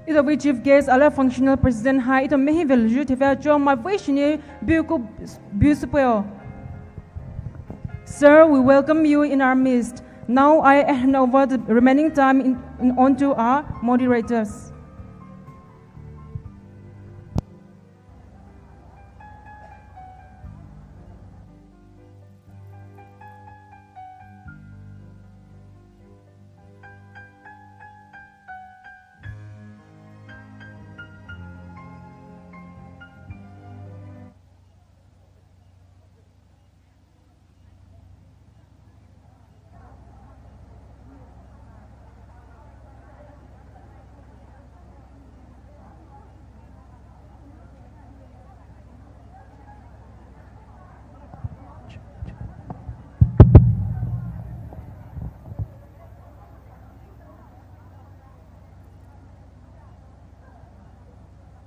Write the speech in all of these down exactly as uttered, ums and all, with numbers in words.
Ito vei chief guest alia functional president hai ito maihi velyu thefia cho mai vei shini biuku biu supeo. Sir, we welcome you in our midst. Now I hand over the remaining time in, in, on to our moderators.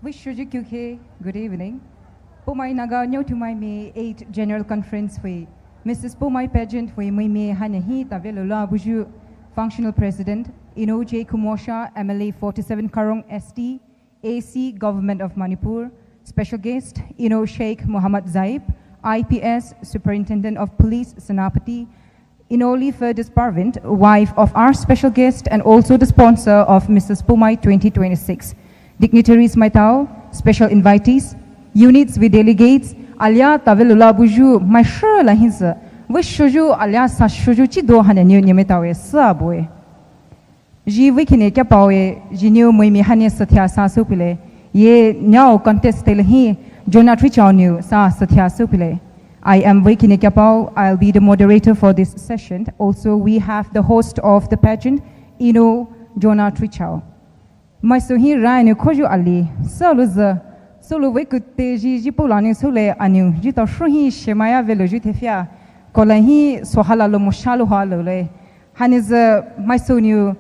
Wish you Q K, good evening. Poumai Naga Nyaotumai Me eight General Conference vei, Missus Poumai Pageant vei mai me haina hi taveloula buyu, Functional President, Eno J Kumosha, M L A forty-seven Karong S T, A C, Government of Manipur, special guest, Eno Sheikh Muhammad Zaib, I P S, Superintendent of Police, Senapati, Enoli Firdaus Parvin, wife of our special guest and also the sponsor of Missus Poumai twenty twenty-six. Dignitaries maitao, special invitees, units vei delegates, alia taveloula buyu, mai shu la hinsa, vei shuyu, alia sa shuyu chido haina niu nimaitaoe sa bue. Ji vei kine kya paoe, ji niu mai me haina sathya sa supile. Ye nyao contest tele hi, Jonah Trichao niu sa sathya supile. I am vei kine kya pao, I'll be the moderator for this session. Also, we have the host of the pageant, Eno Jonah Trichao. Mai so hi rai niu khoyu ali, sa lu za, so lu vei kute ji ji poula niu sule aniu, ji tao shu hi shemaya velo ju thefia, kola hi sohala lo mosha lo ha lo le. Haina za mai so niu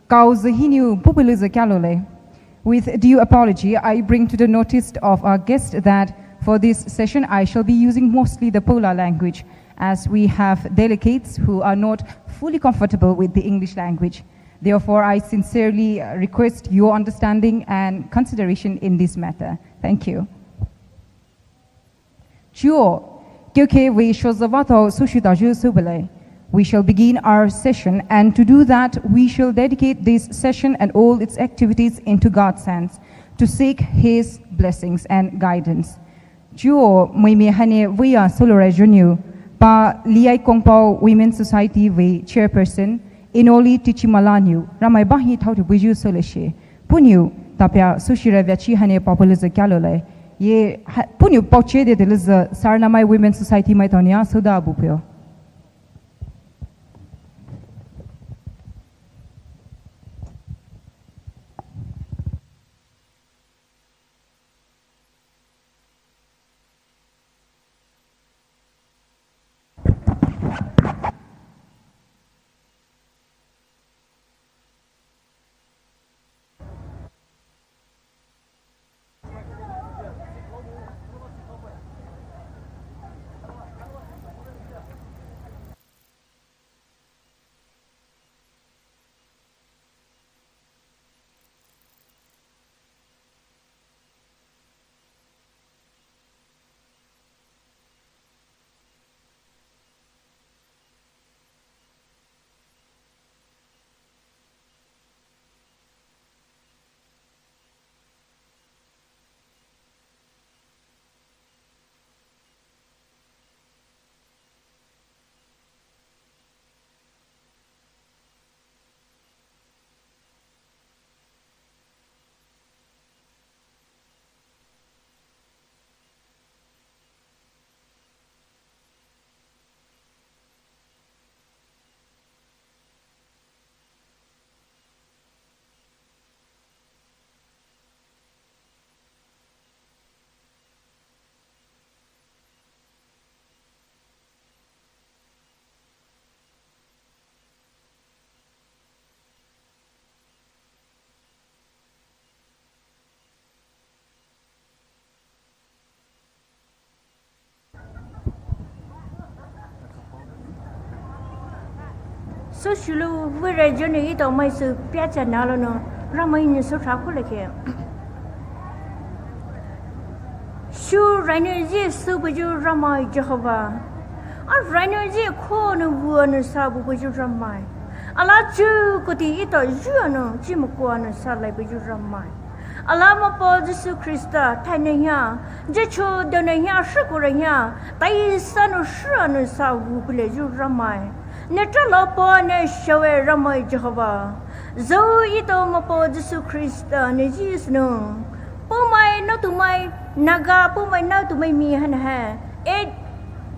kau za hi niu pupulu za kya lo le. With due apology, I bring to the notice of our guest that for this session I shall be using mostly the Poula language, as we have delegates who are not fully comfortable with the English language. Therefore, I sincerely request your understanding and consideration in this matter. Thank you. Chuo, kyo ke vei shozavato sushitaju subele. We shall begin our session, and to do that, we shall dedicate this session and all its activities into God's hands, to seek His blessings and guidance. Chuo, mai me haina veiya solora juniu, pa Liai Kongpao Women Society vei chairperson, Enoli Tichimala niu, ramai bahi thao tu buju soleshe. Puniu, tapia sushira viachi haina papaliza kyalole. Ye, ha, puniu pauche de deliza Saranamai Women Society mai taunia soda bupio. Soshulu vei region ito mai su piacha nalo no. Ramai ni sü thra kholekhe. Shu raini ji sübuyu Ramai Jehovah. A raini ji khonu buanu sa bubuyu Ramai. Ala chu kuti ito juanu chimukhuanu sa laibuyu Ramai. Ala Mapao Jisu Khrista thainü hia, jicho donü hia, shukure hia, taisanu shuanu sa bubuleyu Ramai. Ne tralo po ne shawe Ramai Jehovah. Zü ito Mapao Jisu Khrista ne jisnu. Poumai naotumai Naga, poumai naotumai mi hanhe. E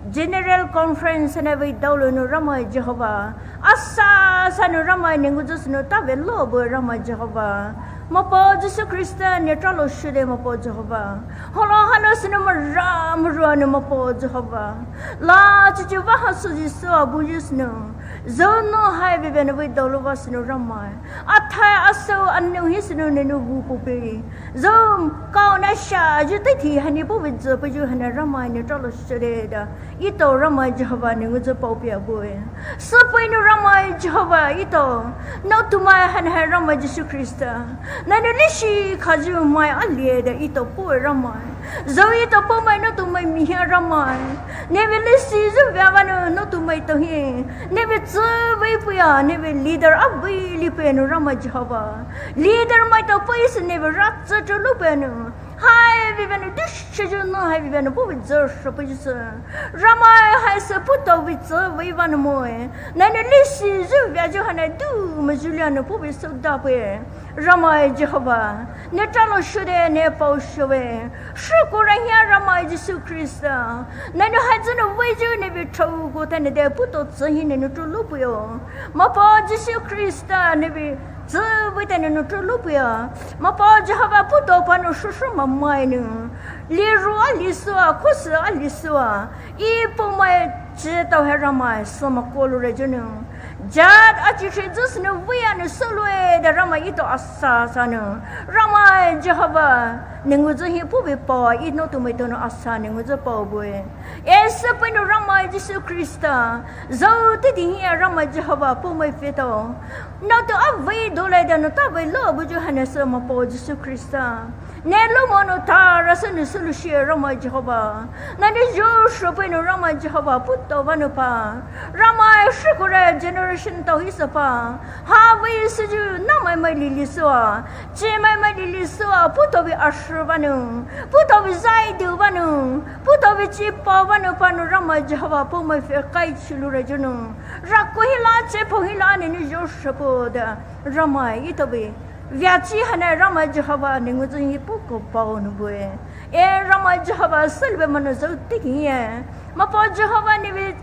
General Conference ne vei daolunu Ramai Jehovah. Asa sanu Ramai ne ngujusnu tave lobu Ramai Jehovah. Mapao Jisu Khrista ne tralo shude Mapao Jehovah. Holo halo sunu mara maruanu Mapao Jehovah. La chichi vaha suji sua bujusnu. Zono hai bibenu vei daoluvasnu Ramai. Athai asou anu hisnu nenu bu pupi. Zom kau na sha ju taithi hani puvi zü puju hana Ramai ne tralo shude da. Ito Ramai Jehovah ne nguju paopia bue. Süpuinu Ramai Jehovah ito. Naotumai hanhe Ramai Jisu Khrista. Nanu lishi khaju mai alie da ito pue Ramai. Zü ito poumai naotumai mihia Ramai. Neve lisi zü vavanu naotumai tohi. Neve zü vei puya, neve leader avei lipenu Ramai Jehovah. Leader mai to pui se neve ratsü chu lupenu. Hai vivenu dushe ju no hai vivenu puvi zü shupu ju se. Ramai hai se puto vi zü vei vanu moe. Nanu lisi ju via ju hana du me julianu puvi soda pue. Ramai Jehovah. Ne tralo shude ne pao shuwe. Shukure hia Ramai Jisu Khrista. Nanu hai zünu vei ju neve trao go tane de puto zü hi nenu tralo puyo. Mapao Jisu Khrista neve zü vei tane nu tralo puyo. Mapao Jehovah puto panu shushu mamainu. Liru alisua, khusu alisua. I poumai chitao he Ramai, soma kolu rejunu. Jat achishi züsnu via nu solue da Ramai ito asa sanu. Ramai Jehovah, ne nguju hi puvi pao, i naotumai tonu asa ne nguju pao bue. E süpuinu Ramai Jisu Khrista. Zü titi hia Ramai Jehovah, poumai feto. Naotu avei dole da nu tavei lo buju hana se Mapao Jisu Khrista. Ne lumonu tara sunu solushi Ramai Jehovah. Nanu ju shupuinu Ramai Jehovah puto vanu pa. Ramai shukure generation tao hi sapa. Havei suju namai mai lili sua. Chimai mai lili sua. Puto vi ashu vanu. Puto vi zaidu vanu. Puto vi chipa vanu panu Ramai Jehovah poumai fe kai chulu rejunu. Raku hila, chepo hila, nenu ju shupu da. Ramai ito vi. Viachi hana Ramai Jehovah ne nguju hi puko pao nu bue. E Ramai Jehovah selbe manu zü tiki ye. Mapao Jehovah ne vi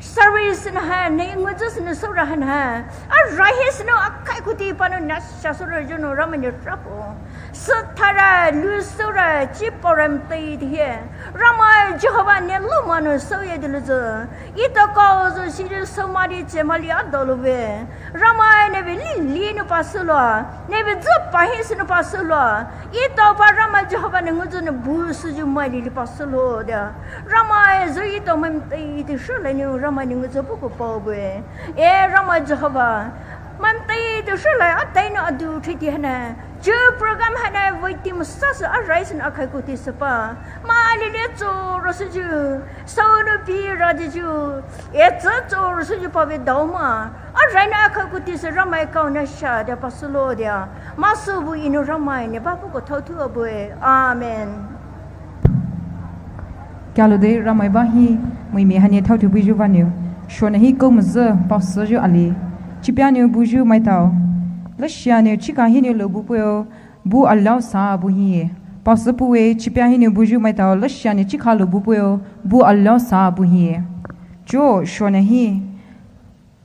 service na ha, ne nguju sunu sura hana ha. A rahe sunu akai kuti panu nasha sura junu Ramai ne rapo. Sutara, lu sura, chipo ram tei di he. Ramai Jehovah ne lumanu soye diluzu. Ito kau zu siju somari chemali adoluve. Ramai neve lili nu pasulo, neve zü pahi sunu pasulo. Ito pa Ramai Jehovah ne nguju ne bu suju mai lili pasulo dia. Ramai zü ito mai mtei iti shulai nu Ramai ne nguju puku pao bue. E Ramai Jehovah. Mai mtei iti shulai atai nu adu thiti hana. Ju program hana waiting sasa arise na akai kuti sapa. Ma lili tsoro suju. Saunu pi radiju. E tsoro suju pave dauma. Araina akha kuti se Ramai kauna sha dia pasulo dia. Masu bu inu Ramai ne bapu ko thautu abue. Amen. Kyalo de Ramai ba hi mui mi hane thautu buju vanu. Shona hi ko muzu pasu ju ali. Chipia nu buju mai tao. Lashia nu chika hi nu lo bu puyo. Bu alau sa bu hi. Pasu puwe chipia hi nu buju mai tao. Lashia nu chika lo bu puyo. Bu alau sa bu hi. Jo shona hi.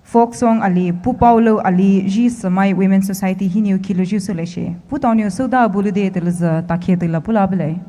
Folk song ali, Pu Paulo ali, Ji Samai Women Society hiniu kilujiu süleshe. Pu Taoniu suda bulude teluza, takhe tela pula bele.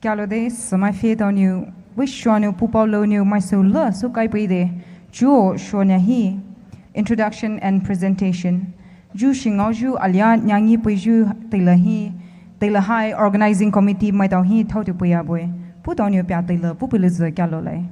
Kyalode sümai phe taonou, vei shuanou pupao lonou maisou la sou kaipeide, chuo shuanya hi, introduction and presentation. Ju shingaoyu alia nyangi peiyu teile hi, teile hai organizing committee maitao hi thaotou peiya bue. Pu taonou pia teile pu peilu zü kyalolai.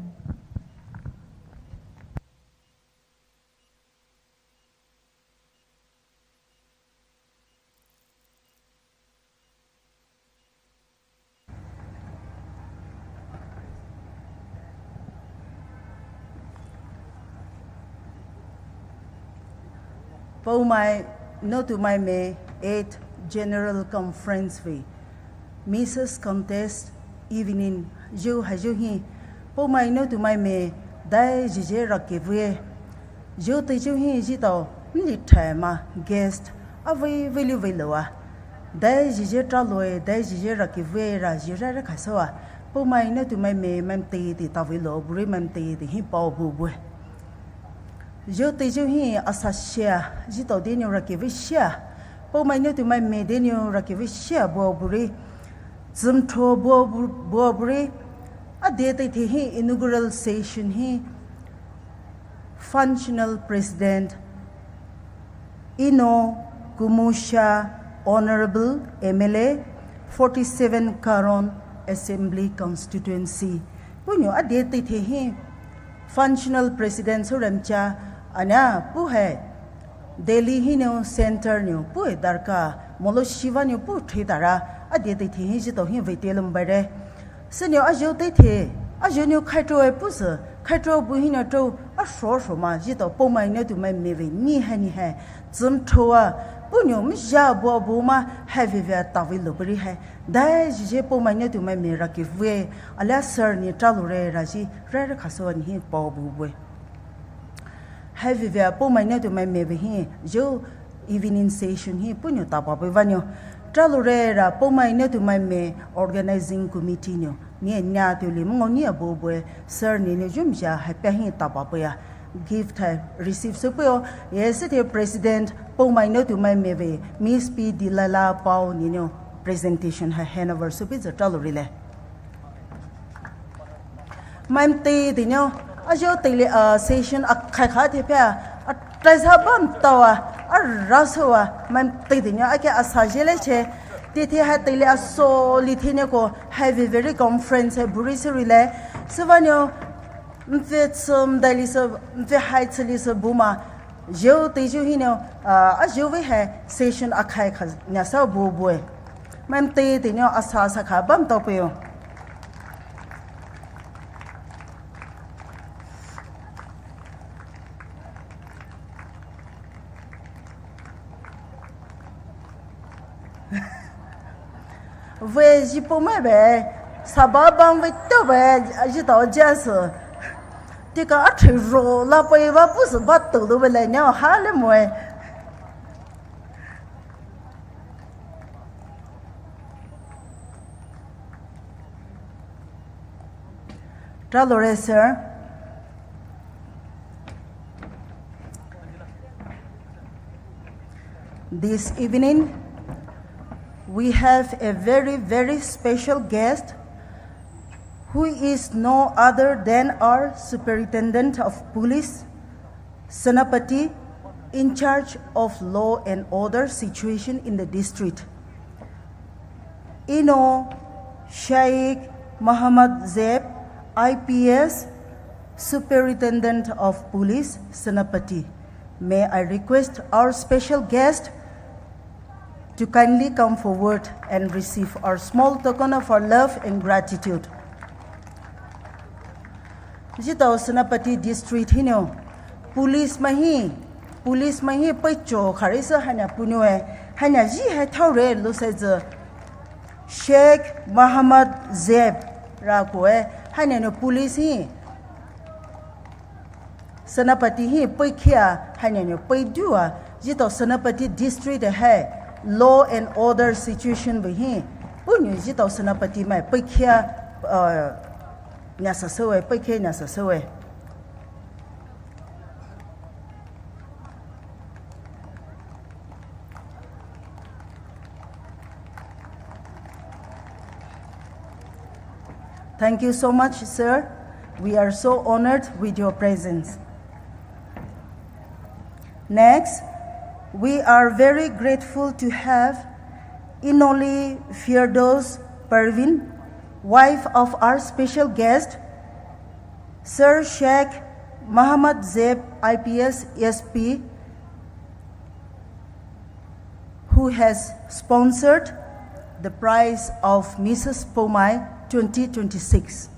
Poumai Naotumai Me eighth General Conference vei Missus Contest Evening, zhou haiyu hi Poumai Naotumai Me dai zhizhe rakevei. Zhou teizhou hi zhitao nli thai ma guest avei veiliu veiloua dai zhizhe traloue, dai zhizhe rakevei ra zhira ra khasoua Poumai Naotumai Me maimai teitei tavei lo bure maimai teitei hi pao bu bue. Zhou teizhou hi asa shia, zhitao deinou rakevei shia. Poumai Naotumai Me deinou rakevei shia bua bure. Zümtho bua bu-, bua bure. Adei teitei hi inaugural session hi Functional President Eno Kumusha, Honorable M L A, forty-seven Karon Assembly Constituency. Puhnou adei teitei hi Functional President Suremcha anya pu hai Delhi hinou center nou pu hai darka molo shiva nou pu thei dara adei teitei hi zhitao hi veite lumbaire. Sünou azhou teitei, azhou nou khaitro e pusü, khaitro bu hinou tro, ashro shro ma zhitao Poumai Naotumai Me vei ni hai ni hai zümthoua, puhnou mzha bua bu ma hai veve tavei lo bure hai. Dai zhizhe Poumai Naotumai Me rakevei, alia sir ni traloure ra zhi, ra ra khasoua ni hi pao bu bue. Hai veve Poumai Naotumai Me vei hi, zhou evening session hi puhnou tapa bui vanou. Traloure ra Poumai Naotumai Me organizing committee nou, ni nya tuli mngao ni abu bue, sir ni ni zhumzha hai pia hi tapa buia. Gift hai receive soupeio, ye süte President Poumai Naotumai Me vei Miss P Delilah Pao ninou presentation hai handover soupe zü traloure le. Maimai teitei nou, azhou teile, ah, session akhai kha thepia, atraisa bamtaoua, arasoua, maimai teitei nou, ake asa zhele che, teitei hai teile aso li theineko, hai veveri conference hai bure sürile, süvanou, mfe tsüm daili sü, mfe hai tsüli sü bu ma, zhou teizhou hinou, ah, azhou vei hai session akhai kha nyasa bu bue. Maimai teitei nou asa asa kha bamtao peio. Vei zhi Poumai be, saba bang vei tao be, zhitao jiasü. Tika athei ro la pei va pusü ba tulu be le nyao ha le moe. Traloure, sir. This evening, we have a very, very special guest who is no other than our Superintendent of Police, Senapati, in charge of law and order situation in the district. Eno Sheikh Muhammad Zeb, I P S, Superintendent of Police, Senapati. May I request our special guest to kindly come forward and receive our small token of our love and gratitude. Zhitao Senapati District hinou, police mai hi, police mai hi peicho kharisa hanya punou e, hanya zhi hai thaore lusai zü. Sheikh Muhammad Zeb, Rakoe, haina nou police hi Senapati hi peikhia, haina nou peidua, etao Senapati district hai law and order situation vei hi, puhnou etao Senapati mai peikhia, uh, nyasasoe, peikhia nyasasoe. Thank you so much, sir. We are so honored with your presence. Next, we are very grateful to have Inoli Firdoz Parvin, wife of our special guest, Sir Sheikh Muhammad Zeb, I P S, S P, who has sponsored the prize of Missus Poumai twenty twenty-six.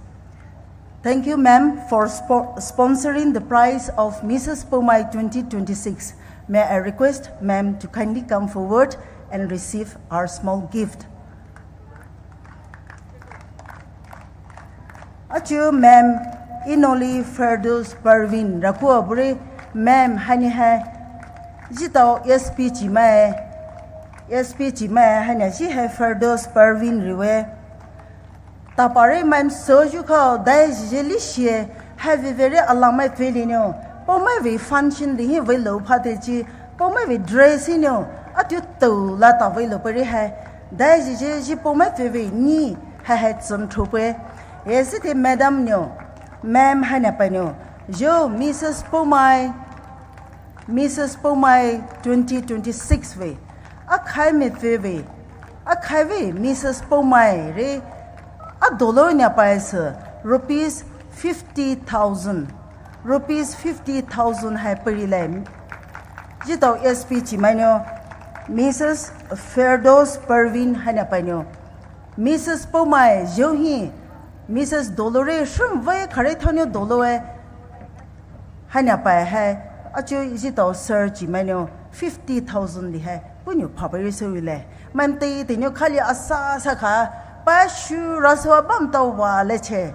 Thank you, ma'am, for spo-, sponsoring the prize of Missus Poumai twenty twenty-six. May I request ma'am to kindly come forward and receive our small gift. Achu ma'am Inoli Firdoz Parvin rakoa bure, ma'am haina hai etao S P chimai, S P chimai haina chi hai Firdoz Parvin riwe. Tapare ma'am soju khao dai jije lishie, hai vevere alamai pfeli nou, Poumai vei function li hi veilou phate chi, Poumai vei dress hi nou, atu tau la ta veilou pere hai, dai jije ji Poumai pfevei ni, hai hai tsüm thope. Esite madam nou, ma'am haina pai nou, jo Missus Poumai, Missus Poumai twenty twenty-six vei, akhai mepfevei, akhai vei Missus Poumai re, adolo nia paise, rupees fifty thousand, rupees fifty thousand hai peiri lai. Etao S P chimai nou, Missus Firdoz Parvin haina pai nou, Missus Poumai jo hi, Missus Dolore shum vei khare thao nou doloe, haina pai hai, achu etao sir chimai nou fifty thousand li hai, puhnou phapai ri sou le. Ma'am tei tei nou khali asa sa kha, pa shu raso bam tao wa le che.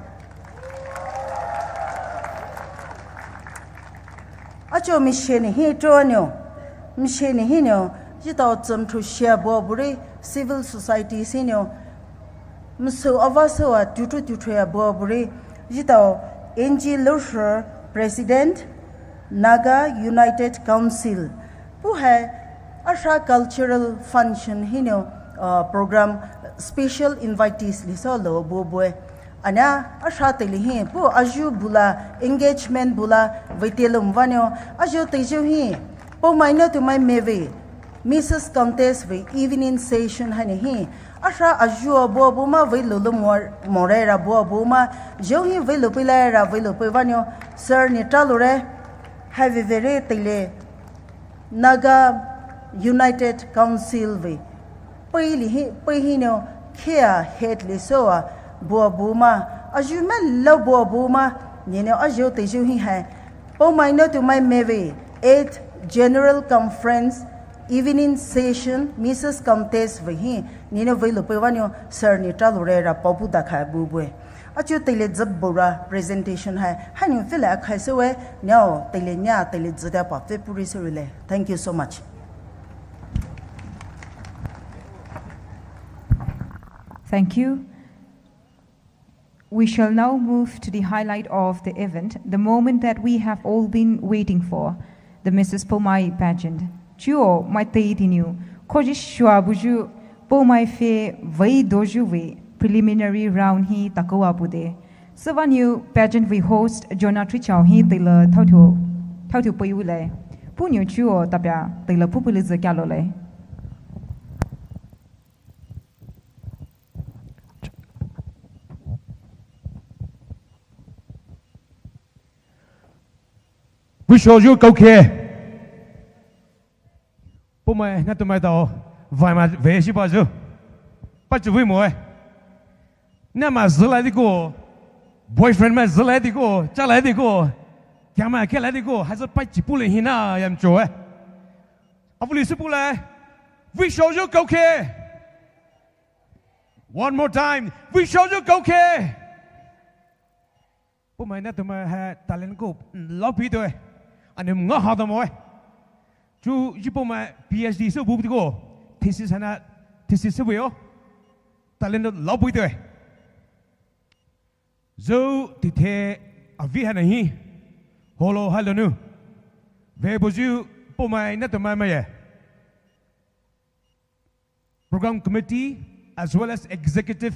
Achu mission hi tro nou, mission hi nou, etao tsüm tro shia bo bure, civil society si nou, Msü ava sü a tutu tutu a bua buri, etao N G Lusher, President, Naga United Council. Pu hai, asha cultural function hinou, uh, program special invitees li sü lo bu bue. Ana asha teili hi, pu aju bula, engagement bula, vei telum vanou, aju teiju hi, Poumai nou tumai meve, Missus Contest vei evening session haini hi, asha aju a bua buma vei lulu mor-, more ra bua buma, jou hi vei lupi lai ra vei lupi vanou, sir ni tra lure, hai vei vei re teile, Naga United Council vei, pei li hi, pei hinou, khea head li so a, bua buma, aju me lo bua buma, ninou aju teiju hi hai, Poumai nou tumai meve, eighth General Conference, Evening Session, Missus Contest vei hi, ninou vei lupi vanou, sir ni tra lure ra paopu dakha bu bue. Aju teile zip bura presentation hai, hanou feel a khai se we, niao teile nia teile zita pa fe puri se rile. Thank you so much. Thank you. We shall now move to the highlight of the event, the moment that we have all been waiting for, the Missus Poumai pageant. Chuo mai tei tiniu, koji shua buju, Poumai fe vei doju vei, preliminary round hi takoa bude. Süvanou pageant vei host, Jonah Trichao hi teile thaotho, thaotho pei ulai. Puhnou chuo tapia teile pupu le ze kalo lai. Vei shoyu kaokhe. Poumai, naotumai tao, vaima vei shi bayu. Pachu vei moe. Namai zilai diko. Boyfriend mai zilai diko, chalai diko. Kiamai kelai diko, haise pachi pule hina yam choe. Avuli si pule. Vei shoyu kaokhe. One more time. Vei shoyu kaokhe. Poumai naotumai hai talent ko laopei toue. Ana ngaha tamoe. Chuo ji poumai P H D sü bu tiko. Thesis haina thesis sü buyo. Talent laopei toue. Zhou teithe avei haina hi. Holo hailou nou. Ve buyu poumai naotumai maiye. Program committee as well as executive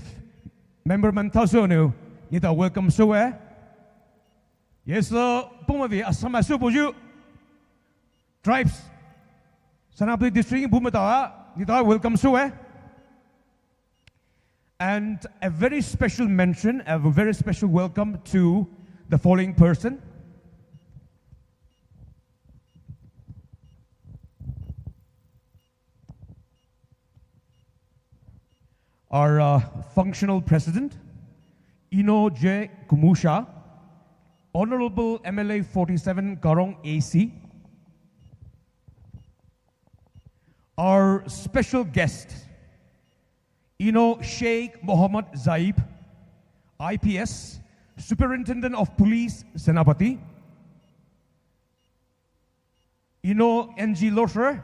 member man thaosü nou, neletao welcome süwe. Yes, uh, poumai vei Assam sü buyu. Tribes. Senapati district bu maitao, neletao welcome süwe. And a very special mention, a very special welcome to the following person. Our uh, functional president, Eno J Kumusha, Honorable M L A forty-seven Karong A C. Our special guest, Eno Sheikh Mohammad Zaib, I P S, Superintendent of Police, Senapati. Eno N G Losher,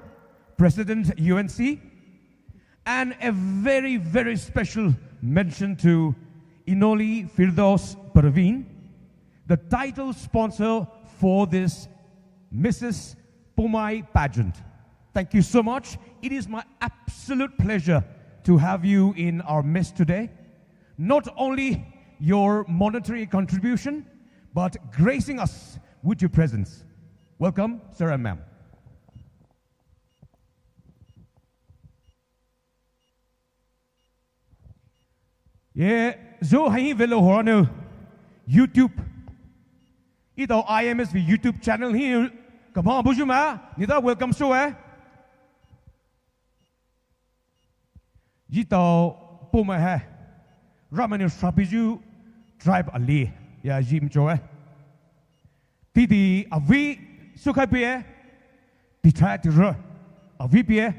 President U N C, and a very, very special mention to Enoli Firdaus Parveen, the title sponsor for this Missus Poumai pageant. Thank you so much. It is my absolute pleasure to have you in our midst today. Not only your monetary contribution, but gracing us with your presence. Welcome, sir and ma'am. Ye, zhou hai velou hora nou YouTube. Etao I M S vei YouTube channel hi kama buyu ma, neletao welcome süwe. Etao poumai hai Ramai nou sapiyu tribe ali ya zhi machoe. Teitei avei sükhai pie, teithe teirü avei pie.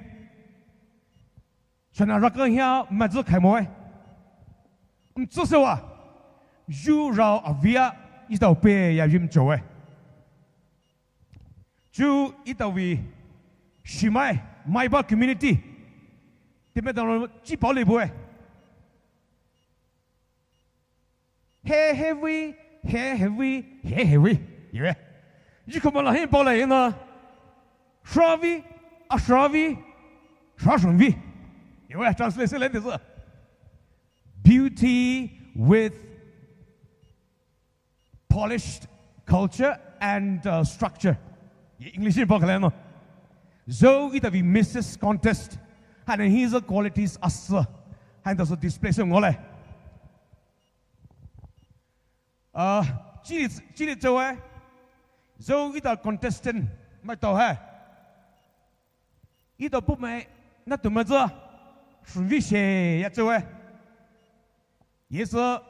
Shana raka hia mazi khaimoe. Mtsü sewa, yu rao avei a etao pei ya zhi machoe. Chuo etao vei shimai, maiba community. Teime tao chi pao le bue. He he vei, he he vei, he he vei. Iwe. Ji koma la hin pao le ina. Shravi, ashravi, shrashravi. Iwe translation le dizü. Beauty with polished culture and uh, structure. Ye English in pakale no. Zhou etao vei Missus Contest. Haina hi zhou qualities asü. Haina zhou display sü ngole. Uh, chili, chili zhou eh. Zhou etao contestant maitao hai. Etao poumai naotumai zü. Shunvi she ya zhou eh. Ye sü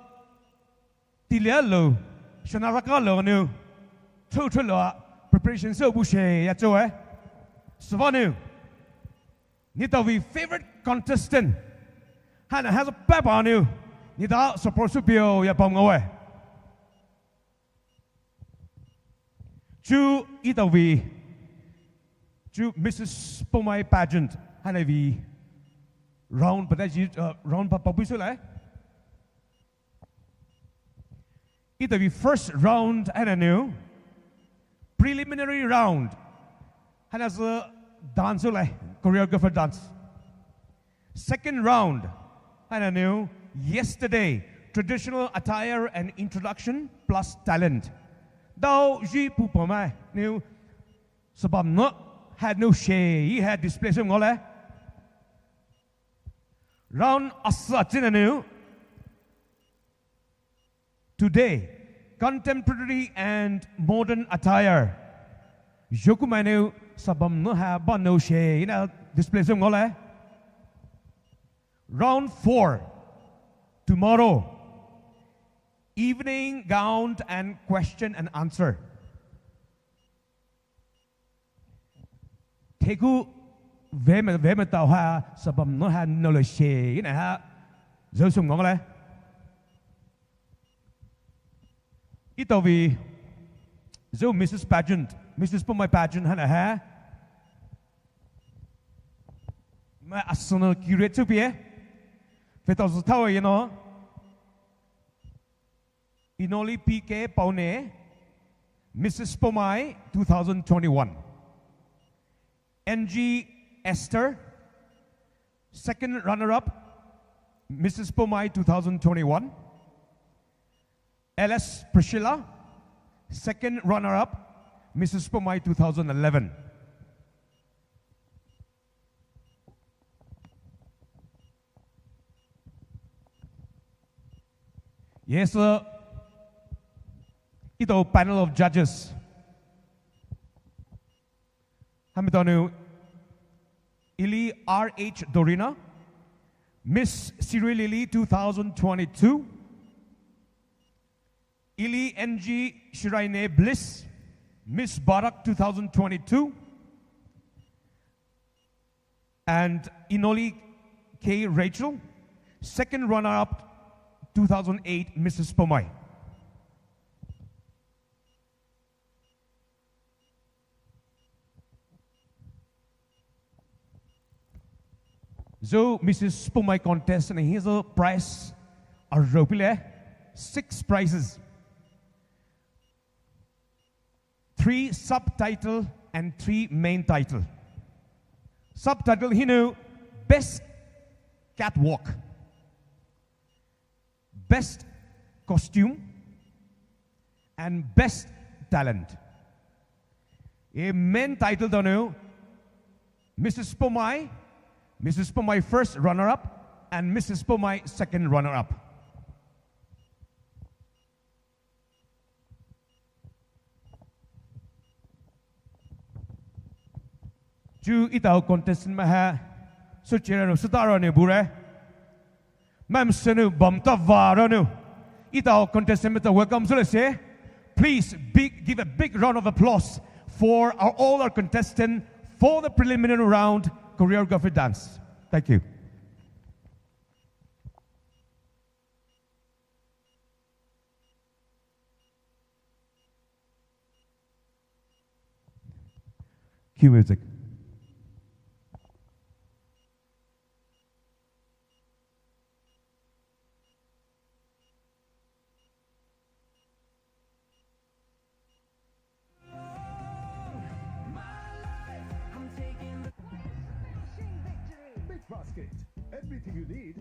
teile lou, shana raka lou nou, chou chou lou a preparation sü bu she ya zhou eh. Süva nou, neletao vei favorite contestant, haina has a papa nou, neletao support sü pio ya pam ngawe. Chuo etao vei, chuo Missus Poumai pageant, haina vei round pa da ji, uh, round pa pa bu sü lai. Etao vei first round haina nou, preliminary round. Haina sü dance lai, choreographer dance. Second round, haina nou, yesterday, traditional attire and introduction plus talent. Dao ji pu pamai nou, sabam no, had no she, he had display sü ngole. Round asa china nou, today, contemporary and modern attire. Jokumai nou sabam no ha ba no she ina display sü ngole. Round four, tomorrow, evening gown and question and answer. Theku veme veme tao ha sabam no ha no le she ina ha zhou sü ngole. Etao vei zü Missus Pageant, Missus Poumai Pageant haina ha. Mai asünou kire tsüpie. Fetao zü thao yeno. Inoli P K Paune, Missus Poumai two thousand twenty-one. N G Esther, second runner-up, Missus Poumai two thousand twenty-one. L S Priscilla, second runner-up, Missus Poumai two thousand eleven. Yes, sir. Etao panel of judges. Hamitaonou, Ili R H Dorina, Miss Siri Lily two thousand twenty-two. Ili N G Shiraine Bliss, Miss Barak two thousand twenty-two. And Inoli K Rachel, second runner-up two thousand eight Missus Poumai. Zü Missus Poumai contest and his prize are ropile, six prizes. Three subtitle and three main title. Subtitle hinou Best Catwalk, Best Costume, and Best Talent. E main title taonou Missus Poumai, Missus Poumai first runner-up, and Missus Poumai second runner-up. Chu etao contestant mai ha, sü chira nou sü tara nou bure. Mai sü nou bam ta vara nou. Etao contestant maitao welcome sülai se. Please big, give a big round of applause for our, all our contestant for the preliminary round choreography dance. Thank you. Cue music. Big Basket. Everything you need.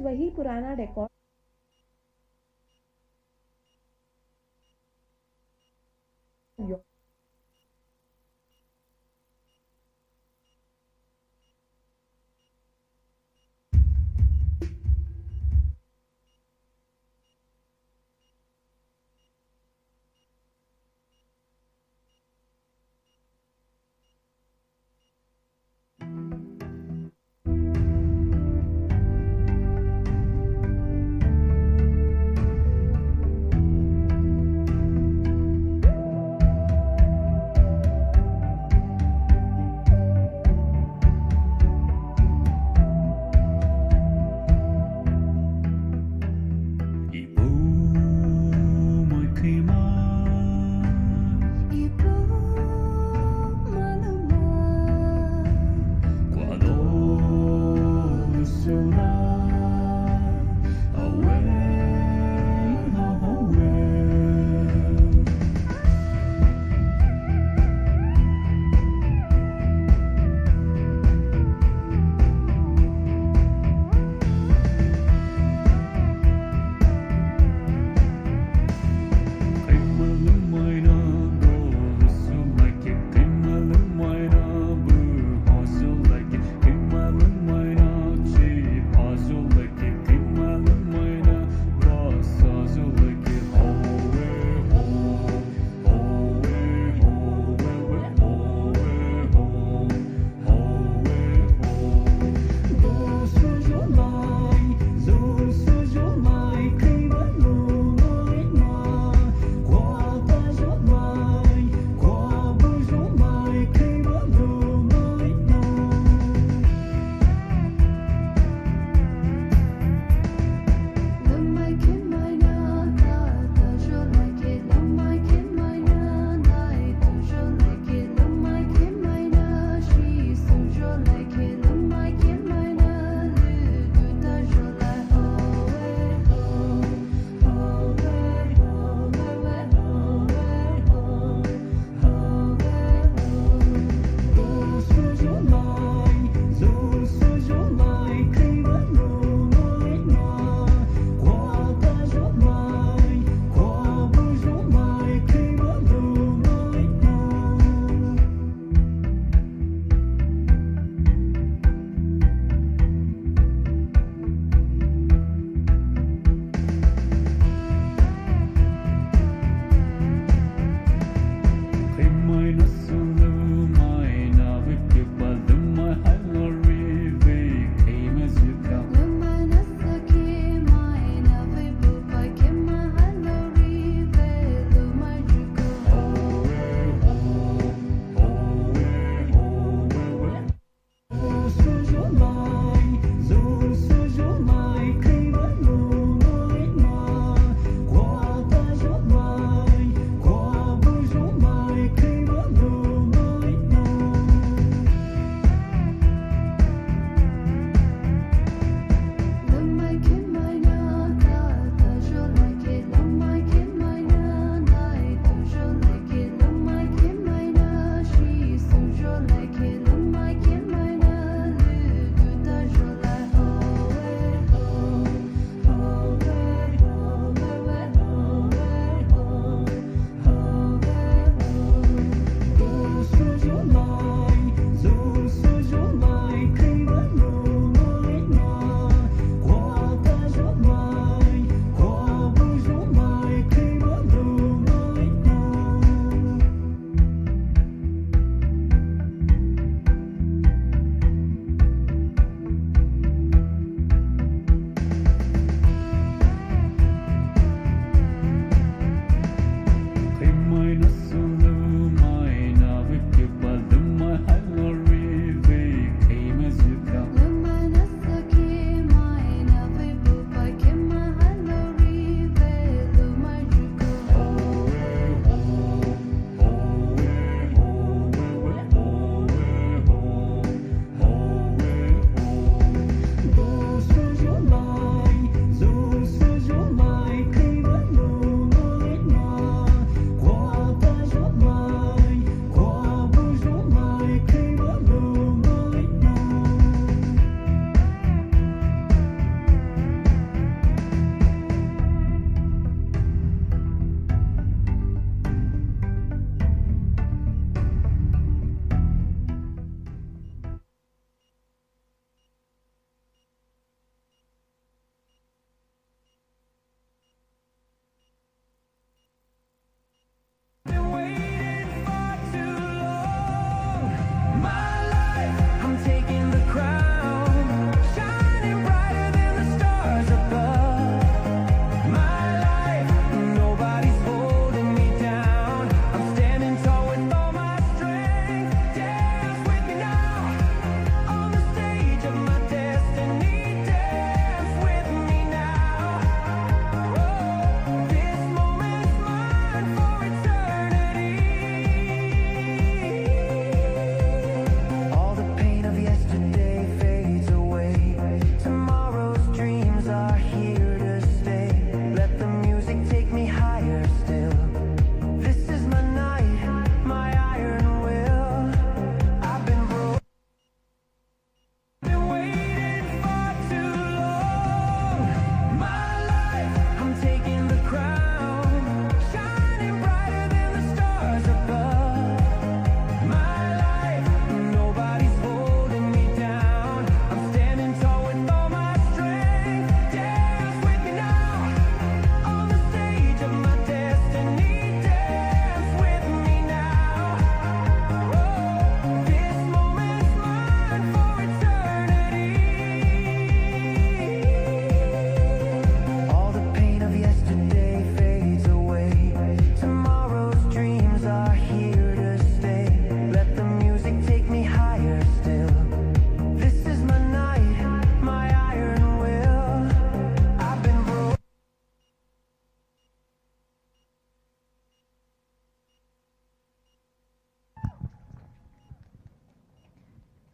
वही पुराना record.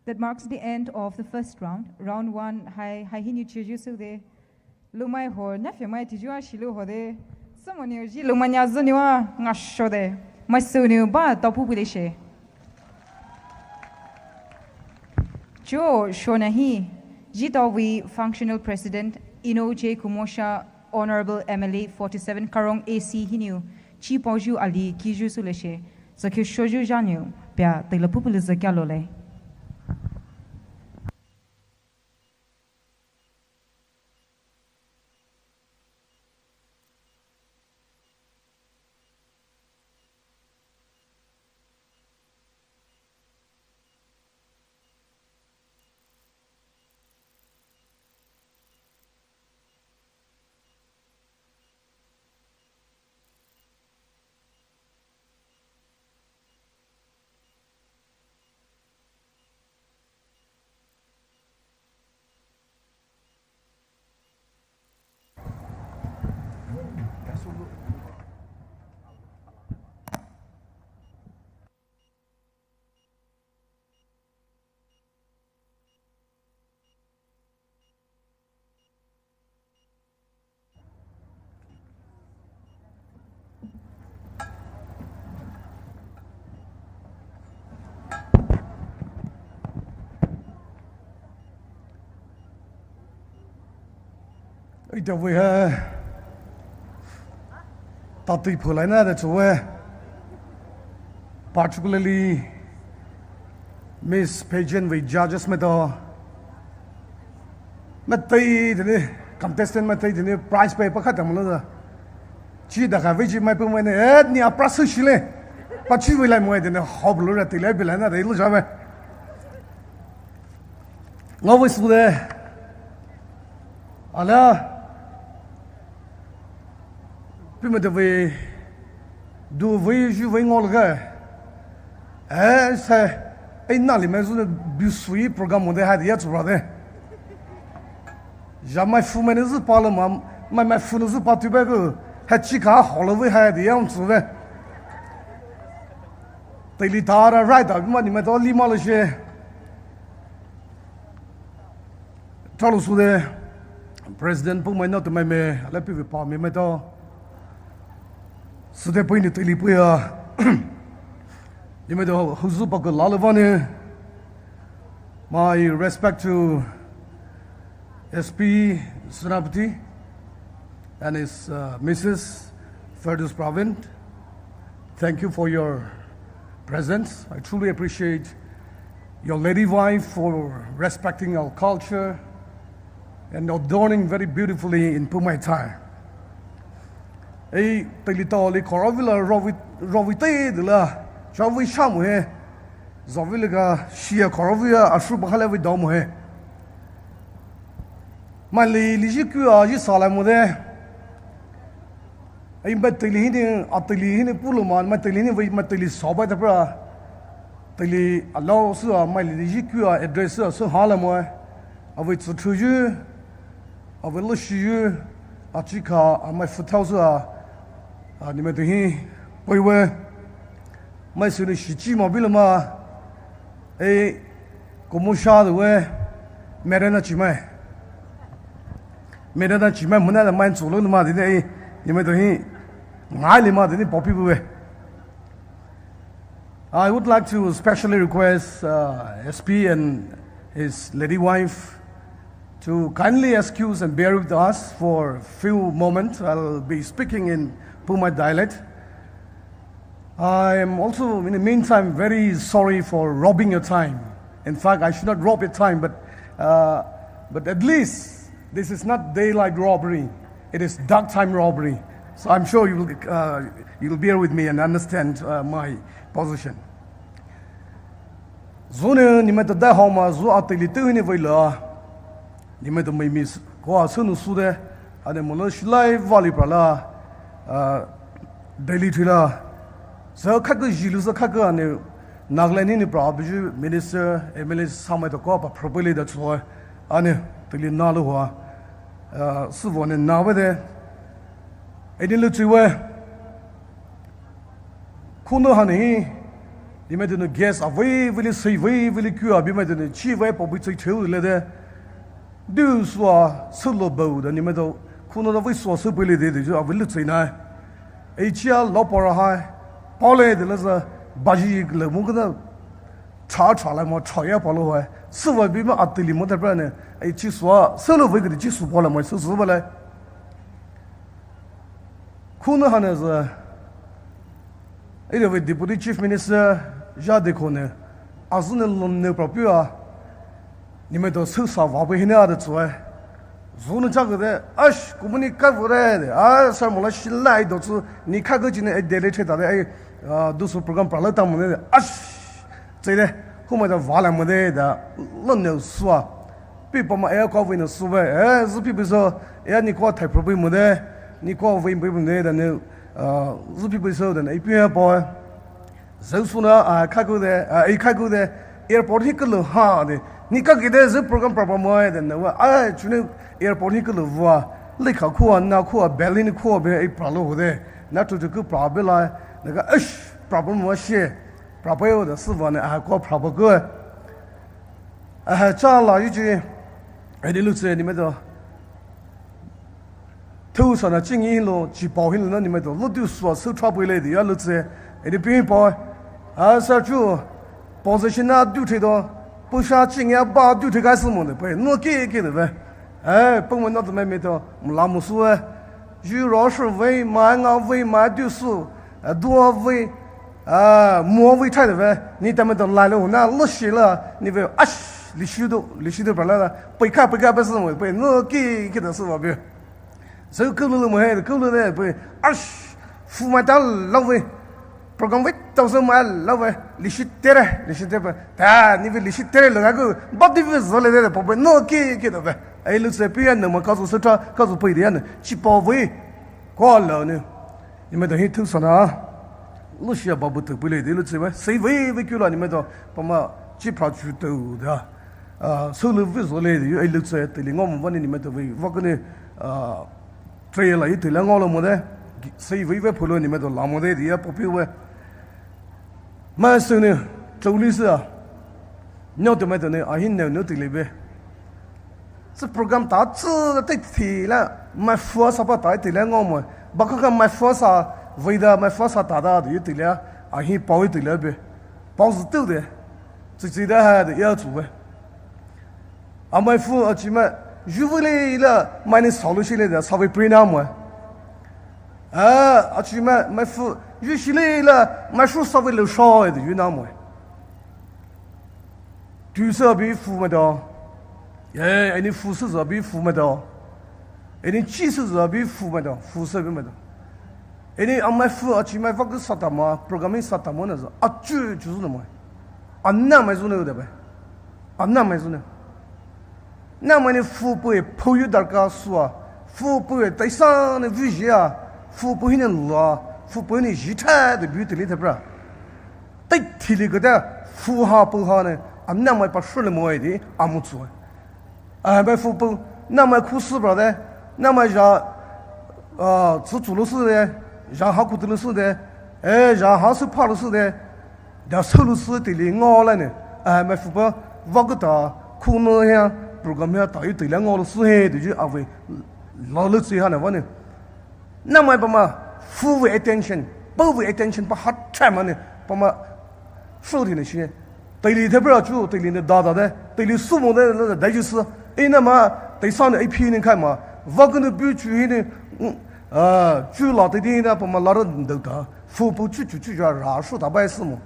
That marks the end of the first round. Round one, hai, hai hinou chiyu süde. Lumai ho, nafemai tiyu a shilu hode. Sümonou ji lumai nya zünou a, ngashode. Maisünou ba, tapu puleshe. Cho, shona hi. Ji tawi Functional President, Eno J Kumosha, Honorable M L A forty-seven Karong A C hinou, chi paoyu ali kiyu süleshe, zaki shoyu janiu, pia tila pupuli zakia lole. Ita vei ha. Tati phulai na da chuwe. Particularly Miss Pageant vei judges maitao. Maitao dene, contestant maitao dene, prize pay pakha tamlo da. Chi da ka vei chi mai pu mai ne, eh, ni apra su shile. Pa chi vei lai mo dene, hop lo ra ti lai bi lai na da ilu jame. Nga vei su de. Ala. Pimete vei, du vei, ju vei ngol ge. Eh, se, eh, na li me zu ne bu sui program mo de ha de ya zu ra de. Ja mai fu me ne zu pa le ma, mai mai fu ne zu pa tu be bu. Ha chi ka ho le vei ha de ya zu be. Te li ta ra right da, ma ni me to li ma le she. Talo sude, President Pumai na tumai me, ala pivi pa me me to. Sude pui ni tili pui a. Ni me to huzu pa ko lalo vane. My respect to S P Senapati and his, uh, Missus Ferdous Pravin. Thank you for your presence. I truly appreciate your lady wife for respecting our culture and adorning very beautifully in Pumai attire. Ei, tali tali karavi la ravi, ravi te de la, chavi shamu he, zavi le ka shia karavi a, ashu bakhala vi damu he. Mali li ji ku a ji sala mo de. Ai, maitali hini, atali hini pulo man, maitali hini vei, maitali soba da pra. Tali alao sua, maili ji ku a address sua, su hala mo. Avei tsu chu ju, avei lo shi ju, a chi ka, a mai fu thao sua, a ni me tu hi, poi we. Mai su ni shi chi ma bi lo ma. Ei, ko mo sha de we. Mere na chi mai. Mere na chi mai, mo na mai tsu lo ma de ni, ei, ni me tu hi. Ngai li ma de ni popi we. I would like to specially request, uh, S P and his lady wife to kindly excuse and bear with us for a few moments. I'll be speaking in Pumai dialect. I am also, in the meantime, very sorry for robbing your time. In fact, I should not rob your time, but, uh, but at least this is not daylight robbery. It is dark time robbery. So I'm sure you will, uh, you will bear with me and understand, uh, my position. Zone ni me to da homa zu atili tu ni vei la. Ni me to mai mis ko a sunu su de. Ane mo lo shilai vali pra la. Uh, Delhi thui la. Sa kha ke jilu sa kha ke ane Nagaland ni pra biju minister, M L A sa mai to ko pa properly da cho. Ane tili na lo wa. Uh, su vo ne na ve de. Eni lu tui we. Kuno hani, Neletao nou guest avei vei li sei vei vei li kua bimai tao nou chi vei paopi tsei theu lede. Dusua sülou bau da neletao, khunou da vei sua sü pei lede de ju avei lutsei nai. Ei chia lao para hai, pao le de la sa, baji le mo kana, cha cha la mo cha ya pao lo hai. Süva bimai atili mo ta pra ne. Ei chi sua, sülou vei kede chi su pao la mo, sü su ba le. Khunou hana sa, ei de vei Deputy Chief Minister, ja de kho ne, azu ne lom ne pra pua, neletao sü sa va pei hina de tsua. Zu ne cha kede, ash, kumuni kai vo re de, a, sa mo la shi lai do tsu, ni kai ke chi ne, ei de le che ta de, ei, a, du su program pra le ta mo ne, ash, tsei de, hu mo da va la mo de, da, lo ne sua. Pi pama ea kwa vei na su ve, eh, zu pi pi so, ea ni kwa thai pro pi mu de, ni kwa vei pi mu de, da ne, ah, zu pi pi so, da ne, i pi ya pa, eh. Zau su na, ah, kai ku de, ah, i kai ku de, airport hi kulu ha de, ni ka ki de, zu program pra pa mo, eh, da ne, wa, ah, chu ne, airport hi kulu wa, li ka kua, na kua, Berlin kua, be, i pra lo de, na tu tu ku pra be la, na ka, ish, pra pa mo shi, pra pa yo, da su va ne, ah, kwa pra pa ku, eh. Aha, cha la yu chi, eni lu tse ni me to. Thu sa na ching yi lo, chi pao hin lo ni me to. Lo du sua su tra pui le di ya lu tse. Eni pi pao. A sa chu. Position na du the do. Pu sha ching ya ba du the kai su mo de. Pe no ki ki de ve. Eh, pung mo no de me me to. Mo la mo su e. Ju ro shu ve, ma nga ve, ma du su. A dua ve. Ah, mo vei thai de ve, ni ta me to la le na lo shi la, ni ve, ash, li shi do, li shi do pra la, pei ka, pei ka, pei su mo, pei no ki, ki da su va be. Zau ku lu mo he, ku lu de, pei, ash, fu ma ta lo ve, program ve, ta su ma lo ve, li shi te re, li shi te pe, ta, ni ve li shi te re lo ga ku, ba di ve zo le de, pei, pei no ki, ki da ve. Ai lu se pi ya no ma ka su su tra, ka su pei de ya no, chi pao ve, ko lo ni. Ni me to hi thu sa na. Lu shia ba bu tu pu le de lu tse ve. Sei ve ve kyu la ni me to. Pa ma chi pra chu tu da. Ah, so lu vi zo le de. Ai lu tse te li ngo mo va ni ni me to ve. Va ko ni, ah, tre la i te la ngo lo mo de. Sei ve ve pu lo ni me to la mo de de ya po pi ve. Ma su ne, tau li sa. No to me to ne, a hin no, no te le be. Tsu program ta tsu te ti la, ma fu sa pa ta te le ngo mo. Ba ka ka ma fu sa, ve da ma fu sa ta da, de te le, a hin pao te le be. Pao zu tu de. Tsi tsi da ha de ya tsu be. A mai fu a chi ma, ju vu le la, ma ni sa lu shi le da, sa ve pri na mo. A, a chi ma, mai fu, ju shi le la, mai fu sa ve lu sha e de, ju na mo. Tu sa bi fu ma da. E, ani fu sa sa bi fu ma da. Ani chi sa sa bi fu ma da, fu sa bi ma da. Ani a mai fu, a chi mai va ku sa ta ma, program sa ta mo na sa, a chu, chu su na mo. A na mai su na da be. A na mai su na. Na mai ni fu pu e pu yu dar ka sua, fu pu e tai sa ni vi ji a, fu pu hi ni la, fu pu ni ji tha de bi te li te pra. Tai ti li ka da, fu ha pu ha ni, a na mai pa shu le mo e di, a mu tsu. A mai fu pu, na mai khu su pra de, na mai ja, a, tsu tsu lu su de, ja ha ku tu lu su de, e, ja ha su pa lu su de, Da sulu su te li ngo la ne, a mai fu pa, va ku ta, khu no hia, program hia ta yu te li ngo lo su he, de ju a ve, lo lu tsi ha na va ne. Na mai pa ma, fu ve attention, pa ve attention pa ha cha ma ne, pa ma, fu de ne shi. Te li te pra chu, te li ne da da de, te li su mo de, de, de ju su. E na ma, te sa ne, e pi ne kai ma, va ku ne bu chu hi ne, mm, a, chu la te di na, pa ma la ra de ta, fu pu chu chu chu ja ra, su ta bai su mo.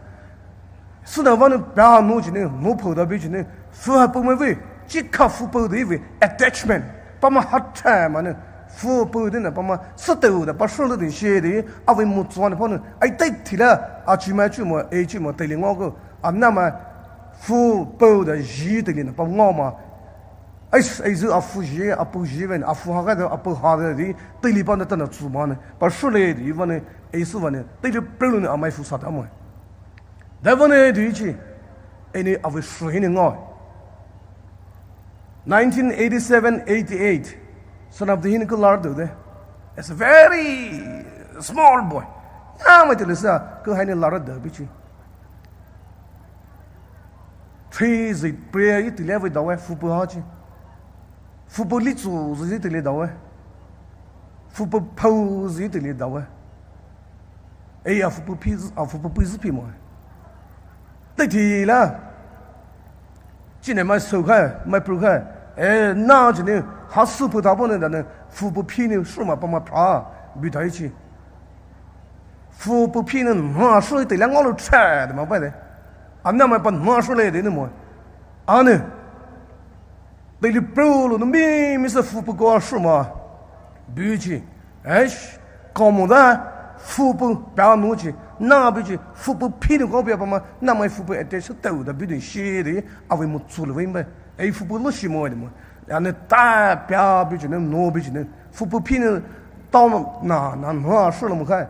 Suna vanu pya nu chine, nu pho da bi chine, fu ha pu me ve, chi ka fu pu de ve, attachment. Pa ma ha cha ma ne, fu pu de na, pa ma sa te u da, pa shu lu de she de, a ve mu tsua ne pa ne, ai tai ti la, a chi ma chu mo, e chi mo, te li ngo ko, a na ma, fu pu da ji te li na, pa ngo ma, ai, ai zu a fu ji, a pu ji ve, a fu ha ga da, a pu ha da de, te li pa na ta na tsu ma ne, pa shu le de, va ne, e su va ne, te li pe lu ne, a mai fu sa ta mo. Dai va ne di chi, eni a ve shu hi ni ngo. Nineteen eighty-seven eighty-eight, son of the hin ku lar do de. As a very small boy. Na ma te le sa, ku hai ni lar do bi chi. Three zi prayer yi teile vei dawe, fupu ha chi. Fupu litsu zi teile dawe. Fupu phou zi teile dawe. Ei a fupu phi, a fupu phi zi phi mo. Teitei la. Chine mai sou khai, mai pru khai. E, na chine, ha supu tabo ne da ne, fupu phi ne, suma pa ma pra, bi tai chi. Fupu phi ne, na shu teile ngolo che, de ma bai de. Ana mai pa na shu le de ne mo. Ane. Teile pro lo no mi mi sa fupu ko shu ma. Buchi. Eish. Komo da. Fupu pa no chi. Na buchi. Fupu phi no ko pia pa ma. Na mai fupu ete sa tau da buchi shi de. Avei mo tsu le vei mba. Ei fupu lo shi mo de mo. Ane ta pia buchi ne no buchi ne. Fupu phi ne. Tao na na na shu lo mo khai.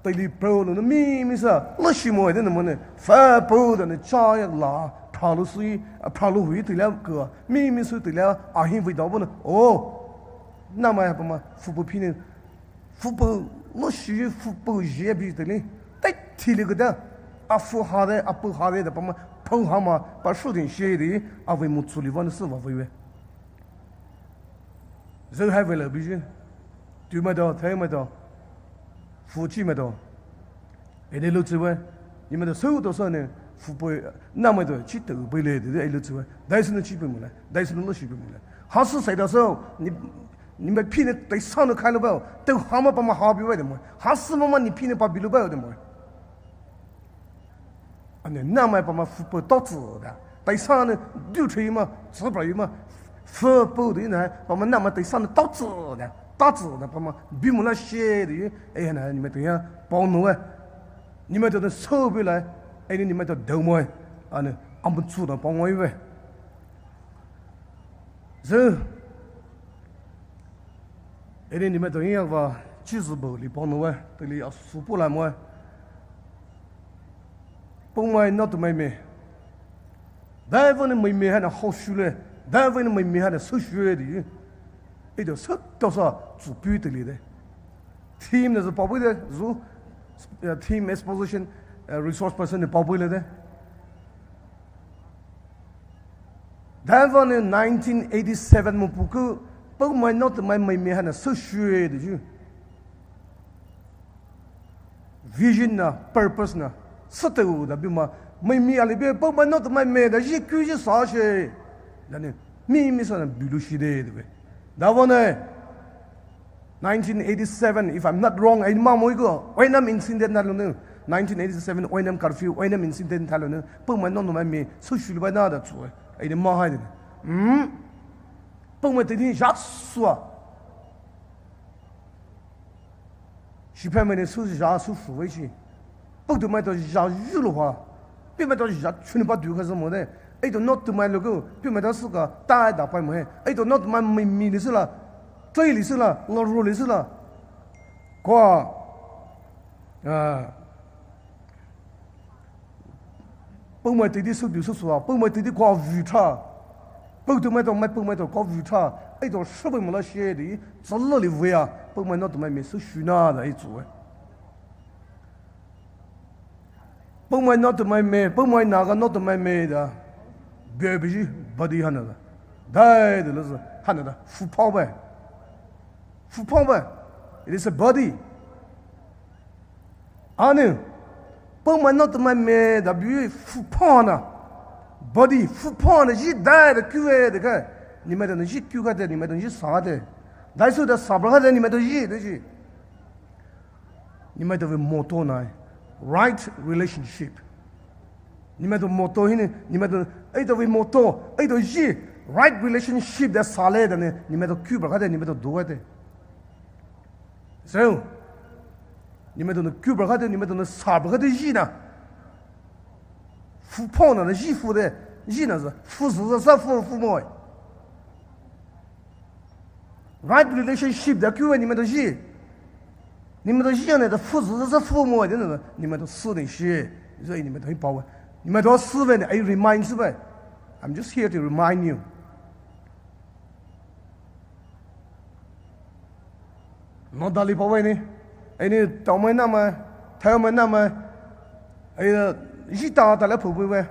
Teile pro lo no mi mi sa, lo shi mo de no mo ne, fa po da ne cha ya la, pra lo sui, a pra lo hui teile ko, mi mi sui teile, a hin vei da bo ne, o, na mai pa ma, fupu phi ne, fupu lo shi, fupu je bi teile, teitei le ko da, a fu ha de, a pu ha de, da pa ma, po ha ma, pa shu de shi de, avei mo tsu le va ne se va vei ve. Zhe hai vei le bi je. Tu mai da, thai mai da. Fu chi mai da. Ene lo tsi we. Ni mai da sou da sa ne. Fupu, na mai da, chi tau pei le, de, de, ei lo tsi we. Dai su ne chi pei mo le. Dai su ne lo shi pei mo le. Ha su sai da sa, ni, ni mai phi ne, dai sa ne khai lo ba. Tau ha ma pa ma ha bi we de mo. Ha su ma ma ni phi ne pa bi lo ba de mo. Ane, na mai pa ma fupu tao tsi da. Tai sa ne, du che ma, tsi pra ma, fupu de ne, pa ma na mai tai sa ne tao tsi da. Tao tsi da, pa ma, bi mo la she de, e na, ni mai tai ya, pao no e. Ni mai tai ne so bi la, e ni mai tai dou mo e. Ane, a mo tsu da, pao mo e. Zhe. Ene ni mai tao yin ya va, chi zi bo li pao no we, teile a su po la mo we. Pou mai na tu mai me. Dai va ne mai me ha na hao shu le, dai va ne mai me ha na sou shu e de. E de sa tao sa, zu pu teile de. Team ne zu pao bui de, zu, eh, team exposition, eh, resource person ne pao bui le de. Dai va ne nineteen eighty-seven mo puku, pou mai na tu mai mai me ha na sou shu e de ju. Vision na, purpose na, sa tau da bi ma, mai me a le bi, pou mai na tu mai me da ji ku ji sa she. Da ne, mi mi sa na bi lu shi de de be. Dai va ne, nineteen eighty-seven, if I'm not wrong, ai ma mo iko, Oinam incident na lo ne, nineteen eighty-seven Oinam curfew, Oinam incident na lo ne, pou mai na tu mai me, sou shu le ba na da tsu e, ai ne ma hai de. Hmm? Pou mai te ni ja sua. Shi pa mai ne sou ja sou fu wei shi. Pou tu mai tao ja ju lo ha. Pi mai tao ja chu ni pa du ka sa mo de. Ai tao na tu mai lo ko. Pi mai tao su ka ta da pa mo he. Ai tao na tu mai mi mi ni su la. Tui li su la. Lo ro li su la. Kwa. Ah. Pou mai teidei sou du sou sua, pou mai teidei kwa vu cha. Pou tu mai tao mai, pou mai tao kwa vu cha. Ai tao shi pou mai la she de, zalo li vei a, pou mai na tu mai me sou shu na da ai zu e. Pou mai na tu mai me, pou mai na ka na tu mai me da. Bie bi ji, body ha na da. Dai de le zi, ha na da, fu pao bai. Fu pao bai. It is a body. Ane, pou mai na tu mai me da bi fu pao na. Body, fu pao na, ji dai da ku e de ka. Ni mai da na ji ku ka de, ni mai da ji sa de. Dai su da sa bra ka de, ni mai da ji de ji. Ni mai da ve mo to na. Right relationship. Ni mai da mo to hi ne, ni mai da, ai da ve mo to, ai da ji. Right relationship da sa le da ne, ni mai da ku bra ka de, ni mai da do ka de. So, ni mai tao na ku bra ka de, ni mai tao na sa bra ka de ji na. Fu pao na na ji fu de, ji na za, fu zi za sa fu, fu mo. Right relationship da ku e ni mai tao ji. Ni mai tao ji ne da fu zi za sa fu mo de na, ni mai tao si de shi. So ni mai tao hi pao e. Ni mai tao si ve ne, I remind you ve. I'm just here to remind you. No dali pao ve ni. Ai ni tao mai na mai, thai mai na mai. Ai, ji ta ta le phu phu ve.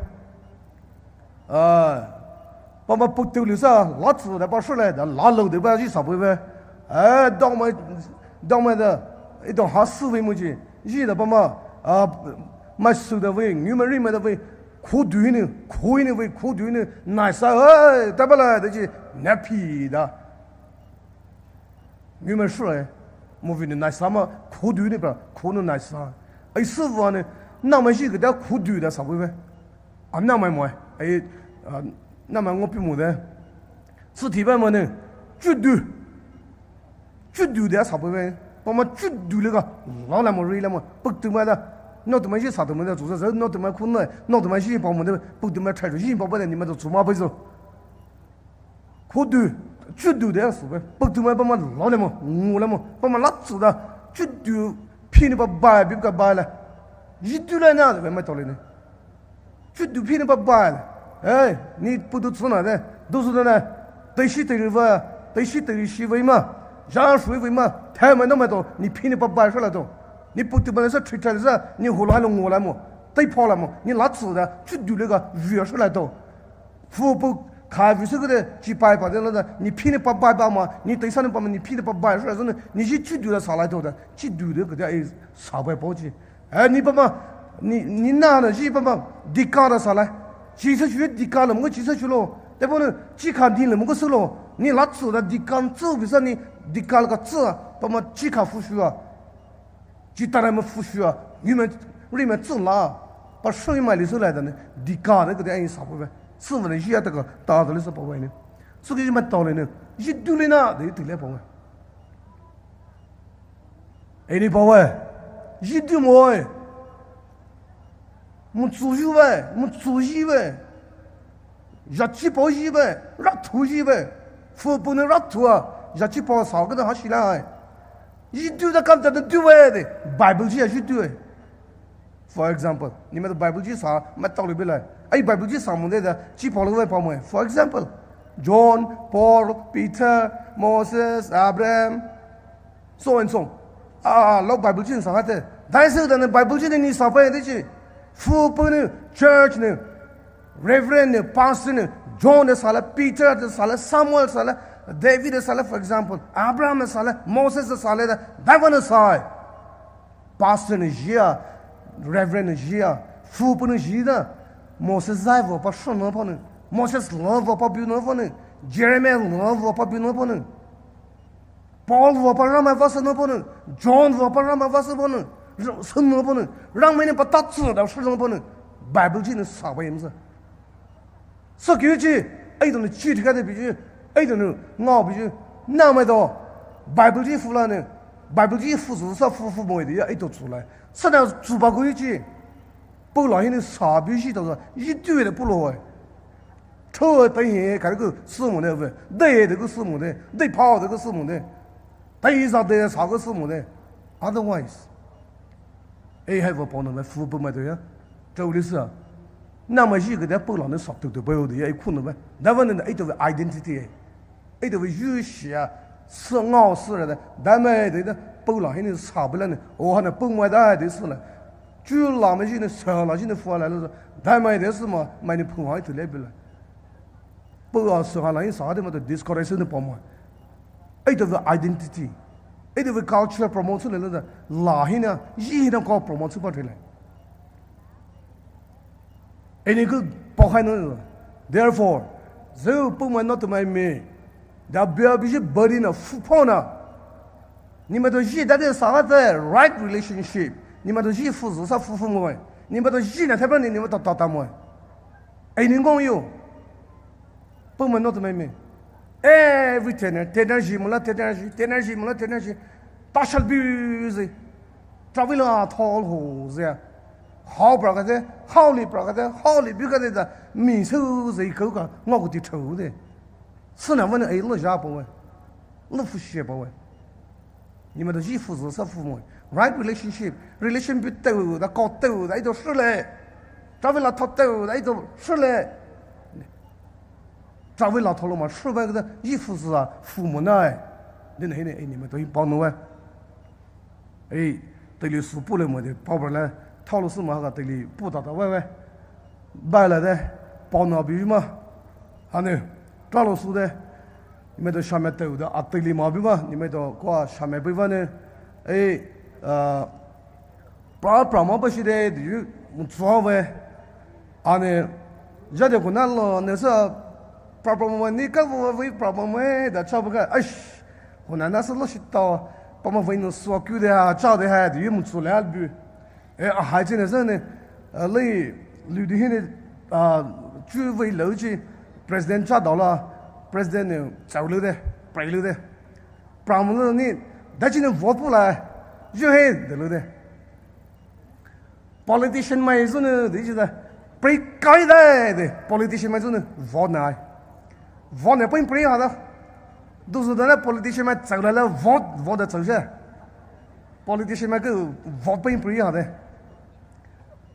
Ah, pama puktu lisa, la tsu da pa shule da la lo de ba ji sa bu ve. Eh, dong mai, dong mai da, i dong ha su ve mu ji. Ji da pama, ah, mai su da ve, ngu mai ri mai da ve, ku du ni, ku ni ve, ku du ni, nai sa, eh, da ba la da ji, na pi da. Ngu mai shule, mo vi ni nai sa ma, ku du ni ba, ku ni nai sa. Ai su va ni, na mai ji ge da ku du da sa bu ve. A na mai mo, ai, a, na mai ngo pi mo de. Su ti ba mo ne, ju du. Ju du de sa bu ve. Pama ju du le ga, la la mo ri la mo. Puk tu mai da. No tu mai ji sa tu mai da, zu za, no tu mai ku ne, no tu mai ji pa mo de, puk tu mai chai ji pa ba de, ni mai tu zu ma ba zo. Ku du, ju du de su ve. Puk tu mai pama la le mo, ngu le mo. Pama la tsu da. Ju du, pi ni pa ba, bi ka ba la. Ji du le na, ve mai to le ne. Ju du pi ni pa ba la. Eh, ni pu du tsu na de. Du su de na. Te shi te ri va, te shi te ri shi ve ma. Ja shui ve ma. Te mai no mai to, ni pi ni pa ba shu la to. Ni pu tu mai sa, tri tra sa, ni hu la lo ngu la mo. Te pa la mo, ni la tsu da, ju du le ga, ju shu la to. Fu pu ka vi se ge de, ji pai pa de la da, ni pi ni pa ba ba ma, ni te sa ni pa ma, ni pi ni pa ba shu la to, ni ji ju du da sa la to da, ji du de ge de ai sa bai pa ji. Eh, ni pama, ni, ni na na ji pama, di ka da sa la. Ji se shu di ka la mo, ji se shu lo. Te pama ji ka di la mo ko su lo. Ni la tsu da di ka tsu bi sa ni di ka la ka tsu, pama ji ka fu shu a. Ji ta na mo fu shu a. Yu me, ri me tsu la. Pa shu mai li su la da ne. Di ka da ke de ai sa pa ve. Su ve ne ji a ta ka, ta da li sa pa ve ne. Su ke ji ma ta le ne. Ji du le na, de tu le pa ve. Ei ni pa ve, ji du mo e. Mo tsu ji ve, mo tsu ji ve. Ja ji pa ji ve, ra tu ji ve. Fu pu ne ra tu a, ja ji pa sa ke de ha shi la e. Ji du da kam ta de du ve de. Bible ji a ji du e. For example, ni mai to Bible ji sa, mai to le bi la. Ai Bible ji sa mo de da, ji pa lo ve pa mo e. For example, John, Paul, Peter, Moses, Abraham, so and so. Ah, lo Bible ji sa ha te. Dai se da ne Bible ji ne ni sa pa de ji. Fu pu ne, church ne, Reverend ne, pastor ne, John ne sa la, Peter ne sa la, Samuel sa la, David ne sa la, for example, Abraham ne sa la, Moses ne sa la, da, dai va ne sa e. Pastor ne ji a, Reverend ne ji a, fu pu ne ji da, Moses zai va pa shu ne pa ne, Moses la va pa biu ne pa ne, Jeremiah la va pa biu ne pa ne. Paul va pa Ramai va sü nü pünü, John va pa Ramai va sü pünü, sü nü pünü, Ramai nü pa ta tsü da sü nü pünü, Bible ji nü sa pa yim sü. Sü kiu ji, ai to nü ji thika de pi ji, ai to nü ngao pi ji, na mai to, Bible ji fu la nü, Bible ji fu sü sa fu fu mo de ya ai to tsü la. Sü na tsü ba gu ji. Pula hi nü sa pi ji to sa, ji tu de pula wa. Chou tai hi, kari ku sü mo de ve. Dei de ku sü mo de. Dei pa de ku sü mo de. Tai za de sa ku sü mo de. Otherwise. Ei hai va pon na fu pu mai to ya. Chou li sa. Na ma ji ke de pula nü sa tu tu pa de ya, ei ku nü ba. Da va nü ai to identity. Ei to ve yu shia, sü ngao sü ra da, da mai de da, pula hi nü sa bula nü, o ha nü pung mai da de sü la. Ju la mai ji nü, sü la ji nü, fu la lo, da mai de sü ma, mai nü pung hai tu le bula. Pula sü ha la hi sa de ma to discourage nü pa ma. Ei to ve identity. Ei to ve culture promote le lo da, la hi nü, ji hi nü ko promote pa le. Ei ni ku pa hai nü. Therefore, zeu pu mai nü tu mai me. Da bia bi ji bari na fu pa na. Ni ma to ji da de sa ha te right relationship. Ni ma to ji fu zu sa fu fu mo. Ni ma to ji na te pa ni, ni ma to ta ta mo. Ei ni ngong yo. Pu mai nü tu mai me. Every tenor, tenor ji mo la, tenor ji, tenor ji mo la, tenor ji. Ta shall be zi. Travel a tall ho zi. Hao pra ka zi, hao li pra ka zi, hao li bi ka zi da. Mi su zi ko ka, ngo ku ti chou de. Sü na wa nü ei lo ja pa we. Lo fu shie pa we. Ni ma to ji fu zu sa fu mo. Right relationship. Relation bi teu da, ko teu da, ei to shu le. Travel a tho teu da, ei to shu le. Travel a tho lo ma shu ba da, ji fu zu sa fu mo na. Din hi ne, ei ni ma to hi pa no we. Ei, te li su pu le mo de, pa ba le, tho lo su ma ha ka te li pu ta ta we we. Ba la de. Paona bima, hanou, tralo su de. Nimedo shame teu de, atili ma bima, nimedo koa shame bima ne. E, ah, pra, pra ma bashi de, di, mutsua we. Ane, jade kuna lo, ne sa, pra, pra ma ni ka wo we, pra ma we, da cha ba ka, aish, kuna na sa lo shi ta, pra ma we no so ku de ha, cha de ha, di, mutsu le albu. E, a hai chi ne sa ne, a, lei, lu di hi ne, a, chu wei lou chi, president cha dao la, president ne, chao lou de, pray lou de. Problem lou ni, da chi ne vote pu la, ju he, de lou de. Politician mai zu ne, di chi da, pray kai da, de, politician mai zu ne, vote na ai. Vote ne, pray pray ha da. Du zu da na politician mai chao la la, vote, vote da chao she. Politician mai ke vote pray pray ha de.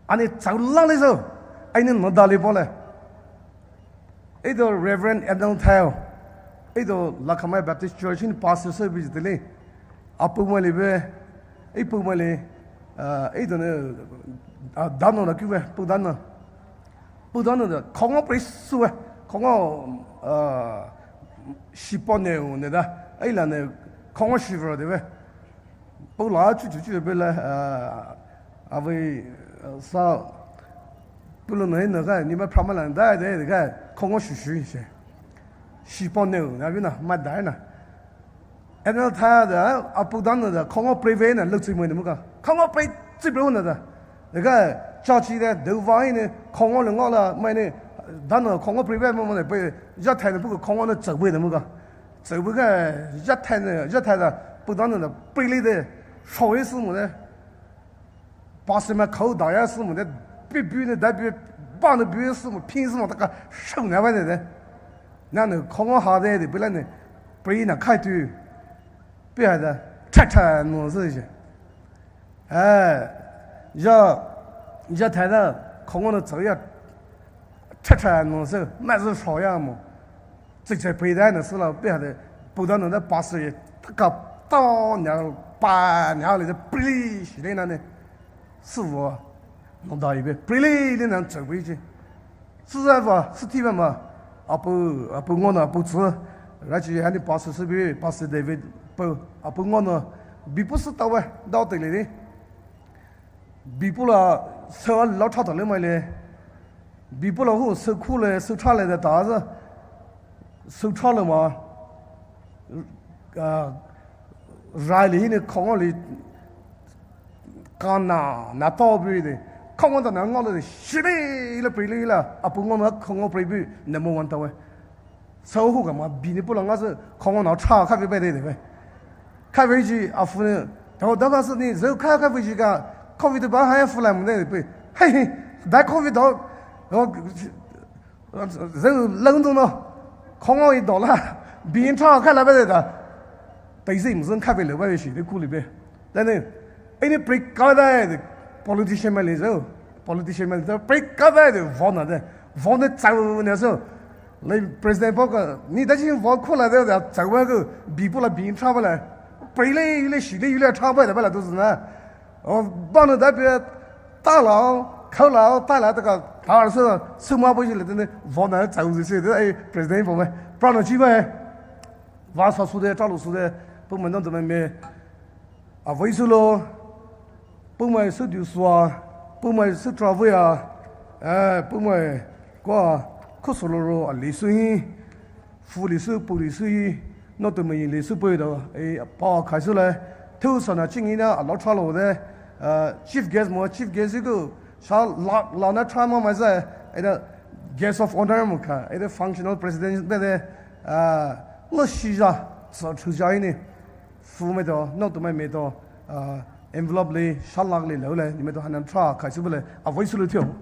Ani chao la le zo, ai ni no da le bo le. Edo Reverend Edel Thao, edo Lakhamai Baptist Church in pastor service de le. Apu mai le be, e pu mai le, ah, edo ne, ah, dano na ku be, pu dano. Pu dano da, kongo pray su be, kongo, ah, shipo ne u ne da, ai la ne, kongo shiver de be. Pau la chu chu chu be la, ah, avei, ah, sa, pulo no hina ka, ni ma phrama la da de ka, kongo shu shu she. Shipo ne u, na bi na, ma da na. Ena tha da, apu dan da, kongo pray ve na, lo tsui mo ne mu ka. Kongo pray tsui pray na da. De ka, cha chi de, de va ne, kongo le ngo la, mai ne, dan na, kongo pray ve mo mo ne, pe, ja thai ne, pu kongo na tsau ve ne mu ka. Tsau ve ka, ja thai ne, ja thai da, pu dan na, pray le de, shou ye su mo de. Pastor mai khou da ya sü mo de, bi bi ne da bi, ba ne bi sü mo, pin sü mo, ta ka shou ne ba ne de. Na ne kongo ha de de, bi la ne, pray na khai tu. Bi ha da, cha cha no sü je. Eh, ya, ya thai da, kongo ne tsau ya, cha cha no sü, ma sü shou ya mo. Tsik tsik pray da na sü la, bi ha de, pu da na da pastor ye, ta ka, ta nya, pa nya le de, pray shi de na ne. Sü vo, no da ibe, pray le le na tsik pray chi. Sü za va, sü ti va ma, apu, apu ngo na, apu tsü, ra chi hani pastor sü bi, Pastor David, pu, apu ngo na, bi pu sü ta we, da te le de. Bipula sü lao cha ta le mai le. Bipula hu sü khu le, sü cha le de ta za. Sü cha le ma. Ah, rai le hi ne kongo le. Ka na, na to bi de. Kongo da na ngo le shi le le pray le la. Apu ngo na kongo pray bi number one ta we. Sü hu ka ma bi ne pula nga sü kongo na cha ka ve be de de be. Ka ve ji a fu ne. Tao da ka sü ni zeu ka ka ve ji ka. Covid ba ha ya fu la mo de be. Hey, hey, da covid do. Zeu lang do no. Kongo i do la. Bi cha ka la be de da. Pai zim zeng ka ve le ba shi de ku li be. Then, eh, any pray ka da de politician mai le zo. Politician mai le zo. Pray ka da de vote na de. Vote ne tsau ne zo. Le president po ka, ni da jin vote ko la de da tsau ba ko, bi po la bi cha ba la. Pray le, le shi le, le cha ba la ba la do na. O, ba no da bi ta la, ka la, ta la ta ka, ta so, so ma bo ji le de vote na tsau ji se de, eh, president po mai. Pra no chi ba, eh. Va sa su de, cha lo su de, po mai no de mai me. A voi su lo, pumai su diu sua, pumai su travel ya, eh, pumai kwa, kusolo ro, a li su hi, fu li su, pu li su hi, no tu mai li su pui do, eh, pa kai su le, tu sa na ching ina, a lo cha lo de, eh, chief guest mo, chief guest ku, sha la, la na cha mo mai zai, eh, da guest of honor mo ka, eh, da functional president be de, eh, lo shi ja, so chu ja ini. Fu mai to, no tu mai mai to, ah, envelope le, shalak le, lo le, ni mai to hanan tra, kai su le, a voi su le tio.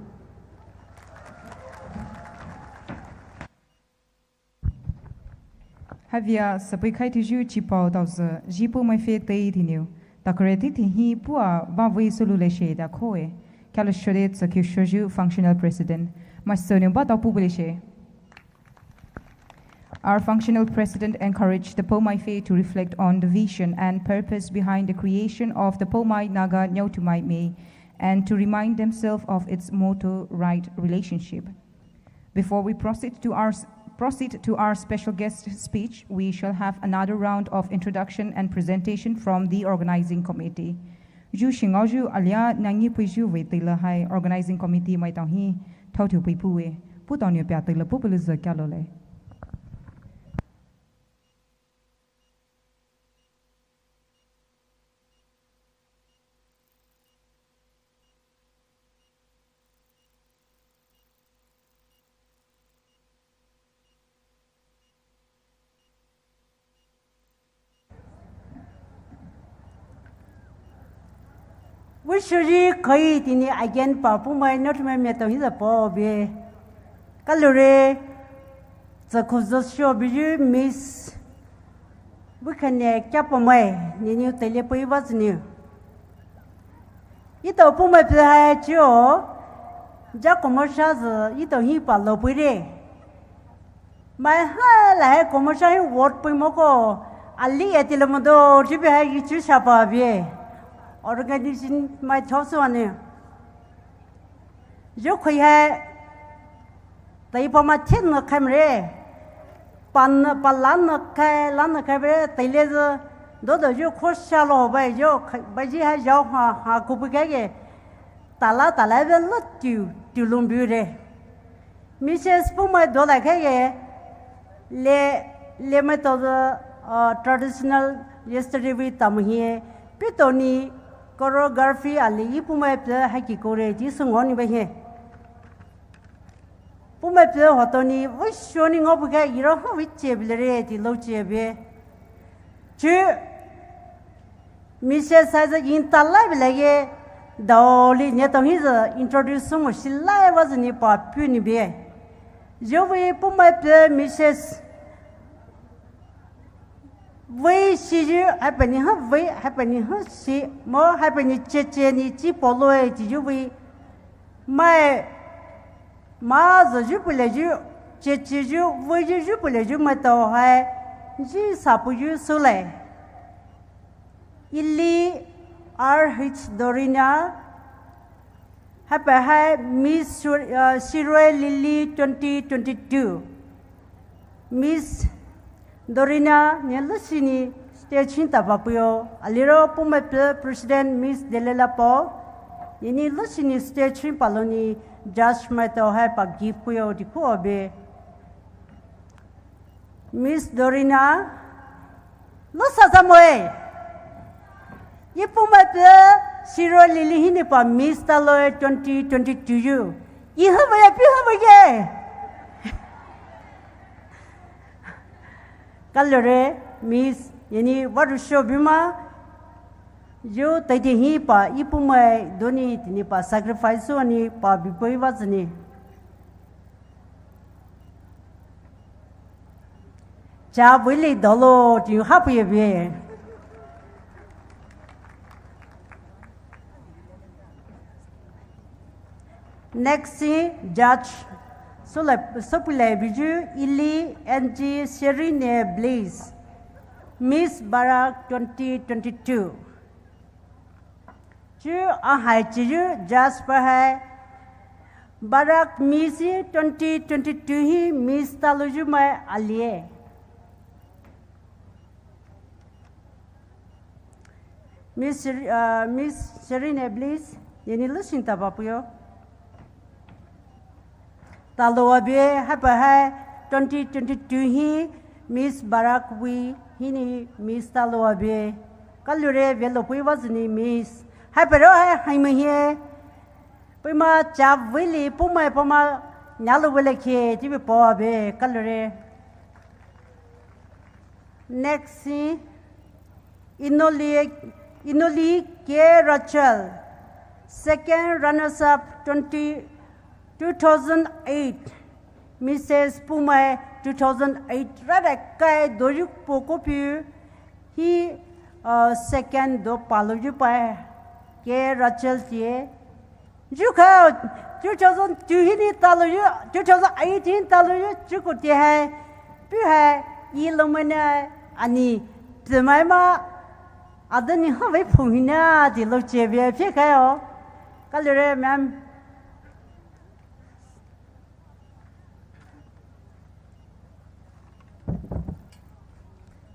Havia, sapui kai tu ju chi pao tao se, ji pu mai fe tei ti niu. Ta kare ti ti hi pu a, va voi su lu le she da ko e. Kalo shode, sa kiu shoju, functional president. Mai so niu ba tao pu bu le she. Our functional president encouraged the Poumai faith to reflect on the vision and purpose behind the creation of the Poumai Naga Nyaotumai May and to remind themselves of its motto, right relationship. Before we proceed to our s-, proceed to our special guest speech, we shall have another round of introduction and presentation from the organizing committee. Zhu shingaoyu alia nangi puiyu vei teile hai organizing committee maitao hi thaothou peipuwe. Putao nou pia teile pupu le zhe kialo le. Wishuri koi tini again pa pumai not me me to hi da po be. Kalure, tsakhuzo sho biju Miss Wikane kya pumai, ni ni tele pui ba zini. Ito pumai phe hai chio, ja komosha zi, ito hi pa lo pui re. Mai ha la hai komosha hi word pui moko, ali eti lo modo, jibe hai ichu sha pa bie. Organization mai thosu ane. Yo khoi hai, tai pa ma thin na khai mre. Pan, pa lan na khai, lan na khai mre, tai le zo. Do do yo kho sha lo bai yo, bai ji hai yao ha, ha ku bu kai ge. Tala, tala ve lo tiu, tiu lum bu re. Missus Pumai do la khai ge. Le, le mai to zo, uh, traditional yesterday we tam hi. Pi to ni choreography ali i pumai phe hai ki kore, ti sung ni ba hi. Pumai phe hoto ni, wishoni ngo bu ga iro ho wi che bile re, ti lo che be. Chu, Missus Saiza in ta lai bile ge, daoli ne to hi zo introduce mo shi lai wa zo ni pa pu ni be. Yo wi pumai phe Missus Wei shi yu, hai pa ni ha wei, hai pa ni ha shi, mo hai pa ni che che ni chi po lo e chi yu wei. Mai, ma zo yu pu le yu, che che yu, wei yu yu pu le yu mai to hai, ji sa pu yu su le. Ili R H Dorina, hai pa hai Miss Sur-, uh, Shiroi Lily twenty twenty-two. Miss Dorina ne lusi ni stage hin ta ba puyo. Aliro pumai phe President Miss Delela po. Ne ni lusi ni stage hin pa lo ni judge mai to hai pa gift puyo di ko be. Miss Dorina, lo sa sa mo e. Ye pumai phe Shiroi Lily hi ni pa Miss ta lo e twenty twenty-two yu. Ye ha ba ya pi ha ba ye. Kalore Miss, ye ni wa ru sho bi ma. Yo tai de hi pa ye pumai do ni ti ni pa sacrifice so ni pa bi poi wa zi ni. Cha wili dolo ti hapu ye be. Next si judge sule, sopule biju Ili N G Serine Bliss, Miss Barak twenty twenty-two. Chu ahai chi yu judge pa hai Barak Miss twenty twenty-two hi Miss ta lo yu mai alie. Miss Sher-, uh, Miss Serine Bliss, ye ni lusi ta ba puyo. Ta lo wa be, hai pa hai twenty twenty-two hi Miss Barak wei hi ni Miss ta lo wa be. Kalure ve lo pui wa zi ni Miss. Hai pa ro hai hai ma hi. Pui ma cha wili pumai pumai nya lo wele ke ti bi po wa be. Kalure. Next si Inoli, Inoli K Rachel, second runners up twenty, two thousand eight, Missus Pumai two thousand eight, rara kai doyu poko pi hi, uh, second do palo yu pa K Rachel tie. Ju kha two thousand two hi ni ta lo yu, two thousand eight hi ni ta lo yu, ju ko ti hai, pi hai, i lo mai na, ani, pi mai ma, ada ni ha wei phung hi na, ti lo che be, pi khai o. Kalure, ma'am.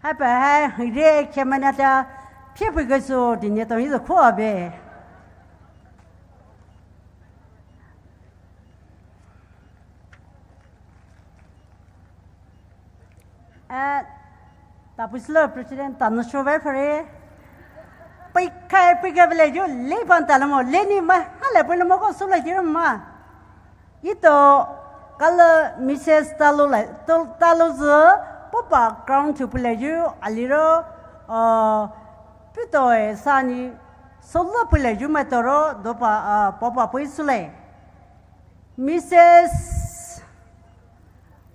Apa hai hire kemana ta pia pui gaso di ne to hizo ko abe. Eh, ta puislo President ta no show bai phare. Pai kai pai ga bele jo le pan ta lo mo le ni ma ha le pai lo mo ko su le ji ma. Ito kala Missus Talo le to Talo zo popa crown to pule jo aliro uh pito e sani solo pule jo ma toro dopa uh popa pui su le. Missus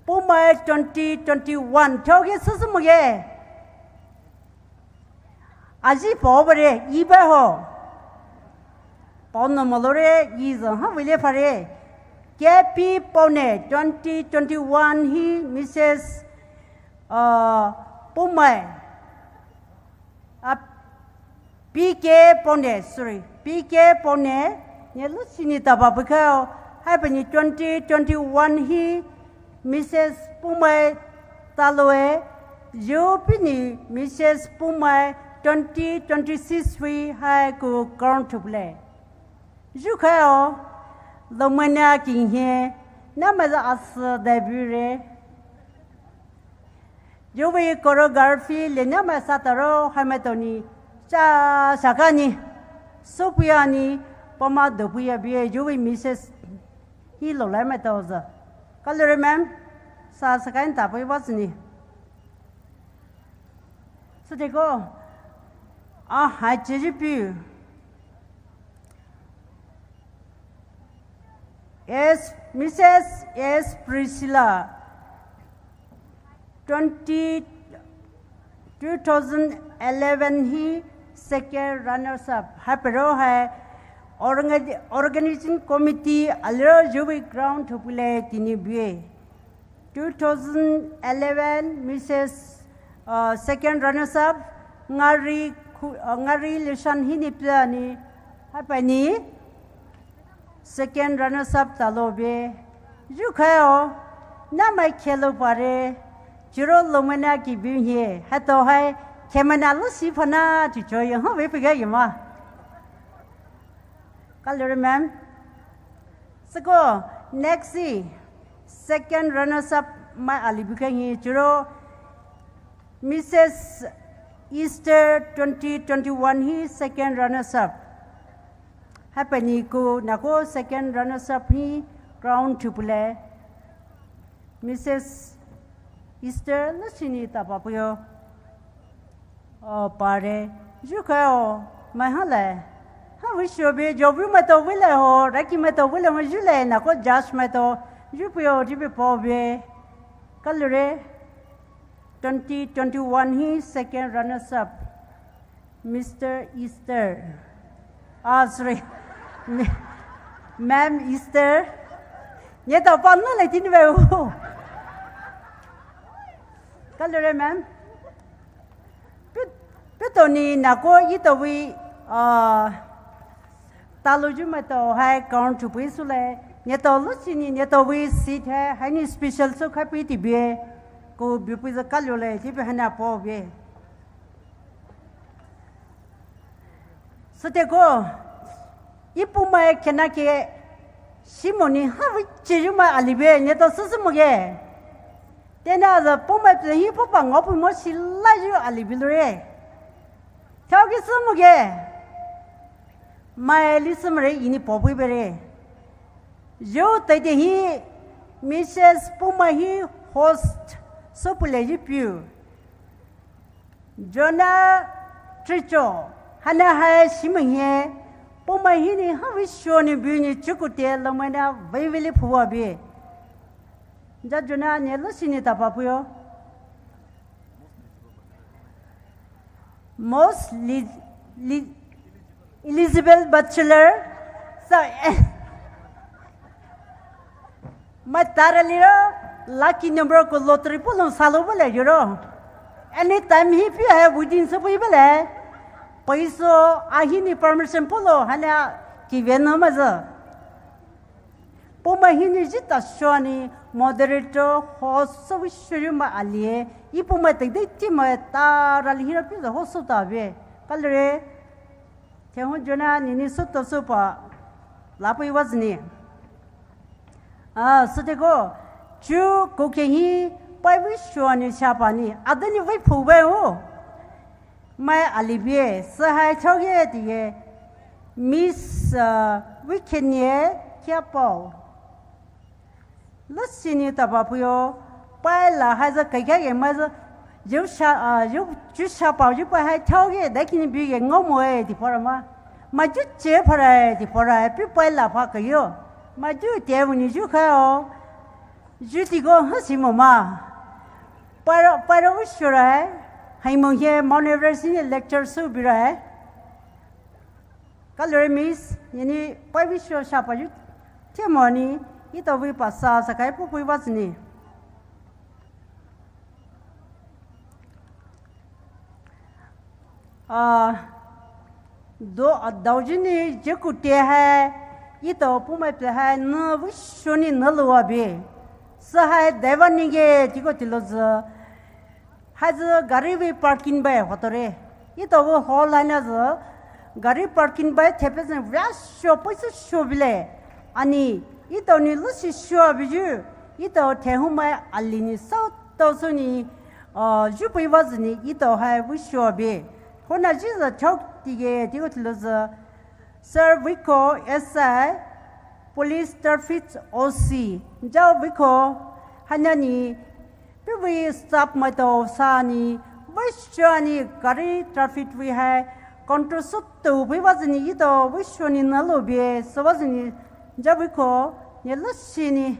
Pumai twenty twenty-one. Thoge susu muge. Aji po bare, iba ho. Pau no malore, izo ha wile pare. K P Pone twenty twenty-one hi Missus Uh, Pumai. Uh, P K Pone, sorry, P K Pone, ne lu sini taba bukao, haibani twenty twenty-one hi Missus Pumai Taloe, yo pini Missus Pumai twenty twenty-six hui hai ku crown thuple. Yu khaio, lomania king he, na maza as debut re. Yuwi choreography le nama sataro haimaitoni cha sakani sopuya ni pama dopuya bie yuwi Missus Hilo laimaitoza. Kalure ma'am, sa sakain tapo iwasini. Suteko, ah, hai cheji piu. S, Missus S Priscilla, twenty, two thousand eleven hi second runners up. Hai pero hai orga-, organizing committee aliro yuwi crown thupule tini bie. Two thousand eleven Missus, uh, second runners up, Ngari Khu-, uh, Ngari Lishan hini piani, haipani second runners up talo be. Yu khaio, na mai khelo pare, chiro lomana ki bi he, hato hai, khemana lo si phana, ti cho yo, ho be piga yima. Kalure ma'am. Seko, next hi, second runners up mai ali bukan hi churo Missus Easter twenty twenty-one hi second runners up. Haipani ko nako second runners up hi crown thupule. Missus Easter la sini tapa puyo. Oh, pare. Ju khaio, mai ha le. Ha wi sho be, jo wi mai to wi le ho, raki mai to wi le ho, ju le, na ko judge mai to, ju puyo, ju be po be. Kalure, twenty twenty-one hi second runners up. Mister Easter. Ah, sorry. Ma-, Ma'am Easter. Ye to pan no le tin be u. Kalure, ma'am. Pi-, pitoni nako itowi, ah, talo ju mato hai count to pui sule. Nyeto lusini nyeto wi seat hai, haini special so khapi ti bie. Ko bipui za kalule, ti be hana po bie. Soteko, ipumai kena ke, simoni ha wi chiyuma alibe, nyeto susu muge. Tena za pumai pe hi pupa ngo pumo sila yu alibilure. Thao ki sumuge. Mai li sumre ini popui bere. Yo tete hi Missus Pumai hi host so pule yi piu. Jona Tricho, hana hai simang he, pumai hini hawi shoni bini chukute lomana vaivili phuwa bi. Ja Jona ne lo sini tapa puyo. Most li-, li-, eligible bachelor. So, eh, Matara liro, lucky number ko lottery polo salo bole yoro. Anytime hi pi hai within so pui bole. Paiso ahini permission polo hana ki veno mazo. Pumai hini jita shoni Moderator host sou vei shori mai alie. Ipu mai tei dei ti mai ta ra li hira pi za host sou ta ve. Kalere. Te hon jona nini sou to sou pa. Lapu iwa zini. Ah, sou te ko. Chu ko ke hi pai vei shoni shapa ni. Adani vei pu ve o. Mai alibie. Sahai choge ti ye. Miss, uh, Weekend ye kia pao. Lüsini tapa puyo, pai la hai za kaikha ge mai za, yu sha, ah, yu, yu sha pao yu pai hai thao ge, dai kini bi ge ngau mo e, ti pora ma. Ma yu che pora e, ti pora e, pi pai la pa ka yo. Ma yu te wu ni yu kha o. Yu ti go ha si mo ma. Pai ra, pai ra u shu ra e. Hai mo he, Mount Everest ni lecture su bi ra e. Kalere Miss, nini pai vei sho shapa yu. Te mo ni, ito vei pa sa, sa kai pu pui wa zini. Ah, do, ah, dau jini, je ku te hai, ito pu mai pe hai, na vei sho ni na lo wa bi. Sa hai, dai wa ni ge, ti ko ti lo zi. Hai zi gari vei parking bai hoto re. Ito vei hall hai na zi gari parking bai tepe zen via sho pai su sho bile. Ani ito ni lusi sho abi ju. Ito te hu mai ali ni sau tau su ni, uh, ju pai wa zi ni ito hai vei sho abi. Hona ji zi chok ti ge ti ko ti lo zi. Sir Viko S I, Police Traffic O C, Jao Viko, hanya ni, piwi staff mai to sa ni, vei sho ni gari traffic vei hai, control su tu vei wa zi ni ito, vei sho ni na lo bie, so wa zi ni, Jao Viko, ni lo si ni,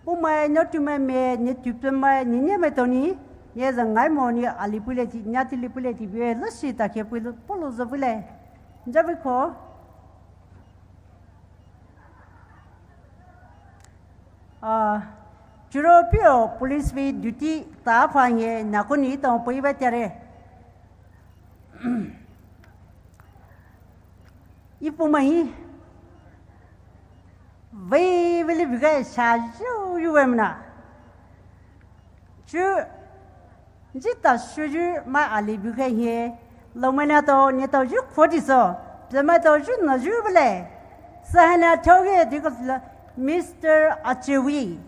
Pu mai, nyo tu mai me, ni tu pe mai, ni ni mai to ni, ni za ngai mo ni ali pule ti, nya ti li pule ti be, lo si ta ke pule, polo zo pule. Jao Viko. Ah, churo pio police vei duty ta pha ye, na ko ni to pui ba tiare. Ipu mai. Vei vei li bigai sha yu yu wemna. Chu, jita shu yu mai ali bigai he. Lo mai na to, ni to yu kho di so. Pe mai to yu na yu bele. Sa hai na to ge di ko la, Mister Achewi.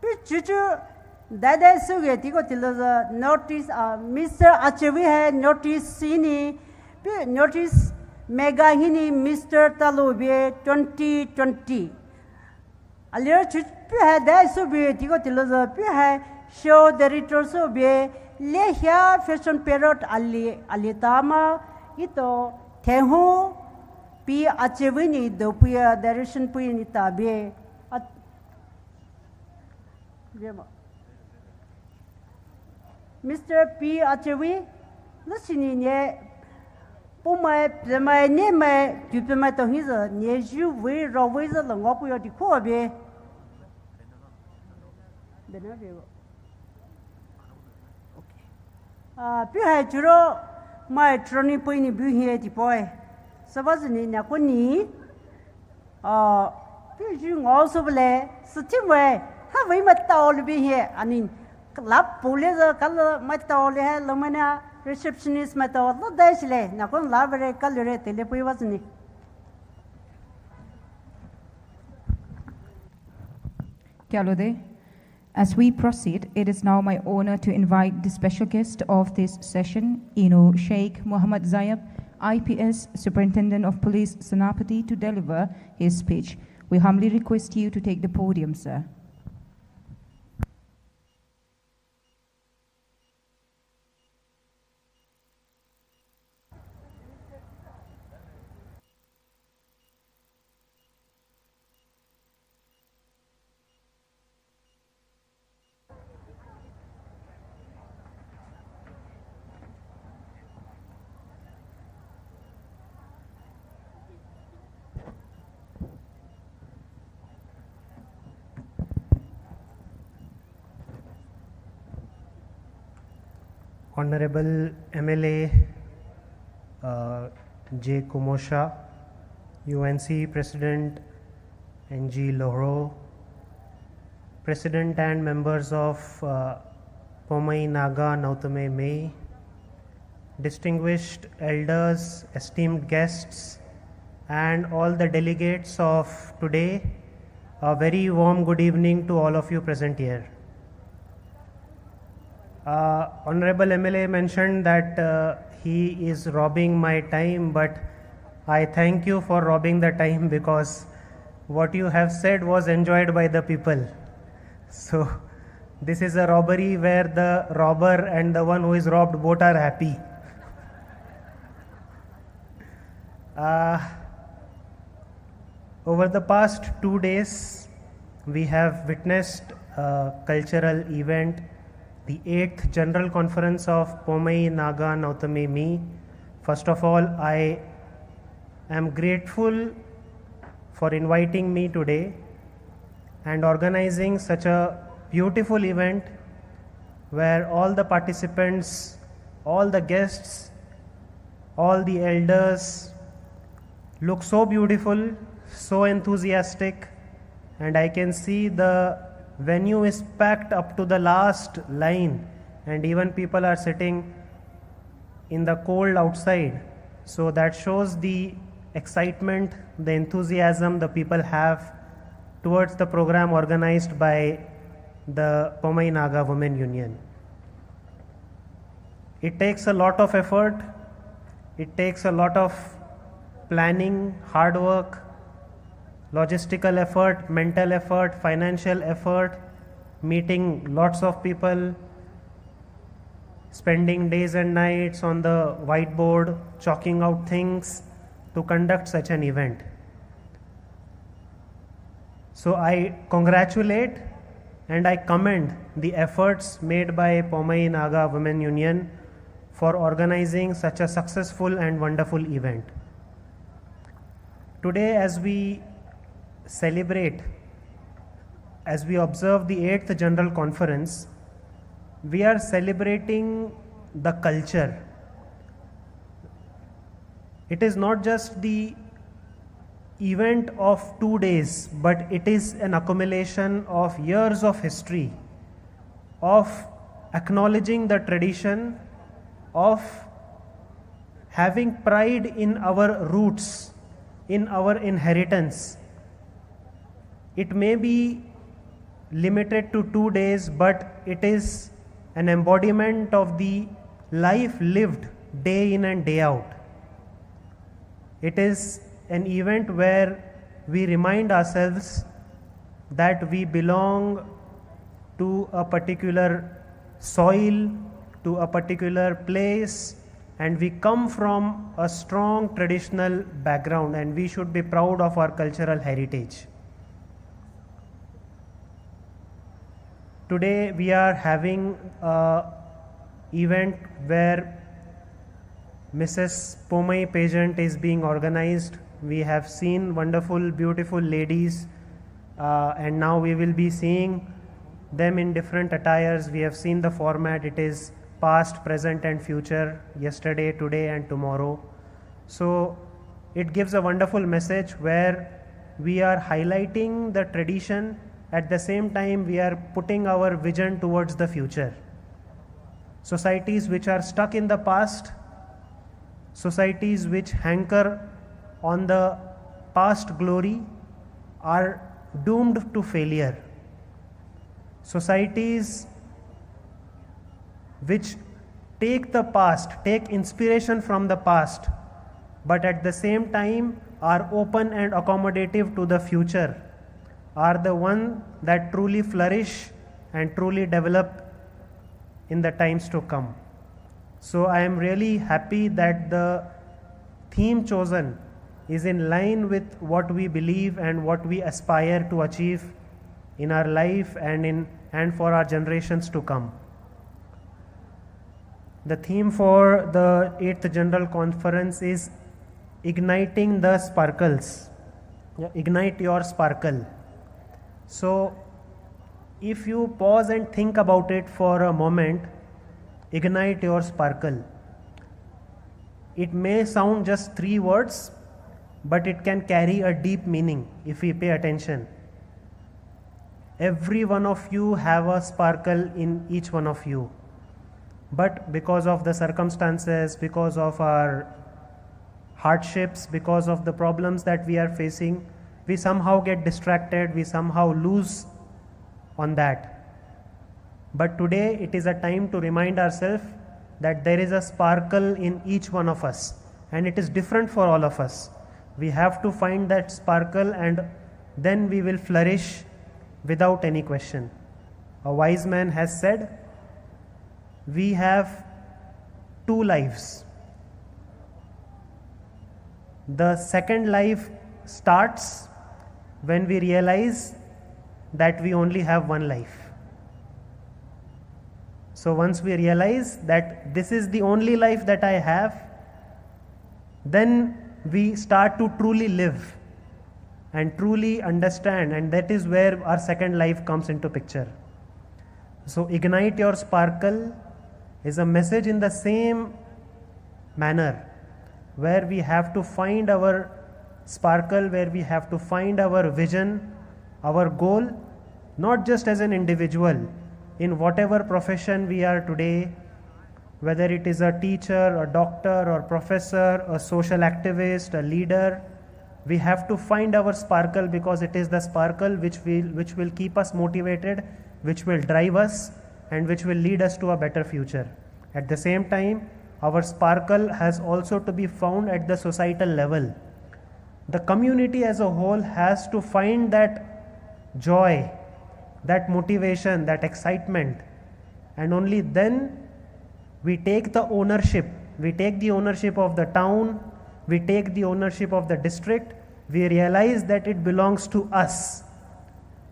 Pi chuchu, dai dai su ge ti ko ti lo za notice, ah, Mister Achewi hai notice si ni, pi notice mega hi ni Mister Talo be twenty twenty. Alio chu pi hai dai su be ti ko ti lo za pi hai show director su be le hia fashion parade ali, ali tama ito te hu pi Achewi ni do pu ya direction pu ni ta be. At-, Mister P Achewi, lo si ni ne, pu mai, pe mai, ne mai, tu pe mai to hi za, ne ju vei, ro vei za lo ngo pu yo di ko be. Be na be wo. Okay. Ah, pi hai churo, mai troni pui ni bu hi ti poi. Sa ba zi ni na ko ni. Ah, pi ju ngao so bele, sa ti we, ha vei ma tao le bi he, ani, lap pu le za, ka la ma tao le he, lo ma na receptionist ma tao, lo dai si le, na kon la vere, ka le re, te le pui wa zi ni. Kia lo de. As we proceed, it is now my honor to invite the special guest of this session, Inu Sheikh Muhammad Zayab, I P S, Superintendent of Police, Senapati, to deliver his speech. We humbly request you to take the podium, sir. Honorable M L A, uh, J Kumosha, U N C President N G Lohro, President and members of uh, Poumai Naga Nautame Mei, distinguished elders, esteemed guests, and all the delegates of today, a very warm good evening to all of you present here. Uh, Honorable M L A mentioned that uh, he is robbing my time, but I thank you for robbing the time because what you have said was enjoyed by the people. So, this is a robbery where the robber and the one who is robbed both are happy. Uh, over the past two days, we have witnessed a cultural event, the eighth General Conference of Poumai Naga Nautame Mei. First of all, I am grateful for inviting me today and organizing such a beautiful event where all the participants, all the guests, all the elders look so beautiful, so enthusiastic, and I can see the venue is packed up to the last line, and even people are sitting in the cold outside. So that shows the excitement, the enthusiasm the people have towards the program organized by the Poumai Naga Women Union. It takes a lot of effort. It takes a lot of planning, hard work, logistical effort, mental effort, financial effort, meeting lots of people, spending days and nights on the whiteboard, chalking out things to conduct such an event. So I congratulate and I commend the efforts made by Poumai Naga Women Union for organizing such a successful and wonderful event. Today, as we celebrate, as we observe the eighth General Conference, we are celebrating the culture. It is not just the event of two days, but it is an accumulation of years of history, of acknowledging the tradition, of having pride in our roots, in our inheritance. It may be limited to two days, but it is an embodiment of the life lived day in and day out. It is an event where we remind ourselves that we belong to a particular soil, to a particular place, and we come from a strong traditional background, and we should be proud of our cultural heritage. Today we are having a event where Missus Poumai pageant is being organized. We have seen wonderful, beautiful ladies, uh, and now we will be seeing them in different attires. We have seen the format. It is past, present, and future, yesterday, today, and tomorrow. So it gives a wonderful message where we are highlighting the tradition. At the same time, we are putting our vision towards the future. Societies which are stuck in the past, societies which hanker on the past glory are doomed to failure. Societies which take the past, take inspiration from the past, but at the same time are open and accommodative to the future, are the one that truly flourish and truly develop in the times to come. So I am really happy that the theme chosen is in line with what we believe and what we aspire to achieve in our life and in, and for our generations to come. The theme for the eighth General Conference is igniting the sparkles. Yeah, ignite your sparkle. So, if you pause and think about it for a moment, ignite your sparkle. It may sound just three words, but it can carry a deep meaning if we pay attention. Every one of you have a sparkle in each one of you. But because of the circumstances, because of our hardships, because of the problems that we are facing, we somehow get distracted, we somehow lose on that. But today it is a time to remind ourselves that there is a sparkle in each one of us, and it is different for all of us. We have to find that sparkle, and then we will flourish without any question. A wise man has said, "We have two lives. The second life starts when we realize that we only have one life." So once we realize that this is the only life that I have, then we start to truly live and truly understand, and that is where our second life comes into picture. So ignite your sparkle is a message in the same manner, where we have to find our sparkle, where we have to find our vision, our goal, not just as an individual, in whatever profession we are today, whether it is a teacher, a doctor, or professor, a social activist, a leader, we have to find our sparkle, because it is the sparkle which will, which will keep us motivated, which will drive us, and which will lead us to a better future. At the same time, our sparkle has also to be found at the societal level. The community as a whole has to find that joy, that motivation, that excitement, and only then we take the ownership. We take the ownership of the town, we take the ownership of the district, we realize that it belongs to us.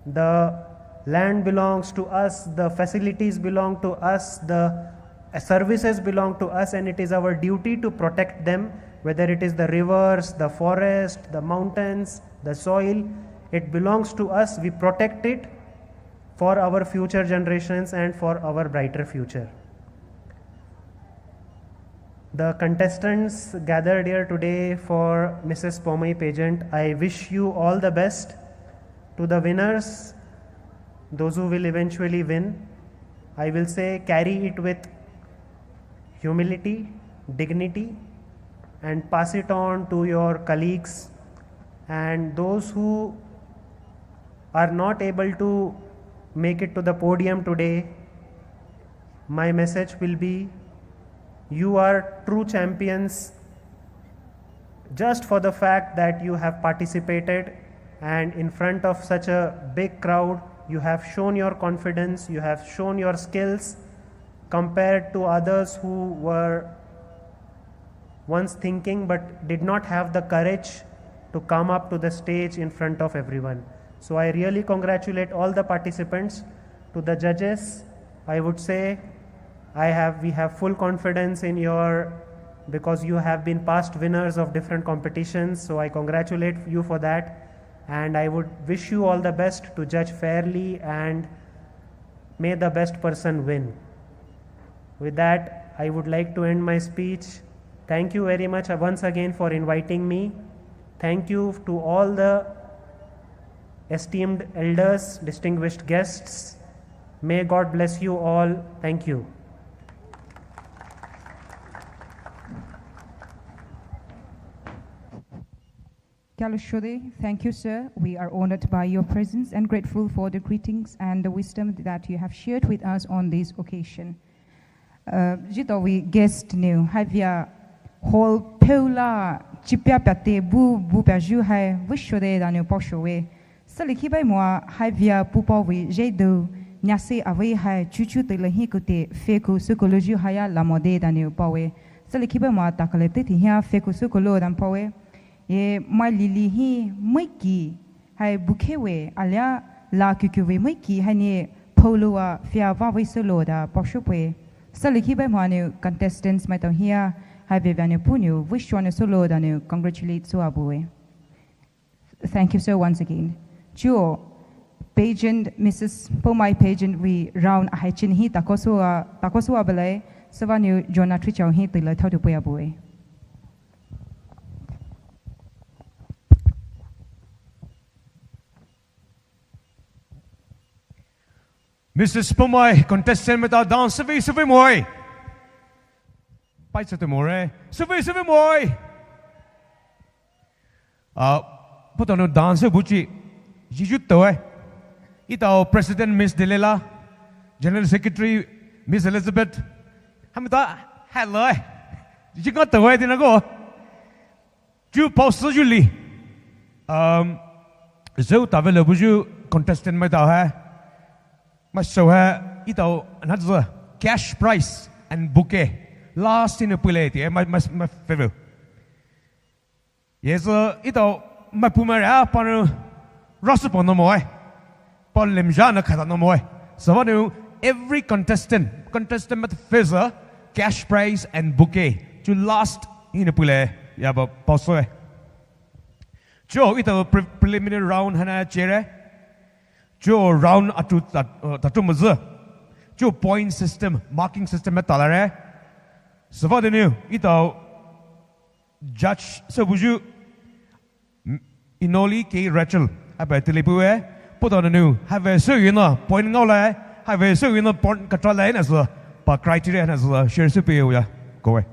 The land belongs to us, the facilities belong to us, the services belong to us, and it is our duty to protect them, whether it is the rivers, the forest, the mountains, the soil. It belongs to us. We protect it for our future generations and for our brighter future. The contestants gathered here today for Missus Poumai pageant, I wish you all the best. To the winners, those who will eventually win, I will say, carry it with humility, dignity, and pass it on to your colleagues. And those who are not able to make it to the podium today, my message will be, you are true champions just for the fact that you have participated, and in front of such a big crowd, you have shown your confidence, you have shown your skills compared to others who were once thinking but did not have the courage to come up to the stage in front of everyone. So I really congratulate all the participants. To the judges, I would say, I have, we have full confidence in your, because you have been past winners of different competitions, so I congratulate you for that, and I would wish you all the best to judge fairly, and may the best person win. With that, I would like to end my speech. Thank you very much, uh, once again for inviting me. Thank you to all the esteemed elders, distinguished guests. May God bless you all. Thank you. Kalo Shode, thank you, sir. We are honored by your presence and grateful for the greetings and the wisdom that you have shared with us on this occasion. Uh, zhitaowe guest nou, haivia hall pheola chipia piate bu, bu piayu hai vishode danou paoshowe. Sali khibai moa haivia pupawe zhidou, nyase ave hai chuchu tele hi kute feku sukulu zhu haya lamode danou paowe. Sali khibai moa takale teti hia feku sukulu dan paowe. E mai lili hi maiki hai bukhewe alia la kukuwe maiki hai ne pholua fia vave solo da paoshowe. Sali khibai moa nou contestants maitao hia hai vevia nou punou vishwa nou solo danou congratulate so abuwe. Thank you, sir, once again. Chuo, pageant, Missus Poumai pageant we round ahai chin hi takosoa, takosoa belai, savanu Jonah Trichao hi tila thau tu puya bue. Missus Pomai, contestant maitao dance süvei süvei moe. Pai sü te more. Süvei süvei moe. Ah, puhtaonou dance buchi. Jiju toe. Etao President Miss Delela, General Secretary Miss Elizabeth. Hami ta hello. Jiju toe tina ko. Chu pause yu li. Um, zeu tavelo buyu contestant maitao hai. Maisou hai etao another cash prize and bouquet. Last in a pile ti, eh, my, my, my favorite. Yes, uh, etao mai pumara panu rasu pano moe. Palemja na khata no moe. Süvanou every contestant, contestant mat face a cash prize and bouquet. Chu last in a pile ya ba pause. Cho etao pre-, preliminary round hana chere. Cho round atu tat-, uh, tatu mazu. Cho point system, marking system talare. Süvanou etao judge sü buyu, M-, Inoli K Rachel. Haiba tili pue. Puhtaonou. Haiva sü yuna point ngaolai. Haiva sü yuna point katralai na sü. Pa criteria na sü. Share sü pue ya. Go away.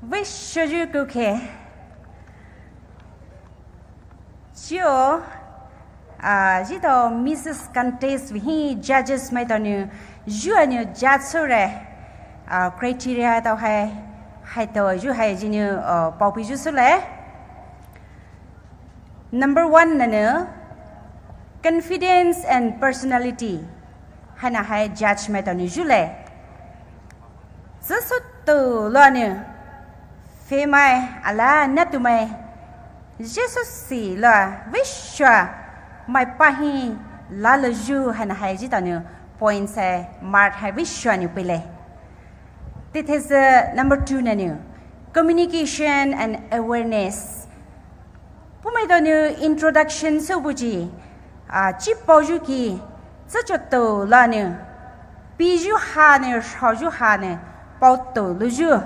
Veishoyu kukhe. Chio, ah, jitao Missus Contest vei hi judges maitao nou, ju anou judge sure, ah, criteria tao hai, haitao ju hai jinou, ah, paopi ju sule. Number one nanou, confidence and personality. Haina hai judge maitao nou jule. Züsoh tou loa nou, femai, ala natumai, Jisu si loa, veishoa, mai pahi, lalo ju haina hai jitao nou, points hai, mark hai veishoa nou pile. Tithezü number two nanou, communication and awareness. Puhmaitao nou introduction sü buji, ah, chi paoyu ki, zücho tou la nou, piju ha nou, shaoyu ha nou, paotou luyu.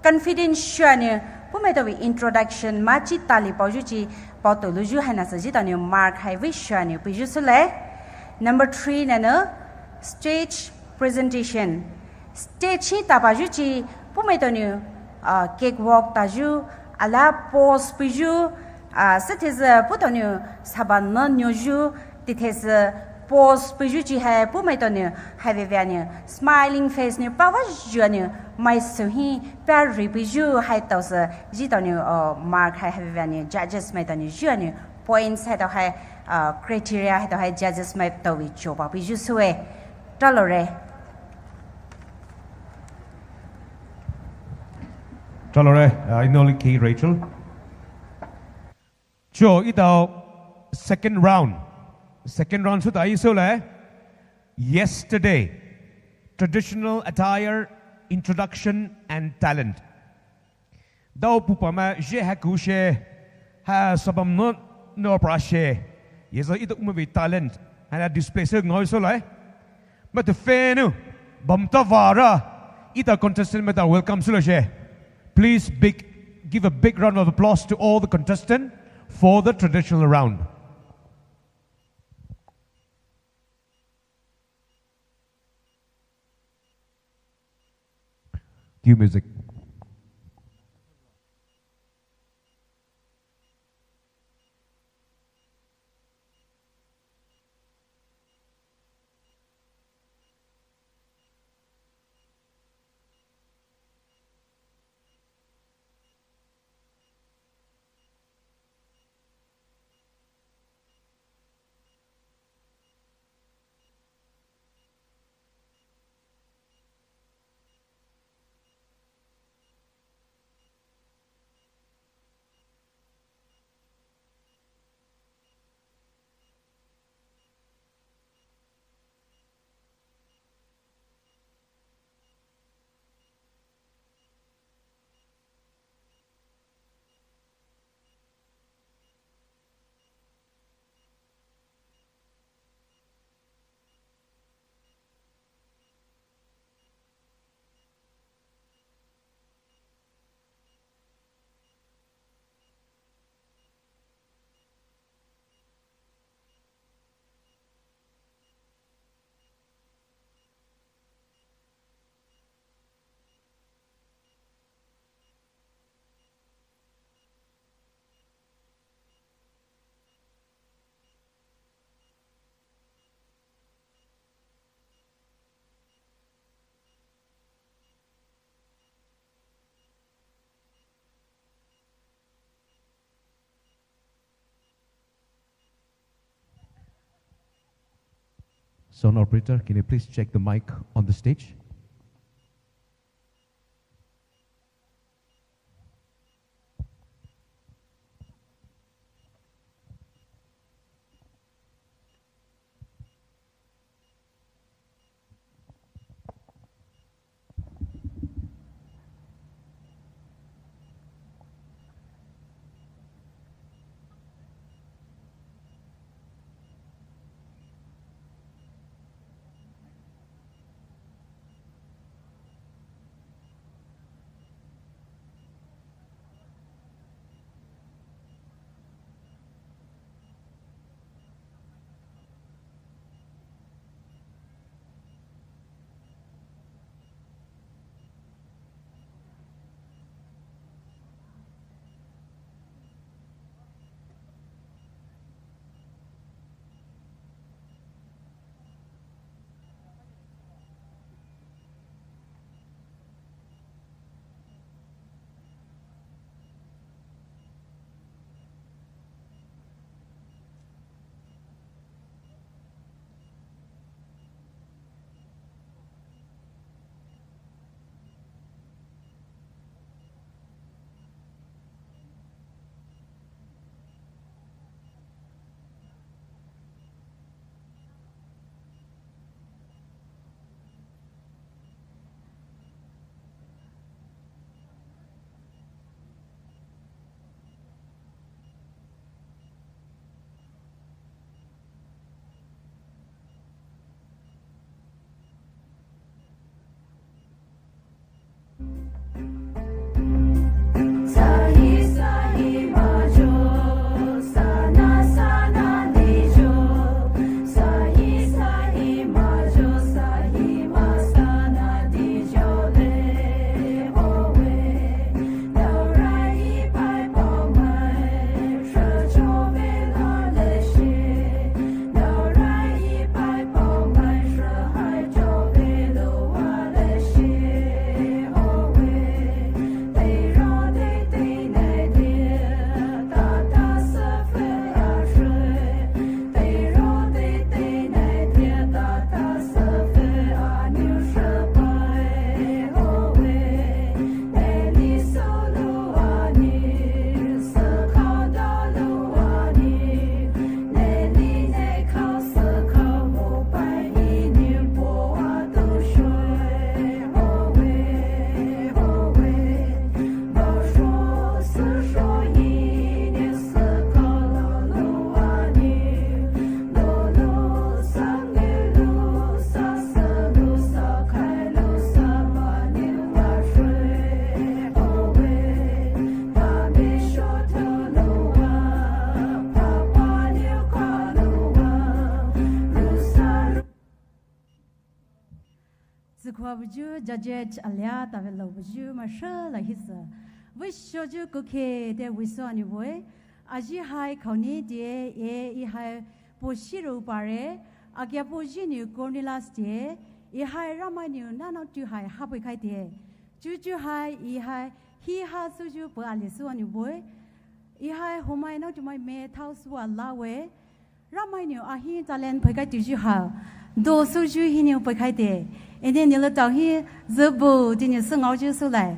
Confidence shoa nou, puhmaitao vei introduction ma chi tali paoyu chi, paotou luyu haina sü jitao nou mark hai veishoa nou piju sule. Number three nanou, stage presentation. Stage hi tapayu chi, puhmaitao nou, ah, cake walk tayu, ala pose piju, ah, süthezü puhtaonou saba nü nyoyu, tithezü pose piju chi hai puhmaitao nou, hai veivei nou, smiling face nou, paoyu nou, mai sü hi, pari piju haitao sü, jitao nou, oh, mark hai hai veivei nou, judges maitao nou, ju nou, points haitao hai, ah, criteria haitao hai, judges maitao vei choba piju sue. Talore. Talore, uh, Inoli K Rachel. Cho etao second round. Second round sü ta iso le. Yesterday. Traditional attire, introduction and talent. Dao pupa ma je ha kushe, ha sabam no, no prashe. Yeza ita uma vei talent, ha na display sü ngoi so lai. Ma te fenu, bam ta vara, ita contestant ma ta welcome sü lo she. Please big, give a big round of applause to all the contestant for the traditional round. Cue music. Sound operator, can you please check the mic on the stage? Zükhua buyu, judge alia, tavelo buyu, mashala hisü. Vei shoyu kukhe te vei so ani vei. Aji hai khaoni te e i hai po shiru pare. Akia po jiniu Cornelius te. I hai Ramai niu nanao tu hai hapui khai te. Chuchu hai i hai hi ha suyu po ali so ani vei. I hai homai nao tu mai me thao sua la vei. Ramai niu ahi talent peikhai tuyu ha. Do suyu hiniu peikhai te. Ene nilo tao hi zübu tiniu sü ngaoyu sulai.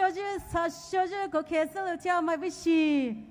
Shoyu, sa shoyu, ko khe sulu tia mai bishi.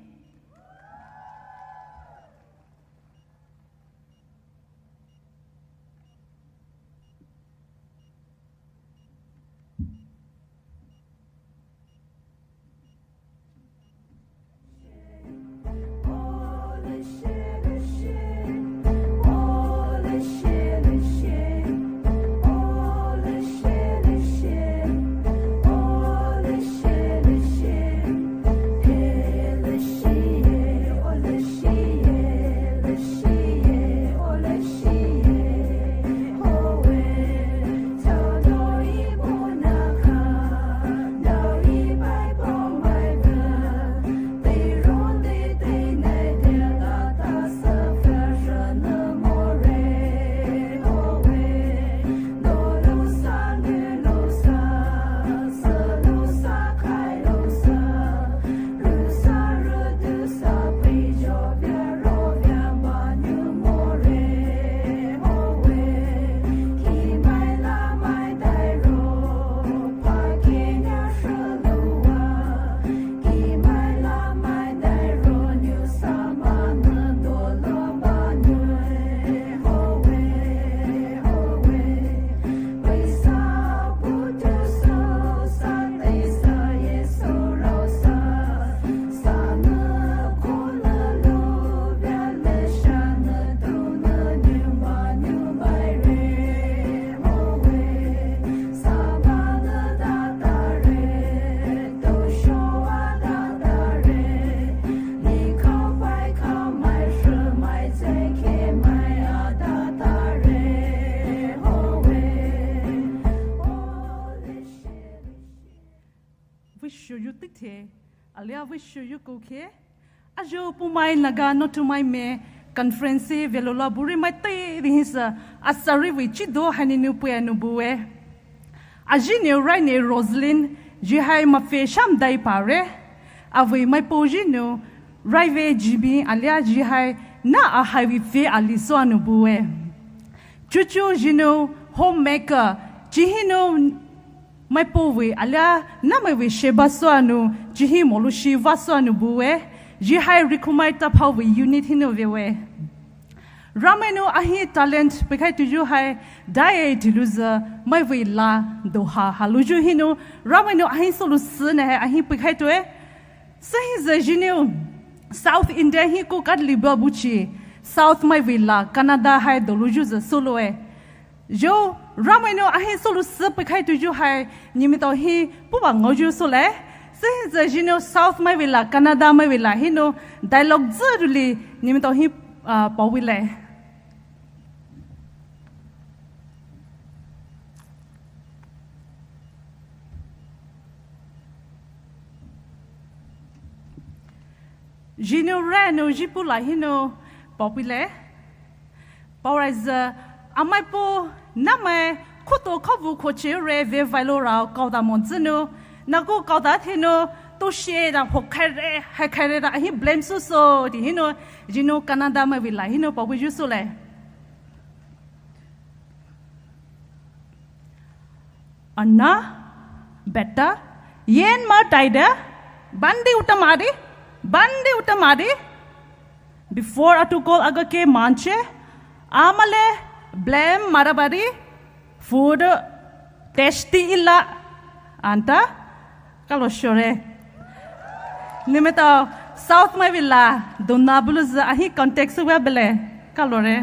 Vei shoyu tikhe, alia vei shoyu kokhe. Ajo Poumai Naga Naotumai Me conference velou la bure mai tei dihisa asari vei chido haininu puya nu bue. Aji ne rai ne Roslyn, ji hai mafe sham dai pare. Avei mai po ji nu rai ve jibi alia ji hai na a hai vei fe ali so anu bue. Chuchu ji nu homemaker, ji hi nu mai po vei alia na mai vei sheba so anu, ji hi molushi va so anu bue. Ji hai rikhumai taphao vei unit hi nu ve we. Ramai nu ahi talent pekhai tuyu hai dai tiluza mai vei la doha haluyu hi nu Ramai nu ahi solu sü ne hai ahi pekhai tue. Sü hi zü ji nu South India hi ko kat liba buchi South mai vei la Canada hai doluyu zü solu e. Yo Ramai nu ahi solu sü pekhai tuyu hai nimitao hi puba ngaoyu sole. Sü hi zü ji nu South mai vei la Canada mai vei la hi nu dialogue zü duli nimitao hi ah, pao vei le. Ji nu rai nu ji pu la hi nu pao vei le. Pao rai zü amai po na mai khuto khavu khoche re ve vailo ra kauda mo zü nu. Na ko kauda the nu to shie da ho khai re, hai khai re da hi blame so so di hi nu. Ji nu Canada mai vei la hi nu pao vei ju so le. Anna, beta, yen ma taida, bandi utamadi, bandi utamadi. Before atu call aga ke manche, amale blame marabadi, food tasty illa, anta, kalo shore. Nimitao South mai vei la dona bulu zü ahi context wa bele, kalo re.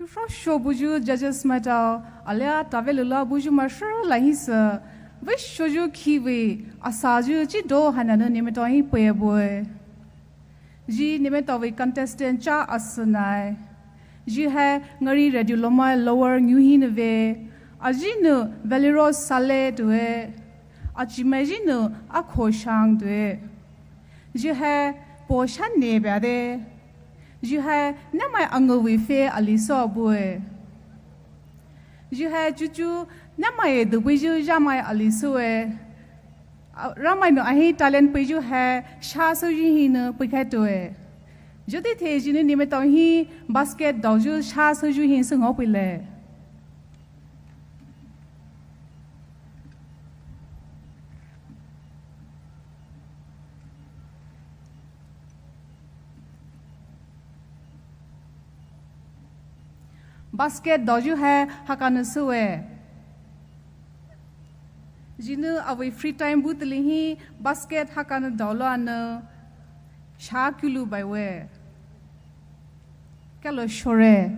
Sho sho buyu judges maitao, alia tave lula buyu ma sho la hi sü. Vei shoyu khivi, asayu chi do hananü nimitao hi pue bue. Ji nimitao vei contestant cha asünai. Ji hai ngari radio lomai Lower Niuhinüve. Aji nü Valeros Saleh tue. Achimai ji nü Akho Shang tue. Ji hai po shan ne bia de. Ji hai namai angu vei fe ali so bue. Ji hai chuchu namai dubui ju jamai ali so e. A, Ramai nü ahi talent pei ju hai sha so ju hi nü pei khai tue. Jodi the ji nü nimitao hi basket dao ju sha so ju hi sü ngau pei le. Basket daoyu hai hakanü süwe. Jinü avei free time bu tüli hi basket hakanü daolo anü sha kulu baiwe. Kalo shore.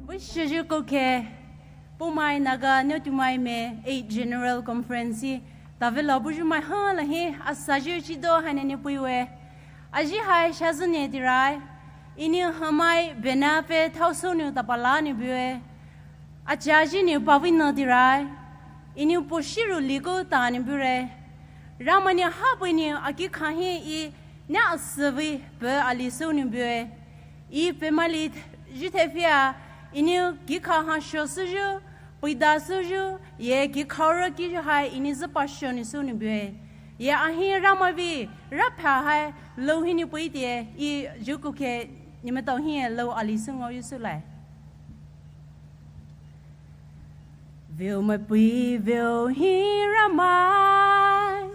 Vei shiju koke, Poumai Naga Newtumai Me eight General Conference hi tavela buju mai ha lahi asaju chido hainani puiwe. Aji hai shazune tirai. Ini hamai bena pe thausonu tapala ni bue. Achaji ni pavino tirai. Ini poshiru liko ta ni bure. Ramani hapui ni aki khahi i na asvi pe aliso ni bue. I pemali jithefia, ini kikha ha sho suju, puida suju, ye kikha ro kiju hai ini zapa sho ni su ni bue. Ye ahi Ramavi, rapha hai, lo hini puite, i juku ke, nimetao hi lo ali su ngau yusu lai. Veo mai pui veo hi Ramai,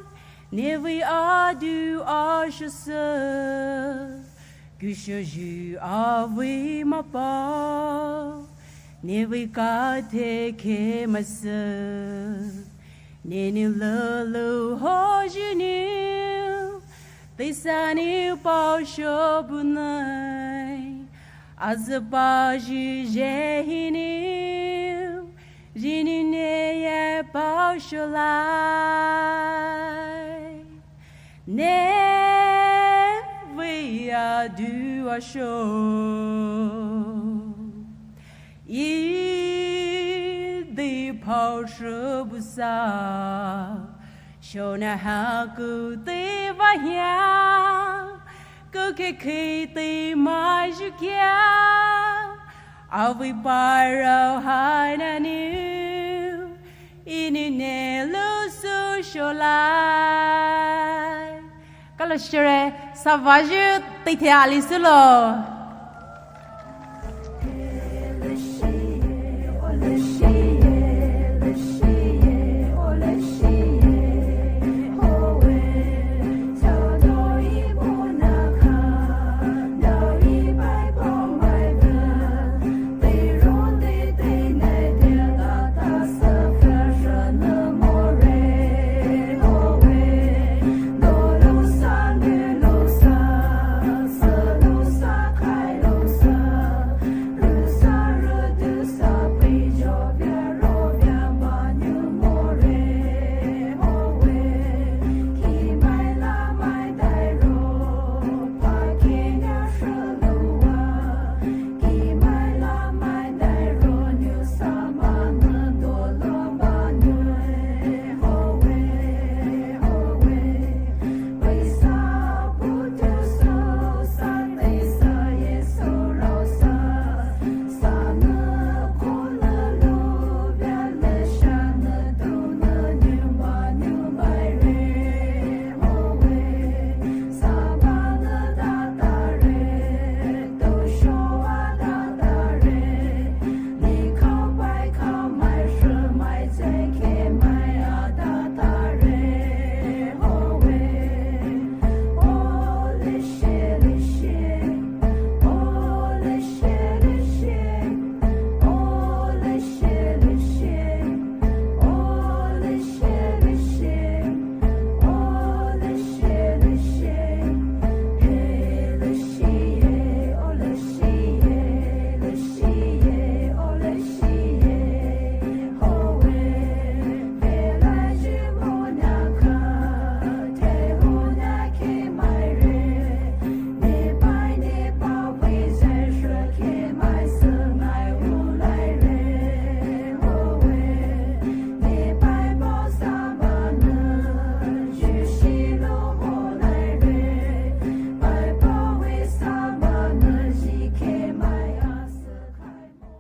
nevi adu ashusu. Kushoju avi mapa, nevi kate ke masa, neni lulu hojini, tisani pao shobunai, azapa jujehini, jini neye pao sholai. Nevi adu asho. Idi pao shobusa. Shona haku te vahia. Kuke kiti majukia. Avi paro hainani. Ini ne lusu sholai. Shure, savayu tithe ali sulo.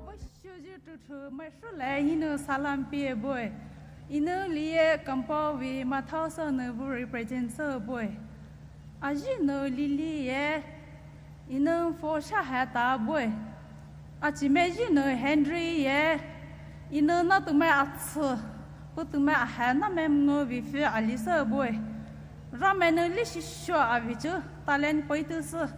Mai shu ji tu tu mai shu le inu salam pie boy. Inu lie kampo wi ma thao sa ne bu represent sa boy. A ji ne lili ye. Inu fo sha ha ta boy. A chi me ji ne Henry ye. Inu na tu me a tsu. Pu tu me a ha na me ngo wi fe a li sa boy. Ra me ne li shi sho a wi chu talent poi tu sa.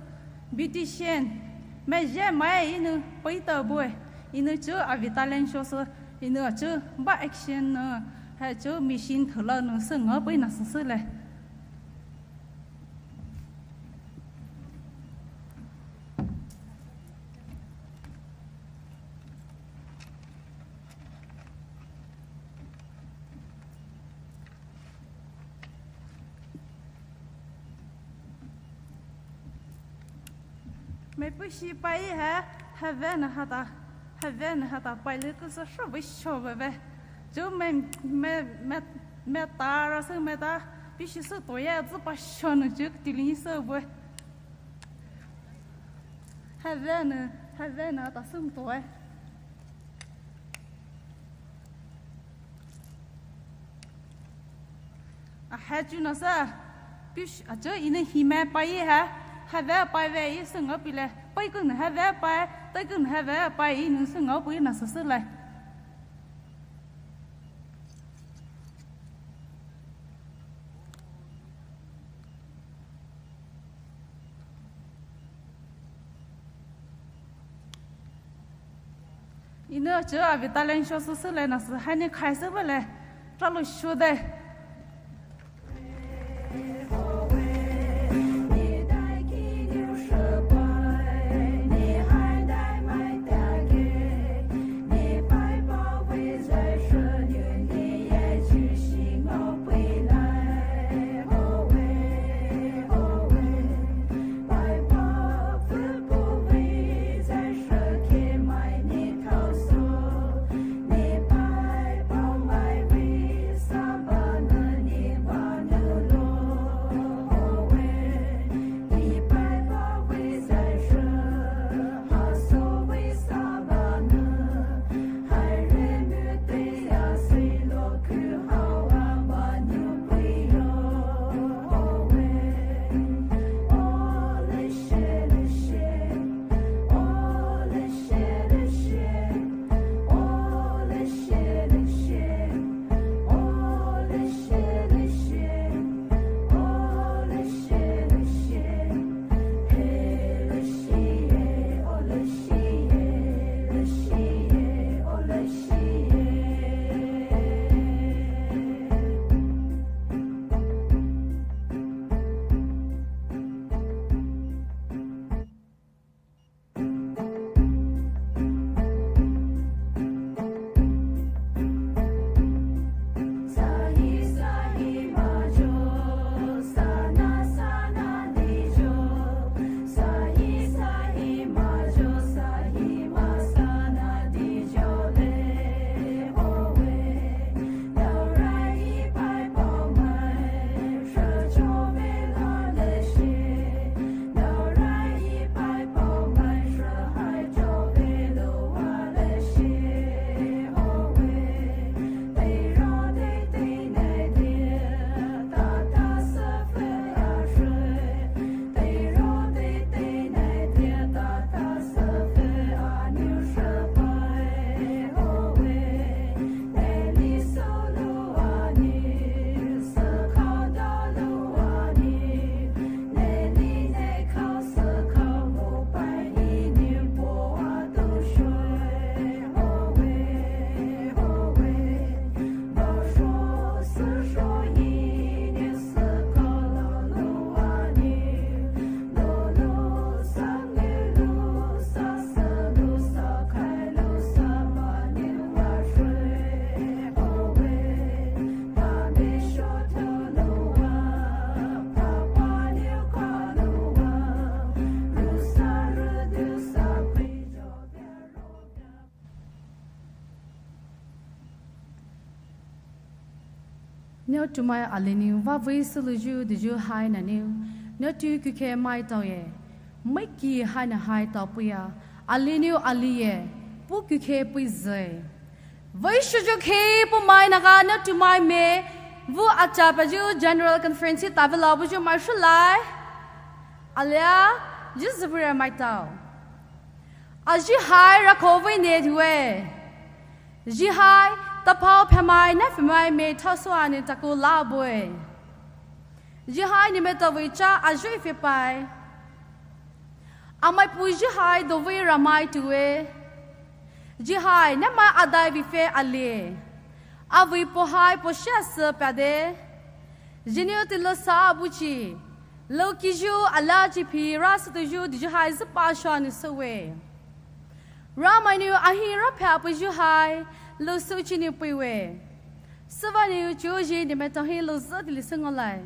Beautician, me je mai inu poi ta boy, inu chu a wi talent show sü, inu a chu ba action ne, ha chu machine thula ne sü nga poi na sü sü le. Mai pushi pai ha, ha ve na ha ta, ha ve na ha ta pai le ku sa shu ve sho ve ve. Ju mai, mai, mai, mai ta ra sü mai ta, pushi sü to ya zu pa sho nu ju ti li sü ve. Ha ve na, ha ve na ta sum to e. A ha chu na sa, push, a chu inu hi mai pai ha, ha ve pai ve i sü nga pi le, pai ku na ha ve pai, tai ku na ha ve pai i nu sü nga pi na sa sü le. Inu chu a wi talent show sü sü le na sü ha ni khai sü ba le. Tra lo shu de. Nü tumai alinou vavei sülouyu deyu hai nanou, nü tu kukhe maitao ye. Maiki haina hai taopeiya, alinou aliye, puh kukhe peizüe. Veishoyu khe puh mai naga nü tumai me, vu acha payu General Conference hi tavela buyu mai shulai. Alia, yu züvura maitao. Aji hai rakho vei ne due. Ji hai, tapao phamai na phamai me thaso ani taku la bue. Ji hai ni me tavei cha aji phe pai. Amai pu ji hai dovei ramai tue. Ji hai na ma adai vi phe ale. Avei po hai po shia se pade. Jiniu tilo sa buchi. Lo kiju ala ji phi ra sütuyu diju hai züpa shua ni sewe. Ramai niu ahi ra pha puyu hai, lo suchi ni puiwe. Süva niu chuji ni me tahi lo zü dili sengolai.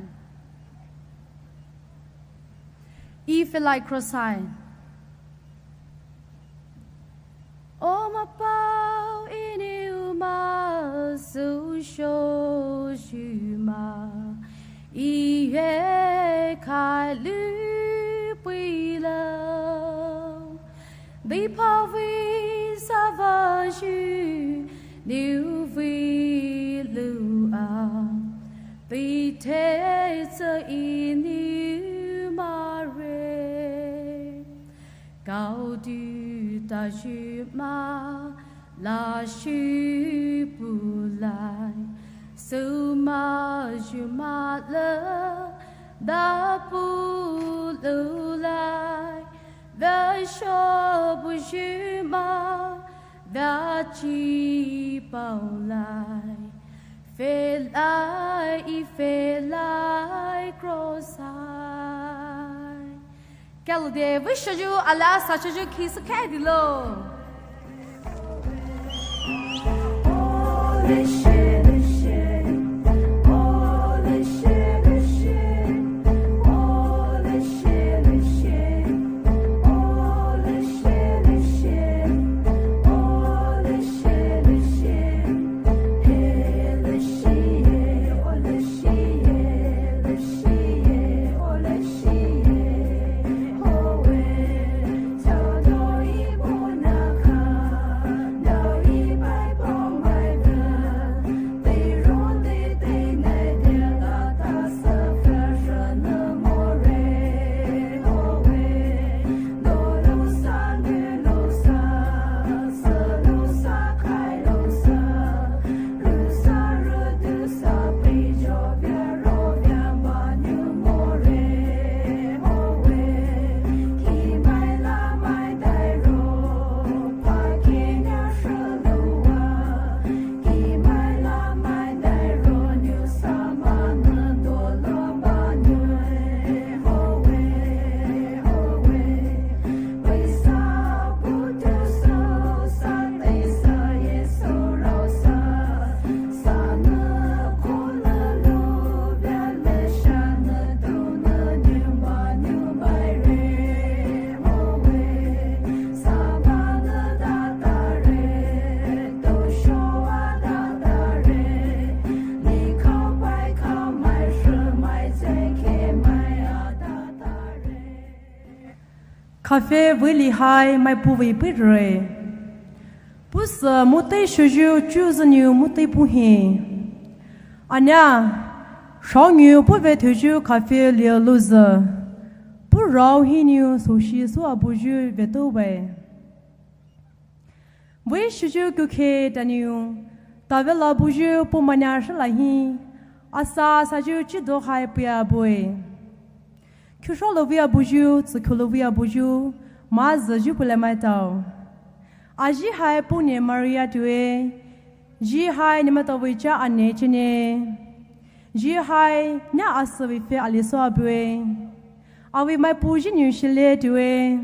I felai cross hai. O mapao iniu ma su sho shu ma, i ye kai lu pui lo. Di pa vi sa va shu niu vi lu a. Di te sa iniu ma re. Kao du ta shu ma la shu pu lai, su ma shu ma le da pu lu lai, ve sho pu shu ma, ve chi pao lai, fe lai, i fe lai cross hai. Kalo de, veishoyu, ala sa shoyu, khi sa khai dilo. Khafe vei li hai mai pu vei pei re. Pu sü mutei shuyu chu zü niu mutei pu hi. Anya, shao niu pu ve thuyu khafe liu lu zü. Pu rao hi niu su shi su a buyu ve tu ve. Vei shuyu kukhe taniu, tavela buyu pu manya shila hi, asa sayu chido hai pia bue. Khusho lovia buyu, tsukhu lovia buyu, ma zü yu pule mai tao. Aji hai pu ne Maria tue, ji hai ne ma tao vei cha ane chene. Ji hai ne asa vei fe ali so abue. Avi mai pu ji niu shile tue.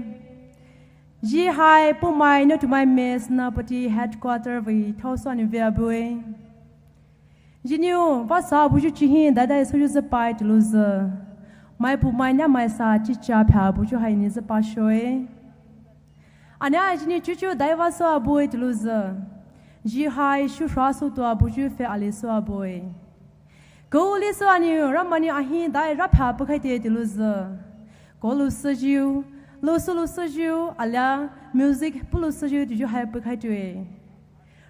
Ji hai pu mai no tu mai mes na pati headquarter vei thao so ni via bue. Ji niu va sa buyu chi hi dai dai so yu zü pai tu lu zü. Mai pu mai nya mai sa chi cha pha buyu hai ni zü pa shoe. Anya ji niu chu chu dai va so abue tu lu zü. Ji hai shu shra so tu abuyu fe ali so abue. Ko lisü anou Ramai nou ahi dai rapha pukhaite toulouzü, ko lousüyu, lousü lousüyu alia music pulou süyu touyu hai pukhaitoue.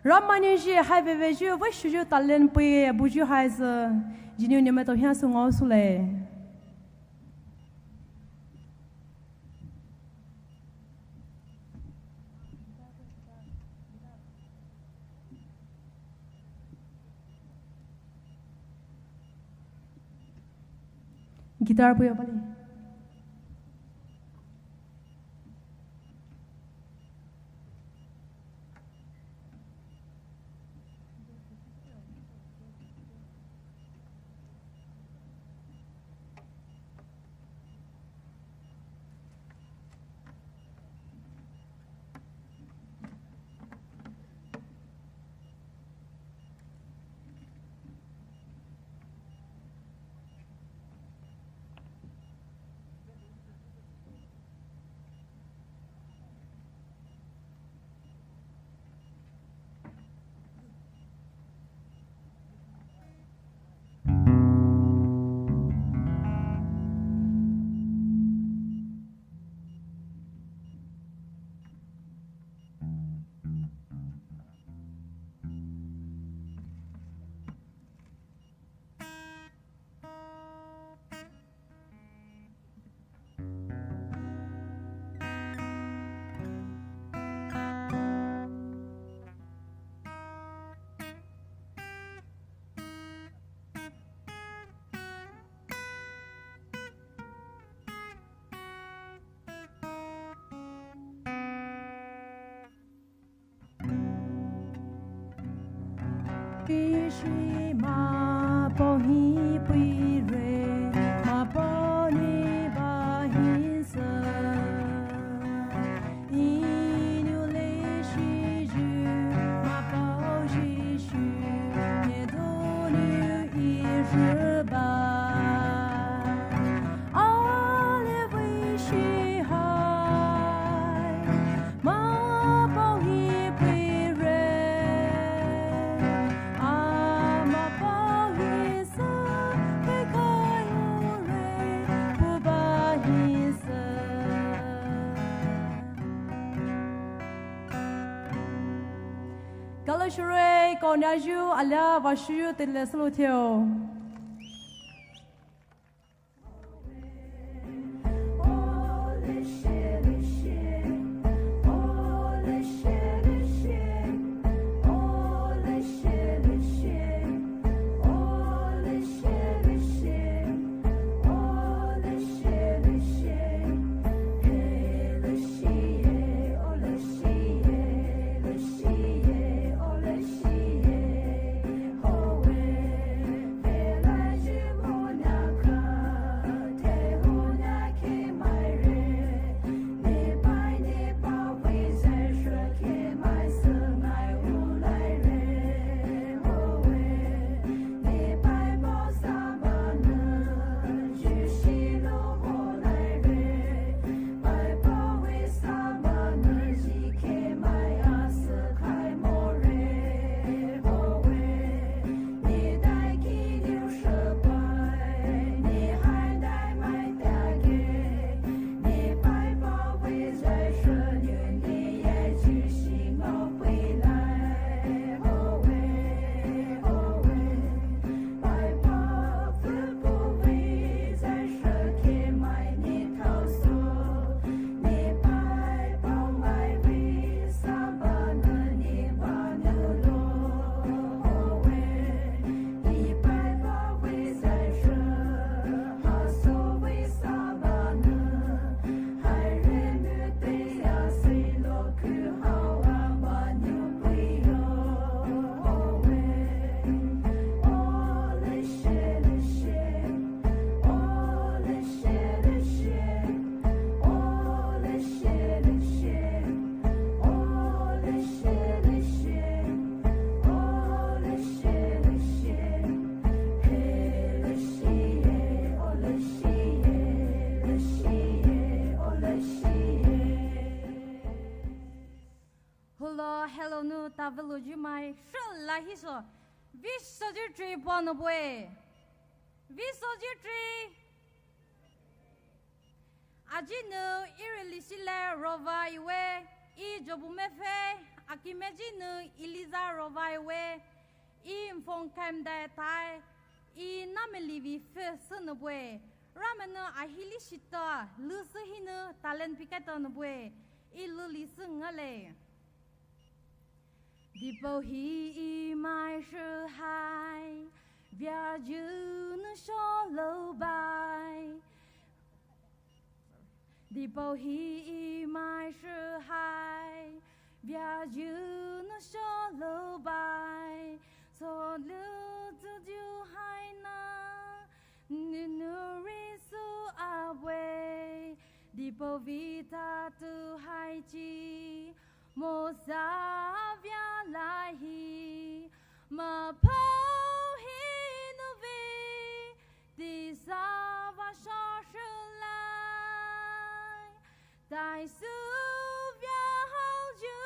Ramai nou zhi hai veveyu veishoyu talent pei buyu haisü, zhinou nemaitao hiasü ngaosoule. Guitar puyo bale. Kalo shurei, kau nayu alia vashuyu tele sulu theo. Hello, hello, nou tavelo jumai, shula hiso, visa ju trip on the way. Vei soutü three. Ajinü ire lisi le rovaiwe, e Jobu mepfü, akime jinü Eliza rovaiwe, e mphong kaimdai tai, e nameli vei pfü sünü bue, Ramai nü ahi lisi ta, lüsü hinü talent phikaitanü bue, e lülisü ngale. Dipao hi e mai shü hai, via jünü sholou bai. Dipao hi e mai shü hai, via jünü sholou bai. Solu tu ju hai na, nunu risu awe. Dipao vei ta tu hai chi, Mosa via lai hi, mapao hi nu vei, tisa va sha shü lai. Tai su via hao ju,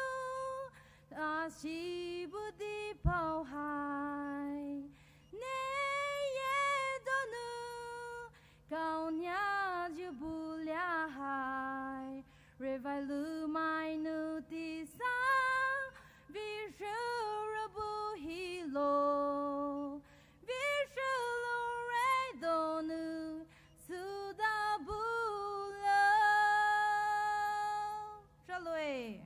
a shi bu dipao hai. Ne ye donu, Kau nia ju bu lia hai, revai lu mai nu tisa, vei shü rü bu hilo, vei shü lu rei donu, suda bu lo. Shaloi.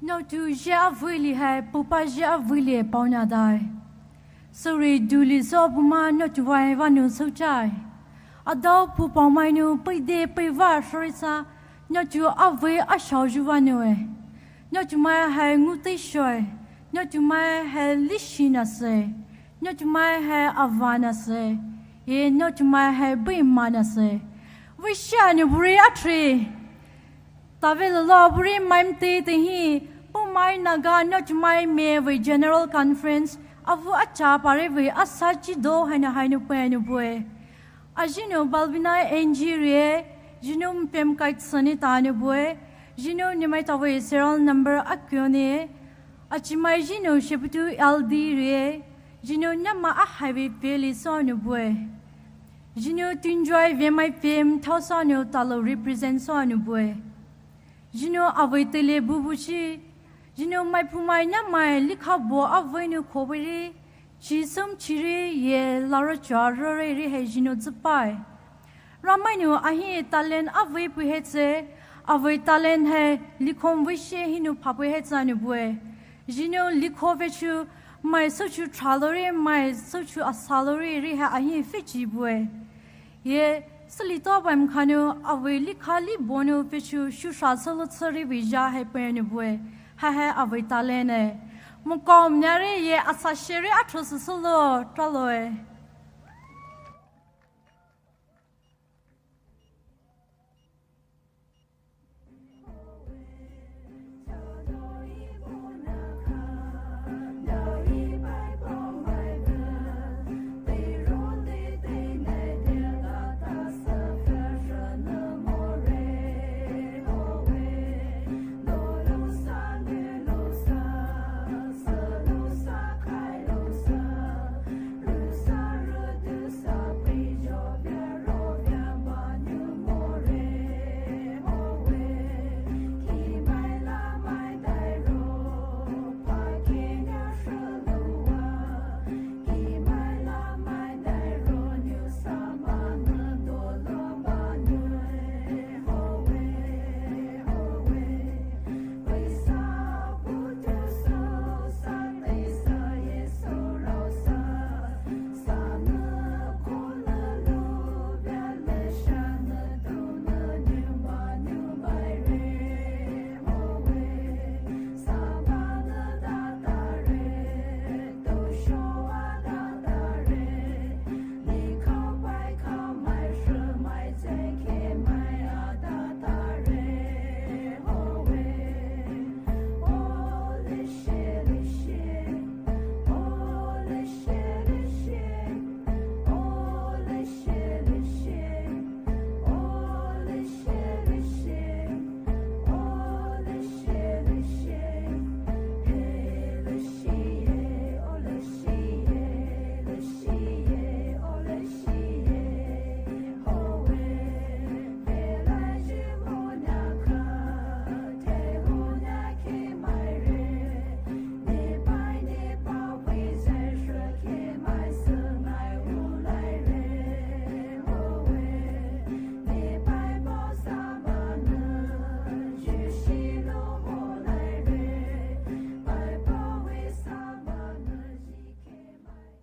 Naotu zhih avei li hai, pupa zhih avei li paona dai. Sürü duli sou puma naotu vei vanu souchai. Adao pu paomainu peide peiva shorisa, naotu avei ashao ju vanu e. Naotumai hai ngutei shoe, naotumai hai lishi nase, naotumai hai ava nase, e naotumai hai beima nase. Vei shia nu buri atri. Tave lolo buri maimte tehi, pumai naga naotumai me vei General Conference, avu acha pare vei asa chido haina hainu penu bue. Ajinu Balbina N G rie, jinu mpem kait sani tanu bue, jinu nimai tave serial number akione, achimai jinu sheputu L D rie, jinu nama ahai vei peli sonu bue. Jinu tunjoy vemai pem thao sonu talo represent sonu bue. Jinu avei tele bubuchi, jinu mai pumai namai likha bo avei nu kobiri, chi sum chiri ye laro chua rore ri hai jinu zipai. Ramai nu ahi talent avei pui hetse, avei talent hai likhom vei she hinu phapui hetse anu bue. Jinu likho vechu mai sochu thalori, mai sochu asalori ri hai ahi fechi bue. Ye Süli tou bai mkhanou avei likha libo nou peiyu shusha sülou tsüri vei zha hai pei nou bue, haihai avei talent e. Mokao mnyare ye asa shere atho sü sülou traloe.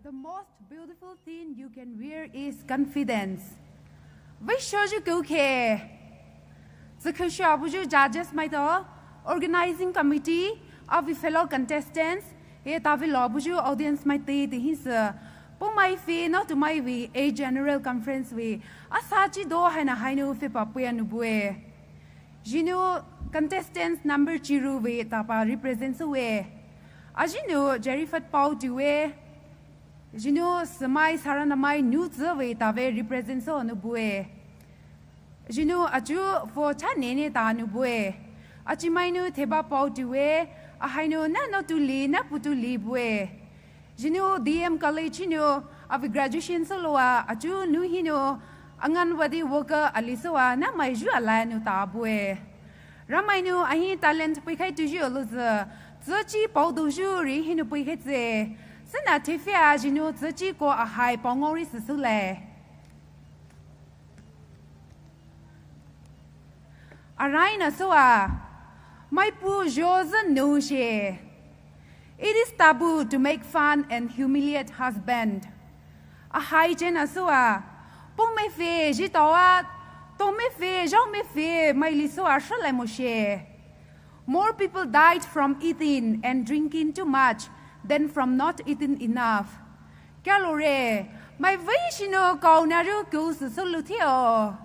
The most beautiful thing you can wear is confidence. Vei shoyu keu khe. Zükhushu abuyu judges maitao, organizing committee, avei fellow contestants, e tavei lo abuyu audience maitao te hinsü. Poumai phe naotumai vei a general conference vei asa chi do haina hainu phe pa puya nou bue. Zhinou contestants number chiru vei tapa represent süwe. Azhinou Jerry Fat Pao tiwe. Zhinou sümai saranamai nou tsü vei tave represent sü nou bue. Zhinou achu fo cha nene ta nou bue. Achimainu Theba Pao tiwe. Ahainu na no tu li na pu tu li bue. Zhinou D M College hinou avei graduation süloua achu nou hinou Anganwadi worker ali süwa na mai zhu alai nou ta bue. Ramainu ahi talent puikhai tuyu olouzü, tsüchi pao doyu ri hinou puikhai tse. Süna thefia zhinou tsüchi ko ahai pao ngaori süsülai. Araina süwa, maipu zho zü nou she. It is taboo to make fun and humiliate husband. Ahai chena süwa, poumai phe zhitaowa, toumai phe, zhaomai phe, maili süwa shalai mo she. More people died from eating and drinking too much than from not eating enough. Kyalore, mai vei shinou kau naru keu süsülu thio.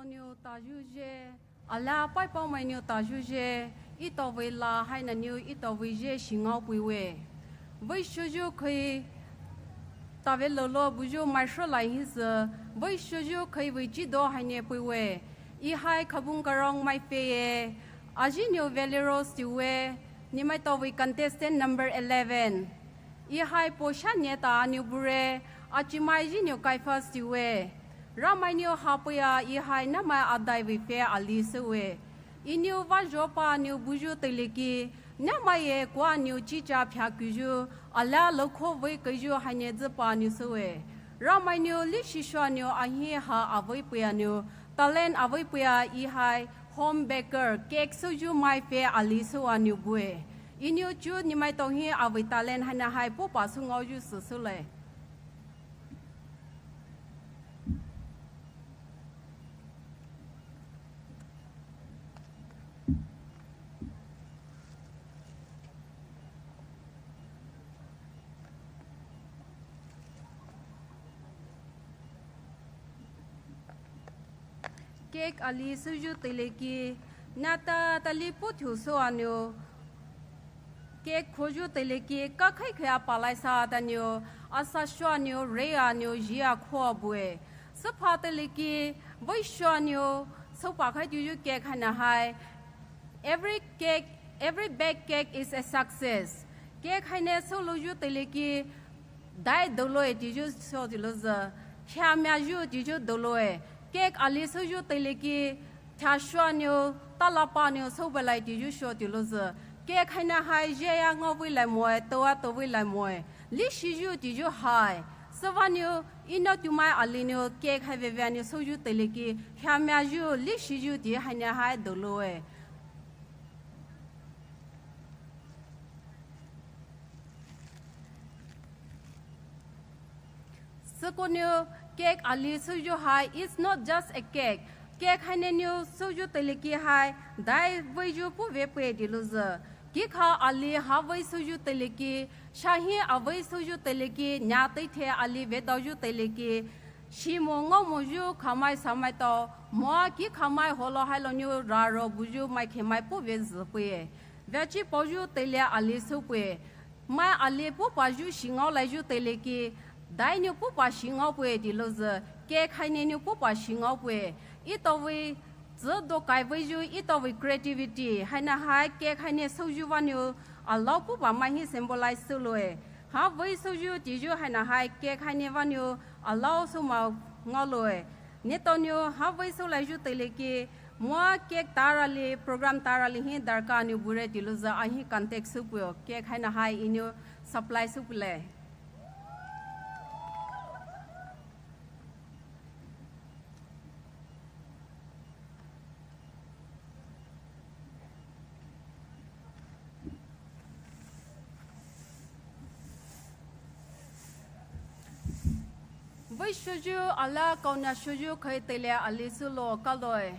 Niu tayu je, ala paipao mai niu tayu je, etaovei la haina niu etaovei je shingaopeiwe. Veishoyu khei tave lolo buyu mai sho lai hisü, veishoyu khei vei chido haine peiwe. Ehai Khabung Karong mai peye, aji niu Valeros tiwe, nimaitaovei contestant number eleven. Ehai po shanye ta aniu bure, achimai ji niu Kaifas tiwe. Ramai niu hapeia ehai nahmai adai vei phe ali süwe. Iniu vajopa niu buyu teileki, nahmai ye kua niu chicha phia kuyu, ala lokho vei keiyu haine züpa niu süwe. Ramai niu lishishoa niu ahi ha avei peia niu, talent avei peia ehai home baker, cake süyu mai phe ali süwa niu bue. Iniu chu nimaitao hi avei talent haina hai pupa süngaoyu sü sülai. Cake ali süyu teileki, nata tali puthu süwa niu. Cake khoyu teileki, kakhai khaya palaisa ta niu, asa shoa niu, rea niu, jia khoa bue. Süpha teileki, veishoa niu, süpa khai tiuyu cake haina hai. Every cake, every baked cake is a success. Cake haine sülouyu teileki, dai douloe tiuyu sho tiulouzü, hiamia yu tiuyu douloe. Cake ali süyu teileki, thashoa niu, talapa niu, sübelai tiuyu sho tiulouzü. Cake haina hai, jia ngaovei laimoe, toa touvei laimoe. Lishiyu tiuyu hai. Süwa niu, ina tumai ali niu, cake hai vevea niu, süyu teileki, hiamia yu, lishiyu tiu haina hai douloe. Süko niu cake ali süyu hai, it's not just a cake. Cake haine niu süyu teileki hai, dai veiyu puve pue tiulouzü. Kikha ali ha vei süyu teileki, shahi avei süyu teileki, nya teithe ali vedaoyu teileki, shimo ngaomoyu khamai samaitao, moa kikhamai holo hailo niu raro buyu mai khemai puve züpue. Veachi paoyu teile ali süpue. Mai ali pupa yu shingao laiyu teileki, dai niu pupa shingaopue tiulouzü, cake haine niu pupa shingaopue. Etaovei, züdo kai veiyu, etaovei creativity, haina hai cake haine süyu wa niu, alao pupa mai hi symbolize süloue. Ha vei süyu tiuyu haina hai cake haine wa niu, alao sümao ngaoloue. Neletao niu ha vei sülaiyu teileki, moa cake tarali, program tarali hi darkha niu bure tiulouzü ahi contact süpuo, cake haina hai iniu supply süpulai. Veishoyu ala kaona shoyu khei teile ali sülo kaloe.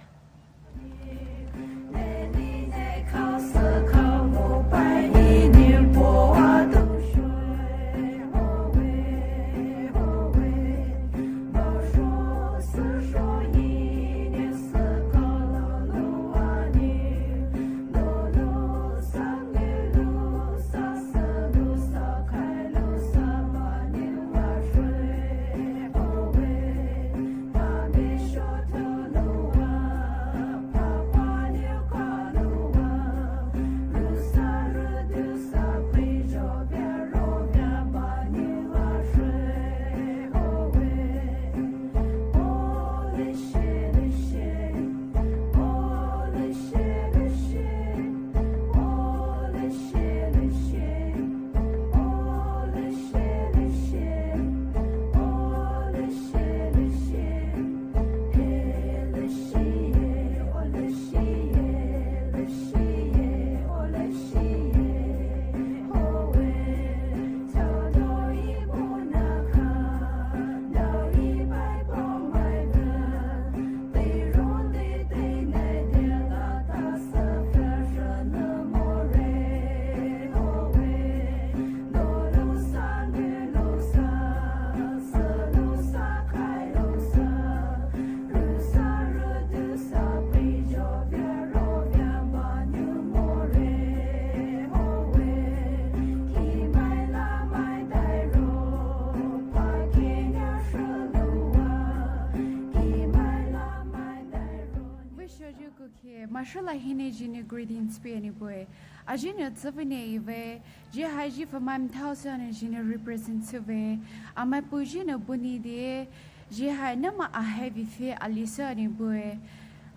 Okay, Marshall la hinou zhinou greetings pei nou bue. Azhinou tsübünou ive, zhi hai zhi famam thousand nou zhinou represent süve. Amai pu zhinou bunyi die, zhi hai nama a heavy fe alisa nou bue.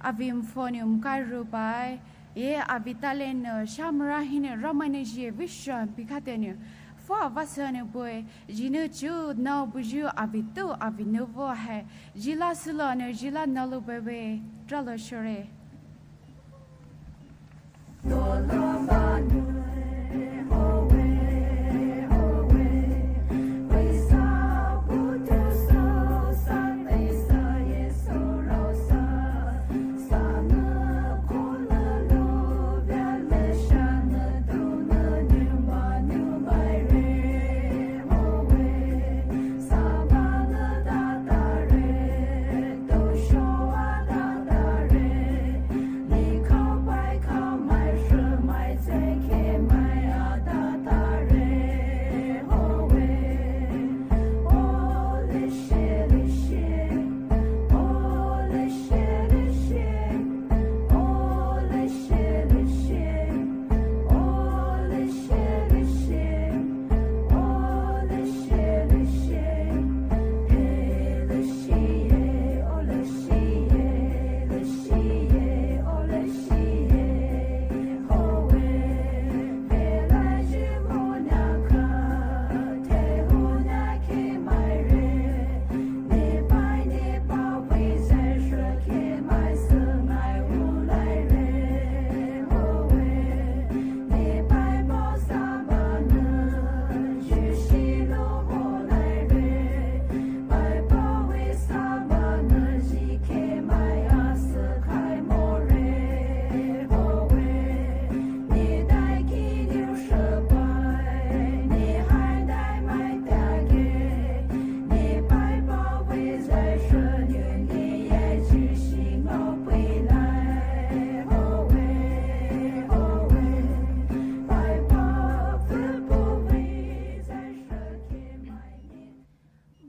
Avei mfo nou mkai rubai, e avei talent nou shamra hinou Ramai nou zhi vision pikate nou. Fo avasa nou bue, zhinou chu nao buyu avei tu avei nuvo hai. Zhila silo nou zhila nalu bebe, tralo shore.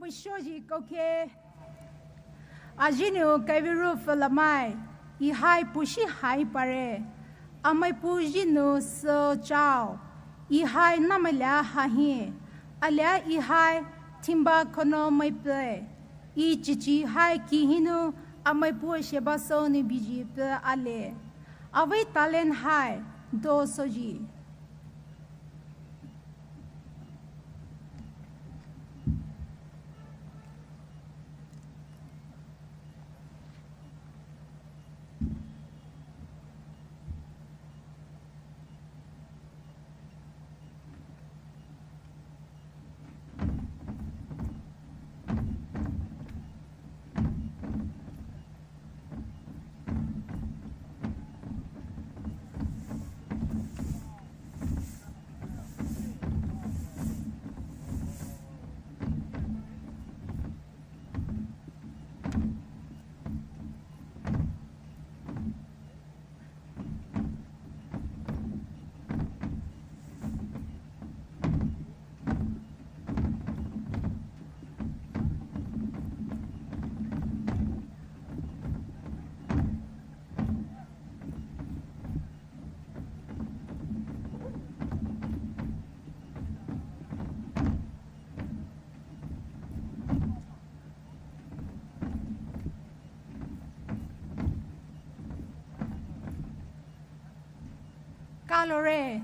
Bushoji koke. Azhinou kaiviru felamai, ihai pushi hai pare. Amai pu zhinou so chao. Ihai namalia hahi. Alia ihai timba kono mai pe. I chichi hai kihinou amai pu sheba so nou biji pe ale. Avei talent hai do soji. Kalore.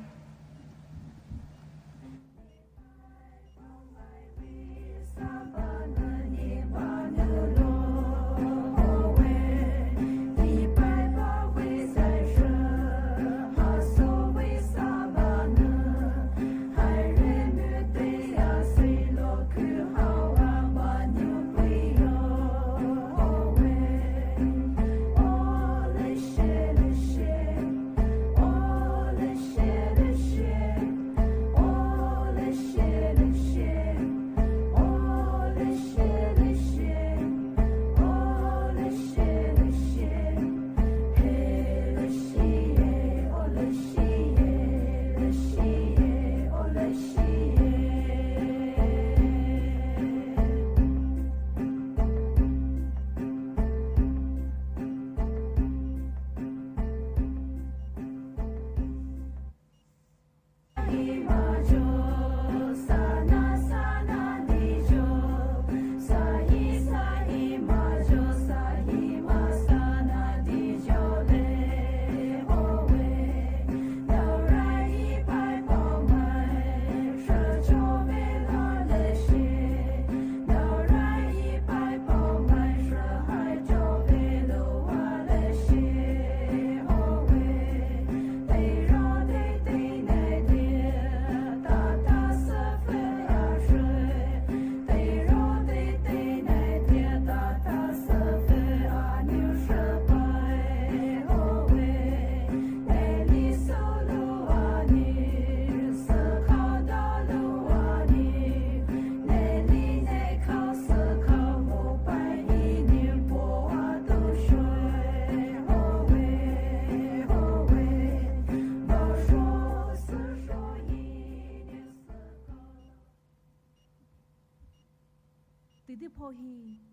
Hi,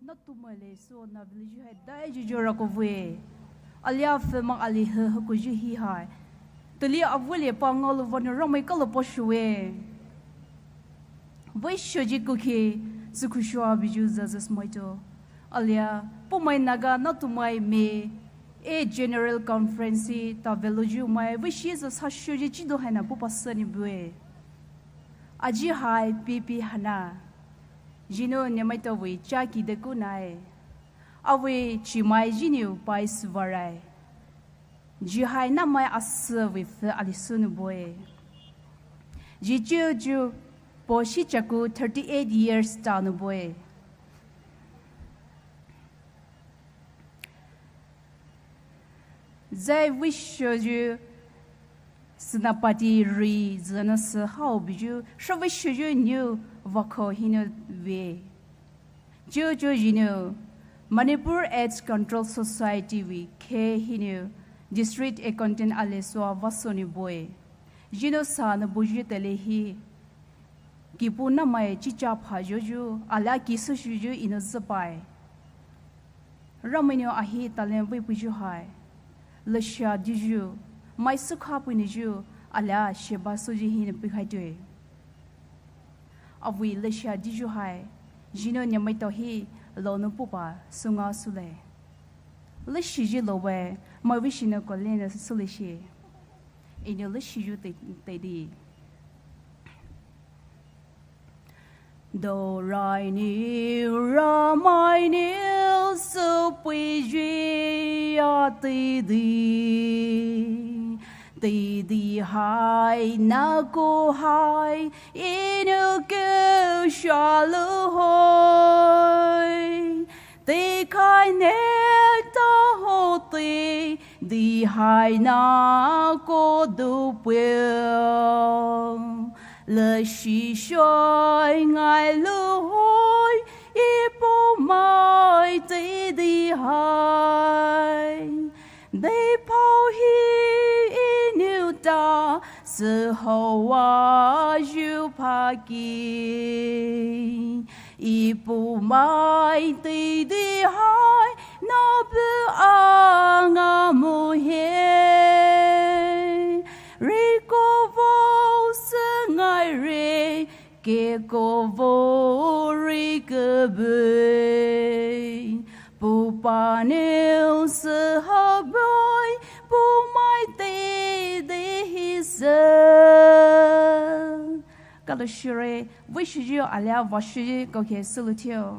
Naotumai Alesou na village hai dai juju rako vei. Alia pfü mang ali he he kuji hi hai. Teile avei le pa ngaolou vanou Ramai kalo po shuwe. Vei shoji kuki, sükhu shua biju zazas maito. Alia, Poumai Naga Naotumai Me, e General Conference, ta veloju mai, vei shi zasa shoji chido haina pupa sani bue. Aji hai pipi hana. Jino nyamaitao vei chaki deku nai. Avei chimai jiniu pai suvarai. Ji hai namai asü vei pfü ali sunu bue. Ji chiujiu po shi chaku thirty eight years tanu bue. Zai vei shoyu Senapati ri zana sü hao biju, sho vei shoyu niu vako hinu ve. Chiujiu jinu Manipur AIDS Control Society vei ke hinu District Accountant Alesou vasoni bue. Jinu sa na buji tele hi. Kipu namai chicha pha joju, alia kisu shuju inu zapai. Ramai niu ahi talent vei puju hai. Lesha diju, mai sukha puiniju, alia sheba suji hinu pikhai tue. Avei lesha diju hai. Jinu nyamaitao hi, lonu pupa, sunga sule. Leshiji lowe, mai vei shinu kolena suleshi. Inu leshiju te, te di. Dorai niu Ramai niu supuiji a tidi. Tidi hai naku hai inu ke shalu hoi. Te kai ne ta ho te di hai na ko du pue. Le shi shoi ngai lu hoi i Poumai te di hai. Dei pao hi inu ta sü hoa ju pa ki. I Poumai te di hai na bu a nga mu he. Ri ko vo sü ngai re ke ko vo ri ke bu. Pupa niu sü ha bui Poumai te di hi sü. Kalo shire, vei shiju alia vei shiju koke sulu tio.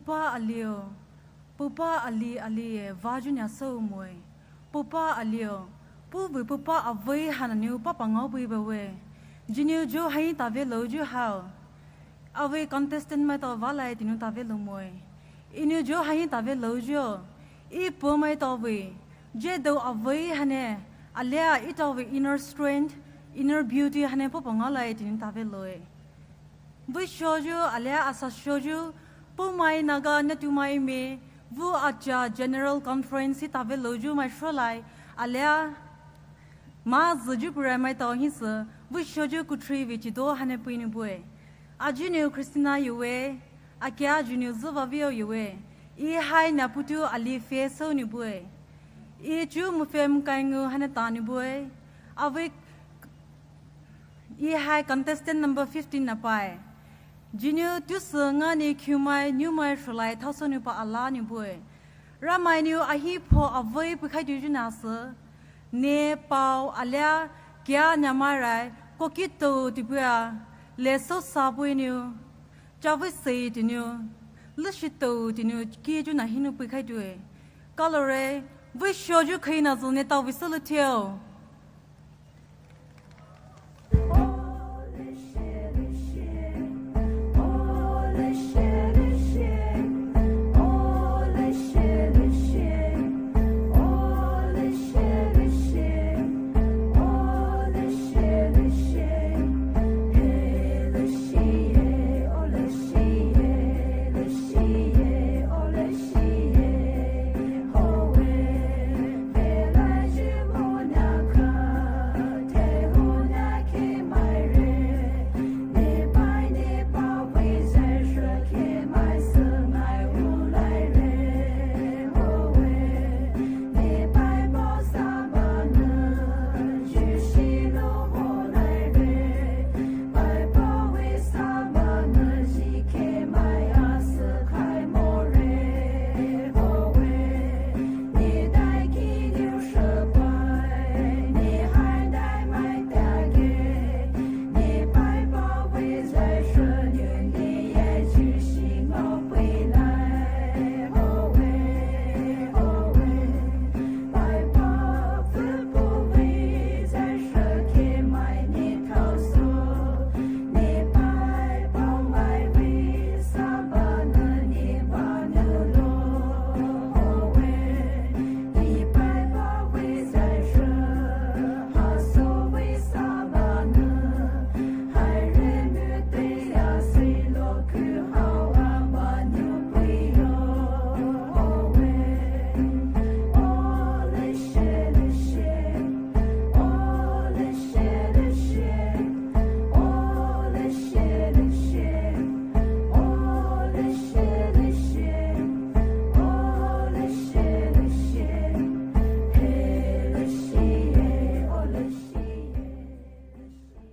Puhpa aliye, puhpa ali ali e vah jünou sou moe. Puhpa aliye, puhvei puhpa avei haina nou papa ngaopeibaiwe. Jünou zhou hai tave louyu hao. Avei contestant maitao vahlai teanou tave lou moe. Enou zhou hai tave louyu. E puo maitao vei. Zhe dou avei haina. Alia etao vei inner strength, inner beauty haina papa ngaolai teanou tave loue. Veishoyu alia asashoyu, Poumai Naga Naotumai Me, vu acha General Conference hi tave louyu mai sholai, alia, ma züyu purai maitao hisü, veishoyu kuthri vei chido haina pei nou bue. Ajünou Christina yowe, akia jünou züva veo yowe, e hai naputu ali fe sou nou bue. E chu mufem kaingu haina ta nou bue. Avei E hai contestant number fifteen na pae. Jünou tusü ngani khiumai niumai sholai thaosou nou pa ala nou bue. Ramai nou ahi pho avei pukhai tuyu nasü. Ne pao alia kia nyamai rai koki tou tibua. Le sou sa pui nou. Chavei sei teanou. Leshi tou teanou ki juna hinou pukhai tue. Kalore, veishoyu khaina zü ne tao vei sou le theo.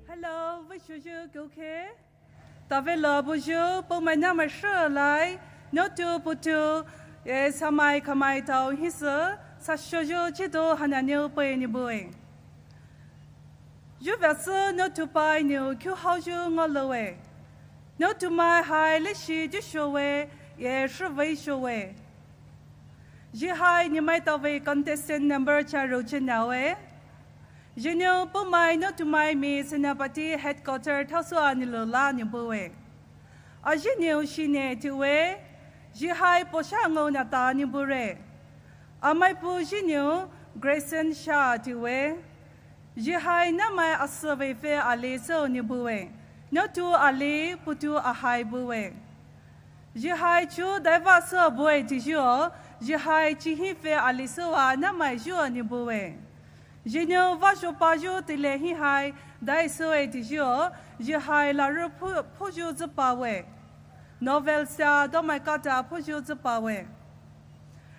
Hello, veishoyu kouke. Tave lou buyu, Poumai Naga mai sholai, naotu putu, e samai khamai tao hisü, sashoyu chido haina nou pei nou bue. Yu vei sü naotupai nou kyu haoyu ngaoloue. Naotumai hai leshi jüshowe, e shuvei showe. Zhihai nemaitao vei contestant number cha ro chenaoe. Zhinou Poumai Naotumai Me Senapati headquarter thaosoua nou loula nou bue. Azhinou shine tiwe, zhihai posha ngou nata nou bure. Amaipu zhinou Grayson Sha tiwe. Zhihai namai asü vei fe ali sou nou bue. Naotu ali putu ahai bue. Zhihai chu daiva sou bue tiyu, zhihai chihi fe ali soua namai zhu nou bue. Zhinou vazhopayu tile hihai dai soue tiyu, zhihai larü phu-, phuyu züpawe. Novel sa domai kata phuyu züpawe.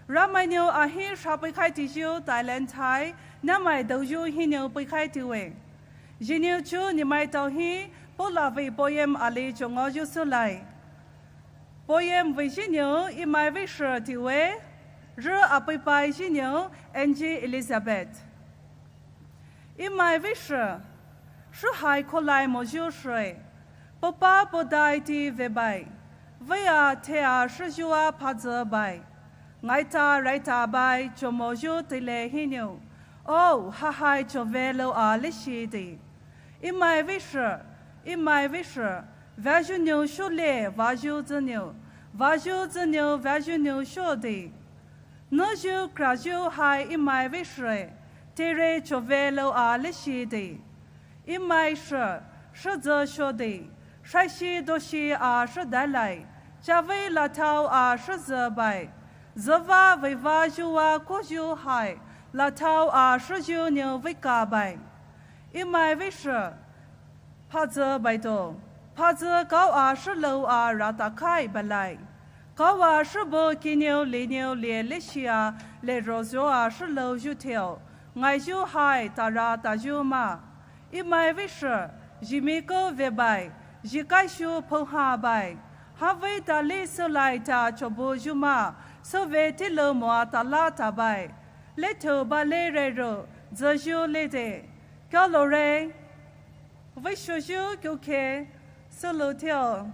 Ramai nou ahi sha peikhai tiyu Thailand thai, namai douyu hinou peikhai tiwe. Zhinou chu nemaitao hi, pola vei poem ali chongaoyu soulai. Poem vei zhinou Emai Veisho tiwe, rü apeipai zhinou Angie Elizabeth. Emai Veisho, shuhai kholai moyu shoe, popa podai ti vebai, Vei a thea shüyu a phazü bai. Ngaita raita bai chomoyu teile hinou. O, hahai chove lou a leshide. Imai vei shü, imai vei shü, vayu nou shole, vayu zü nou, vayu zü nou, vayu nou shode. Nüyu krayu hai imai vei shüe, tere chove lou a leshide. Imai shü, shüzü shode, shaishi doshi a shüdailai, chavei lathao a shüzü bai, züva veiva yua koyu hai, lathao a shüyu nou veika bai. Imai vei shü, phazü baito, phazü kao a shülou a ratakhai balai. Kao a shübo kinou linou lie leshia le rozho a shülou yu theo, ngaiyu hai tara tayu ma. Imai vei shü, zhimiko ve bai, zhikaishu phouha bai. Havei tali sülai ta chobo yu ma, süve tilou moa tala ta bai. Letho ba le rero, züyu lede. Kao lore. Vei shoyu kyoke, solo theo.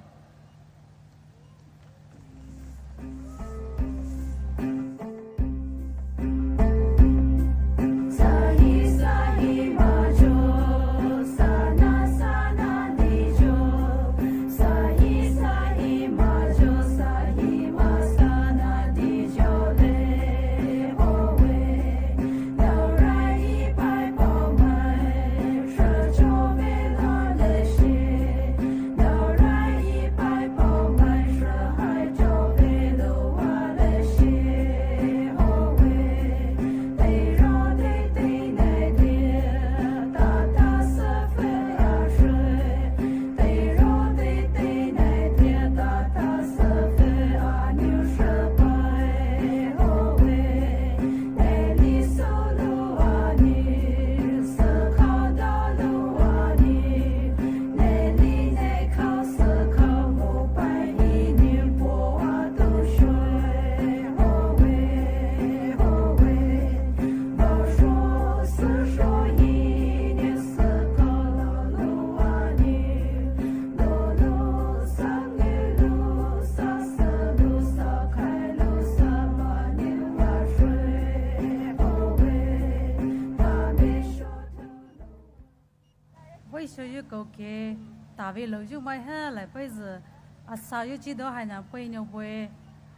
Vei shoyu kyoke, tave lou yu mai ha lai pei zü, asa yu chi do hai na pei nou bue,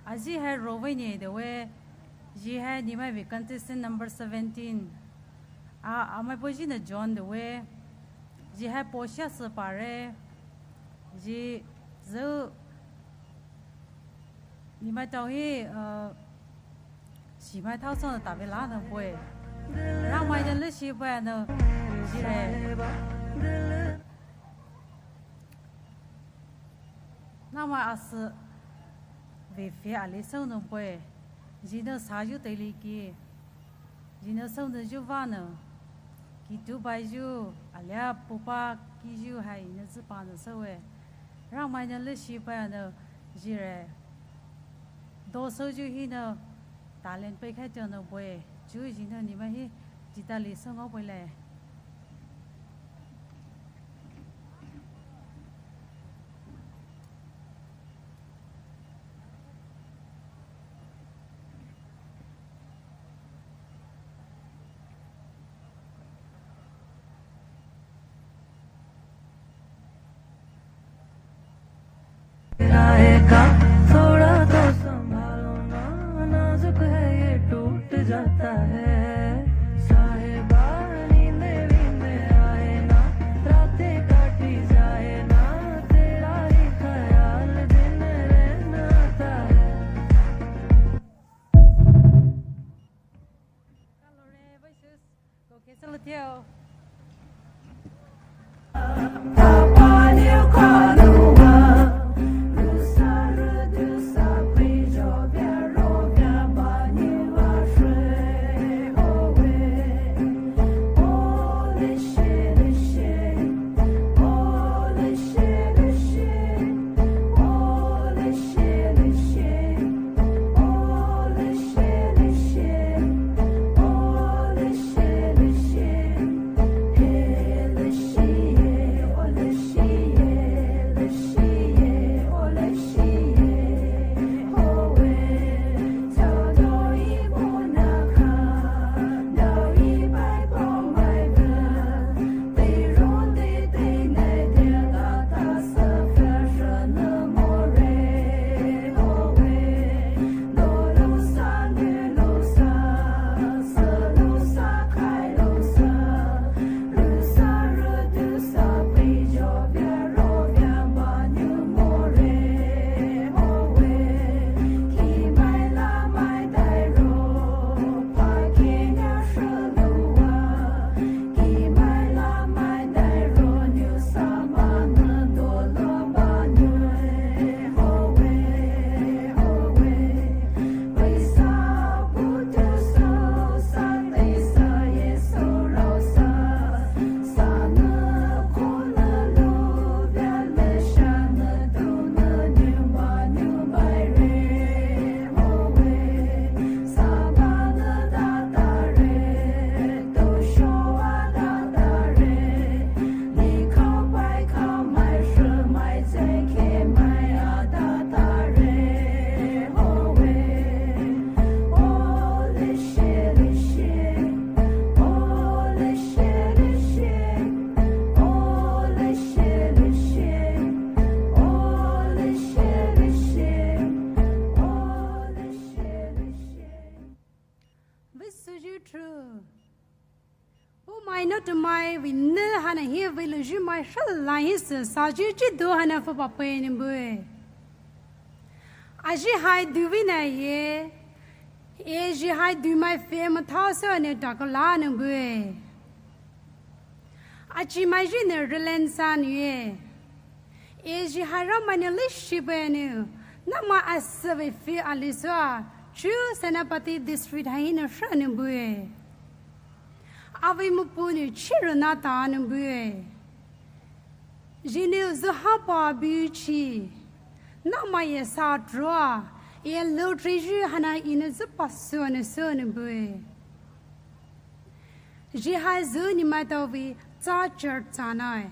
azi hai ro vei ne de we, zi hai ni mai vei contestant number seventeen. A, a mai po zi na John de we, zi hai po shia sü pare, zi zü Ni mai tao hi, uh, shi mai thao song ta ve la nang bue. Rang mai de le shi bue nang, shi le. Nang mai a sü ve fe a le song nang bue. Ji nang sa yu te li ki. Ji nang song nang yu va nang. Ki tu bai yu, a le a pu pa ki yu hai nang zi pa nang song we. Rang mai nang le shi bue nang, ji le. Do sou ju hi nang talent pei khai tiao nang bue, ju ji nang ni mai hi ji ta li sou ngao bue le. रहेगा, थोड़ा तो संभालो ना, नाजुक है ये, टूट जाता है। साहेबा, नींदे वींदे आए ना, रातें काटी जाए ना, तेरा ही ख्याल दिन रहना आता है। Kalore, voices. Go, cancel it, yo. Mai vei nü haina hi vei louzhi mai shalai hi sü saji chido haina pfüpaoe nou bue. Aji hai duwe na ye, e ji hai du mai pfü mathao sü nou dakala nou bue. Aji mai ji nou rülen sa nou ye. E ji hai Ramai nou leshi bue nou, namai asü vei pfü ali sü a, chu Senapati District hai hinou sha nou bue. Avei mupu nou chirü na ta nou bue. Ji nou züha pa buchi. Namai ye sa trua, e lou treasure haina inou züpa sü nou sü nou bue. Ji hai zü nou maitao vei tsa church tsa nai.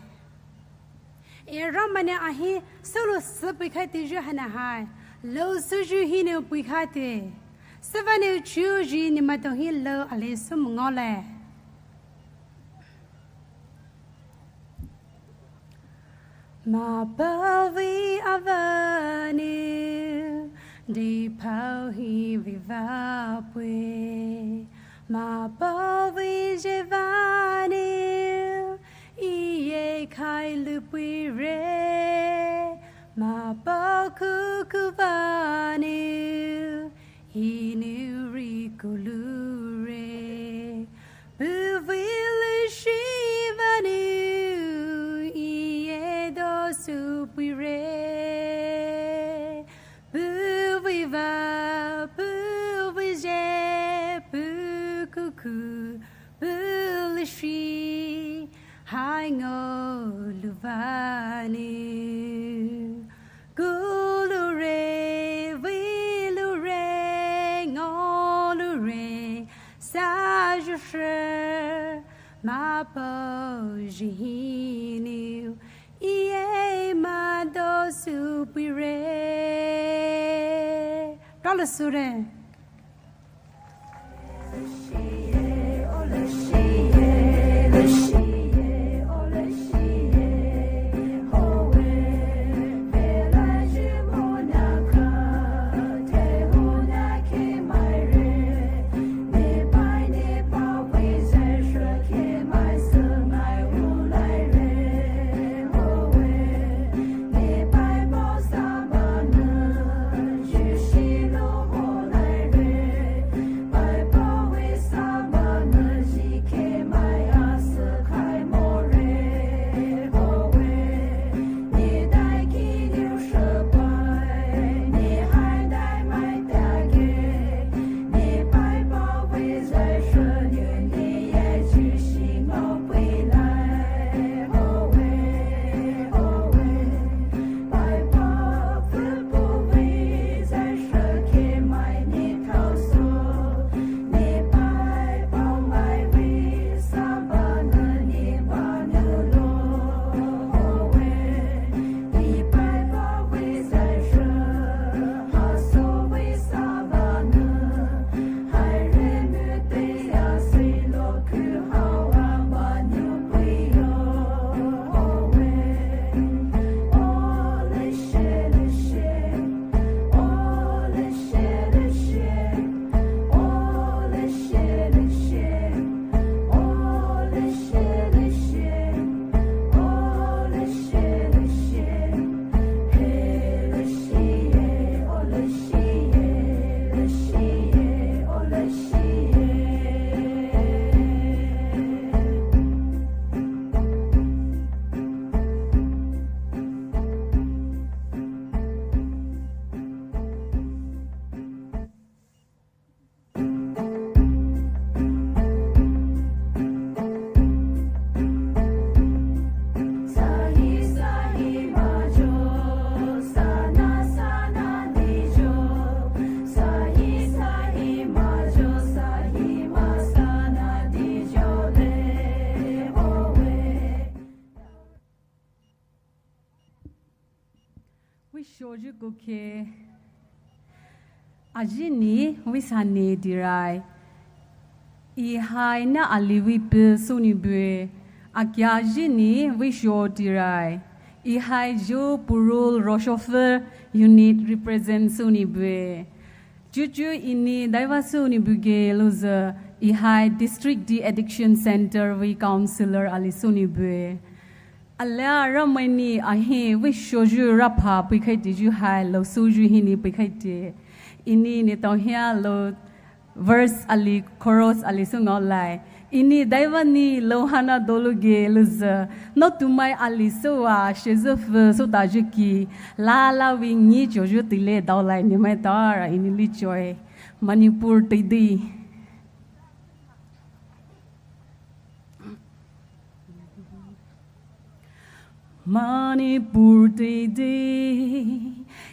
E Ramai nou ahi sülou sü peikhai teyu haina hai, lou süyu hinou peikhai te. Süvanou chuyu nou maitao hi lou ali sü mangao le. Mapao vei avei nou, deiphao hi vei vapoe. Mapao vei zhe avei nou, eye khai loupeire. Mapao kuku avei nou, hinou riko loure. Puhvei leshi avei nou, eye dou soupeire. Puhvei va, puhvei zhe, puh kuku, puh leshi, hai ngaolou avei nou. Ku loure, vei loure, ngao loure, sa zhushi, mapao zhi hinou, eye ma dou soupeire. Ralo sure. Vei shoyu kukhe. Aji ni vei sane dirai. Ih hai na ali vei pe suni bue. Akia aji ni vei sho dirai. Ih hai ju purul roshofer unit represent suni bue. Chuchu ini daiva suni buge luze. Ehai District De-Addiction Centre vei counsellor ali sünou bue. Alia Ramai nou ahi veishoyu rapha peikhaiteyu hai lousouyu hinou peikhaite. Enou neletao hia lou verse ali chorus ali süngaolai. Enou daivanou louhana doloughi louzü, naotumai ali süwa shezü pfüsü tayu ki, lala vei ngichoyu teile daolai nemaitao ra enou lichoe. Manipur Teidei. Manipur Teidei,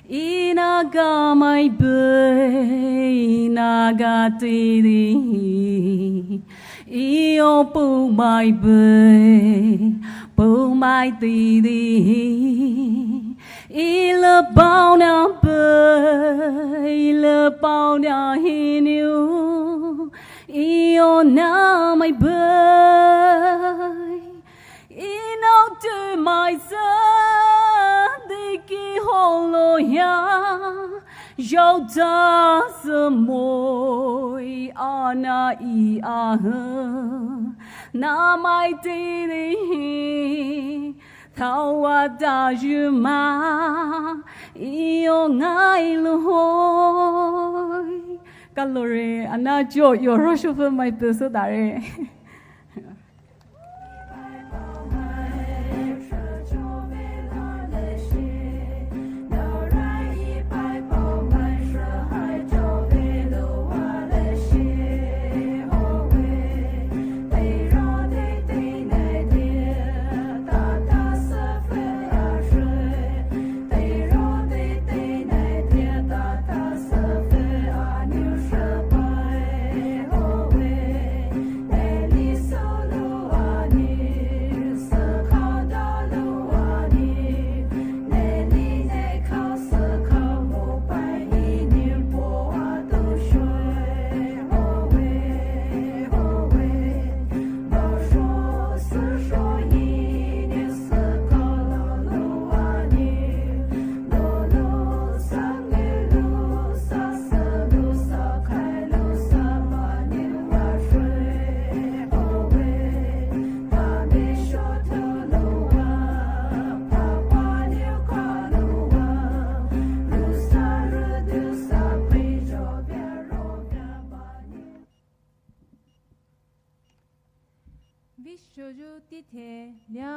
e Naga mai bei, e Naga Teidei, e o Poumai bei, Poumai Teidei, e le paona bei, e le paona hinou, e o Namai bei, e naotumai sa diki holoya, zhao ta sa moi ana e ahu, Namai Teidei, thaowa tayu ma, e o ngai louhoi. Kalore, ana cho yo rosho pfü mai pfü sü dare. Veishoyu tithe lia,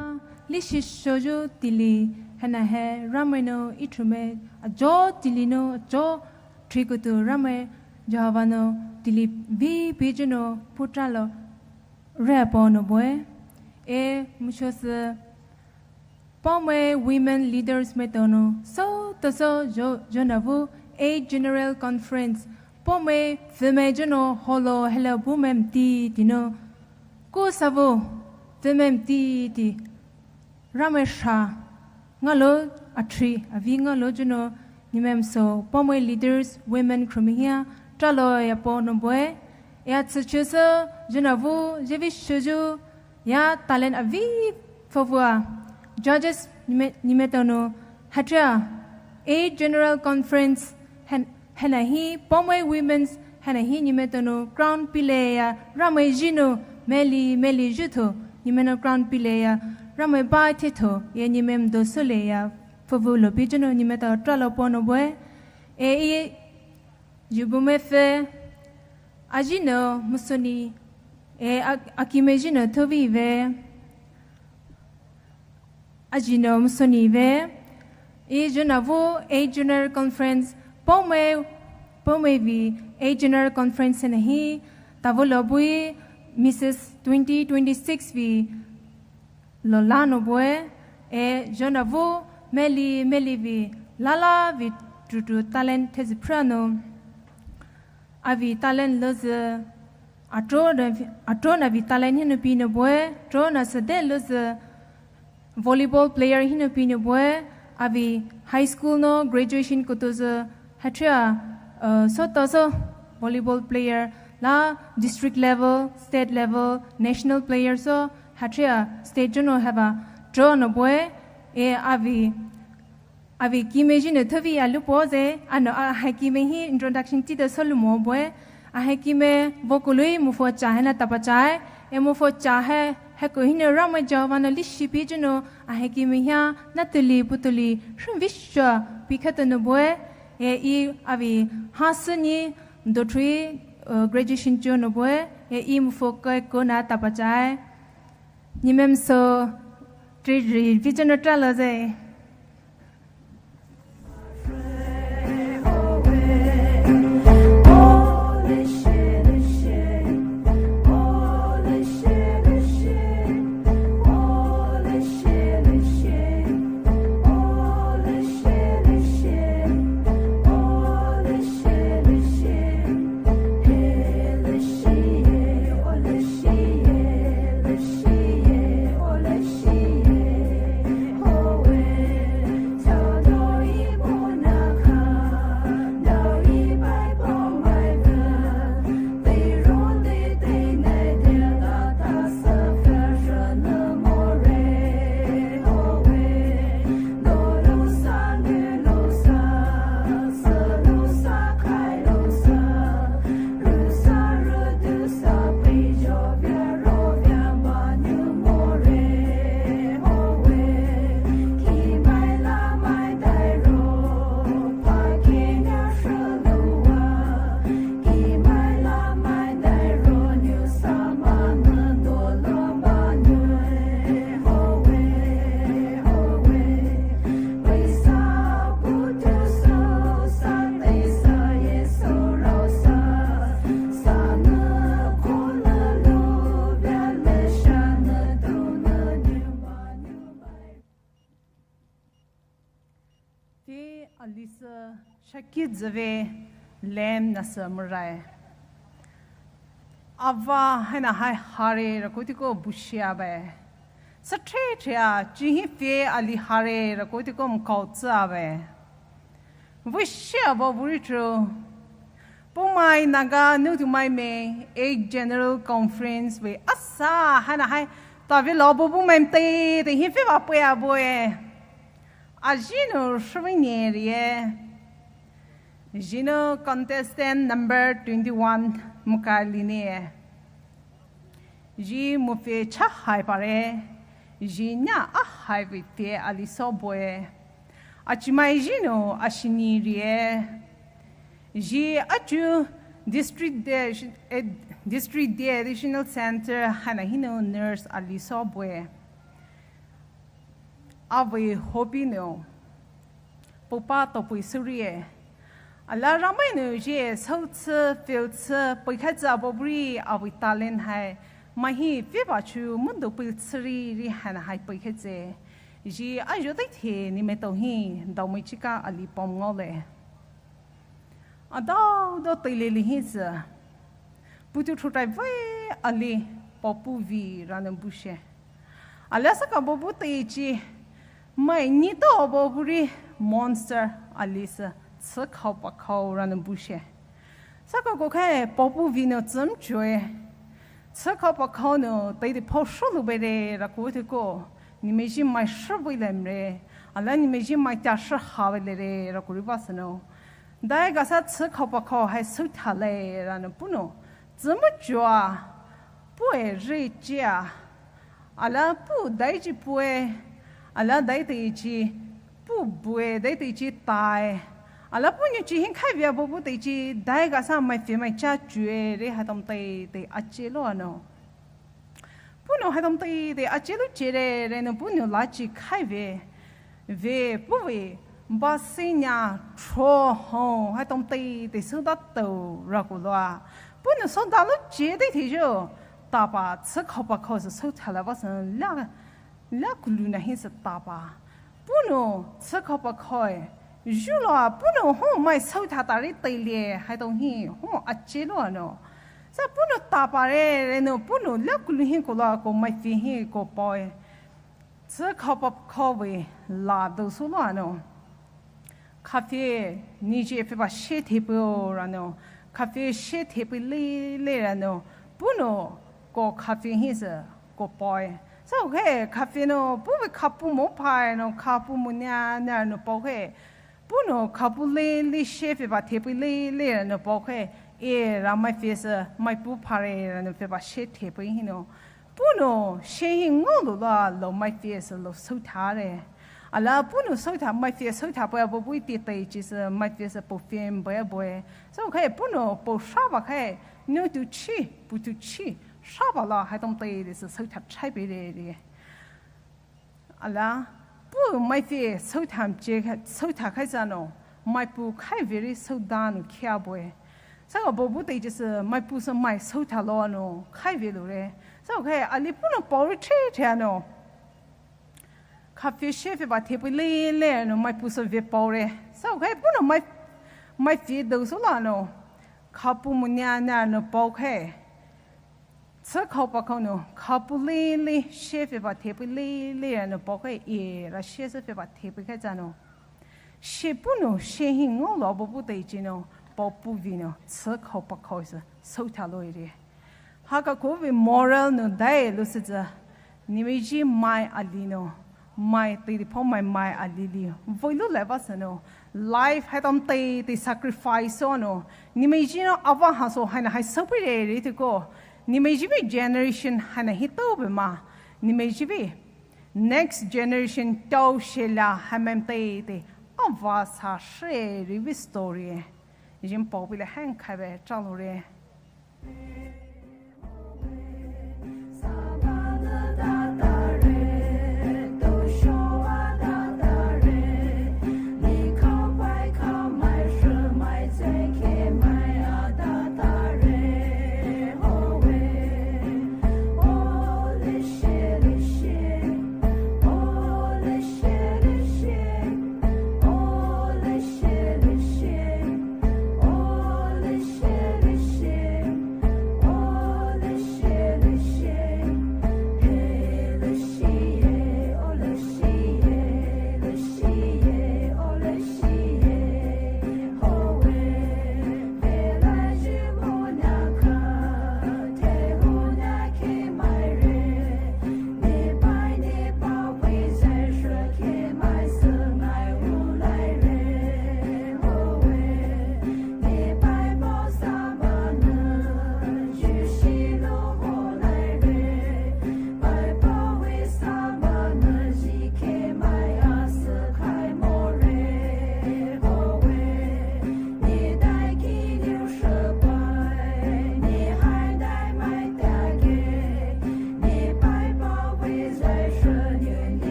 leshi shoyu tili, haina hai Ramai nou ethrumai ajo tili nou ajo thrikutu Ramai Jehovah nou tili vei piju nou putra lo reapo nou bue. E mushosü Poumai women leaders maitao nou sou taso jo jonavei eight general conference Poumai pfümai junou holo hello bumai mti tinou kusavei pfümai mti ti Ramai sha ngalo athri avi ngalo junou nimem sou Poumai leaders women khromihia tralo yapo nou bue. E atsü chusü jonavei jevi shuju ya talent avi pfovua judges nime nime tonu hatria eight general conference hen hena hi Poumai women's hena hi nime tonu crown pileya Ramai jinu meli meli juthu nime nou crown pileya Ramai ba thethu ye nime mdo suleya pfovu lo bijunu nime tao tralo pono bue. E i Jubumai pfü ajinu musoni e akimai jinu thuvi ve ajinu musoni ve. E jonavei eight general conference Poumai Poumai vei eight general conference hena hi tavolo bui Missus twenty twenty six vei lo lano bue. E jonavei meli meli vei lala vei tutu talent thezi prano avi talent lozi atro na atro na vei talent hinu pino bue tro na sede lozi volleyball player hinu pino bue. Avi high school nou graduation kutuzi hatria sotaso volleyball player la district level state level national player so hatria state junou hava tro nou bue. E avi avi kimai jinu thuvi alu poze ano a hai kimai hi introduction tida solumo bue. Ahekime vokolui mupfü cha haina tapa chai, e mupfü cha hai, haiko hinou Ramai Jehovah nou leshi pei jünou, ahekime hia, natuli putuli, shunvisha, pei khatou nou bue, e e avi, hasüni, dothree, uh, graduation jünou bue, e e mupfü kai ko na tapa chai. Ni mem so, tri ri, vision no tra lo zai. Te alisa shaki züve lem nasa murai. Ava haina hai hare rakotiko bushia bai. Satre trea chihi fe ali hare rakotiko mkau tsa bai. Bushia bo buri tru. Poumai Naga Nutumai Me Eight General Conference vei asa haina hai tave lo bo poumai mte te hi fe va pwe a bo e. Ajinu shuvine rie. Jinu contestant number twenty-one mukaline. Ji mufe cha hai pare. Ji nya a hai vei fe ali so boe. Achimai jinu ashini rie. Ji achu district de, eh, district de additional center haina hinu nurse ali so boe. Avei hobby nou. Pupa topui surie. Ala Ramai nou je soutsü, filtsü, peikhatsü abobri avei talent hai. Mahi fiba chu mudu piltsüri ri haina hai peikhatsü. Ji ajo tai the ni meto hi daomai chika ali pom ngole. Adao do teile lihi sü. Putu thutai vai ali papu vi ranu bushe. Ala saka bobu teichi mai ni to boburi monster ali sü tsü khao pa khao ranu bushe. Saka ko khai papu vi no tsüm chue. Tsü khao pa khao nou teidi phao shulu bere raku tiko. Nimeji mai shubui lemre. Ala nimeji mai tia shuha lere raku riba sano. Dai gasa tsü khao pa khao hai sutha le ranu puno. Tsümu chua. Pue ri chia. Ala pu dai ji pue. Ala dai teichi. Pu bue dai teichi tai. Ala pu nyu chi hin khai via bobu teichi. Dai gasa mai fe mai cha chue re hatom tei tei ache lo ano. Puno haidom tei tei ache lu chere renu puno lachi khai ve. Ve puve basinya tro ho haidom tei tei suda tau raku loa. Puno suda lu che tei tei jo. Tapa tsü khao pa khao sü sutha la basan la la kulu na hin sü tapa. Puno tsü khao pa khao e. Ju loa puno ho mai sutha tari tei le haidom hi ho ache lo ano. Sa puno tapa re renu puno la kulu hin ko la ko mai fi hin ko poi. Tsü khao pa khao ve la do su lo ano. Khafe ni je fe ba she the pe o ranu. Khafe she the pe le le ranu. Puno ko khafe hin sü ko poi. Sa he khafe no puve khapu mo pai no khapu mo nya nya no po he. Puno khapu le le she fe ba the pe le le ranu po he. E, ra mai pfüsü, mai pu phare, ra nou pfüba she thepei hinou. Puhnou, she hi ngaoloulou, lou mai pfüsü, lou southare. Ala puhnou southa, mai pfü southa pei abo bui ti tei chisü, mai pfüsü pou pfü bue bue. Sou khai puhnou, pou saba khai, nou tu chi, pu tu chi, saba la, hai tom tei desü southa chai pei re re. Ala, puh mai pfü southa che, southa khai zanou, mai pu khai very southa nou khia bue. Sou abo bui tei chisü, mai pu sü mai southa lou nou, khai ve lou re. Sou khai, ali puhnou pou re che che nou. Kha pfü she pfüba thepei le le nou, mai pu sü ve pou re. Sou khai puhnou mai, mai pfü dou sou la nou. Kha pu mu nia nia nou pou khai. Tsü khao pa khao nou, kha pu le le, she pfüba thepei le le, nou pou khai e, ra she sü pfüba thepei khai zanou. She puhnou, she hi ngaolou abo bui tei chi nou, pou pu vi nou, tsü khao pa khao sü, southa lou re. Haka kovi moral nou dai lou sü tsü, nimeiji mai ali nou. Mai tei di pou mai mai alili. Voilou lai ba sü nou. Life hai tom tei tei sacrifice sou nou. Nimeiji nou ava ha sou haina hai soupei re re tiko. Nimeiji vei generation haina hi tou be ma. Nimeiji vei next generation tou shela hai mai tei tei. Ava sa she re vei story. Jin pou pei le hang khai be cha lou re.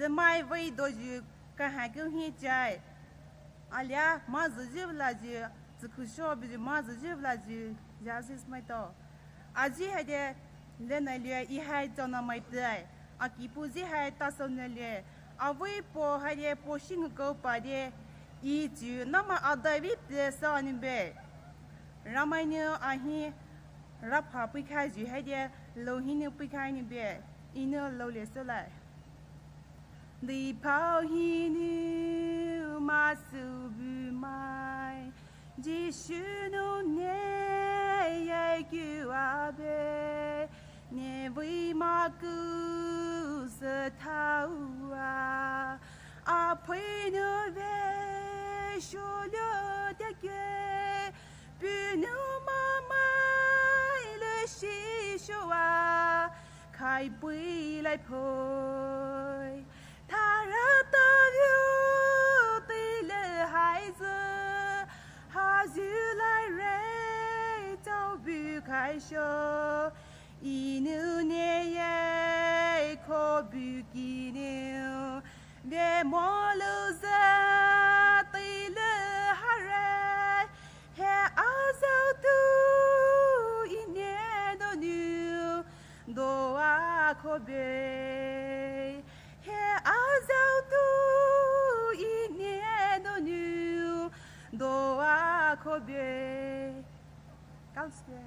Tümai vei doyu kahai keu hi chai. Alia ma züzü la ju, zükusho bi ju ma züzü la ju, ya sis mai to. Aji hai de, le na lue i hai chona mai tai. Akipu ji hai ta so na lue. Avei po hai de po shing ko pa de. I ju nama adai vi te sa ni be. Ramai ni ahi, rapha pui khai ju hai de, lo hi ni pui khai ni be. Inu lou le sülai. Di pao hi ni ma su bu mai. Jisu nu ne ye ku a be. Ne vei ma ku se ta u a. A pui nu ve shu lu te ke. Punu mamai le shishoa, kai pui lai poi. Tara ta viu ti le hai zü, Moluza tile hare, he azau tu ine donu doa kobe. He azau tu ine donu doa kobe. Kalsle.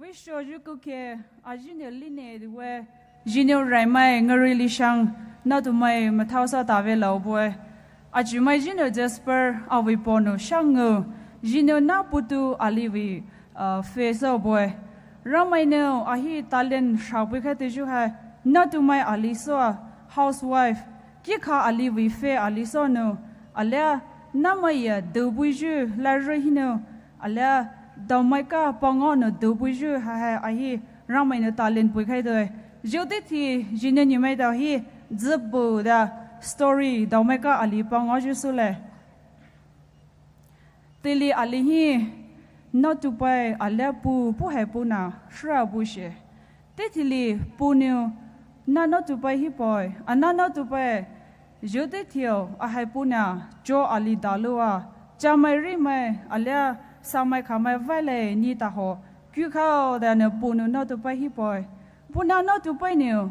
Vei shoyu kuke, a junior line duwe, junior raimai ngari lishang, naotumai mathausa tave laoboe. Ajumai junior Jasper, avei ponou shangu, junior na putu alivei, uh, fe saoboe. Ramai nou ahi talent shabui khaiteyu hai, naotumai alisoa, housewife, kikha alivei fe alisonu, alia, namaiya dubuyu, laru hinou, alia, daomaika pangaonou dubuyu, ha ha, ahi, Ramai nou talent pui khaitoe. Juteithe, junior ni maitao hi, zibu da, story, daomaika ali pangaoyu sule. Teili ali hi, naotupai alia pu, pu hai puna, shra bushe. Teithe li, punou, na naotupai hi poi, a na naotupai, juteitheo, a hai puna, cho ali dalua, chamai rimai, alia, samai khamai vaile, ni taho, kukhao, da nou punou naotupai hi poi. Puna naotupai nou,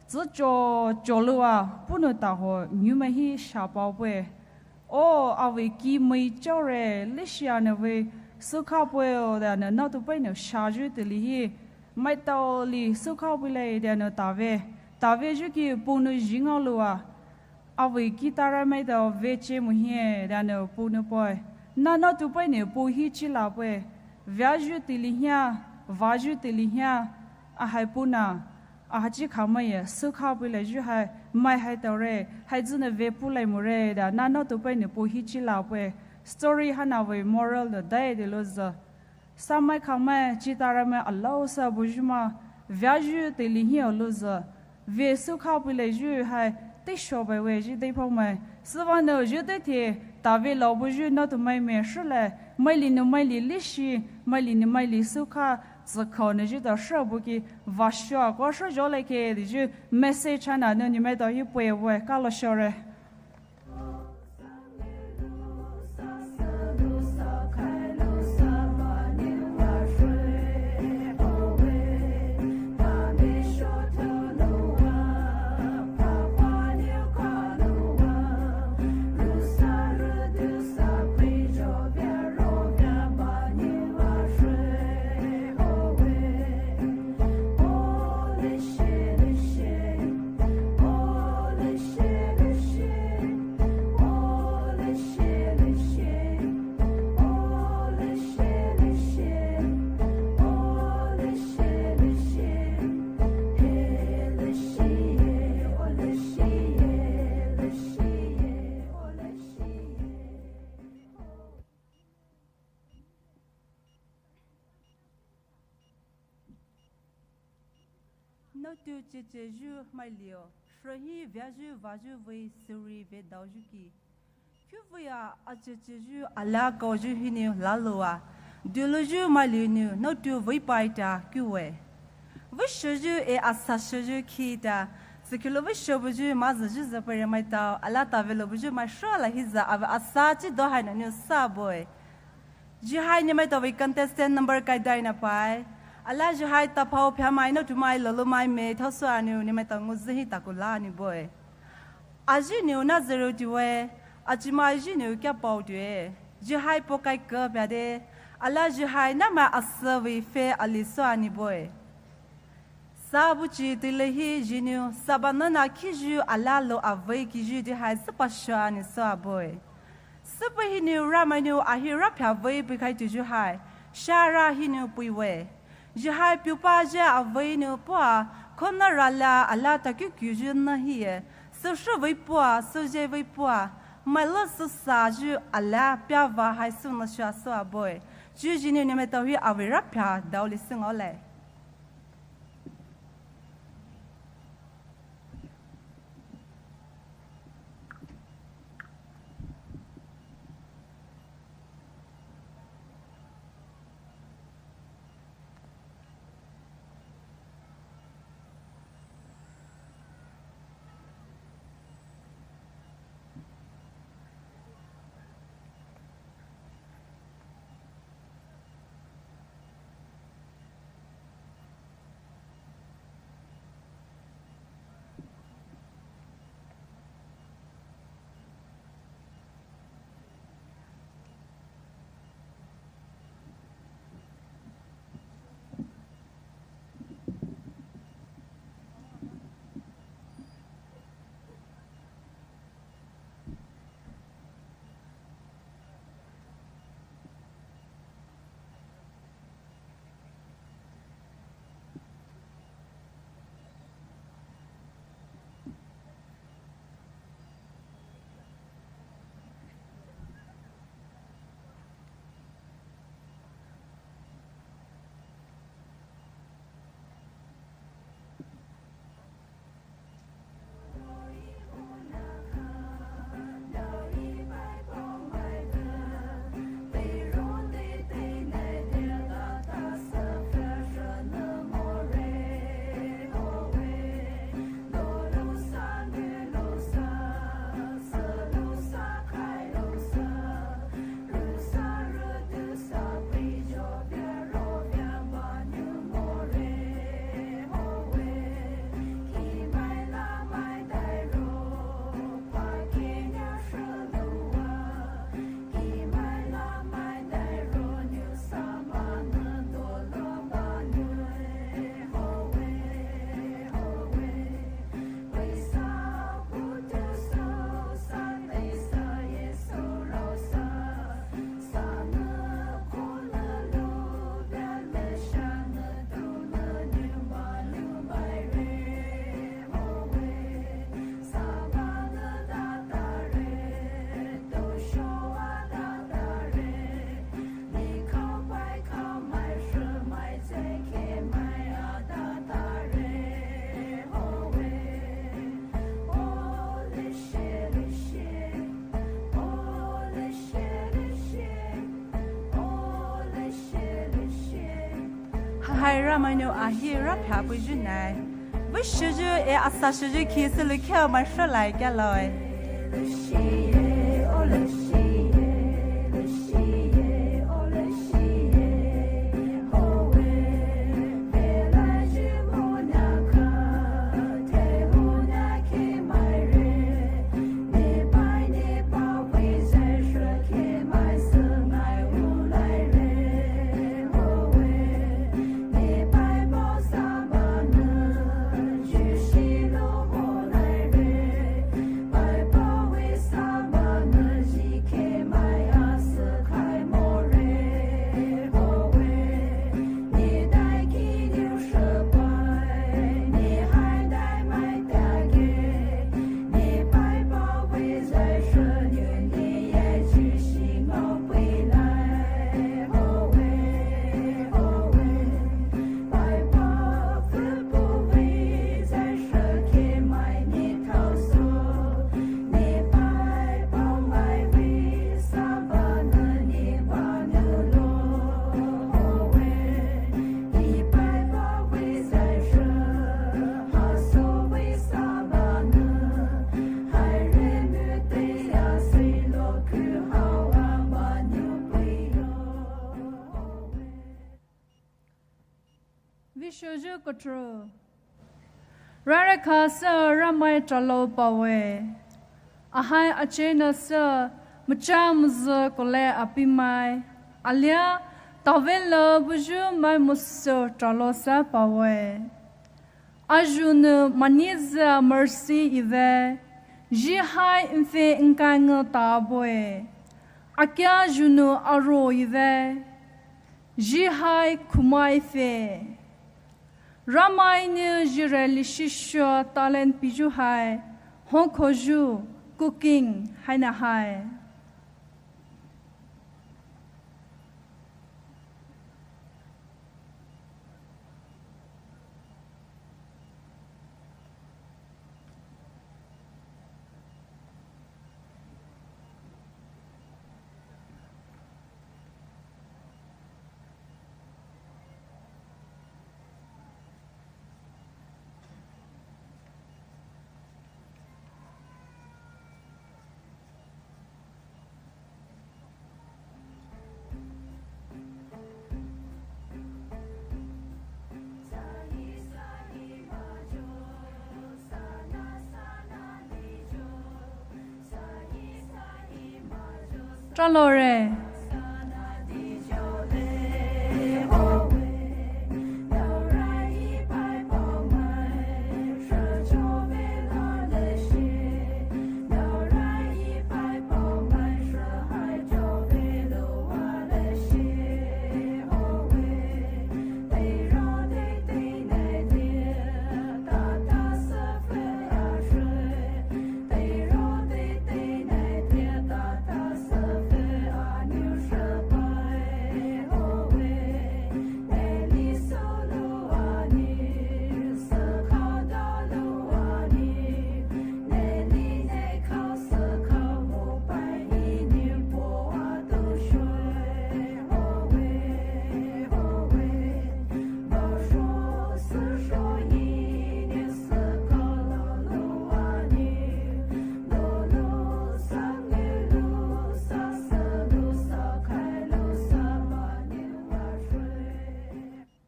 zi cho, cho lua, punou taho, niumai hi shapaopoe. O, avei ki mai chaore, lishia nou vei, sukha poeo, da nou naotupai nou shayu teili hi, maitao li sukha poile, da nou tave, taveyu ki punou jingao lua, avei ki tara maitao veche muhie, da nou punou poi, na naotupai nou pu hi chi lapoe, veayu teili hia, vayu teili hia, a hai puna, a hachi khamai ye, sukha poileyu hai, mai hai taore, hai zune ve pulai more, da na naotupai nou pu hi chi lapoe. Story hana vei moral nou dai de louzü. Samai khamai, chitaramai alaosa buyu ma, veayu teili hia louzü. Ve sukha poileyu hai, teisho bai we ji deiphao mai. Süvanou juteithe, tave laobuyu naotumai me shule, maili nou maili lishi, maili nou maili sukha, zikhanou ju ta shra buki, vashoa ko shra jole ke, diju message hana nou ni maitao hi pue we, kalo shore. Naotu checheyu mailio, shrahi veayu vayu vei suri vedaoyu ki. Kuvei a achecheyu alakaoyu hinou laloua, dulouyu mailinou naotu veipaita kuwe. Veishoyu e asashoyu kita, Sükhilouwe shobuyu mazüyu züpare maitao, alia taveloubuyu maisho la hiza ave asa chi do hai nanou sa boe. Zhihai ne maitao vei contestant number kaidai na pai. Alia zhihai taphao phyamai na tumai loloumai me thaoso anou ne maitao nguzü hi takoula ni boe. Ayu nou na zero tiwe, achimai yu nou kia pao tue. Zhihai pokai ke pyade, alia zhihai na mai asa vei fe ali so ani boe. Sa buchi tile hi zhinou, saba nana kiyu alia lo avei kiyu di hai süpasho ani so aboe. Süpei hinou Ramai nou ahi raphya vei peikhai tuyu hai, shara hinou peiwe. Zhihai pupa zhe avei nou pua, khona ralia alia takukuyu na hie, süshu vei pua, süzhe vei pua, mailo süsayu alia pyava hai sünasha so aboe. Chu zhinou ne maitao hi avei raphya daoli süngaole. Hai Ramai nou ahi raphya peiyu nai. Vei shoyu e asa shoyu khi sülou khao mai sholai kia loe. Shoyu kotro. Rareka sü Ramai tralo pawe. Ahai achena sü macha mzü kole apimai. Alia tavelo buyu mai musu tralo sü pawe. Ajunu manizü mercy ive. Jihai mfe nkange taboe. Akia junu aro ive. Jihai khumai fe. Ramai nou jire lishisho talent piju hai, hongkoju, cooking, haina hai. Tralore.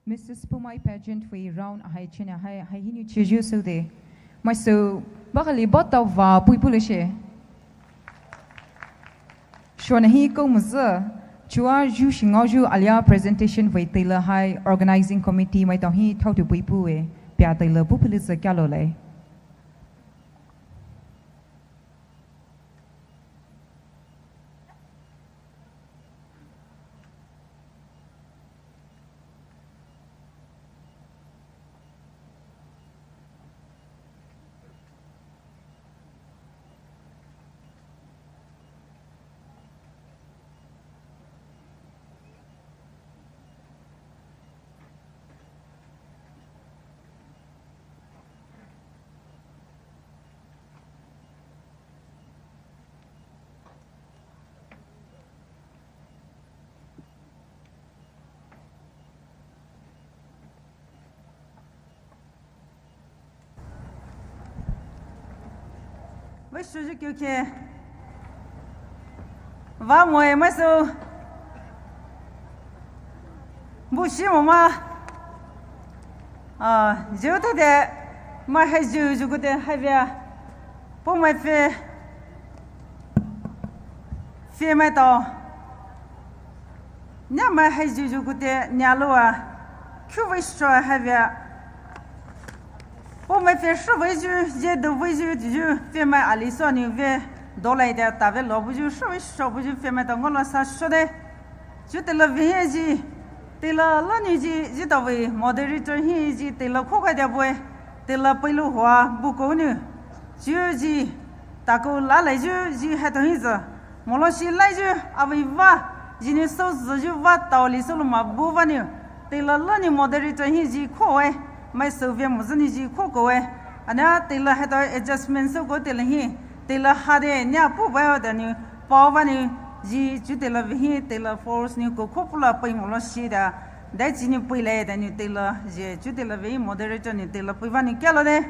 Missus Pumai pageant vei round ahai chena hai, hai hinou cheju sou de. Mai sou, bakali botau va pui puleshe. Shona hi kou muzü, chua ju shingao ju alia presentation vei teile hai organizing committee mai tau hi thau tu pui pue, pia teile pu pulizü kia lo lei. Vei shuji kiu ke. Va moe mai sou. Bu shi mo ma. Ah, jiu te de. Mai hai jiu jiu gu de hai via. Pu mai fe. Fe mai tao. Nia mai hai jiu jiu gu de nia lo a. Kiu vei sho hai via. Pu mai fe sho vei jiu, je do vei jiu, jiu fe mai ali so ni ve. Do lai de ta ve lo bu jiu, sho vei sho bu jiu fe mai tao ngo lo sa sho de. Jiu teile ve hi ji. Teile la ni ji, ji tao vei moderator hi ji, teile kho kai de bu e. Teile pei lu hua, bu ko ni. Jiu ji. Taku la lai ju ji hai tao hi zü. Molo shi lai ju, avei va, ji ni sou zü ju va tao li sou lu ma bu va ni. Teile la ni moderator hi ji kho e. Mai sou ve mo zü ni ji kho ko e. Ania teile hai tao adjustment sou ko teile hi. Teile ha de nia pu ba da ni. Pao va ni ji ju teile ve hi teile force ni ko kho pula pei molo shi da. Dai ji ni pei lai da ni teile ji ju teile ve hi moderator ni teile pei va ni kia lo de.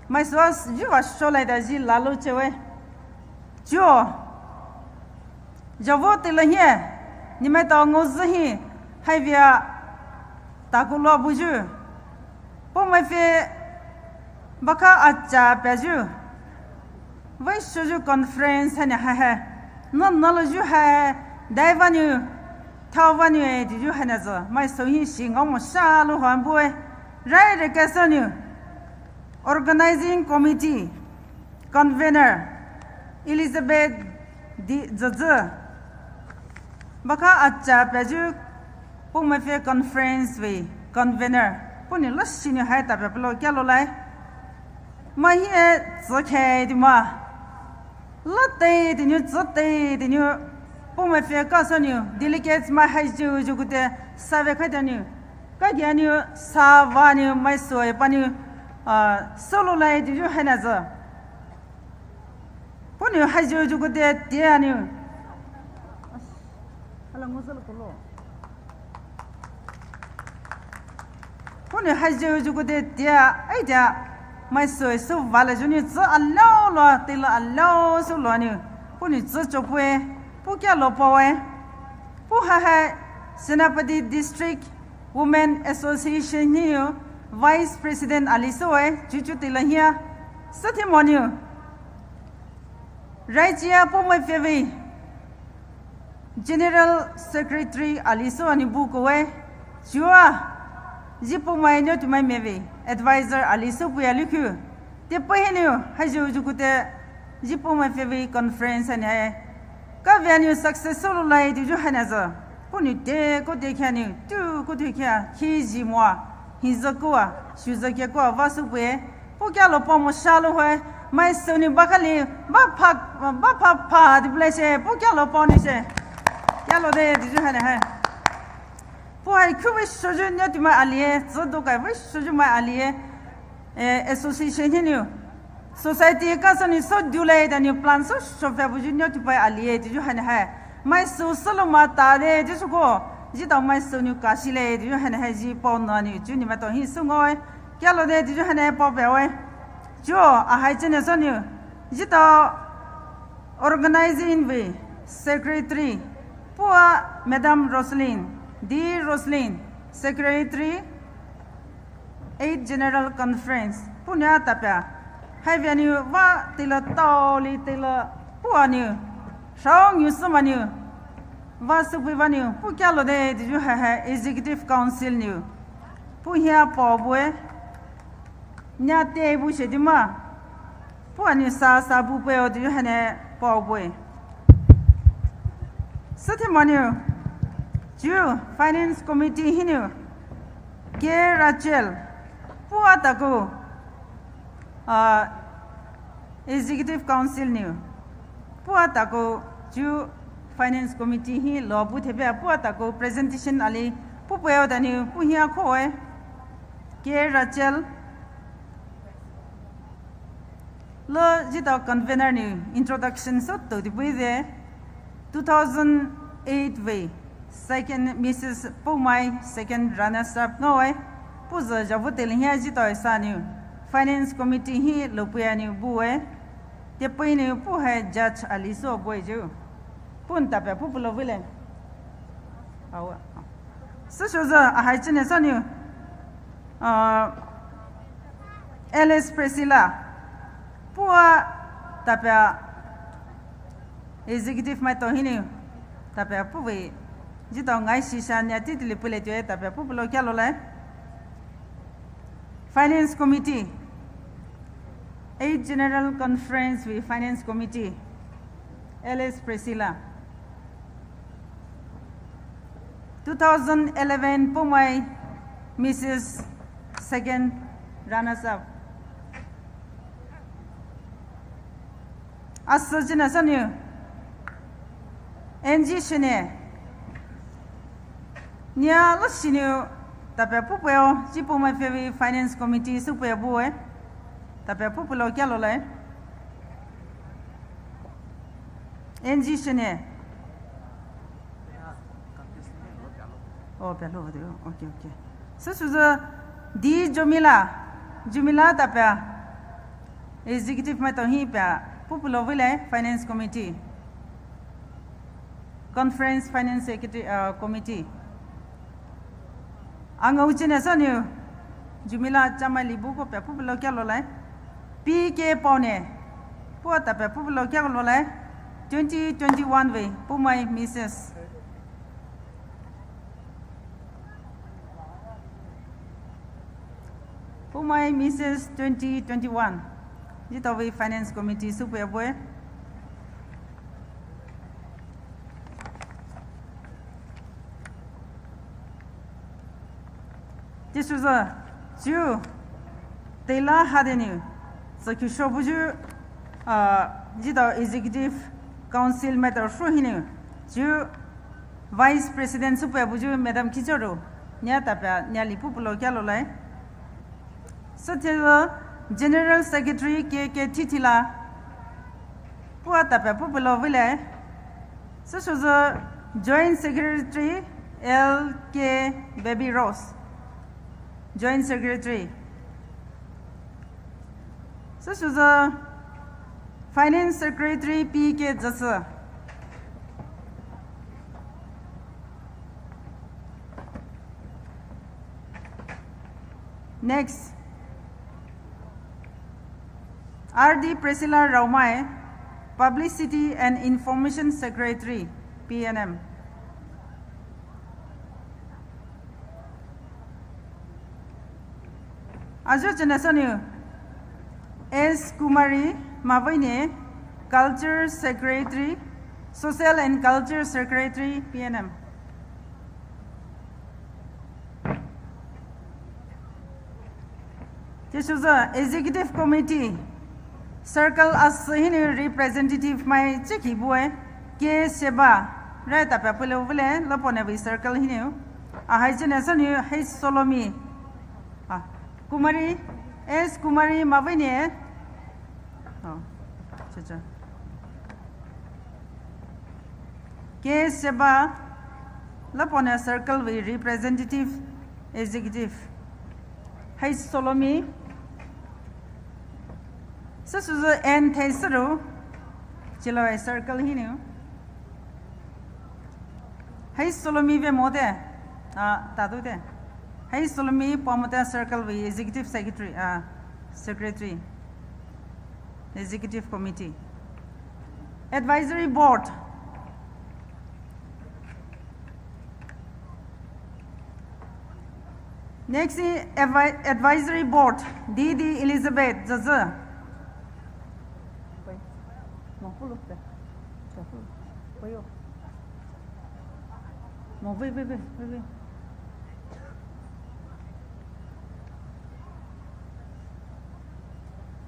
Mai sou ju va sho lai da ji la lo che we. Jiu. Javo teile hi. Ni mai tao ngo zü hi. Hai via. Taku lo bu ju. Poumai pfü bakha acha peiyu, vei souyu conference haina hai hai, na naloyu hai, dai vanou, thao vanou e tiyu haina zü, mai souhi shi ngao mo sha lo han bue, rai re ka sounou, organizing committee, convener, Elizabeth di züzü. Bakha acha peiyu, Poumai pfü conference vei convener, puhnou lashinou hai tapei pulo kialo lai. Mai hi e tsü khe di ma. Latei dinou, tsütei dinou, Poumai pfü ka sounou, delegates mai haiyu yu kute, save khai dinou. Ka dinou, sa vanou, mai sou e panou, ah, solo lai tiyu haina zü. Puhnou haiyu yu kute tea nou. Puhnou haiyu yu kute tea, ai tea, mai sou e sou vale yu nou tsü alao lo, tela alao sou lo nou. Puhnou tsü chopue, puh kialo paoe. Puh ha hai, Senapati District Women Association hinou, Vice President ali soue, chuchu tela hia. Süthimo nou. Raichia Poumai pfü vei General Secretary ali sou anou bu koe, chua, zhi Poumai nou tumai mevei, advisor ali sou puya liku. Te pei hinou, haiyu yu kute, zhi Poumai pfü vei conference haina hai. Ka vanou success solo lai tiyu haina zü. Puhnou te ko te khe nou, tu ko te khe, khi zhi moa, hi zü koa, shu zü khe koa, va sou pue. Puh kialo pao mo sha lo hai, mai sounou bakha li, ba pha, ba pha pha di blai she, puh kialo pao nou she. Kialo de, tiyu haina hai. Puh hai khu vei souyu nou tumai ali e, tsü dokai vei souyu mai ali e, eh, association hinou. Society ka sounou sou dulai danou plan sou sou pfü buyu nou tupai ali e, tiyu haina hai. Mai sou solo ma ta de, tiyu sou ko, zhi tao mai sounou kashi le, tiyu haina hai zhi pao nou nou, chu nou maitao hi sou ngoe. Kialo de tiyu haina pao peoe. Chuo, ahai chine sounou. Zhi tao organizing vei secretary. Puh a Madam Roslyn, D Roslyn, secretary, eighth General Conference. Puhnou tapei. Hai vanou va tela tao li tela. Puh anou. Shao nou sou manou. Va sou pui vanou. Puh kialo de tiyu hai hai Executive Council nou. Puh hia pao bue. Nya te bu she di ma. Puh anou sa sa bu peo tiyu haina pao bue. Süthimo nou. Chu Finance Committee hinou. K Rachel. Puh a takou. Ah, Executive Council nou. Puh a takou chu Finance Committee hi lo bu thepei puh a takou presentation ali puh peo danou puh hia koe. K Rachel. Lo zhi tao convener nou introduction sou tou di pui de. Two thousand eight vei, second, Missus Poumai, second runners up ngaoe. Puh zü zhavu tela hia zhi tao e sa nou, Finance Committee hi lo puya nou bue. Te pei nou puh hai judge ali sou bue ju. Puhnou tapei puh pulo vile. Awa. Süshoyu ahai chine sounou. Ah, Alice Priscilla. Puh a tapei Executive maitao hinou, tapei puh vei, zhi tao ngai shisha nia titili pule tue tapei puh pulo kialo lai. Finance Committee, eighth General Conference vei Finance Committee, Alice Priscilla. Two thousand eleven Poumai Missus Second Runners Up. Asü chine sounou. N G Shene. Nia lashinou tapei puh peo, zhi Poumai pfü vei Finance Committee sou peo bue. Tapei puh pulo kialo lai. N G Shene. Oh, pelo de. Okay, okay. Süshoyu D Jomila. Jomila tapei. Executive maitao hi pei. Puh pulo vile Finance Committee. Conference Finance Secretary, uh, Committee. Angao chine sounou. Jumila Chamai Libu ko pia pupelo kia lolai. P K Paone. Pua ta pia pupelo kia lolai. Twenty twenty-one vei. Pumai Missus. Pumai Missus twenty twenty-one. Jitao vei Finance Committee supwe boy. Jisuza, ju, teila hadeniu, sa kisho buju, ah, jitao Executive Council matter shu hiniu, ju, Vice President supwe buju Madam Kichoro, nia tapia, nia lipu pulo kia lolai. Sithela General Secretary K K Thithila, pua tapia pupulo vile. Sisuza Joint Secretary L K Baby Rose. Joint Secretary. Sisuza Finance Secretary P K Jasa. Next, R D Priscilla Raomai, Publicity and Information Secretary, P N M. Ajo chenasaniu, S Kumari Mavaine, Culture Secretary, Social and Culture Secretary, P N M. Jisuza Executive Committee, Circle as hiniu representative mai cheki bue, K Seba, rai tapia pulo vile, lopone vei Circle hiniu. Ahai chenasaniu, H Solomi. Ah, Kumari, S Kumari Mavaine. Oh, cha cha. K Seba, lopone Circle vei representative, executive. H Solomi. Sisuza N Thaisaru, chilawai Circle hiniu. H Solomi ve mote, ah, tadu te. H Solomi pua mote Circle vei Executive Secretary, ah, Secretary, Executive Committee. Advisory Board. Next is advi-, Advisory Board, D D Elizabeth Zaza.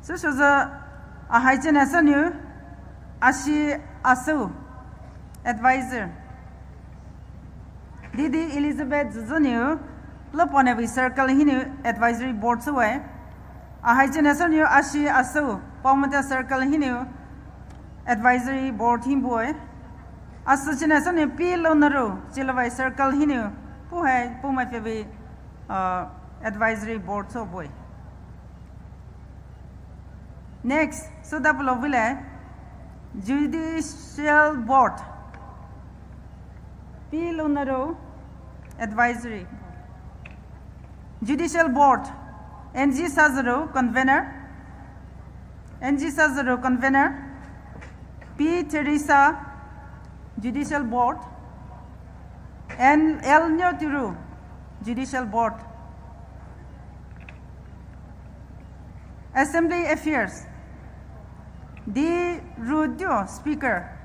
Sisuza ahai chenasaniu, Ashi Asu, advisor. D D Elizabeth Zuzuniu, lopone vei Circle hiniu advisory board suwe. Ahai chenasaniu Ashi Asu, pua mote Circle hiniu advisory board hi bue. Asu chenasaniu P Lonaru, chilawai Circle hiniu, puhai, pumai pevei, uh, advisory board so bue. Next, suda pulo vile, Judicial Board. P Lonaru, advisory. Judicial Board, N G Sazuru, convener. N G Sazuru, convener. P Teresa, Judicial Board. N L Nyotiru, Judicial Board. Assembly Affairs, D Rudio, Speaker.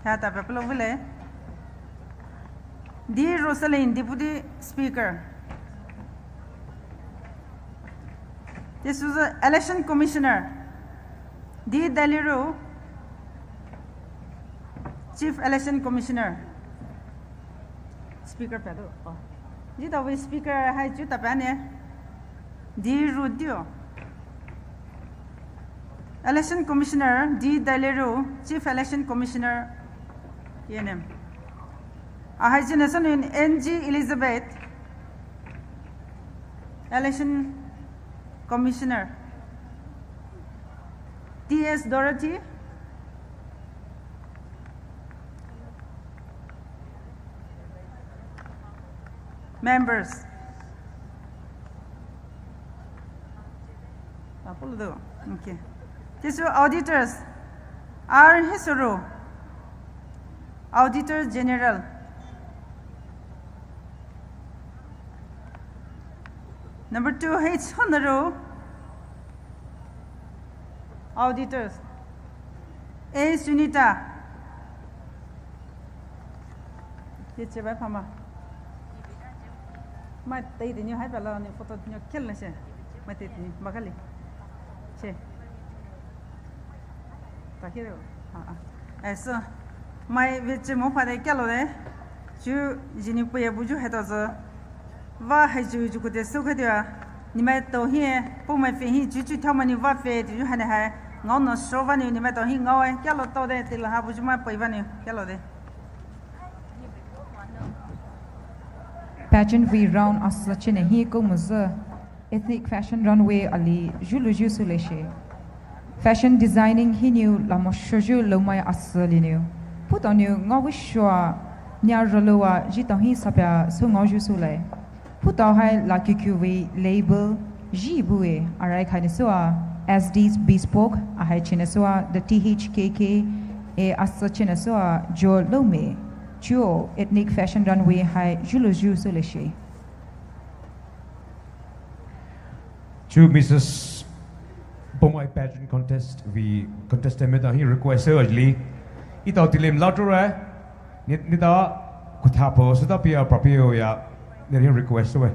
Tha ta peplo vile. D Rosaline, Deputy Speaker. Jisuza Election Commissioner, D Daliru, Chief Election Commissioner. Speaker pado. Oh. Jitao vei Speaker hai chu tapane. D Rudio. Election Commissioner D Daliru, Chief Election Commissioner, P N M. Ahai chenasaniu N G Elizabeth, Election Commissioner. T S Dorothy. Members. Olo do. Okay. Teisü auditors. Ar hisüro. Auditor General. Number two, hi chonaro. Auditors. A Sunita. Ye che bai phama. Mai tei tei ni hai pala ni photo ni kel na she. Mai tei tei ni bakali. Che. Takiro. Ah, ah. Eh, so. Mai veche mo phade kelo de. Chu jini puye buju heto zo. Va hai ju ju kude so khadia. Nimai to hi, pu mai fe hi, ju ju thama ni va fe, ju ju hane hai. Ngao no so va ni, nimai to hi ngao e. Kelo to de, tila ha buju mai pei va ni. Kelo de. Pageant vei round asü chine hi ko muzu. Ethnic Fashion Runway ali julu ju süleshe. Fashion designing hinou lamo shoju lomai asü linou. Puto nou ngaowi shua nia rolowa jitong hi sapia sü ngaoju sülai. Puto hai la Q Q V label ji bue arai khai ne sua S D's Bespoke ahai chine sua the T H K K a asü chine sua jo lome. Chuo Ethnic Fashion Runway hai julu ju süleshe. Chu Missus Poumai Pageant Contest vei contestant maitao hi request sü ajali. Etao tilim louder e. Ni, nita kuthapo süta pia prapio ya. Ni hi request sü e.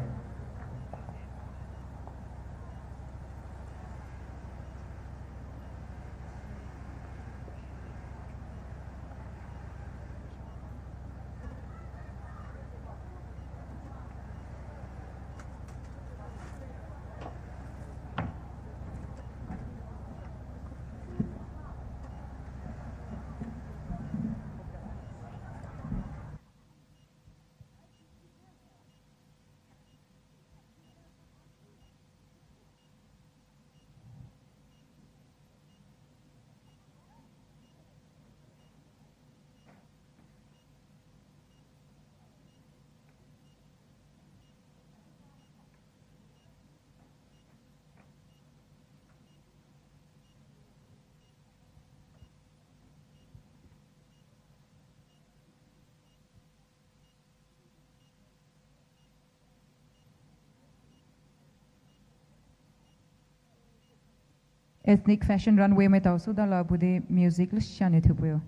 Ethnic Fashion Runway maitao süda la bude music lü shane thupuyo.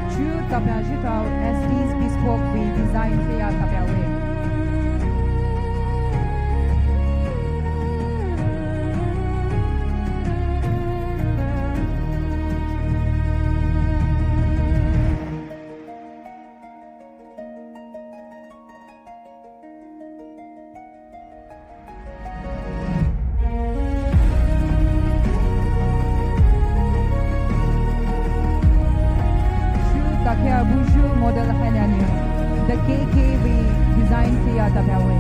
Chu tapya jitao S D's Bespoke vei design feia tapya we. K K vei design pia tabawe.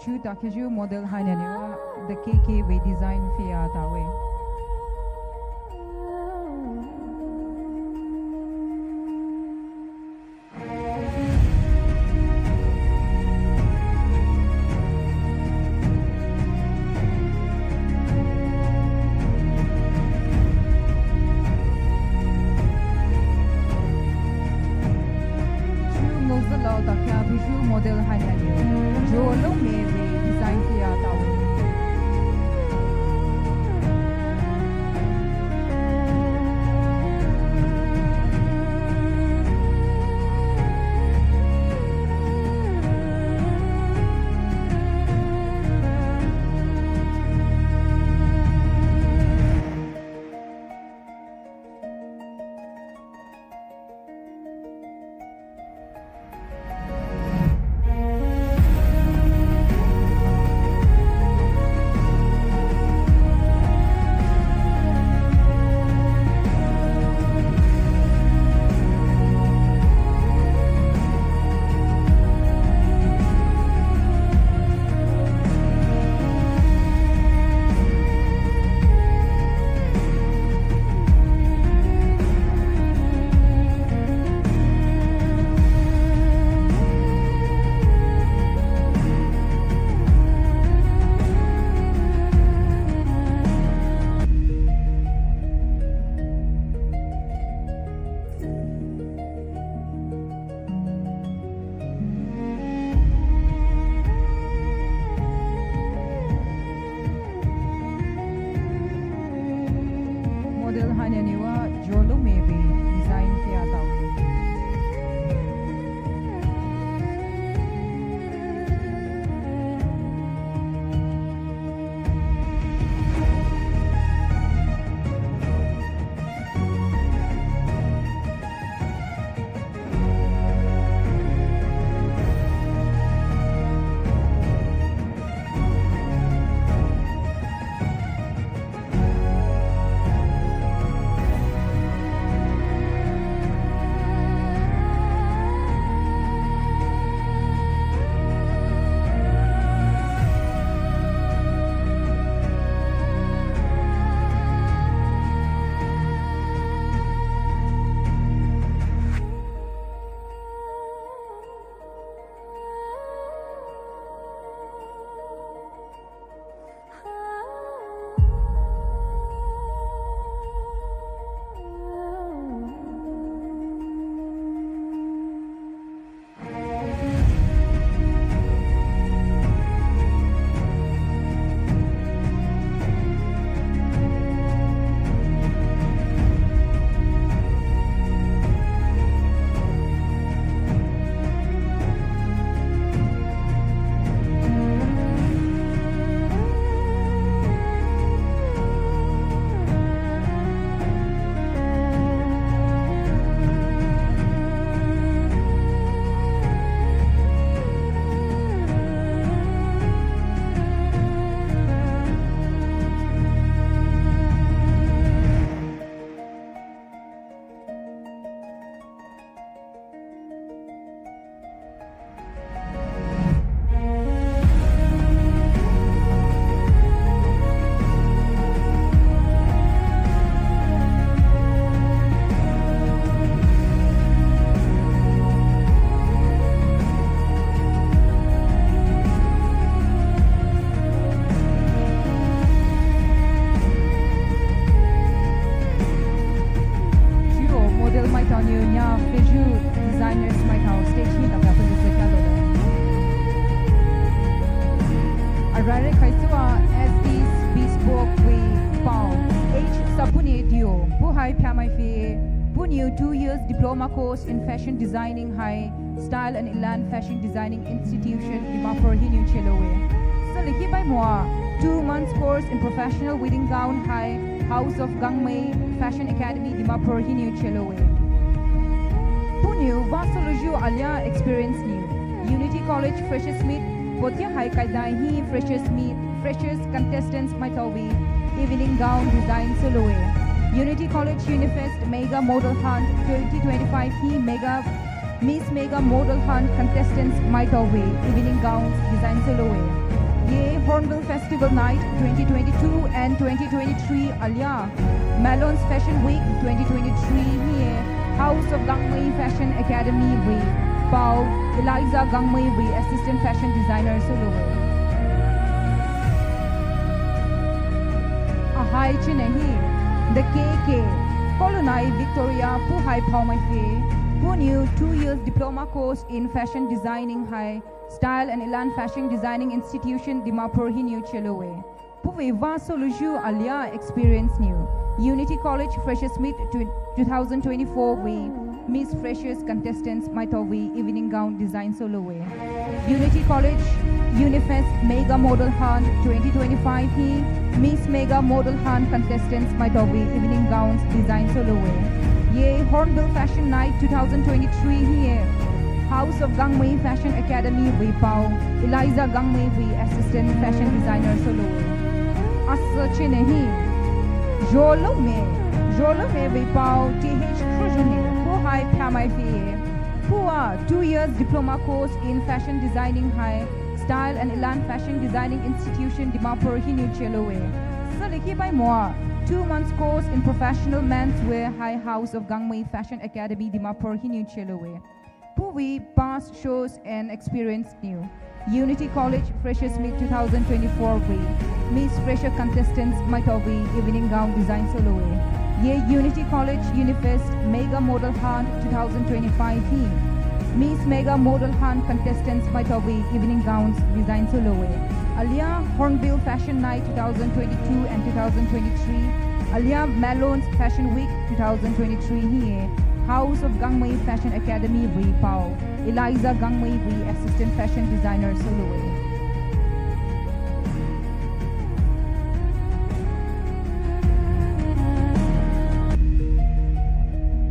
Chu takhiyu model haina niwa the K K vei design pia tawe. Chu ngozalo takhiyu model haina niwa. Jolo me vei design pia tawe. Hai phamai phe, puhnou two years diploma course in fashion designing hai Style and Elan Fashion Designing Institution Dimapur hinou choloue. Süliki bai moa two months course in professional wedding gown hai House of Gangmei Fashion Academy Dimapur hinou choloue. Puhnou vah soulouyu alia experience nou Unity College Freshers Meet, potia hai kaidai hi Freshers Meet, Freshers contestants maitaowe evening gown design souloue. Unity College Unifest Mega Model Hunt twenty twenty-five hi Mega Miss Mega Model Hunt contestants maitaowe evening gowns design souloue. Ye Hornbill Festival Night twenty twenty-two and twenty twenty-three alia Malon's Fashion Week twenty twenty-three hiye House of Gangmei Fashion Academy vei pao Eliza Gangmei vei Assistant Fashion Designer souloue. Ahai chine hi the K K Kolonai Victoria puhai phaomai phe, puhnou two years diploma course in fashion designing hai Style and Elan Fashion Designing Institution Dimapur hinou choloue. Puhvei vah soulouyu alia experience nou Unity College Freshers Meet tw- two thousand twenty-four vei Miss Freshers contestants maitaowe evening gown design souloue. Unity College Unifest Mega Model Hunt twenty twenty-five hi Miss Mega Model Hunt contestants maitaowe evening gowns design souloue. Ye Hornbill Fashion Night two thousand twenty-three hiye House of Gangmei Fashion Academy vei pao Eliza Gangmei vei Assistant Fashion Designer souloue. Asa chine hi Zholome, Zholome vei pao T H Khrojoune puhai phamai phe, puh a two years diploma course in fashion designing hai Style and Elan Fashion Designing Institution Dimapur hinou choloue. Süliki bai moa two months course in professional menswear hai House of Gangmei Fashion Academy Dimapur hinou choloue. Puhvei past shows and experience nou Unity College Freshers Meet two thousand twenty-four vei Miss Fresher contestants maitaowe evening gown design souloue. Ye Unity College Unifest Mega Model Hunt two thousand twenty-five hi Miss Mega Model Hunt contestants maitaowe evening gowns design souloue. Alia Hornbill Fashion Night two thousand twenty-two and two thousand twenty-three, alia Malon's Fashion Week two thousand twenty-three hiye House of Gangmei Fashion Academy vei pao Eliza Gangmei vei Assistant Fashion Designer souloue.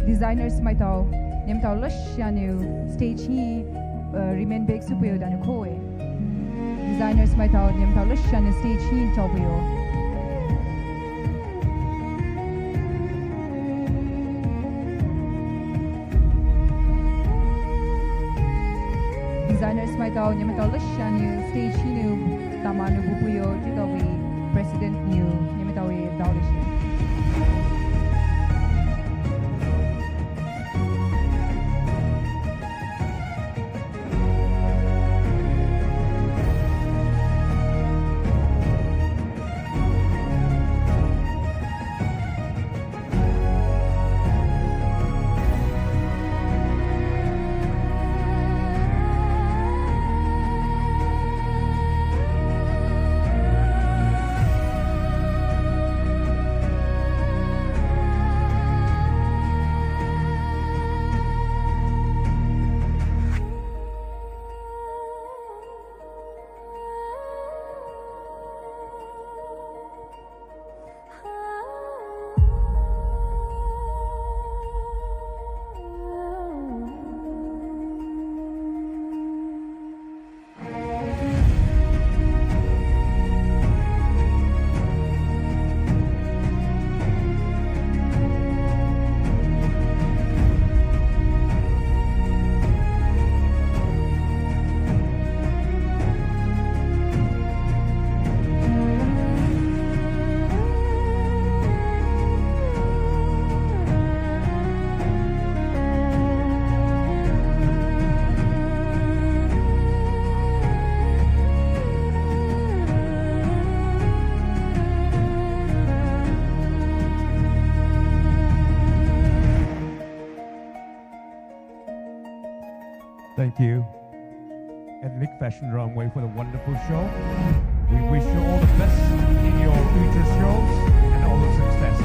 Designers maitao, nematao lashia nou stage hi, uh, remain back soupeio danou kowe. Designers maitao, nematao lashia nou stage hi chaopeio. Designers maitao, nematao lashia nou stage hinou tamainou bupeio, chitaowei president nou nemataowe daoleshie. Thank you, Ethnic Fashion Runway, for the wonderful show. We wish you all the best in your future shows and all the success.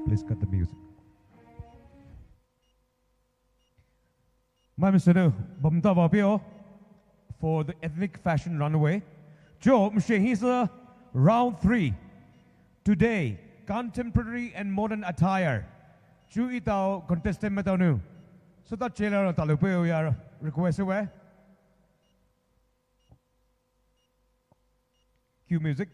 Please cut the music. Mai misenu, bamta vapeo for the ethnic fashion runway. Cho, mishe hisü round three. Today, contemporary and modern attire. Chu etao contestant maitaonu. Süta cheila taloupeoya request we. Cue music.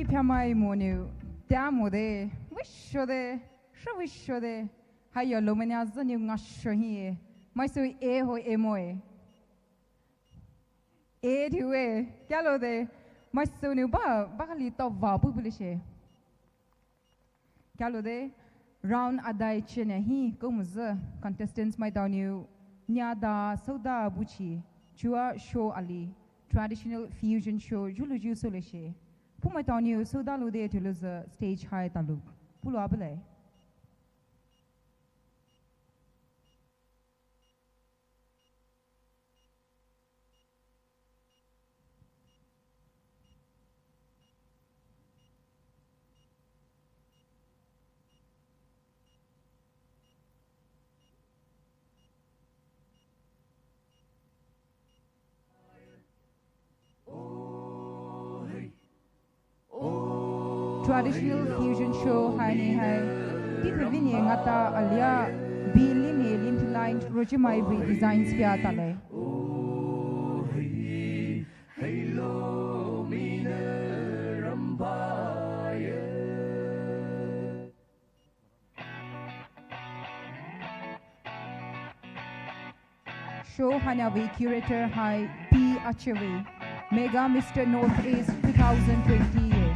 Pamai monou, tea mode, vishode, sha vishode, haya lomania zaniu ngasho hi, maisou e ho e moe. E diwe, kalode, maisou nou ba, ba kali to va bu bu le she. Kalode, round adai chena hi, komuzi, contestants maitao nou, nyada, souda buchi, chua show ali, traditional fusion show, julu ju so le she. Pumaitao nou, souda lude tuluzi, stage hai talu. Pulo abele. Traditional fusion show haini hai, P Kevin ye ngata alia, B Lim ye Lim Line Rojimai V designs pia tale. Show hanavi curator hai P Achevi, Mega Mister Northeast two thousand twenty ye.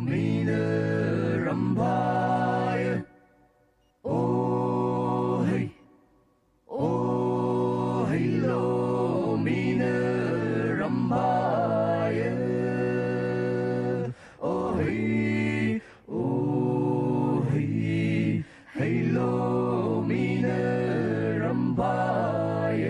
Mine rambai. Oh hey. Oh hey lo, mine rambai. Oh hey. Oh hey. Hey lo, mine rambai.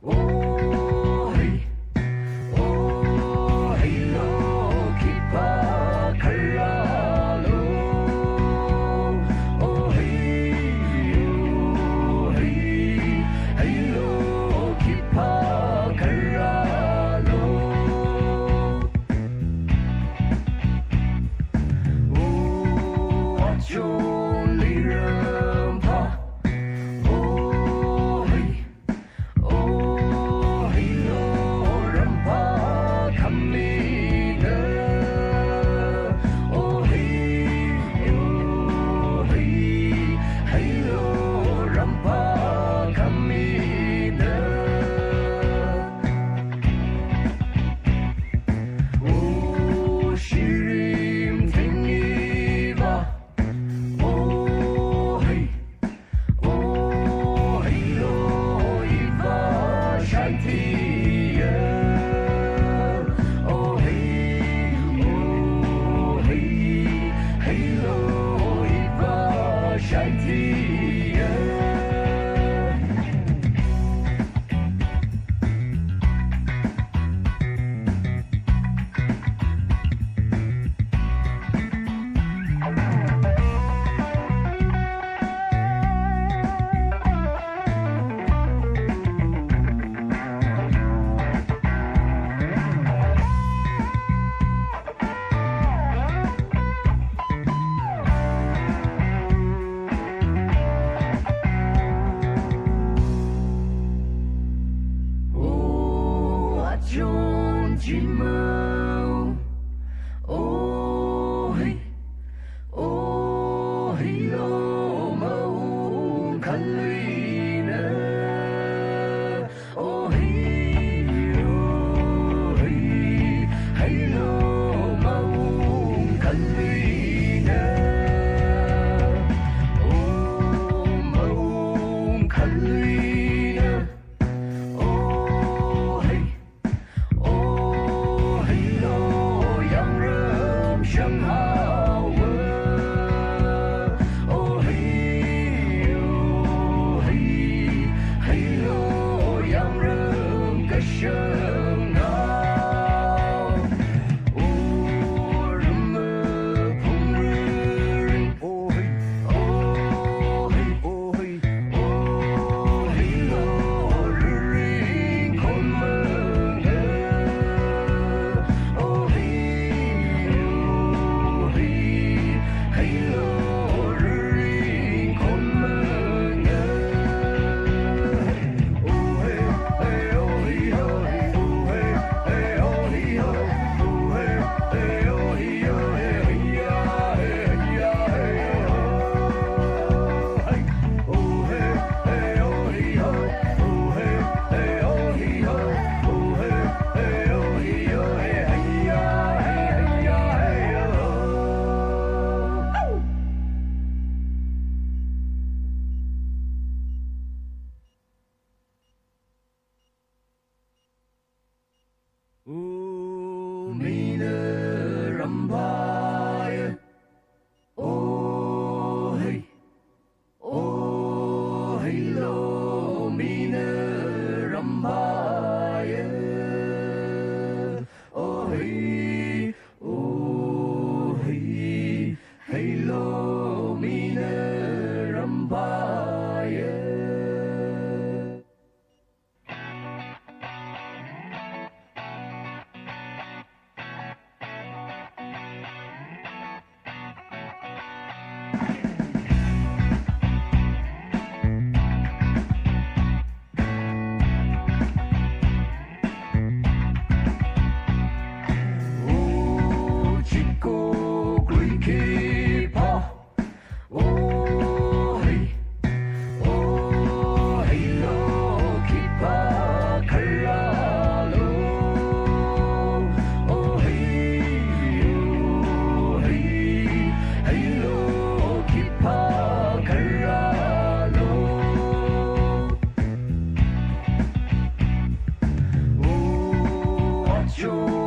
Oh hey, oh hey lo, kipa kalalo. Oh hey, oh hey, hey lo, kipa kalalo. Oh, achon lirampa. Oh hey. Oh hey lo, rampa kamina. Oh hey, oh hey, hey lo, rampa kamina. Oh shirim tengiva. Oh hey. Oh hey lo, iva shaitia. Oh hey, oh hey, hey lo, iva shaitia. Oh, achon chimau. Oh hey, oh hey lo, maung kaluina. Oh hey, oh hey, hey lo, maung kaluina. Oh, maung kaluina. Oh hey. Oh hey lo, yang ram shang hao. Oh hey, oh hey, hey lo, yang ram ka shang hao. Oh ram pung ring. Oh hey, oh hey, oh hey. Ooh, mine rambai. Oh hey, oh hey lo, mine rambai. Oh hey, oh hey, hey lo, mine rambai. Show,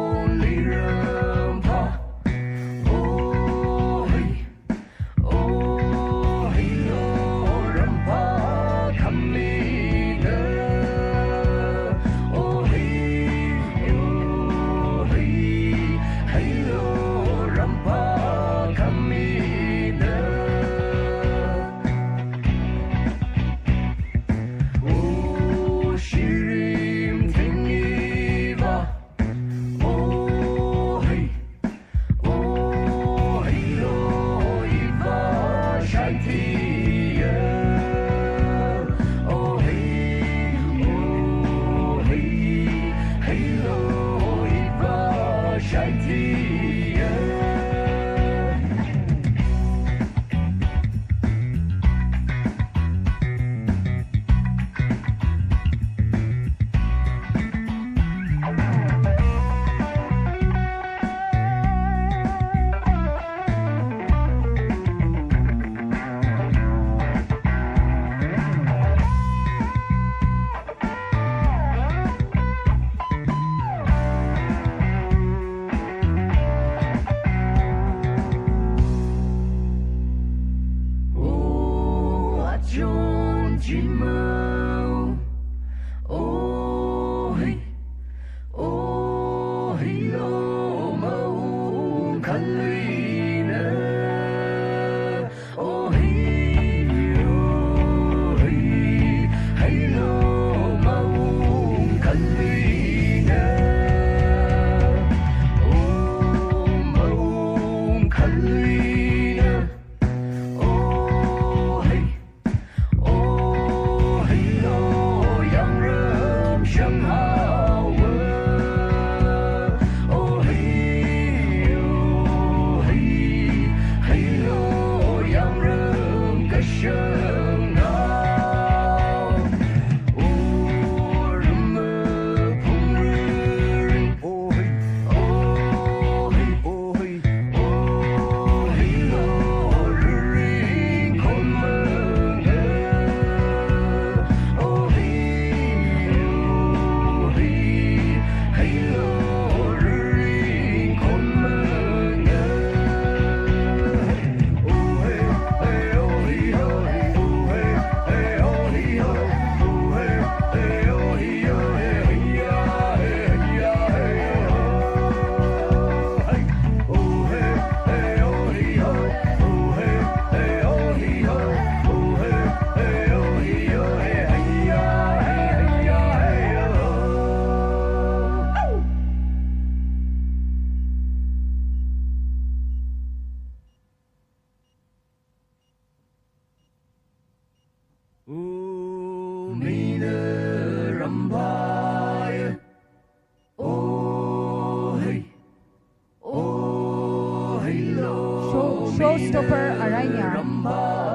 showstopper aranya,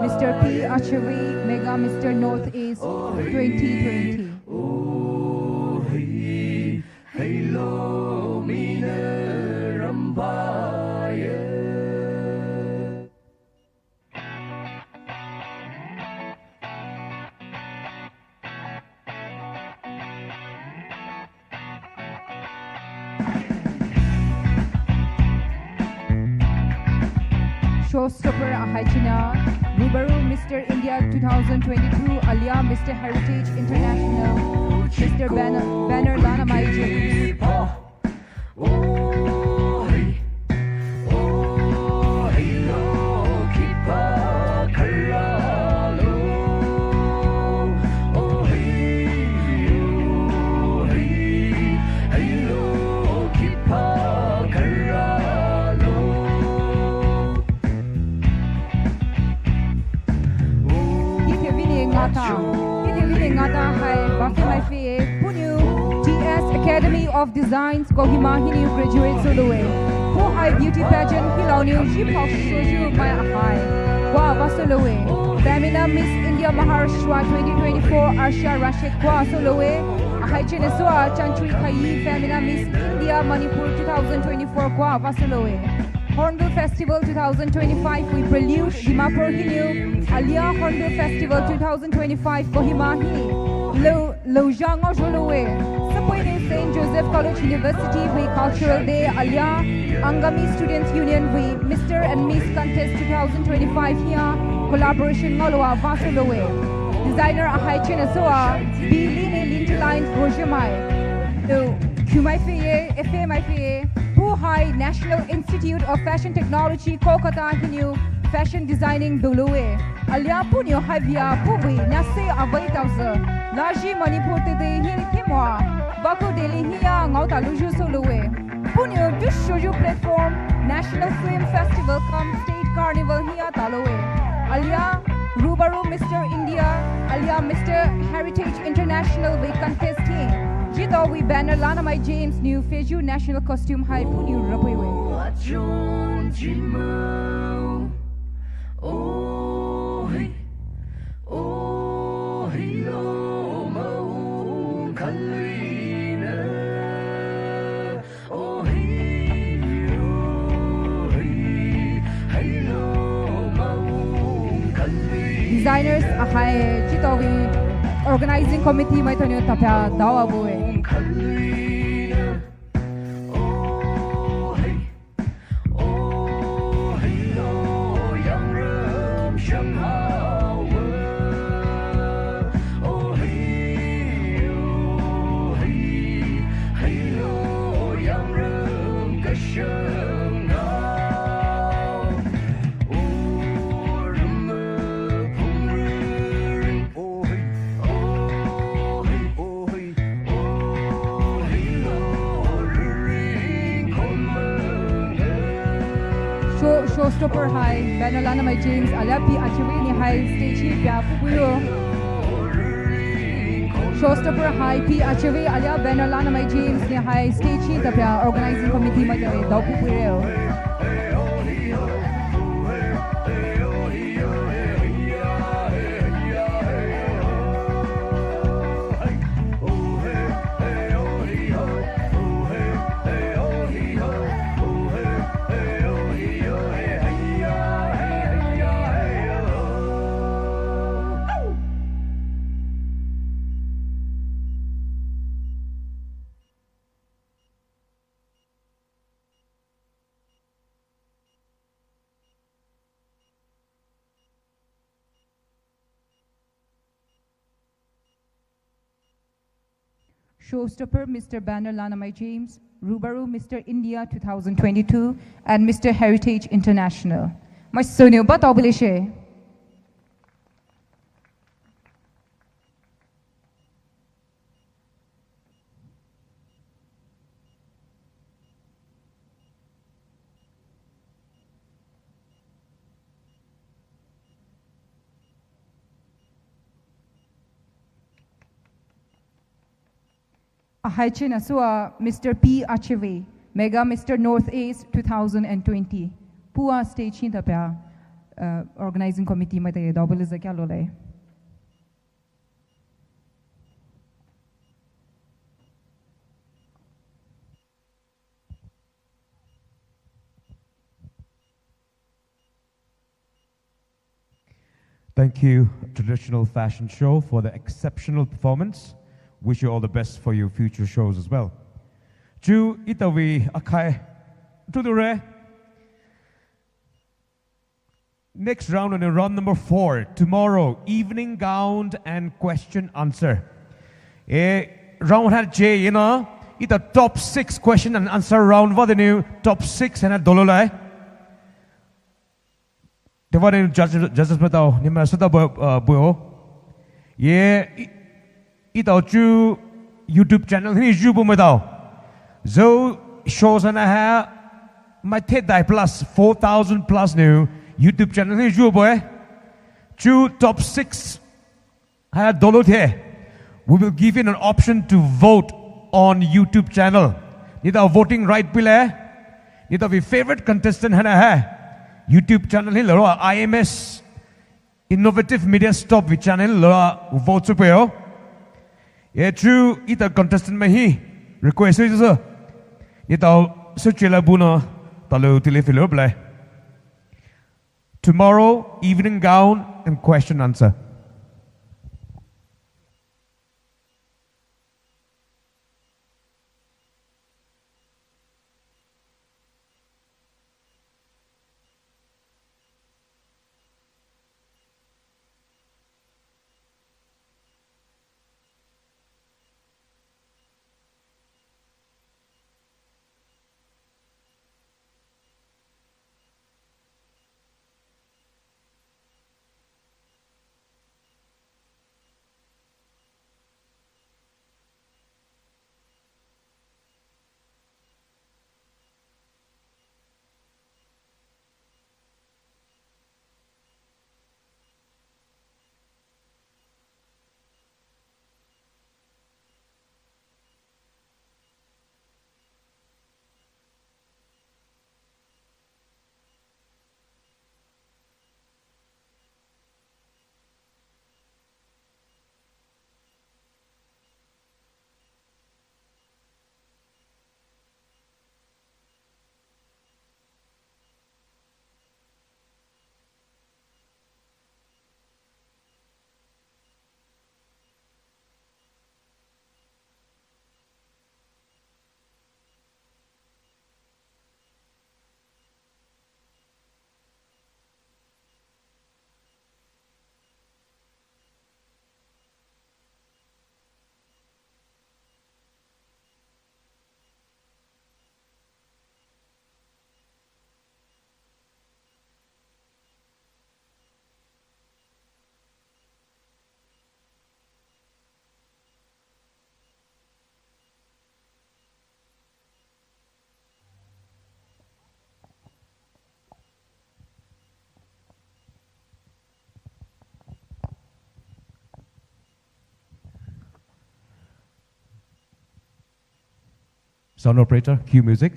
Mister P Achevi, Mega Mister Northeast twenty twenty. Showstopper ahai china, Rubaru Mister India two thousand twenty-two, alia Mister Heritage International, Mister Banner, Banner Lana Maiji. Hithevini ngata, hithevini ngata hai, bafi mai fi, puniu, T S Academy of Design, Kohima hinou graduate souloue. Puhai beauty pageant hinou nou jiphao shoyu mai ahai. Kua va souloue. Femina Miss India Maharashtra twenty twenty-four Arsha Rashid kua souloue. Ahai chine sua Chantri Khayi Femina Miss India Manipur two thousand twenty-four kua va souloue. Hornbill Festival two thousand twenty-five we prelude Dimapur hinou. Alia Hornbill Festival two thousand twenty-five Kohima hi. Lo Loja ngao joloue, sap Puini Saint Joseph College University vei Cultural Day alia Angami Students Union vei Mister and Miss Contest two thousand twenty-five hiya collaboration ngaoloua vah souloue. Designer ahai chena soua Bilini Lintiline Rojemai. Kumai feye, F A mai feye, Puhai National Institute of Fashion Technology, Kolkata hinou fashion designing douloue. Alia puhnou haibüa puhvei nase avei taozü. Laji Manipur tede hi himoa. Baku Delhi hiya ngaota luju souloue. Puhnou dushoyu platform National Film Festival cum State Carnival hiya taloue. Alia Rubaru Mister India, alia Mister Heritage International vei contest hi. Jitaowe banner lanamai James nou feju national costume hai puhnou rapuiwe. Designers ahai jitaowe organizing committee mai thanou tapia daoa bue. Show, showstopper hai, banner lanamai James, alia P Acheve ni hai stage hi pia pupuyo. Showstopper hai P Acheve alia banner lanamai James ni hai stage hi tapia organizing committee mai thanou dao pupuyo. Showstopper Mister Banner Lanamai James, Rubaru Mister India two thousand twenty-two, and Mister Heritage International. Maisounou ba tao bile she. Ahai chena soua Mister P Acheve, Mega Mister North East two thousand and twenty. Puhvei stage hi tapia, uh, organizing committee mai thanou dao bile zakia lole. Thank you, Traditional Fashion Show, for the exceptional performance. Wish you all the best for your future shows as well. Chu itaowe akhai tuture. Next round, and round number four, tomorrow, evening gown and question answer. E round ha je, you know, ita top six question and answer round va de new top six and a dollar lai. Te va de judges, judges maitao, ni ma sa ta bo, uh, bo. Ye, i, Itaochu YouTube channel hi jubo maitao. Zo shows ana ha, mai the dai plus, four thousand plus new YouTube channel hi jubo e. Chu top six ha download he. We will give you an option to vote on YouTube channel. Nitao voting right bile. Nitao vi favorite contestant hana ha. YouTube channel hi loro I M S. Innovative Media Stop vei channel lo vote supeo. Ye chu ita contestant mai hi request hi so. Nitao so chela buno talo tile filo blai. Tomorrow, evening gown and question answer. Sound operator, cue music.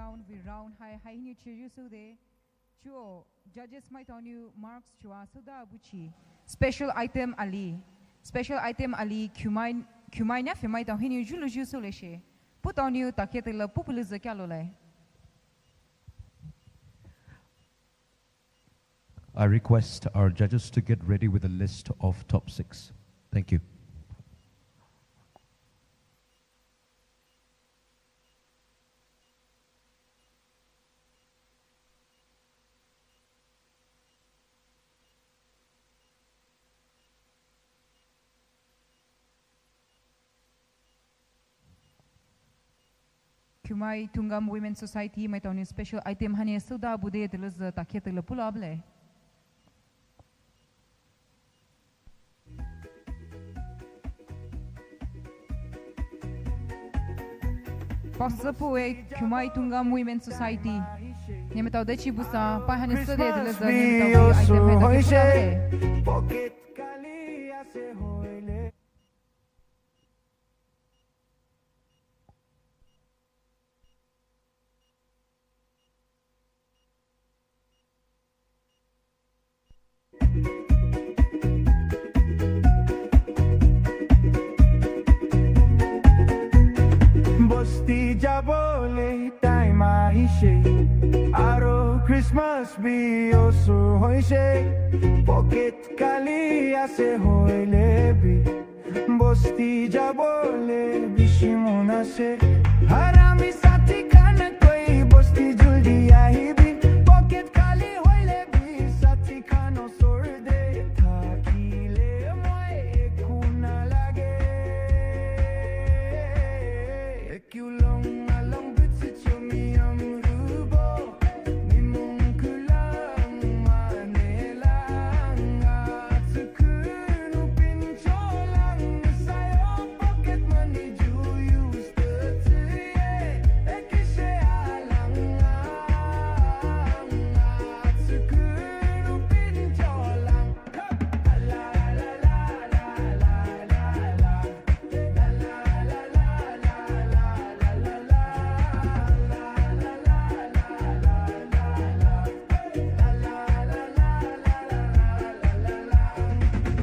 Round vei round hai, hai hinou chiriu soude. Chuo judges maitao nou marks chua souda buchi. Special item ali. Special item ali khiumai, khiumai na fe maitao hinou zhulou zhu souleshe. Putao nou takhe teile pupulu zü kalo lai. I request our judges to get ready with a list of top six. Thank you. Khiumai Tungam Women Society maitao nou special item hanou souda bude teile zü takhe teile pulou abule. Pastor Puwe, Khiumai Tungam Women Society. Nematao dachi busa, pa hanou soude teile zü nematao item hai takhe pulou abule. Bosti jabole time ahishe, aro Christmas bi oso hoishe, pocket khali ase hoile bi. Bosti jabole bishi mon ase. Harami sathi khan koi bosti jaldi ahibi. Pocket khali hoile bi sathi khan osor de thakile moi eku nalage. Eku long along bitsi chomi amrubo.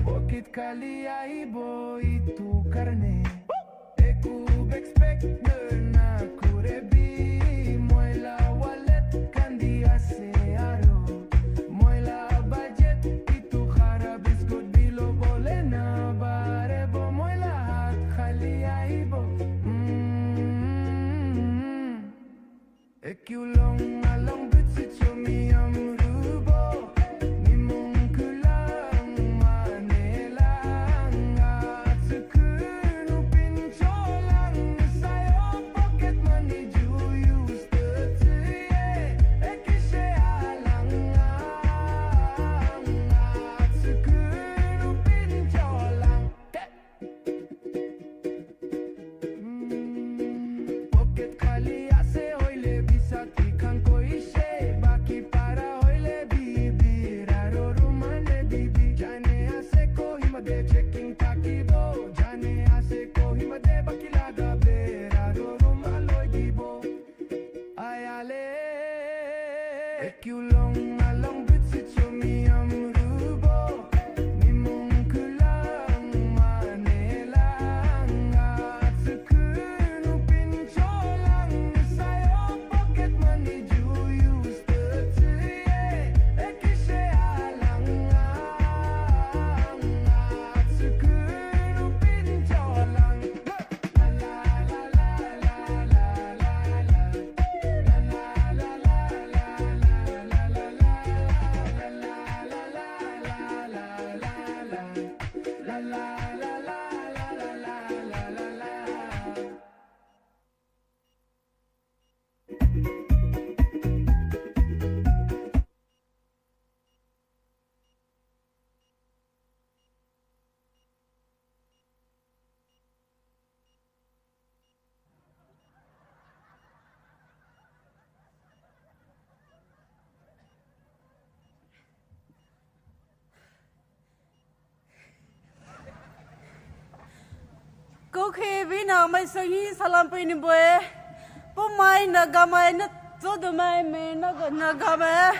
Pocket khali aibo itu karne. Eku backpack na kurebi. Moi la wallet khandi ase aro. Moi la budget itu khara biscuit bilo bole na barebo. Moi la hat khali aibo. Mm. Eku long along bitsi chomi amrubo. Nimong kulang manelang atsukunu pincholang sayo pocket money ju use the tsuye. Ekishe alang atsukunu pincholang. Pocket khali ase hoile bi sathi khan koishe, baki para hoile bi bira ro rumane bibi. Jane ase Kohima de checking thakibo, jane ase Kohima de baki laga bira ro rumal loi dibo. Ayale, eku long along bitsi chomi amrubo. Nimong kulang manelang atsukunu pincholang sayo pocket money ju use the tsuye. Ekishe alang atsukunu pincholang. Kokhe bina mai sohi salam pini boe. Pomai na gamai na Sodomai me naga naga me.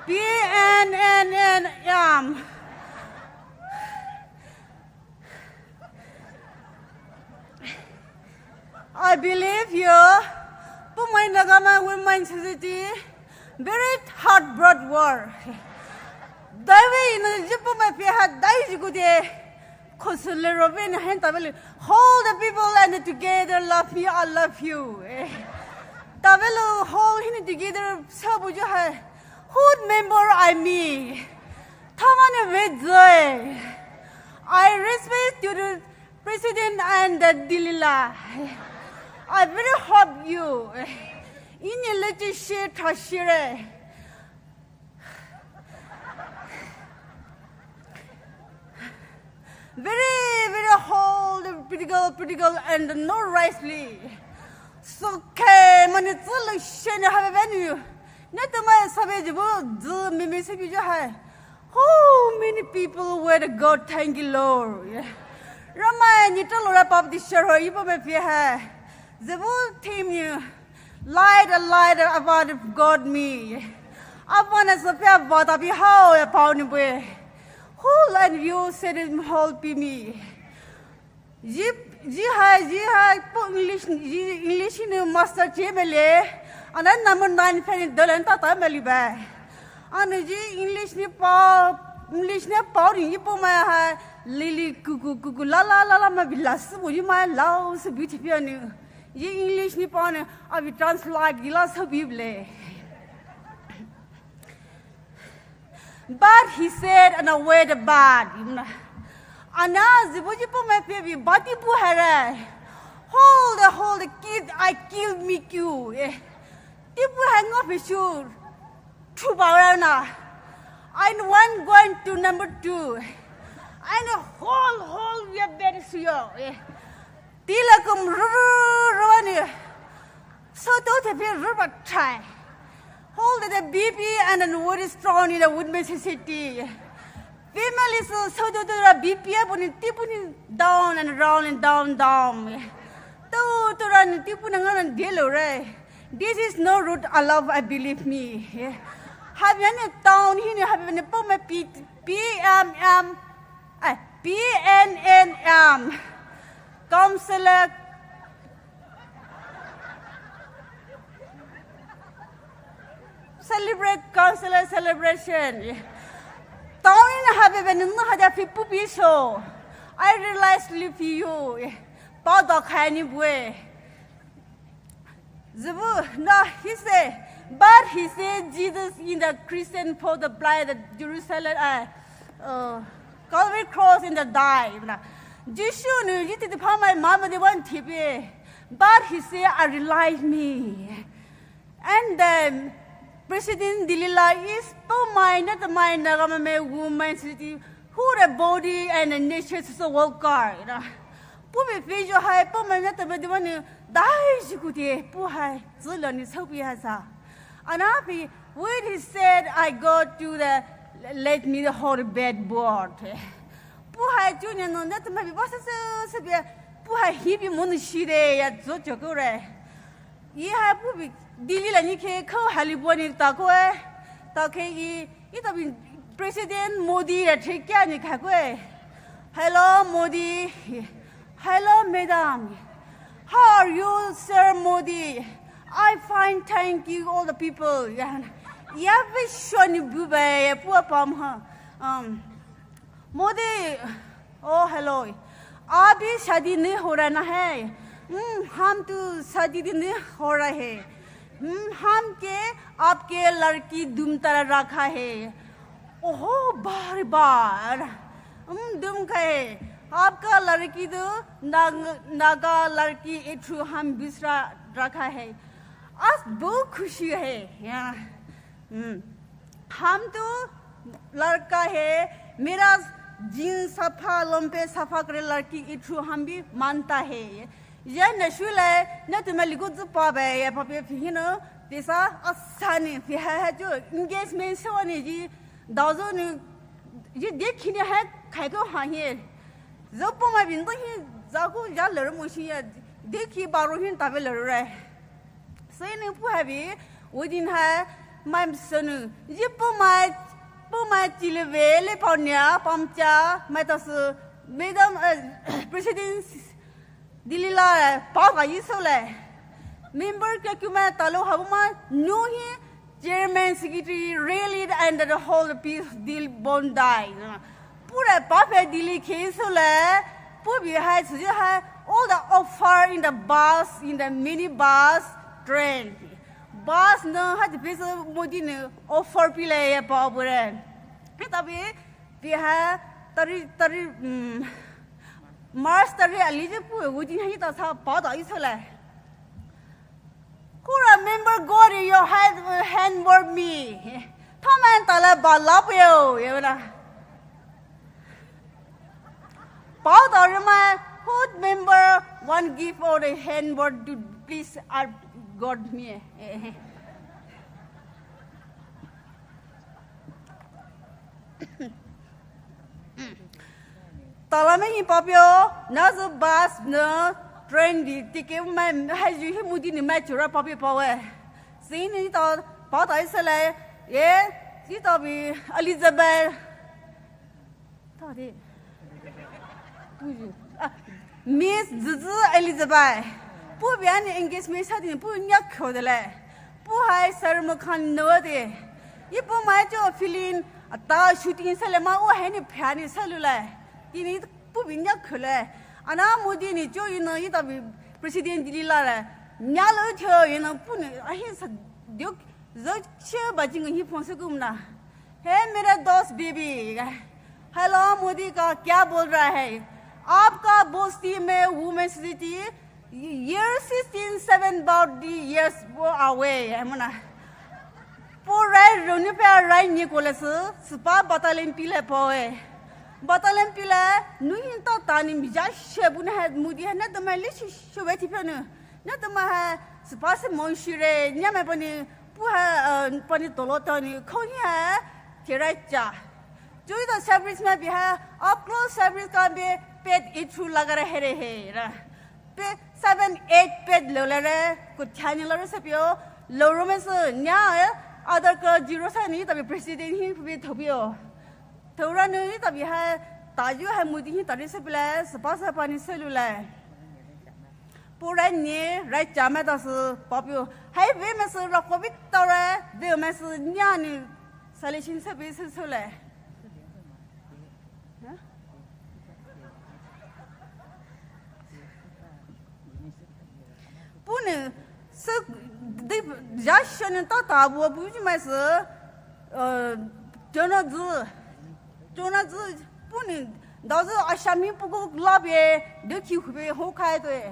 P N N N M. I believe you. Poumai Naga man women society. Very hard brought war. Daiwe ina ji poumai pe ha dai ji gu de. Khosule robe na hen tabelu. Hold the people and together love me, I love you. Eh. Tabelu hold hini together sabu jo hai. Who member I me? Thamane vedze. I respect to the president and the Delilah. I very hope you. Ini leche share trashire. Very, very hold, political, political, and no rightly. So, okay, mani tsulu shene have venue. Netamai sabe jibu, zu mimi sabi jo hai. How many people were the God, thank you, Lord. Ramai ni talo ra pap di share ho, ipo me pia hai. Zebu team you. Light, a light, a light of God me. Abana sapia vata bi hao ya pao ni bue. Whole and you said it whole be me. Ji, ji hai, ji hai, po English, ji English ni master che mele. Ana number nine fan dolan tata meli ba. Ana ji English ni pao, English ni pao ni ji po ma hai. Lili kuku, kuku, la, la, la, la, ma bi la su bu ji ma lao su beautiful ni. Ji English ni pao ni, abi translate gila su Bible. But he said, and away the bad. Ana zibu ji po me pe bi bati bu hare. Hold the, hold the kid, I kill me you. Eh. Tipu hai ngo pe sure. Two power na. And one going to number two. And a whole, whole we are very sure. Eh. Tilakum ru, ru, ru, ru, ani. So to te pe ru ba try. Hold the B P and then what is strong in the wood city. Family so, so to to ra B P up on tipu ni down and round and down, down. To to ra ni tipu na ngana delo re. This is no route I love, I believe me. Have you any town here? Have you any pome P, P M M? Eh, P N N M. Counselor. Celebrate counselor celebration. Town in have you any no have you people be so. I realize live you. Pao da khai ni bue. Zibu, no, he said, but he said Jesus in the Christian for the blind at Jerusalem, uh, uh, Calvary cross in the die. Na, Jisu ni yiti di pamai mama di wan tipe. But he said, I realize me. And then President Delilah is po mai na ta mai na ga ma me woman city who the body and the nature is so well guard. Pu me pe jo hai po mai na ta me di wan ni dai ji ku te pu hai zi la ni sau pi ha sa. Ana pi when he said I go to the let me the whole bed board. Pu hai ju ni no na ta me bi ba sa sa sa bi pu hai hi bi mo ni shi de ya zo jo ko re. Ye hai pu bi Delhi la ni ke khou hali bo ni ta ko e. Ta ke i, i ta bi President Modi la the kya ni kha ko e. Hello Modi. Hello madam. How are you, Sir Modi? I fine, thank you, all the people. Ya, ya bi shoni bu ba ya pu pam ha. Um, Modi, ओ hello, अभी शादी नहीं हो रहा ना है। हम्म, हम तो शादी नहीं हो रहा है। हम्म, हम के आपके लड़की धूम तरह रखा है। ओहो, बार बार। हम्म, धूम का है। आपका लड़की तो नाग-, नागा लड़की एक ठो हम दूसरा रखा है। आज बहुत खुशी है यहाँ। हम्म। हम तो लड़का है, मेरा जींस सफा, लंबे सफा करे लड़की इठू हम भी मानता है। ये नशुल है, न तुम्हें लिखो तो पाप है, ये पाप ये फिर ना, पैसा आसानी फिर है, है जो engagement से वानी जी, दाजो ने, ये देखी ने है, खाए को हाँ ये। जो पमा बिंदु ही, जाको जा लड़ मुशी है, देखी बारो ही तबे लड़ रहा है। Sini pu habi, Within hai, mai sunu, ji pumai, pumai chileve le paunia, pamcha, mai tasu, Madam, uh, President Dilila, pao ka iso le. Member kya kyuma talo habuma, nu hi, Chairman, Secretary, really, and the whole peace deal bond die. Pura pape dili khe iso le, pubi hai, suji hai, all the offer in the bus, in the minibus, train. Bus no ha di pesa Modi ne offer pile ya pa bure. Tabi pi ha tari tari, mm, March tari ali je pu Modi ha ta sa pa da iso le. Who remember God in your hand, hand word me? Thoman tala ba la pyo ye na. Pao da rema, who member one give or a hand word to please our God me. Talame hi papio, nazo bus na train di ticket mai, hai ju hi Modi ni mai chura papio pawe. Sini ta pao ta isale, ye, si ta bi Elizabeth. Tadi. Puju. Ah, Miss Zuzu Elizabeth. Pu biani engagement sa di pu nyak kho de le. Pu hai sar mo khan no de. Ye pu mai cho film ata shooting sa le ma u hai ni phani sa lu le. Ini pu bi nyak kho le. Ana Modi ni cho ina ita bi president Dili la le. Nya lo cho ina pu ni ahi sa diok zo che ba jing hi phone se gum na. हे मेरे दोस्त बीबी, हेलो मोदी का क्या बोल रहा है? आपका बस्ती में women city year sixteen seven about the years go away है मना. Pu rai roni pe rai ni kole se, sepa battalion pile poe. Battalion pile, nu hin ta tani mija she bu na hai Modi hai na tama le she she we ti pe nu. Na tama hai sepa se mon shire, nya me pani pu hai, uh, pani tolo tani, kho hi hai, tirai cha. Jui to service me bi hai, up close service ka bi pet ithu laga rahe rahe ra. Pe seven, eight pet lo la re, ko thani lo re se pio, lo ro me se, nya, eh, other ka zero sa ni, tabi president hi bi thobio. Thora ni, tabi hai, taju hai Modi hi tari se pile, sepa sepa ni se lu le. Pu rai ni, rai cha me ta se, papio. Hai ve me se, ra ko bi ta re, ve me se, nya ni, selection se bi se se le. Pune se de jashan ta ta bu bu ji mai se, eh, jona zu, jona zu pune da zu ashami pu ko la be de ki hu be ho kai to e.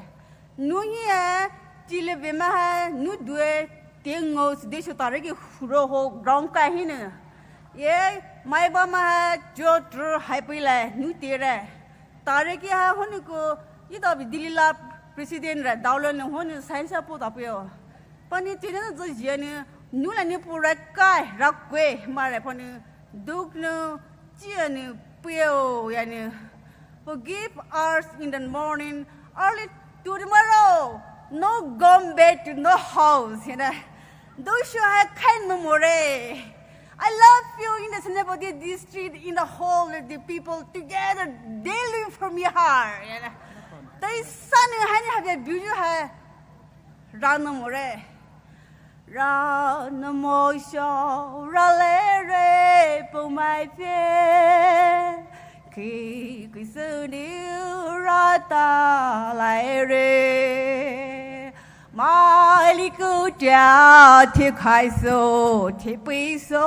Nu hi e, chile be ma ha, nu due, te ngo de so tare ki huro ho ground ka hi ne. Ye, mai ba ma ha, jo tru hai pui le, nu te re. Tare ki ha honi ko, ita bi Dili la president re, daulo ne honi sign sa po ta pio. Pani tene na zo jia ne, nu la ne po ra kai, ra kwe, ma re pani, duk ne, chia ne, pio ya ne. Forgive us in the morning, early tomorrow, no gombe to no house, you know. Those who have kind memory. I love you in the Senapati district, in the whole of the people together, they live from your heart. They son and honey have a beautiful heart. Run no more. Run no more show, run le re, po mai fe. Ki ki su ni ra ta lai re. Mai li ku tia ti khai so, ti pui so.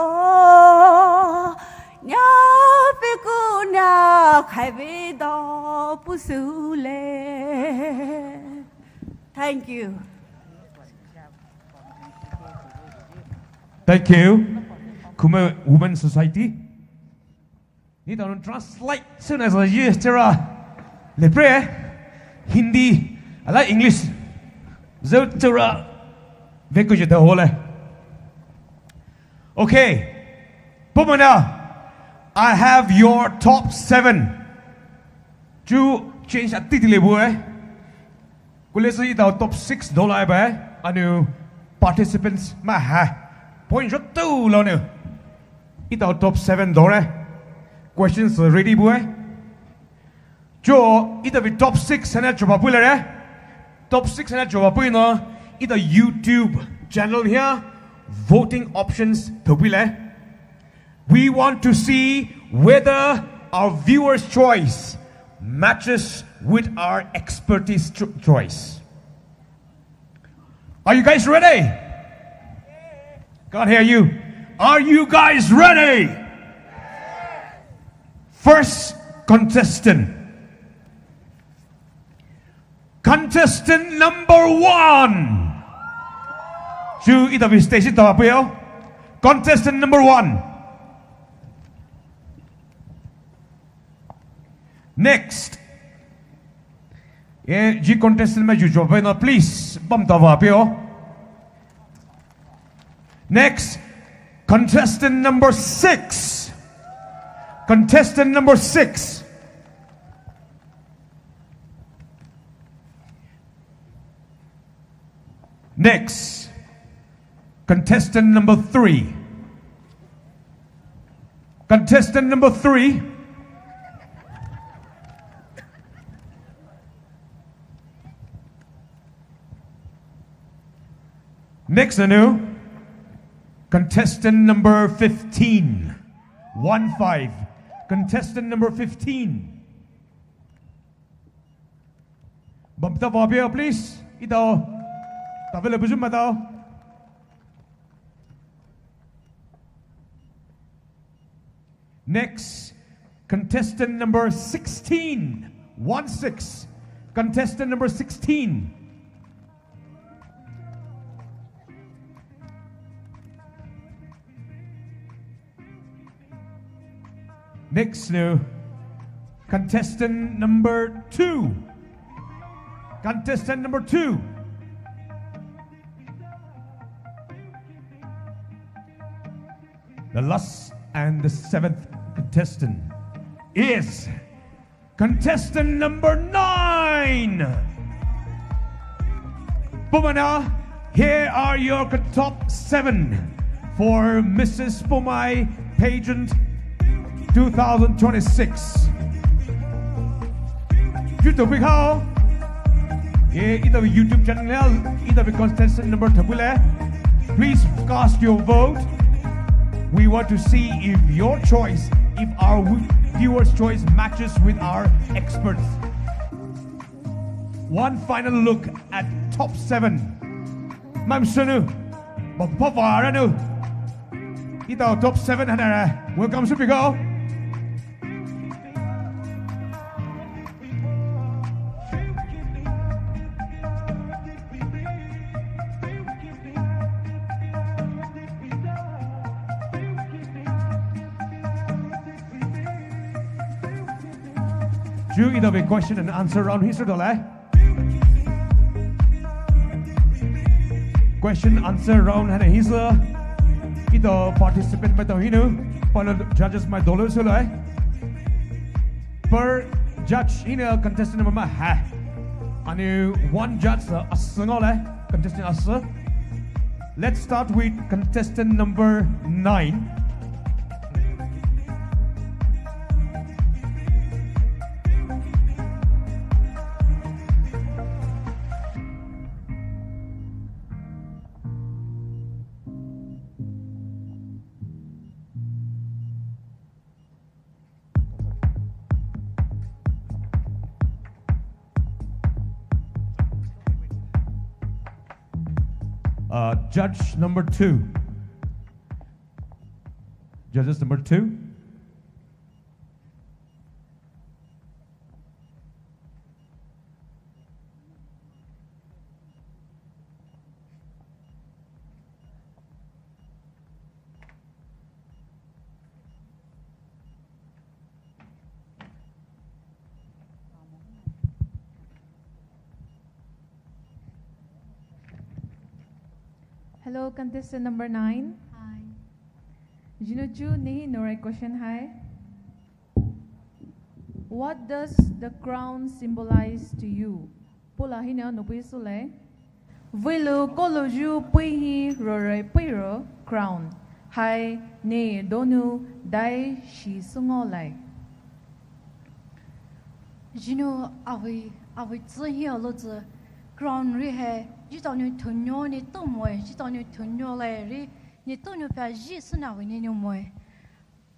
Nya pe ku nya khai ve da pu su le. Thank you. Thank you. Khumai Women Society. Ni ta translate suna sa ye tera. Lepre. Hindi. Ala English. Zo tera. Ve ku je da hole. Okay. Pumana. I have your top seven. Chu change a titile boy. Kule sa ita top six dollar ba. Anu. participants mai ha point zhou tou lou nou. Etao top seven dore. Questions ready bue. Chuo etao vei top six haina chuo ba pui lare. Top six haina chuo ba pui nou. Etao YouTube channel hia voting options thou pui le. We want to see whether our viewers' choice matches with our expertise cho- choice. Are you guys ready? Can't hear you. Are you guys ready? First contestant. Contestant number one. Chu etao vei stage tao pui o. Contestant number one. Next. Eh, ji contestant mai ju chuo pui nou, please. Bam tao va pui o. Next. Contestant number six. Contestant number six. Next, contestant number three. Contestant number three. Next, nou, contestant number fifteen. One five. Contestant number fifteen. Bam tao va pui o, please. Etao. Tao vei le buzu ma tao. Next, contestant number sixteen. One six. Contestant number sixteen. Next, nou, contestant number two. Contestant number two. The last and the seventh contestant is contestant number nine. Poumai na, here are your top seven for Missus Poumai Pageant two thousand twenty-six. Ju tou pui khao. Eh, etao vei YouTube channel, etao vei contestant number thou pui le. Please cast your vote. We want to see if your choice, if our w- viewers' choice matches with our experts. One final look at top seven. Mai sou nou. Bam tao va ra nou. Etao top seven haina. Welcome sou pei khao. Ju etao vei question and answer round hisü dole. Question answer round haina hisü. Etao participant maitao hinou. Panou judges mai dolou sülai. Per judge hinou contestant number mai ha. Ana one judge sü asü ngaolai. Contestant asü. Let's start with contestant number nine. Uh, judge number two. Judges number two. Hello, contestant number nine. Hi. Jinu chu nehi norai question hai. What does the crown symbolize to you? Poula hinou nou pui sülai. Veilu koloyu pei hi rorei peiro crown hai ne donou dai shi süngo lai. Zhinu avei, avei tsü hi olouzü crown ri hai, zhitaonou thunyo ne toumoe, zhitaonou thunyo lai ri, ne tounou pha zhi süna vei ne nou moe.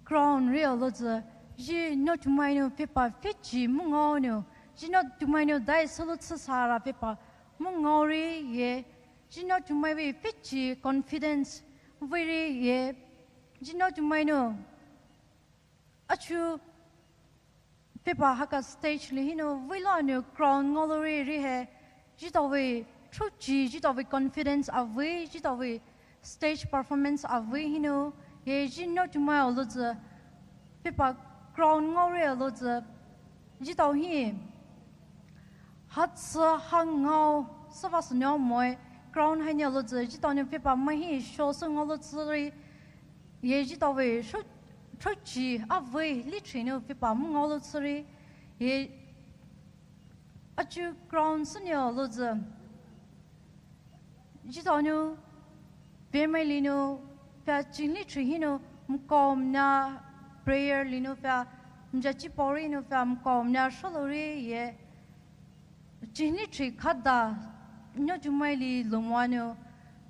Crown ri olouzü, zhi notumai nou phepa phechi mungao nou, zhi notumai nou dai solo tsü sara phepa mungao ri ye, zhi notumai vei phechi confidence vei ri ye, zhi notumai nou achu phepa haka stage li hinou veilu nou crown ngaolou ri ri hai, zhitao vei throchi, zhitao vei confidence avei, zhitao vei stage performance avei hinou, ye zhi notumai olouzü, phepa crown ngao ri olouzü, zhitao hi hatsü hangao süva sünyo moe, crown hai ne olouzü, zhitaonou phepa mai hi sho süngaolou tsüri, ye zhitao vei thro-, throchi avei lithi nou phepa mungao lou tsüri, ye achu crown sünyo olouzü, zhitaonou pemai linou pha ching lithi hinou mkomna prayer linou pha mjachi paori nou pha mkomna sholou ri ye, ching lithi khada notumai li lungwa nou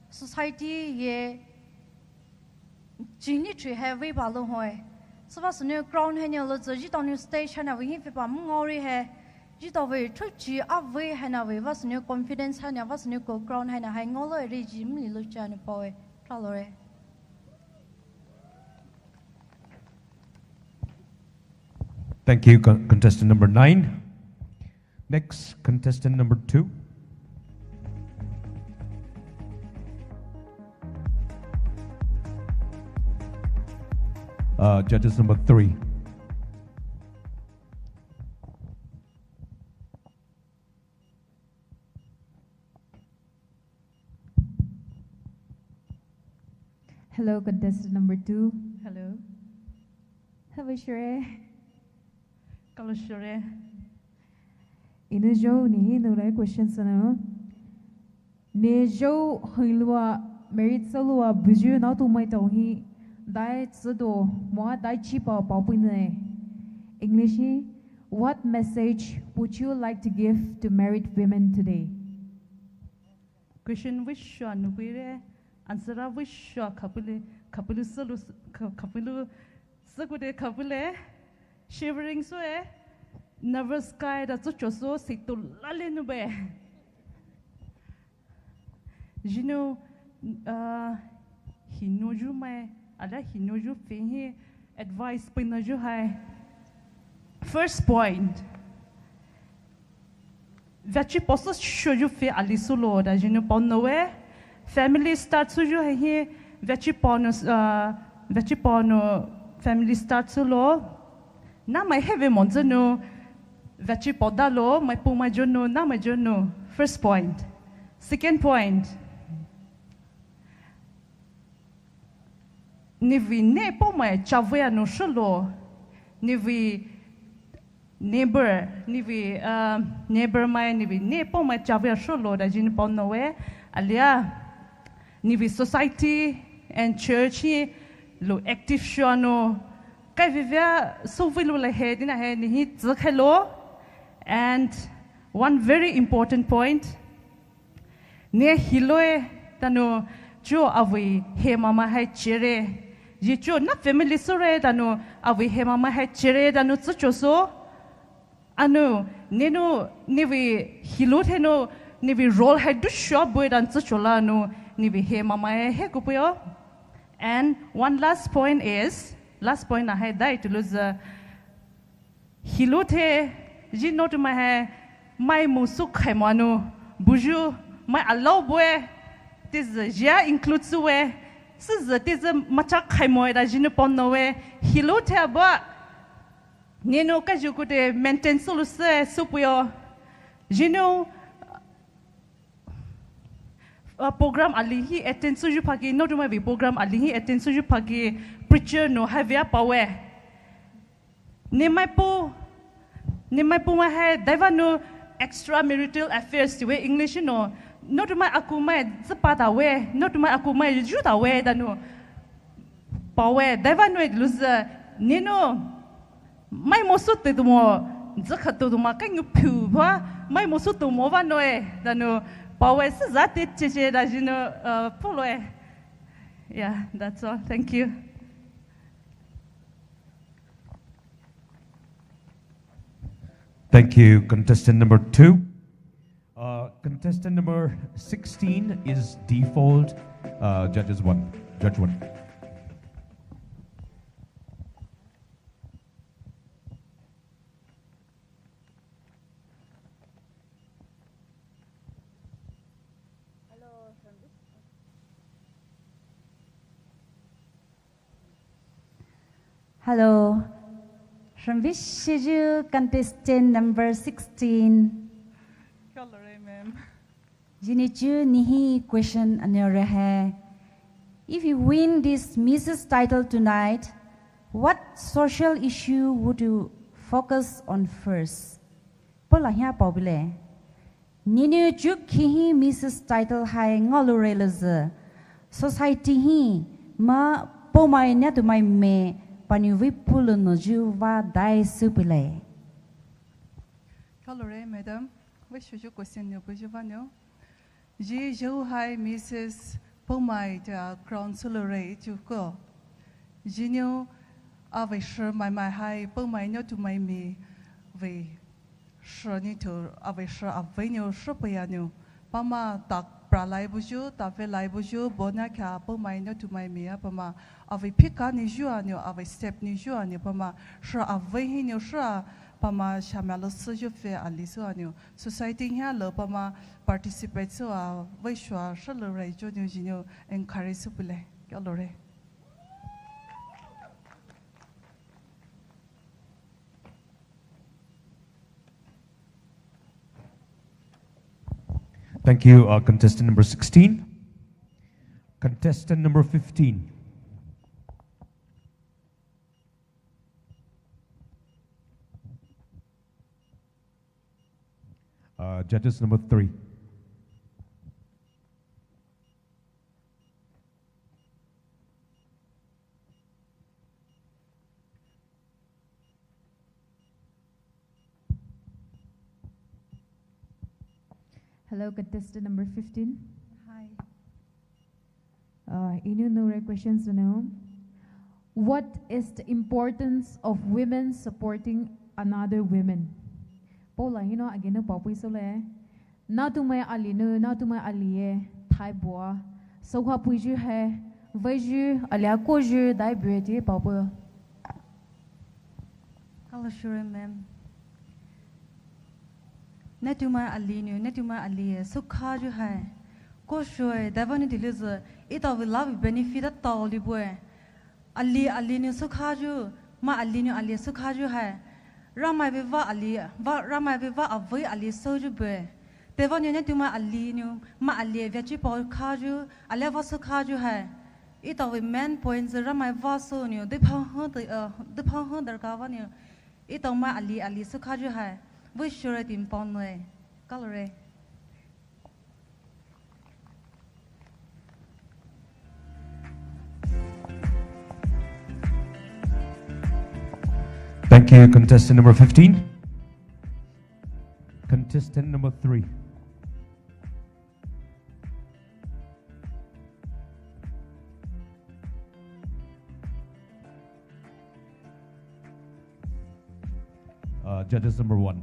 society ye ching lithi hai vei ba lou hoe. Süva sünyo crown hai ne olouzü, zhitaonou stage haina vei hi phepa mungao ri hai, zhitao vei throchi avei haina vei va sünyo confidence haina va sünyo ko crown haina hai ngaolou ri zhi mli lou cha nou paoe, tralou re. Thank you, con-, contestant number nine. Next, contestant number two. Uh, judges number three. Hello, contestant number two. Hello. Hello, Shure. Hello, Shure. Inu jo ni hi no lai question sana no. Ne jo hoi lua, married sa lua, buju na tu mai tau hi, dai tsudo, mua dai chi pao pao pui ne. English hi, what message would you like to give to married women today? Question vei shua nubui re, answer vei shua khapuli, khapuli sulu, kha-, khapulu sukude khapule, shivering sue, nervous kai da tsucho su, situ lale nube. Zhinu, uh, hinu ju mai, ala hinu ju fei hi advice pina ju hai. First point. Veachi pao sü shoyu fei ali sulo da zhinu pao noe. Family start suyu hai hi veachi pao no, uh, veachi pao no family start sulo. Na mai heve monzenu veachi pao dalo, mai pu mai jonu, na mai jonu. First point. Second point. Nivi ne po mai chavea no shulo. Nivi neighbor, nivi, uh, neighbor mai, nivi ne po mai chavea shulo da zhinu pao noe. Alia, nivi society and church hi lo active shua no. Kai vivea so vei lo le he, dina he, ni hi zi khai lo. And one very important point. Ne hiloe tanu cho avei he mama hai chere. Ye cho na family sure tanu avei he mama hai chere tanu tsucho so. Anu, nenu, nivi hilo thenu, nivi role hai du shua bue dan tsucho la nu, nivi he mama hai he kupuyo. And one last point is, last point na hai dai tuluza. Hilothe, zhinotu mai hai, mai musu khai manu, buju, mai alau bue, tiz zia include sue, siz tiz macha khai moe da zhinu pon noe, hilothe aba, nenu kaju kute maintain sulu se supuyo, zhinu, uh, program ali hi attend suju phaki, notu mai vi program ali hi attend suju phaki, preacher no hai via pawe. Nemai pu, nemai pu mai hai daiva nu extramarital affairs tiwe English no Notumai akumai züpa tawe, notumai akumai ju tawe danu. Pawe, daiva nui luzi, ninu, mai mosu te tumo, zikha tu tuma, kanyu piu pa, mai mosu tumo va noe, danu, pawe, siza te cheche da jinu, uh, puloe. Yeah, that's all. Thank you. Thank you, contestant number two. Uh, contestant number sixteen is default, uh, judges one. Judge one. Hello. From which you contestant number sixteen? Hello, ma'am. Jini chu nihi question anyo rahe. If you win this Missus title tonight, what social issue would you focus on first? Paola hia paobile. Ninu chu kihi Missus title hai ngaolure lozi. Society hi ma paomai naotumai me pani vei pulo no ju va dai supile. Hello, madam. Vei shuju question nyo buju va nyo. Ji jou hai Missus Paomai ta crown sulure ichu ko. Ji nyo avei shi mai mai hai paomai naotumai me vei shi ni tu avei shi avei nyo shi paya nyo. Pama tak pra lai buju, tak ve lai buju, bona kya paomai naotumai me a pama avei phika ni ju a nyo, avei step ni ju a nyo, pama shi avei hi nyo shi a pama shamalo su ju fe ali su a nyo. Society hia lo pama participate su a vei shua shi lo rai jo nyo ji nyo encourage su pule. Kyo lo re. Thank you, uh, contestant number sixteen. Contestant number fifteen. Uh, judges number three. Hello, contestant number fifteen. Hi. Uh, inu nure questions no. What is the importance of women supporting another women? Paola hino agenu paopui sole. Naotumai ali nu, naotumai ali ye, thai bua. Soha puiju hai, veiju, alia koju, dai bue ti paopui. Hello, sure, ma'am. Naotumai ali nu, naotumai ali ye, sukha ju hai. Ko shoi, dai vani dilizu, ita vei love benefit a tao li bue. Ali, ali nu sukha ju, ma ali nu ali sukha ju hai. Ramai vei va ali, va, ramai vei va avei ali so ju bue. Te va nu naotumai ali nu, ma ali vei chi pao kha ju, alia va sukha ju hai. Ita vei main point zi ramai va so nu, de phang hang de, uh, de phang hang darkar va nu. Ita mai ali, ali sukha ju hai. Vei shure tin pao nui. Kalo re. Thank you, contestant number fifteen. Contestant number three. Uh, judges number one.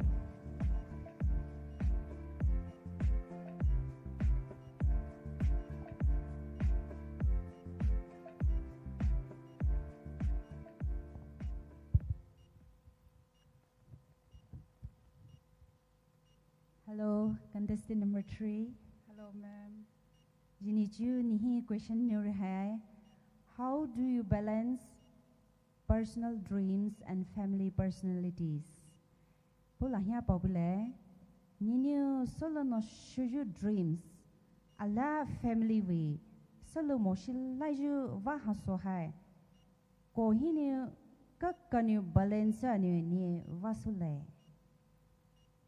Hello, contestant number three. Hello, ma'am. Jini chu nihi question nure hai. How do you balance personal dreams and family personalities? Paola hia paopule. Ninu solo no shuju dreams. Ala family vei. Solo moshi laiju va haso hai. Ko hinu kakanu balance anu ni va sule.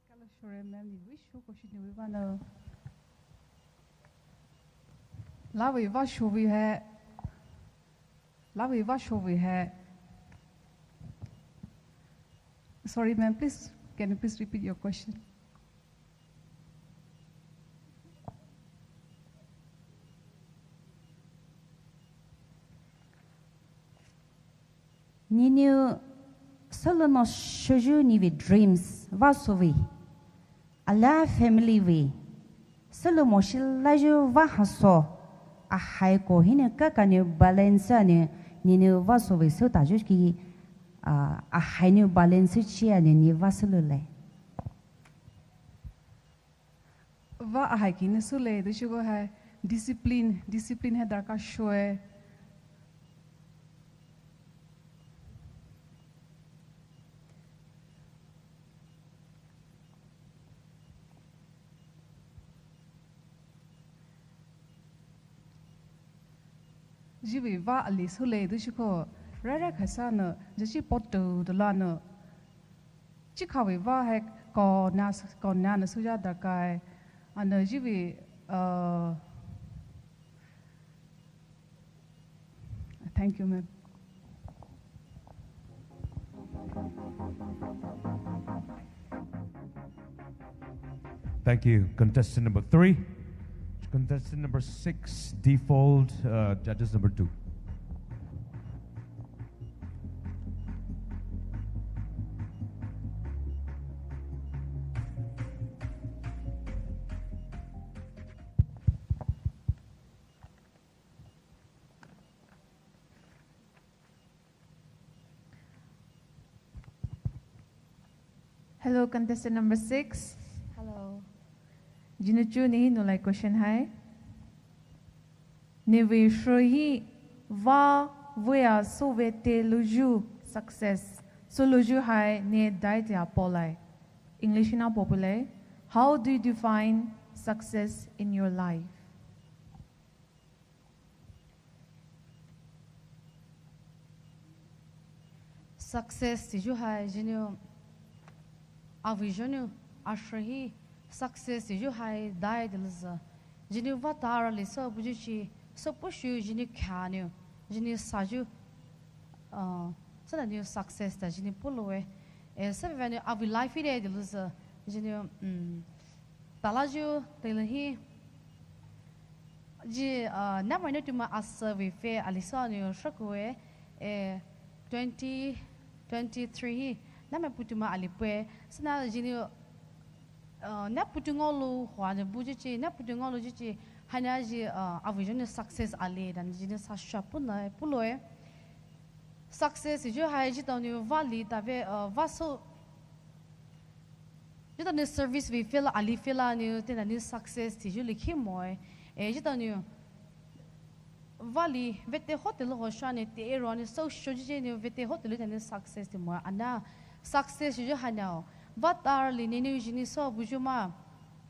Kalo shure ma'am, ni vei shu ko shi ni vei va no. Lawi va showi hai. Lawi va showi hai. Sorry, ma'am. Please, can you please repeat your question? Nenou sülou nou shoyu nevei dreams va sowe. Alia family vei. Sülou moshi layu va haso. Ahai ko hinou kaka nou balance nou nenou va sowe sü tayu ki, ah, ahai nou balance chi nou ne va sülou lai. Va ahai ki ne sülai, dushiko hai discipline, discipline hai darkar shoe. Jiwi va ali sülai, dushiko rara khasa nou, jashi potu dula nou. Chikhawi va hai kona, kona nou suja dakai. Ano jiwi, uh, thank you, ma'am. Thank you. Contestant number three. Contestant number six, default, uh, judges number two. Hello, contestant number six. Hello. Jinou chu nehi noulai question hai. Nevei shou hi va vea sowe te louyu success. Sülou yu hai ne dai tea polai. English na populai. How do you define success in your life? Success tiyu hai jinou, avi jinou, ashrahi, success tiyu hai dai de lüzü. Jinou va tara li sü buju chi, sü pushu jinou khanou, jinou saju, uh, sü da nou success ta jinou puloe. E sü venu avi life de de lüzü. Jinou, mm, tala ju, tela hi, ji, uh, namai nou tuma asa vei fe ali sü nou shakue, eh, twenty twenty-three hi, namai putuma ali pue, sina jinou, uh, na putu ngolu hua nou buju chi, na putu ngolu ji chi, hana ji, uh, avi jinou success ali, dan jinou sa sha puna, puloe. Success ju hai jitao nou vali tave, uh, vaso, jitao nou service vei fela, ali fela nou, tena nou success tiyu likhi moe. E, jitao nou vali vete hotel ho shane te ero nou so shoji nou vete hotel tena nou success ti moe. Ana success ju hanao. Va tara li nenou jinou so buju ma.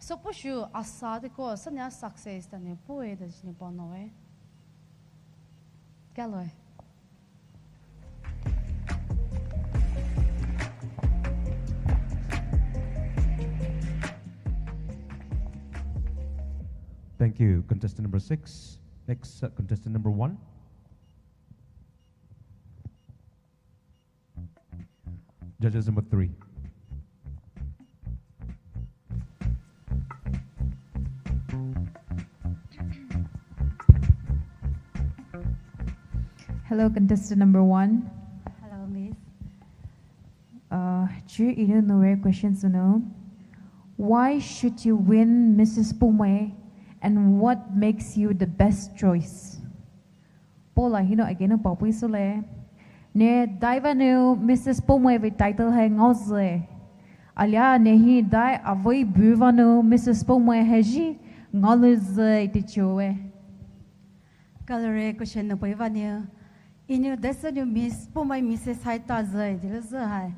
So pushu asa te ko, sanya success tena poe da jinou ponoe. Kaloe. Thank you, contestant number six. Next, uh, contestant number one. Judges number three. Hello, contestant number one. Hello, miss. Uh, chu inou noure question sünou. Why should you win Missus Poumai, and what makes you the best choice? Paula hinou again nou papui sule. Ne dai vanou Missus Poumai vei title hai ngaozü. Alia ne hi dai avei bu vanou Missus Poumai hai ji ngaolou zü ite choe. Kalore question nou pui vanou. Inou dai sünou Miss Poumai Missus hai ta zü, dilo zü hai.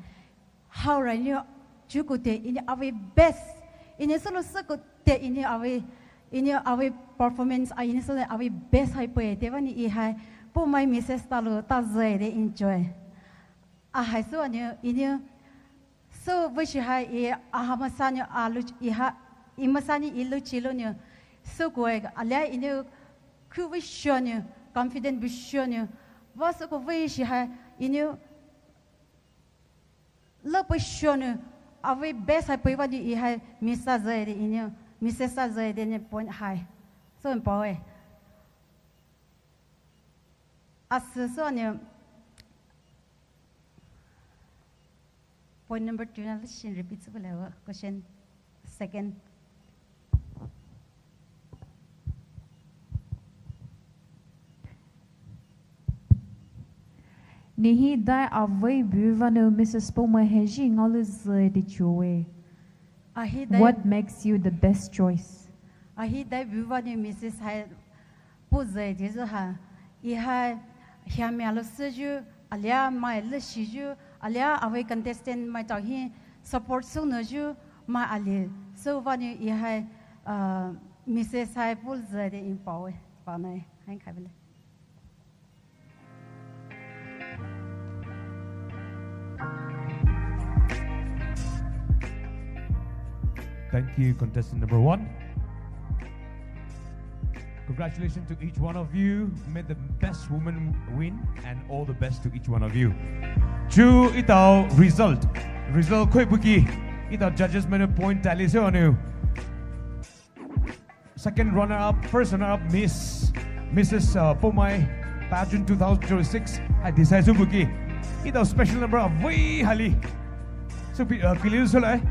Haora inou chuku te inou avei best. Inou solo süku te inou avei, inou avei performance a inou solo avei best hai pue te vani i hai. Poumai Missus talo ta zü de enjoy. A hai so inou, inou so bushi hai i a ha masani a lu i ha, i masani i lu chi lo nou. So kue alia inou Kuvei shonou, confident bu shonou, vah süko vei shi hai, inou, lüpei shonou, avei best hai pei vanou i hai, miss sa züde inou, miss sa züde ne point hai. So important. Asü sünou, point number two na leshin repeat sübüle wa question second. Nehi dai avei bu vanou Missus Poumai hai zhi ngaolou züde chuwe. Ahi dai. What makes you the best choice? Ahi dai bu vanou Missus hai puzai di zü ha, i hai hiamia lo süzü, alia mai le shizü, alia avei contestant mai tau hi support sünü zü, mai ali. So vanou i hai, uh, Missus hai puzai di in pawe, panai, hai kai bele. Thank you, contestant number one. Congratulations to each one of you. May the best woman win, and all the best to each one of you. Chu etao result. Result khoi buki. Etao judges mainu point tally sü vanou. Second runner-up, first runner-up, Miss, Missus, uh, Poumai Pageant two thousand twenty-six hai decide sü buki. Etao special number avei hali. So, pi-, uh, kili sü lai.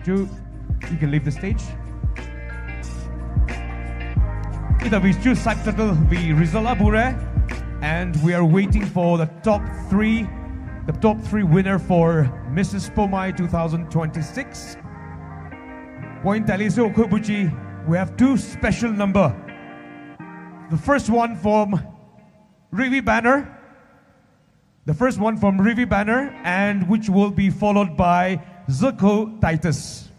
Chu, you can leave the stage. Etao vei chu subtitle vei result abure. And we are waiting for the top three, the top three winner for Missus Poumai two thousand twenty-six. Point tally sü khoi buchi, we have two special number. The first one from Rivi Banner. The first one from Rivi Banner, and which will be followed by Zuko Titus.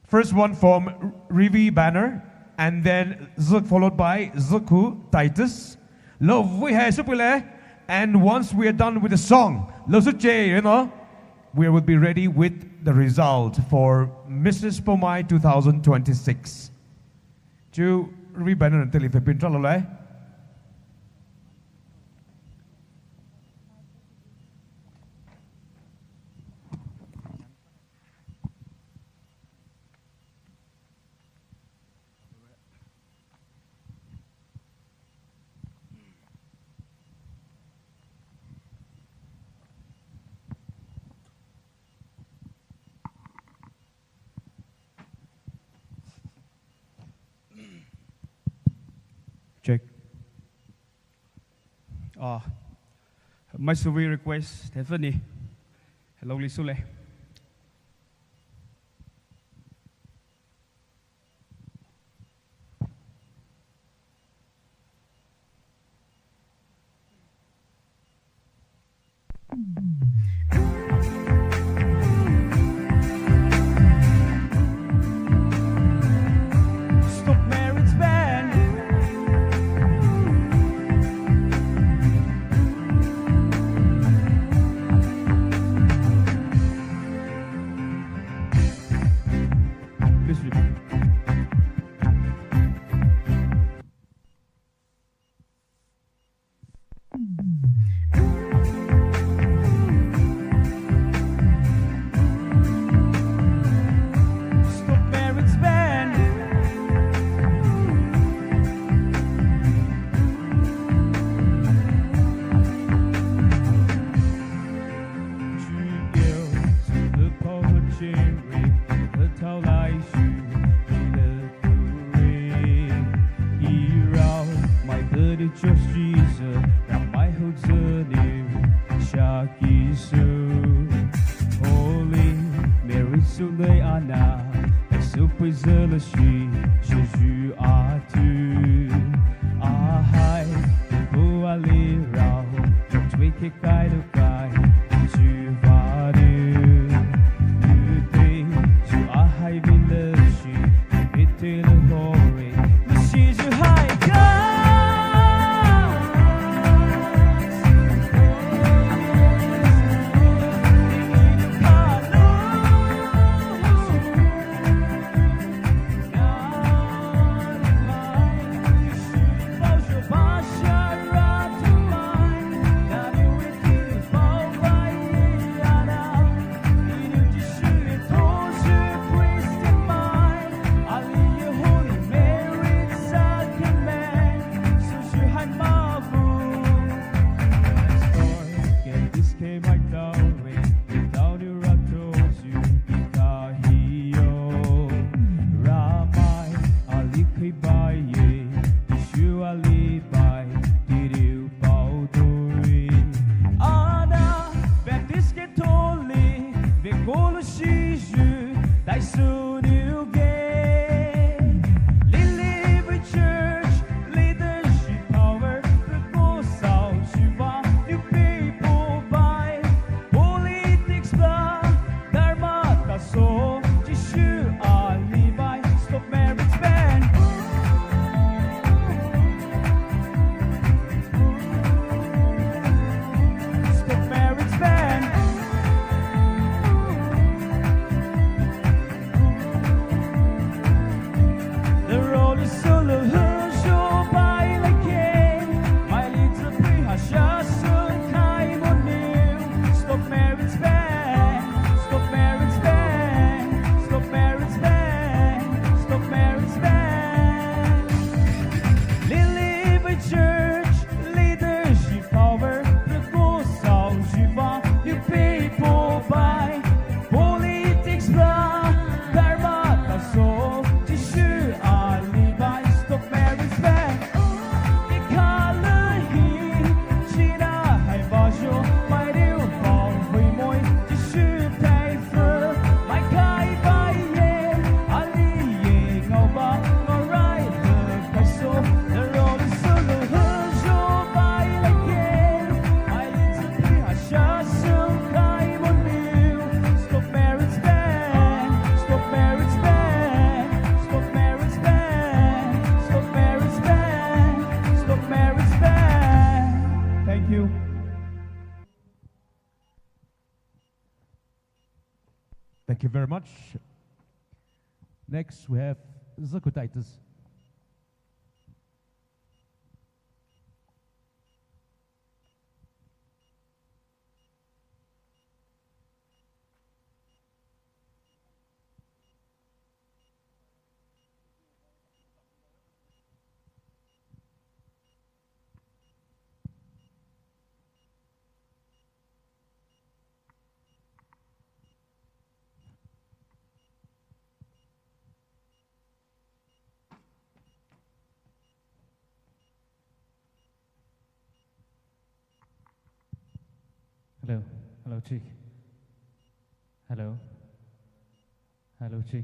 First one from Rivi Banner, and then Zik-, followed by Zuku Titus. Lo vui hai supile, and once we are done with the song, lo suche, you know, we will be ready with the result for Missus Poumai two thousand twenty-six. Chu Rivi Banner teli fe pin tra lo lai. Check. Ah, mai suvei request, Stephanie. Hello, Lisule. Stock Marriage Band. Please repeat. Lily Church leadership power, Rukosao Shiva, new people by politics blah, Dharma Taso, Jishu Ali by, stop marriage ban. Stop marriage ban. The road is so long, so by like him. My little boy has just some time on you. Stop marriage ban. Stop marriage ban. Stop marriage ban. Stop marriage ban. Lily by church leadership power, Rukosao Shiva, new people by politics blah, Dharma Taso, Jishu Ali by, stop marriage ban. Ikalahi, China hai vajo, mai riu pao hui moi, Jishu tai Thank you. Thank you very much. Next, we have Zaku Titus. Hello, hello, check. Hello, hello, check.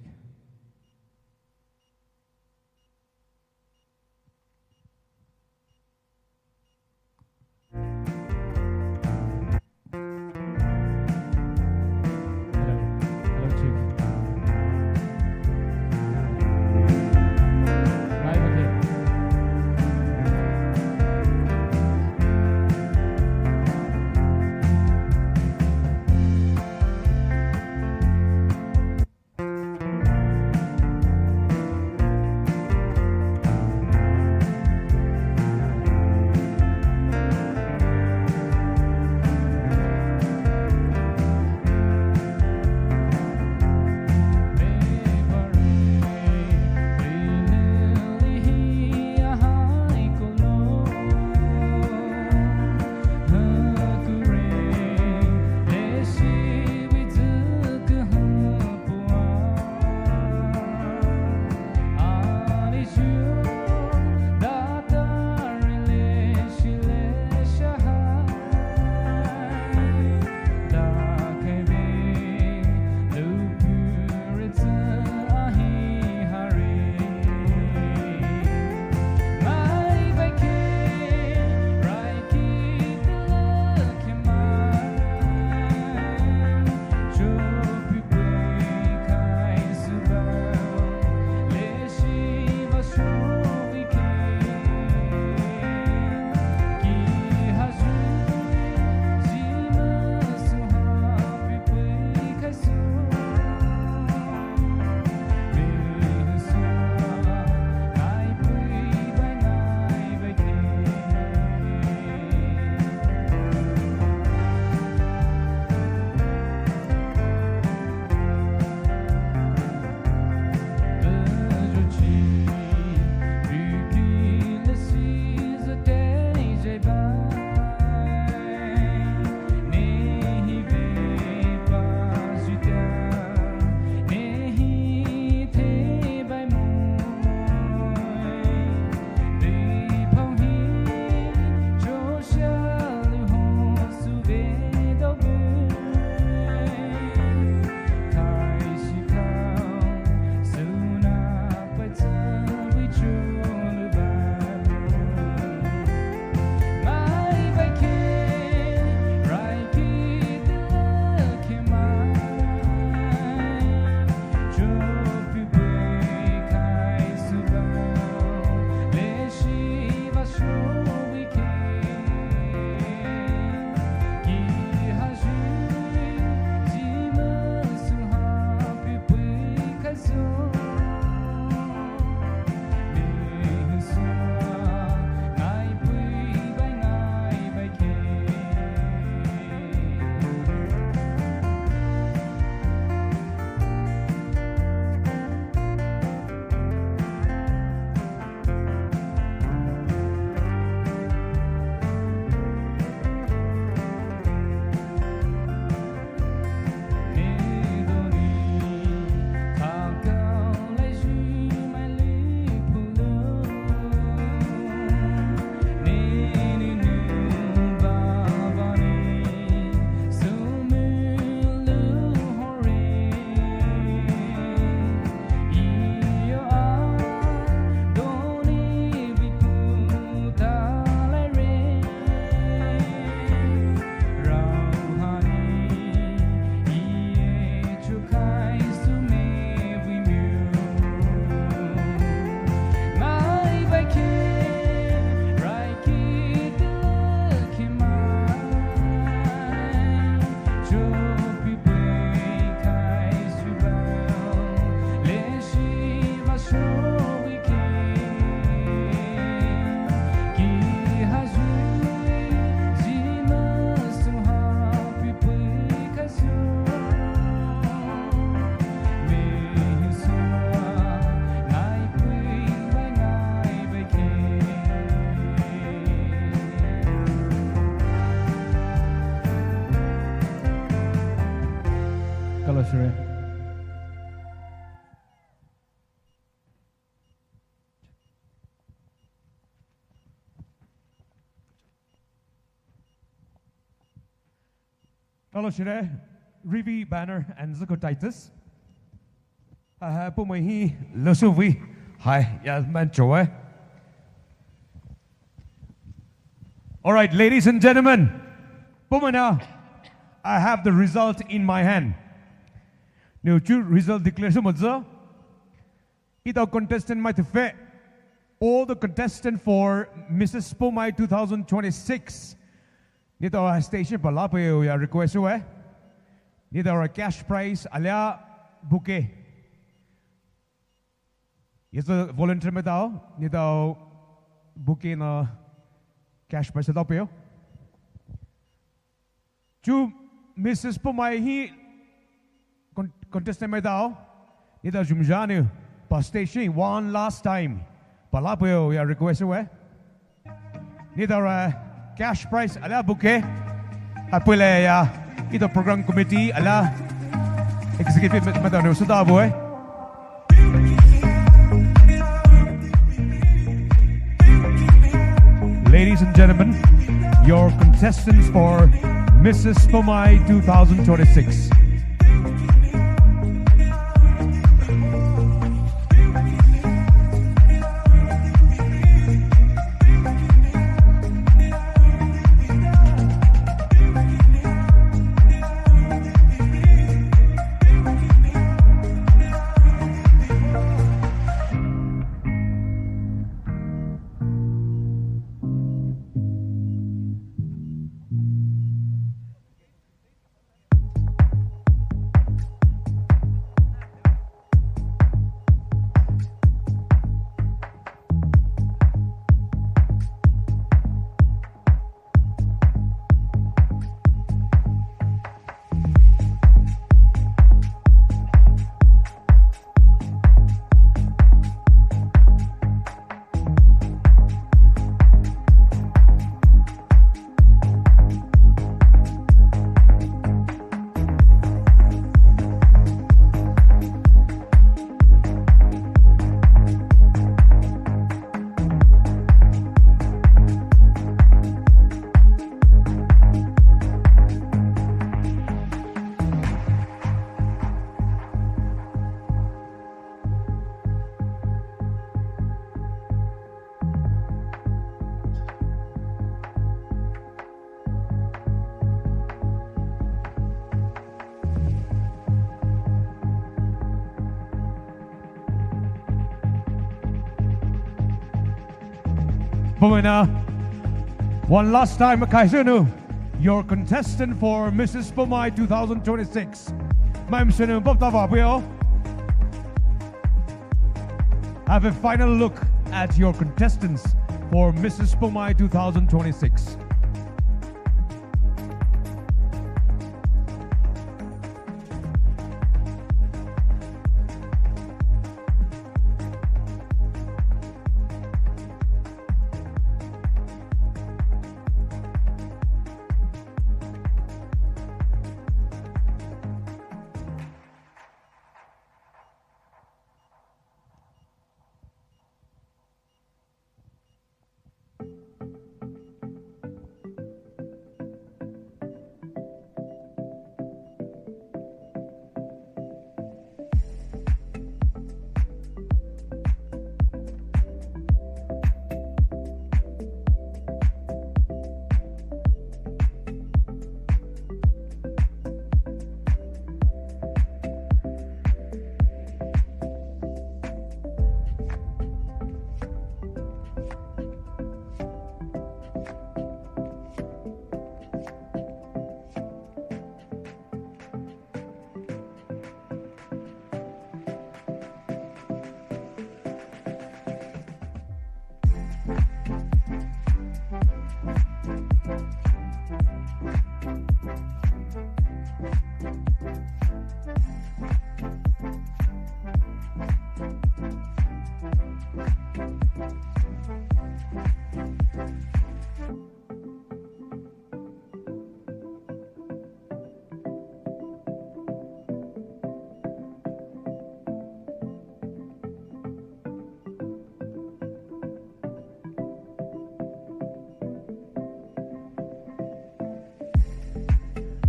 Hello, shire. Rivi Banner and Zuko Titus. Aha, puhmai hi losuvi. Hi, ya man choe. All right, ladies and gentlemen. Puhmai na, I have the result in my hand. Niu chu result declare sü mozo. Etao contestant mai tefe. All the contestant for Missus Poumai two thousand twenty-six. Neletao station pa la peo ya request we. Neletao cash prize alia bouquet. Ye sü volunteer maitao, neletao bouquet na cash prize tao peo. Chu Missus Poumai hi con-, contestant maitao, neletao jumjani, pa station one last time, pa la peo ya request we. Neletao cash prize alia bouquet, apule ya, etao program committee alia executive maitao nou süda bue. Ladies and gentlemen, your contestants for Missus Poumai two thousand twenty-six. Puhmai na, one last time, Kaisunu, your contestant for Missus Poumai two thousand twenty-six. Maimsunu, Bob Tava, Pio. Have a final look at your contestants for Missus Poumai two thousand twenty-six.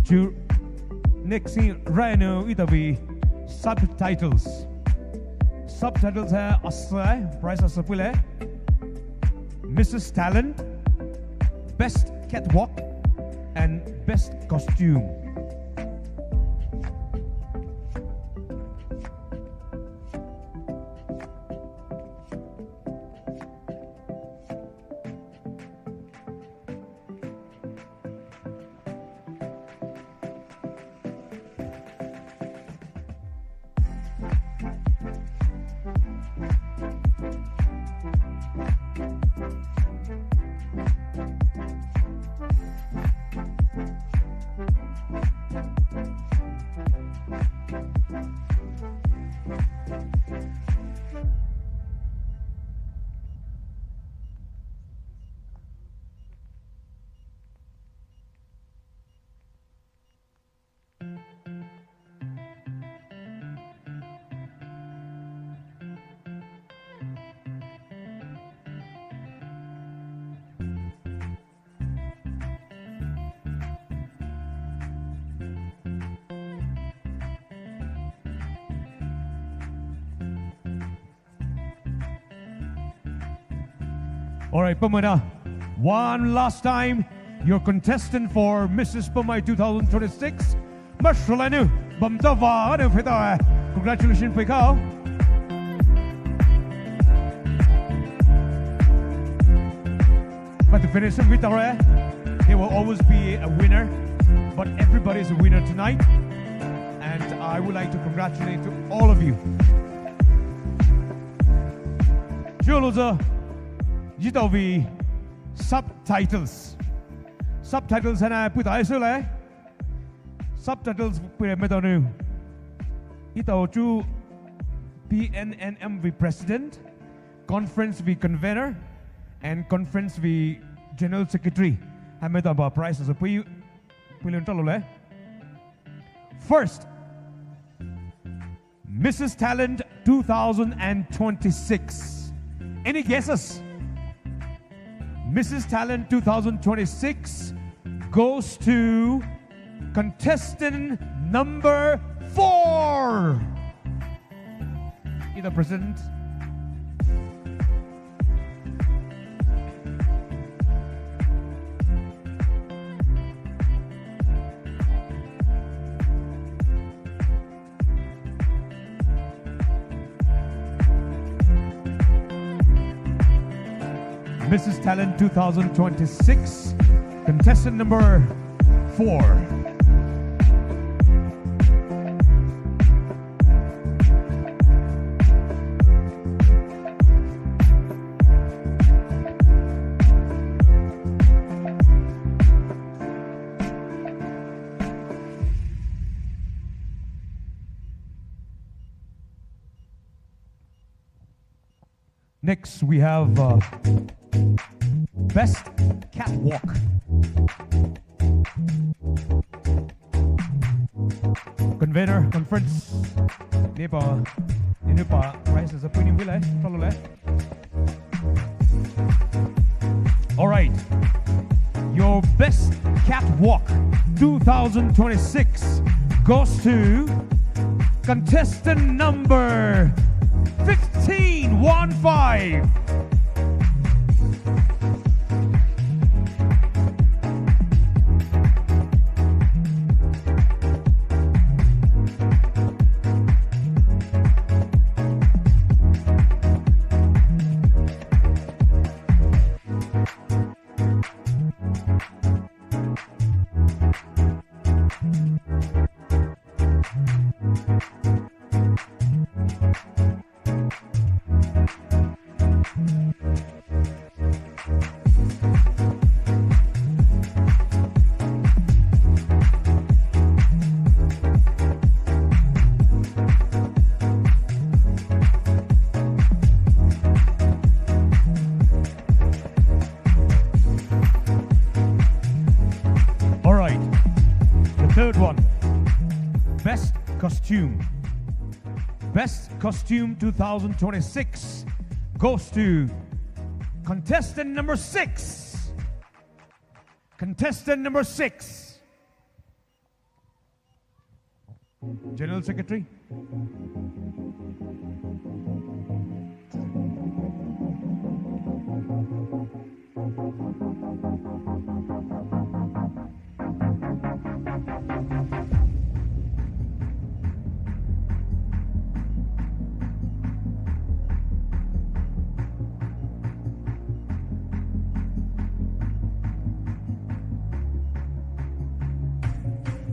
Chu Next hi rainou etao vei subtitles. Subtitles hai asü, prize asü puletao. Missus Talent, Best Catwalk, and Best Costume. All right, Poumai na. One last time, your contestant for Missus Poumai two thousand twenty-six. Mashulanu, bamtava, anu feta. Congratulations, Pekao. But the finish, there will always be a winner. But everybody is a winner tonight. And I would like to congratulate to all of you. Chuolouzü, etao vei subtitles. Subtitles haina puletao sülai. Subtitles puletao maitao nou. Etao chu P N N M vei president, conference vei convener, and conference vei general secretary. Hai maitao ba prize asü pui, puletao taloulai. First, Missus Talent two thousand twenty-six. Any guesses? Missus Talent two thousand twenty-six goes to contestant number four. Etao present. Missus Talent two thousand twenty-six, contestant number four. Next, we have, uh, Best Catwalk. Convener, conference. Nepa, nepa, prize asü pui nou puletao, taloulai. All right. Your best catwalk two thousand twenty-six goes to contestant number fifteen, one five. All right. The third one. Best costume. Best costume two thousand twenty-six goes to contestant number six. Contestant number six. General Secretary.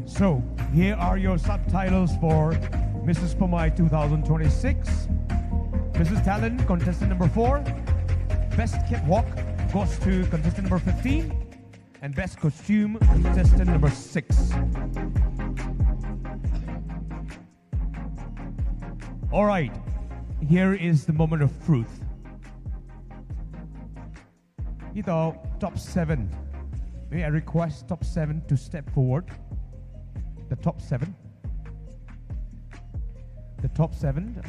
So, here are your subtitles for Missus Poumai two thousand twenty-six. Missus Talent, contestant number four. Best Catwalk goes to contestant number fifteen. And Best Costume, contestant number six. All right, here is the moment of truth. Ito, top seven. May I request top seven to step forward? The top seven. The top seven.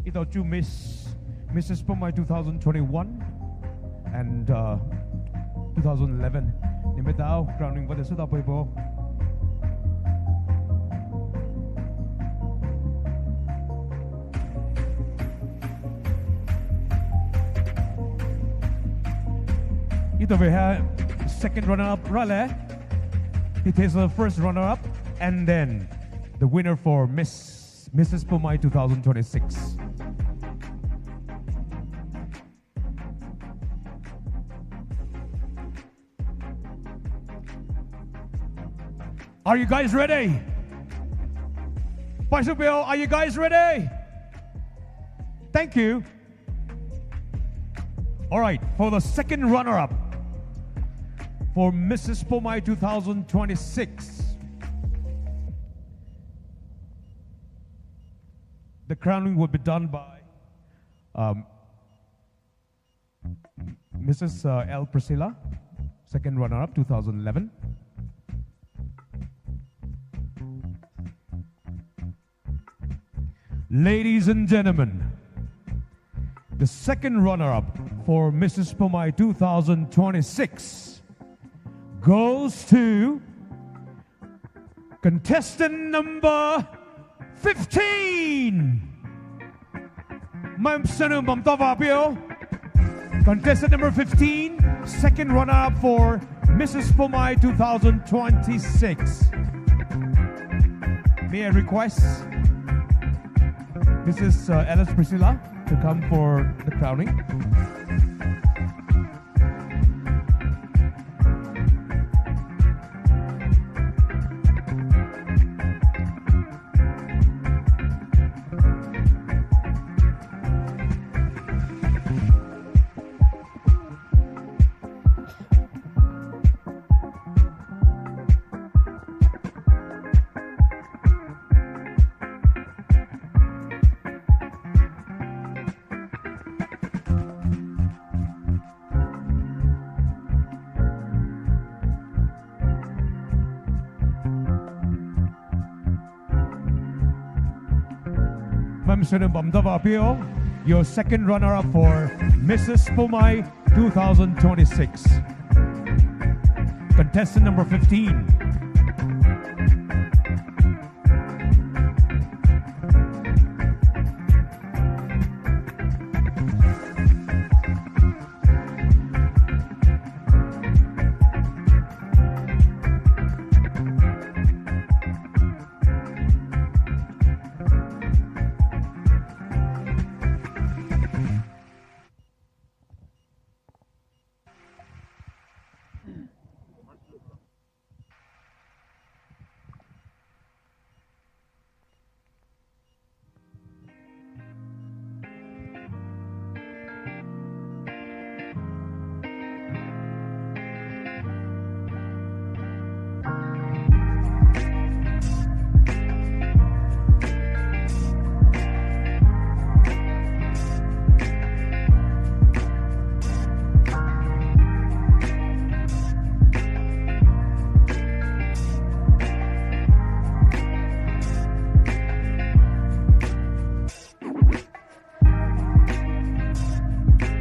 Ito chu Miss, Missus Poumai two thousand twenty-one and, uh, two thousand eleven. Neletao crowning vah de sütao peibo. Ito veha second runner-up rale. He takes the first runner-up and then the winner for Miss Missus Poumai two thousand twenty-six. Are you guys ready? Paisupeo, are you guys ready? Thank you. All right, for the second runner-up for Missus Poumai two thousand twenty-six, the crowning will be done by, um, Missus uh, L Priscilla, second runner-up, two thousand eleven. Ladies and gentlemen, the second runner-up for Missus Poumai two thousand twenty-six goes to contestant number fifteen. Mai sanu bamtava peo. Contestant number fifteen, second runner-up for Missus Poumai two thousand twenty-six. May I request Missus uh, Alice Priscilla to come for the crowning? Mai sanu bamtava peo, your second runner-up for Missus Poumai two thousand twenty-six. Contestant number fifteen.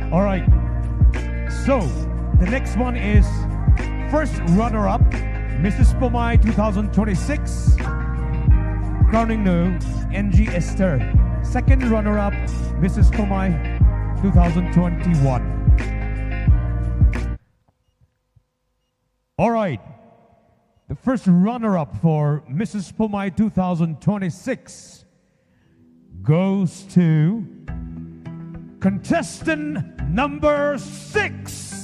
All right. So, the next one is First runner-up, Missus Poumai two thousand twenty-six. Crowning nou, Angie Esther. Second runner-up, Missus Poumai two thousand twenty-one. All right. The first runner-up for Missus Poumai two thousand twenty-six goes to contestant number six.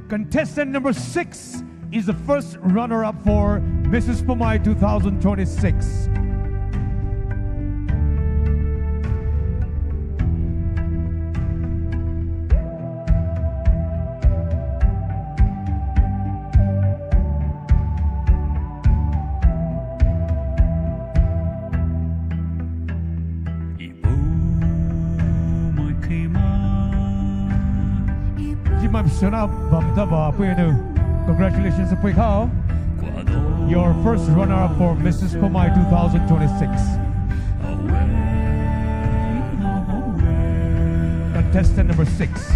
Contestant number six is the first runner-up for Missus Poumai two thousand twenty-six. Jimai shona bam tava pui nou. Congratulations pui khao. Your first runner-up for Missus Poumai two thousand twenty-six. Contestant number six.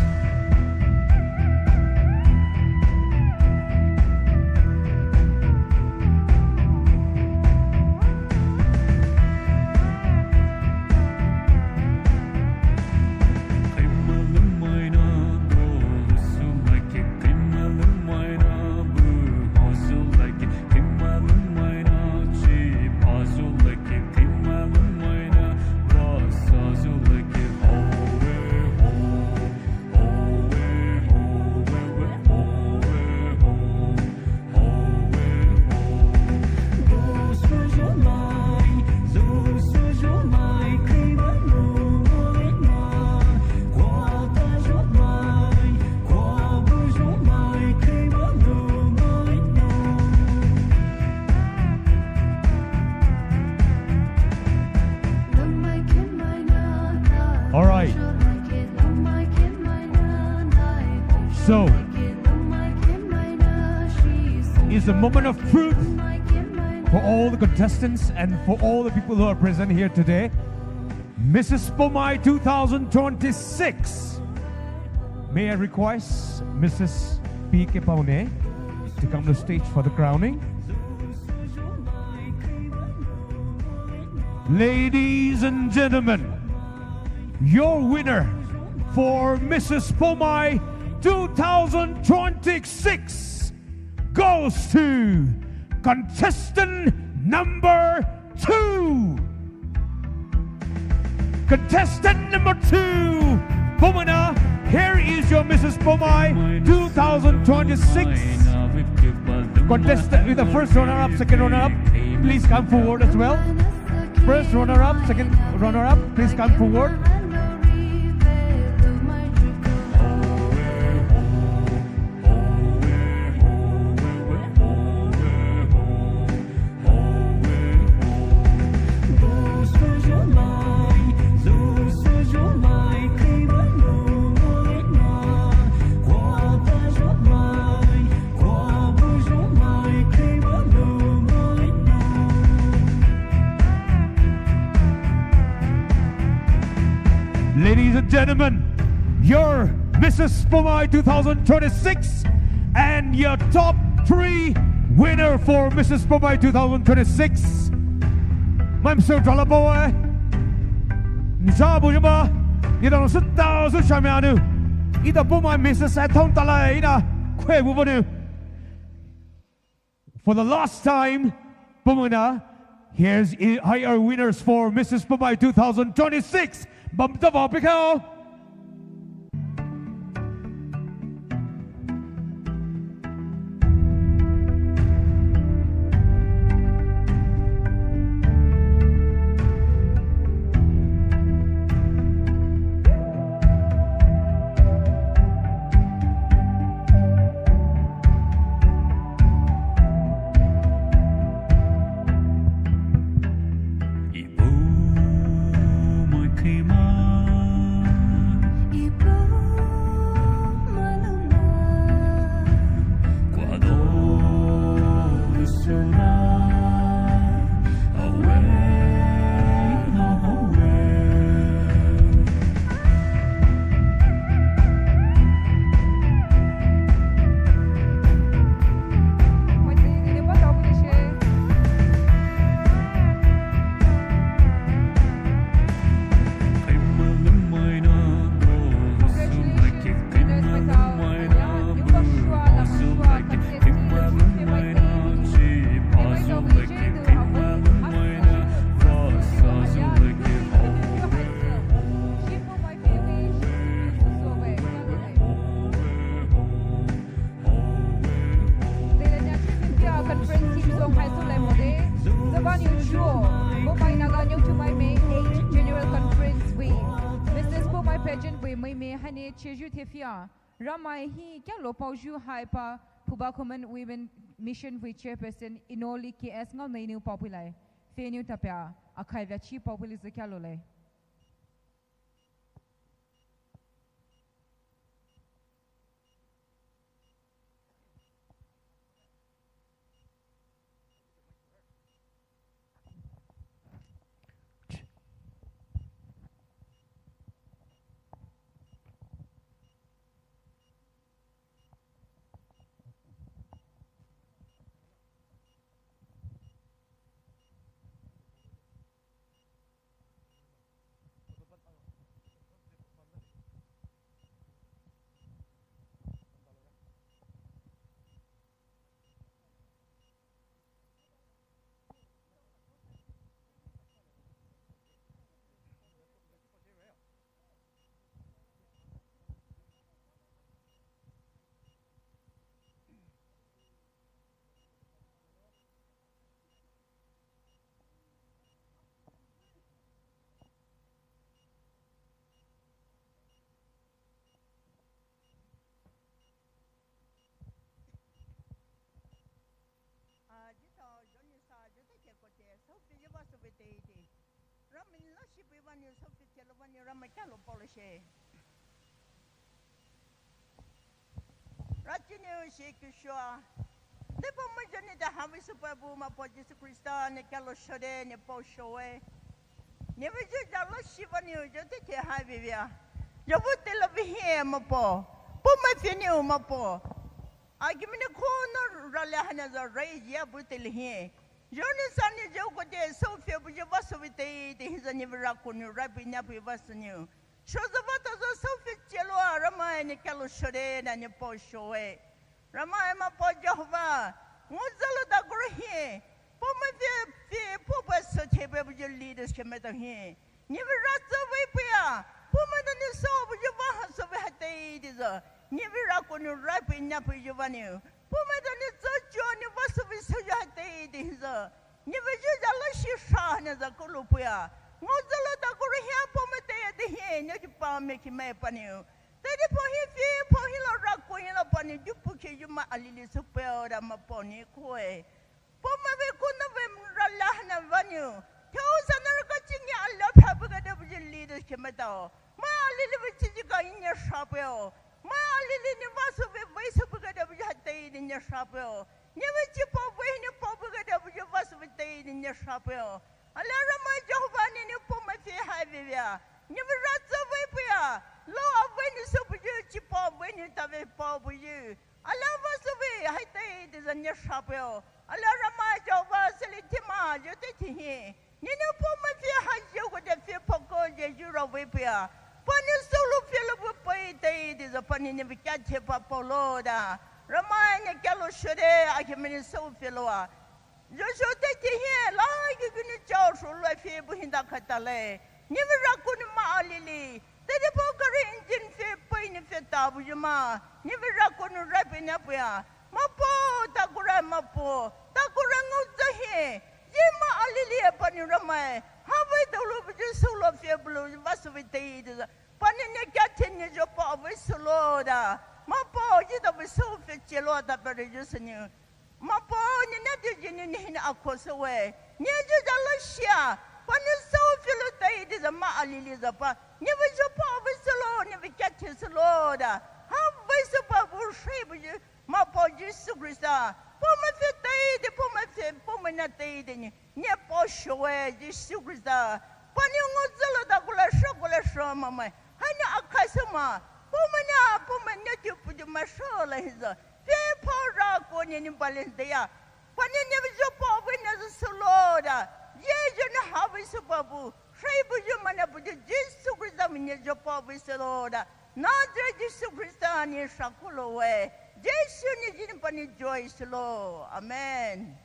All right. So, it's a moment of truth for all the contestants and for all the people who are present here today. Missus Poumai two thousand twenty-six. May I request Missus P K Paune to come to stage for the crowning. Ladies and gentlemen, your winner for Missus Poumai two thousand twenty-six goes to contestant number two. Contestant number two, Poumai na, here is your Missus Poumai two thousand twenty-six. Contestant with the first runner-up, second runner-up, please come forward as well. First runner-up, second runner-up, please come forward. Ladies and gentlemen, your Missus Poumai two thousand twenty-six and your top three winner for Missus Poumai two thousand twenty-six. Mai mseu drala bawe. Nza bu yuma. Ida no sita su shamya nu. Ida Poumai Missus Athong tala ida kwe bu bu nu. For the last time, Poumai na, here's i-, here are winners for Missus Poumai two thousand twenty-six. Bam tava pei khao. Paniu shuo, Poumai Naga Nyungtumai May eight General Conference vei, Missus Poumai Pageant vei mai mai haina cheyu thefia, Ramai hi kyalo paoyu haipa Phuba Common Women Mission vei Chairperson Inoli K S ngaonanou paopei lai. Feinou tapia akhai vei chi paopei li zü kyalo lai. Ah, jitao, joni sa, jitao ke kote, soupeiyu vah soupei teitei. Ramai ni lashipi vanou, soupei chelo vanou, Ramai kyalo paolo she. Rachinu shi kishua. Tepa mai joni da havi supa bu Mapao Jisu Khrista ne kyalo shode ne pao shoe. Nevei ju jalo shiva ne ju te te havi via. Ju bu te lo vi he Mapao. Poumai finiu Mapao. Agimene kono rale hana za rai jia bu te le he. Joni sani ju kote soupei bu ju vah soupei teitei hiza nevei ra kunu rai pi na pi vah saniu. Shoza vata za soupei chelo Ramai ne kyalo shode na ne pao shoe. Ramai Mapao Jehovah, ngozalo da guru hi, Poumai fe, fe, Poumai so te pe bu ju leaders ke meta hi. Nevei ra tsü vei pia, Poumai da ne so bu ju vah ha so vei ha teitei za. Nevei ra kunu rai pi na pi ju vanou. Poumai da ne tsü jo ne vah so vei so ju ha teitei za. Nevei ju jalo shi sha ne za kulu pia. Ngozalo da guru hi Poumai te ya de hi, ne ju pa me ki me paniu. Tadi pao hi fi, pao hi lo ra ko hi lo pani dupu ke ju ma alili supeo da Mapao ni koe. Poumai vei kono vei ra la hana vanou. Teo sana ra ka chini alo pha bu ga de bu ju leaders ke metao. Ma alili vei chi ji ka ne shapeo. Ma alili ni vah soupei vei soupei ga de bu ju ha teitei ne shapeo. Nevei chi pao vei ne pao bu ga de bu ju vah soupei teitei ne shapeo. Ala Ramai Jehovah ne ne Poumai fe havi via. Nevei ra tsü vei pia. Lo a vei ne so bu ju chi pao vei ne ta vei pao bu ju. Ala vah soupei hai teitei za ne shapeo. Ala Ramai Jehovah seli tima ju te ti hi. Ne ne Poumai fe ha ju kote fe pao ko je ju ra vei pia. Pani soulou fe lo bu pai teitei za pani nevei kya te pa pao lo da. Ramai ne kyalo shode agimene soupei lo a. Joshua te ti hi, la gi gini chao shu lo fe bu hinda kata le. Nevei ra kunu ma alili. Tadi pao gari engine fe pai ne fe ta bu ju ma. Nevei ra kunu rai pi na pia. Mapao, ta kura Mapao. Ta kura ngoza hi. Ji ma alili pani Ramai. Ha vei dolo bu ju soulou fe bu lo vah soupei teitei za. Pani ne kya te ne ju pao vei soulou da. Mapao ji da vei soupei chelo da pe re ju saniu. Mapao ne ne de ji ne ne hin a ko soue. Ne ju jalo shia. Pani soupei lo teitei za ma alili za pa. Nevei ju pao vei soulou, nevei kya te soulou da. Ha vei soupa bu shi bu ju. Mapao Jisu Khrista. Poumai fe teitei, Poumai fe, Poumai na teitei ne. Ne pao shoe Jisu Khrista. Pani ngozalo da kula sho kula sho Mamai. Haina akhai suma. Poumai na, Poumai ne tu pu ju ma sho la hiza. Fe pao ra ko ne ne balance de ya. Pani nevei ju pao vei ne za soulou da. Ye ju ne ha vei soupa bu. Shi bu ju ma ne bu ju Jisu Khrista mi ne ju pao vei soulou da. Nazareth Jisu Khrista ne sha kulo we. Jisu ne ji ne pani joy soulou. Amen.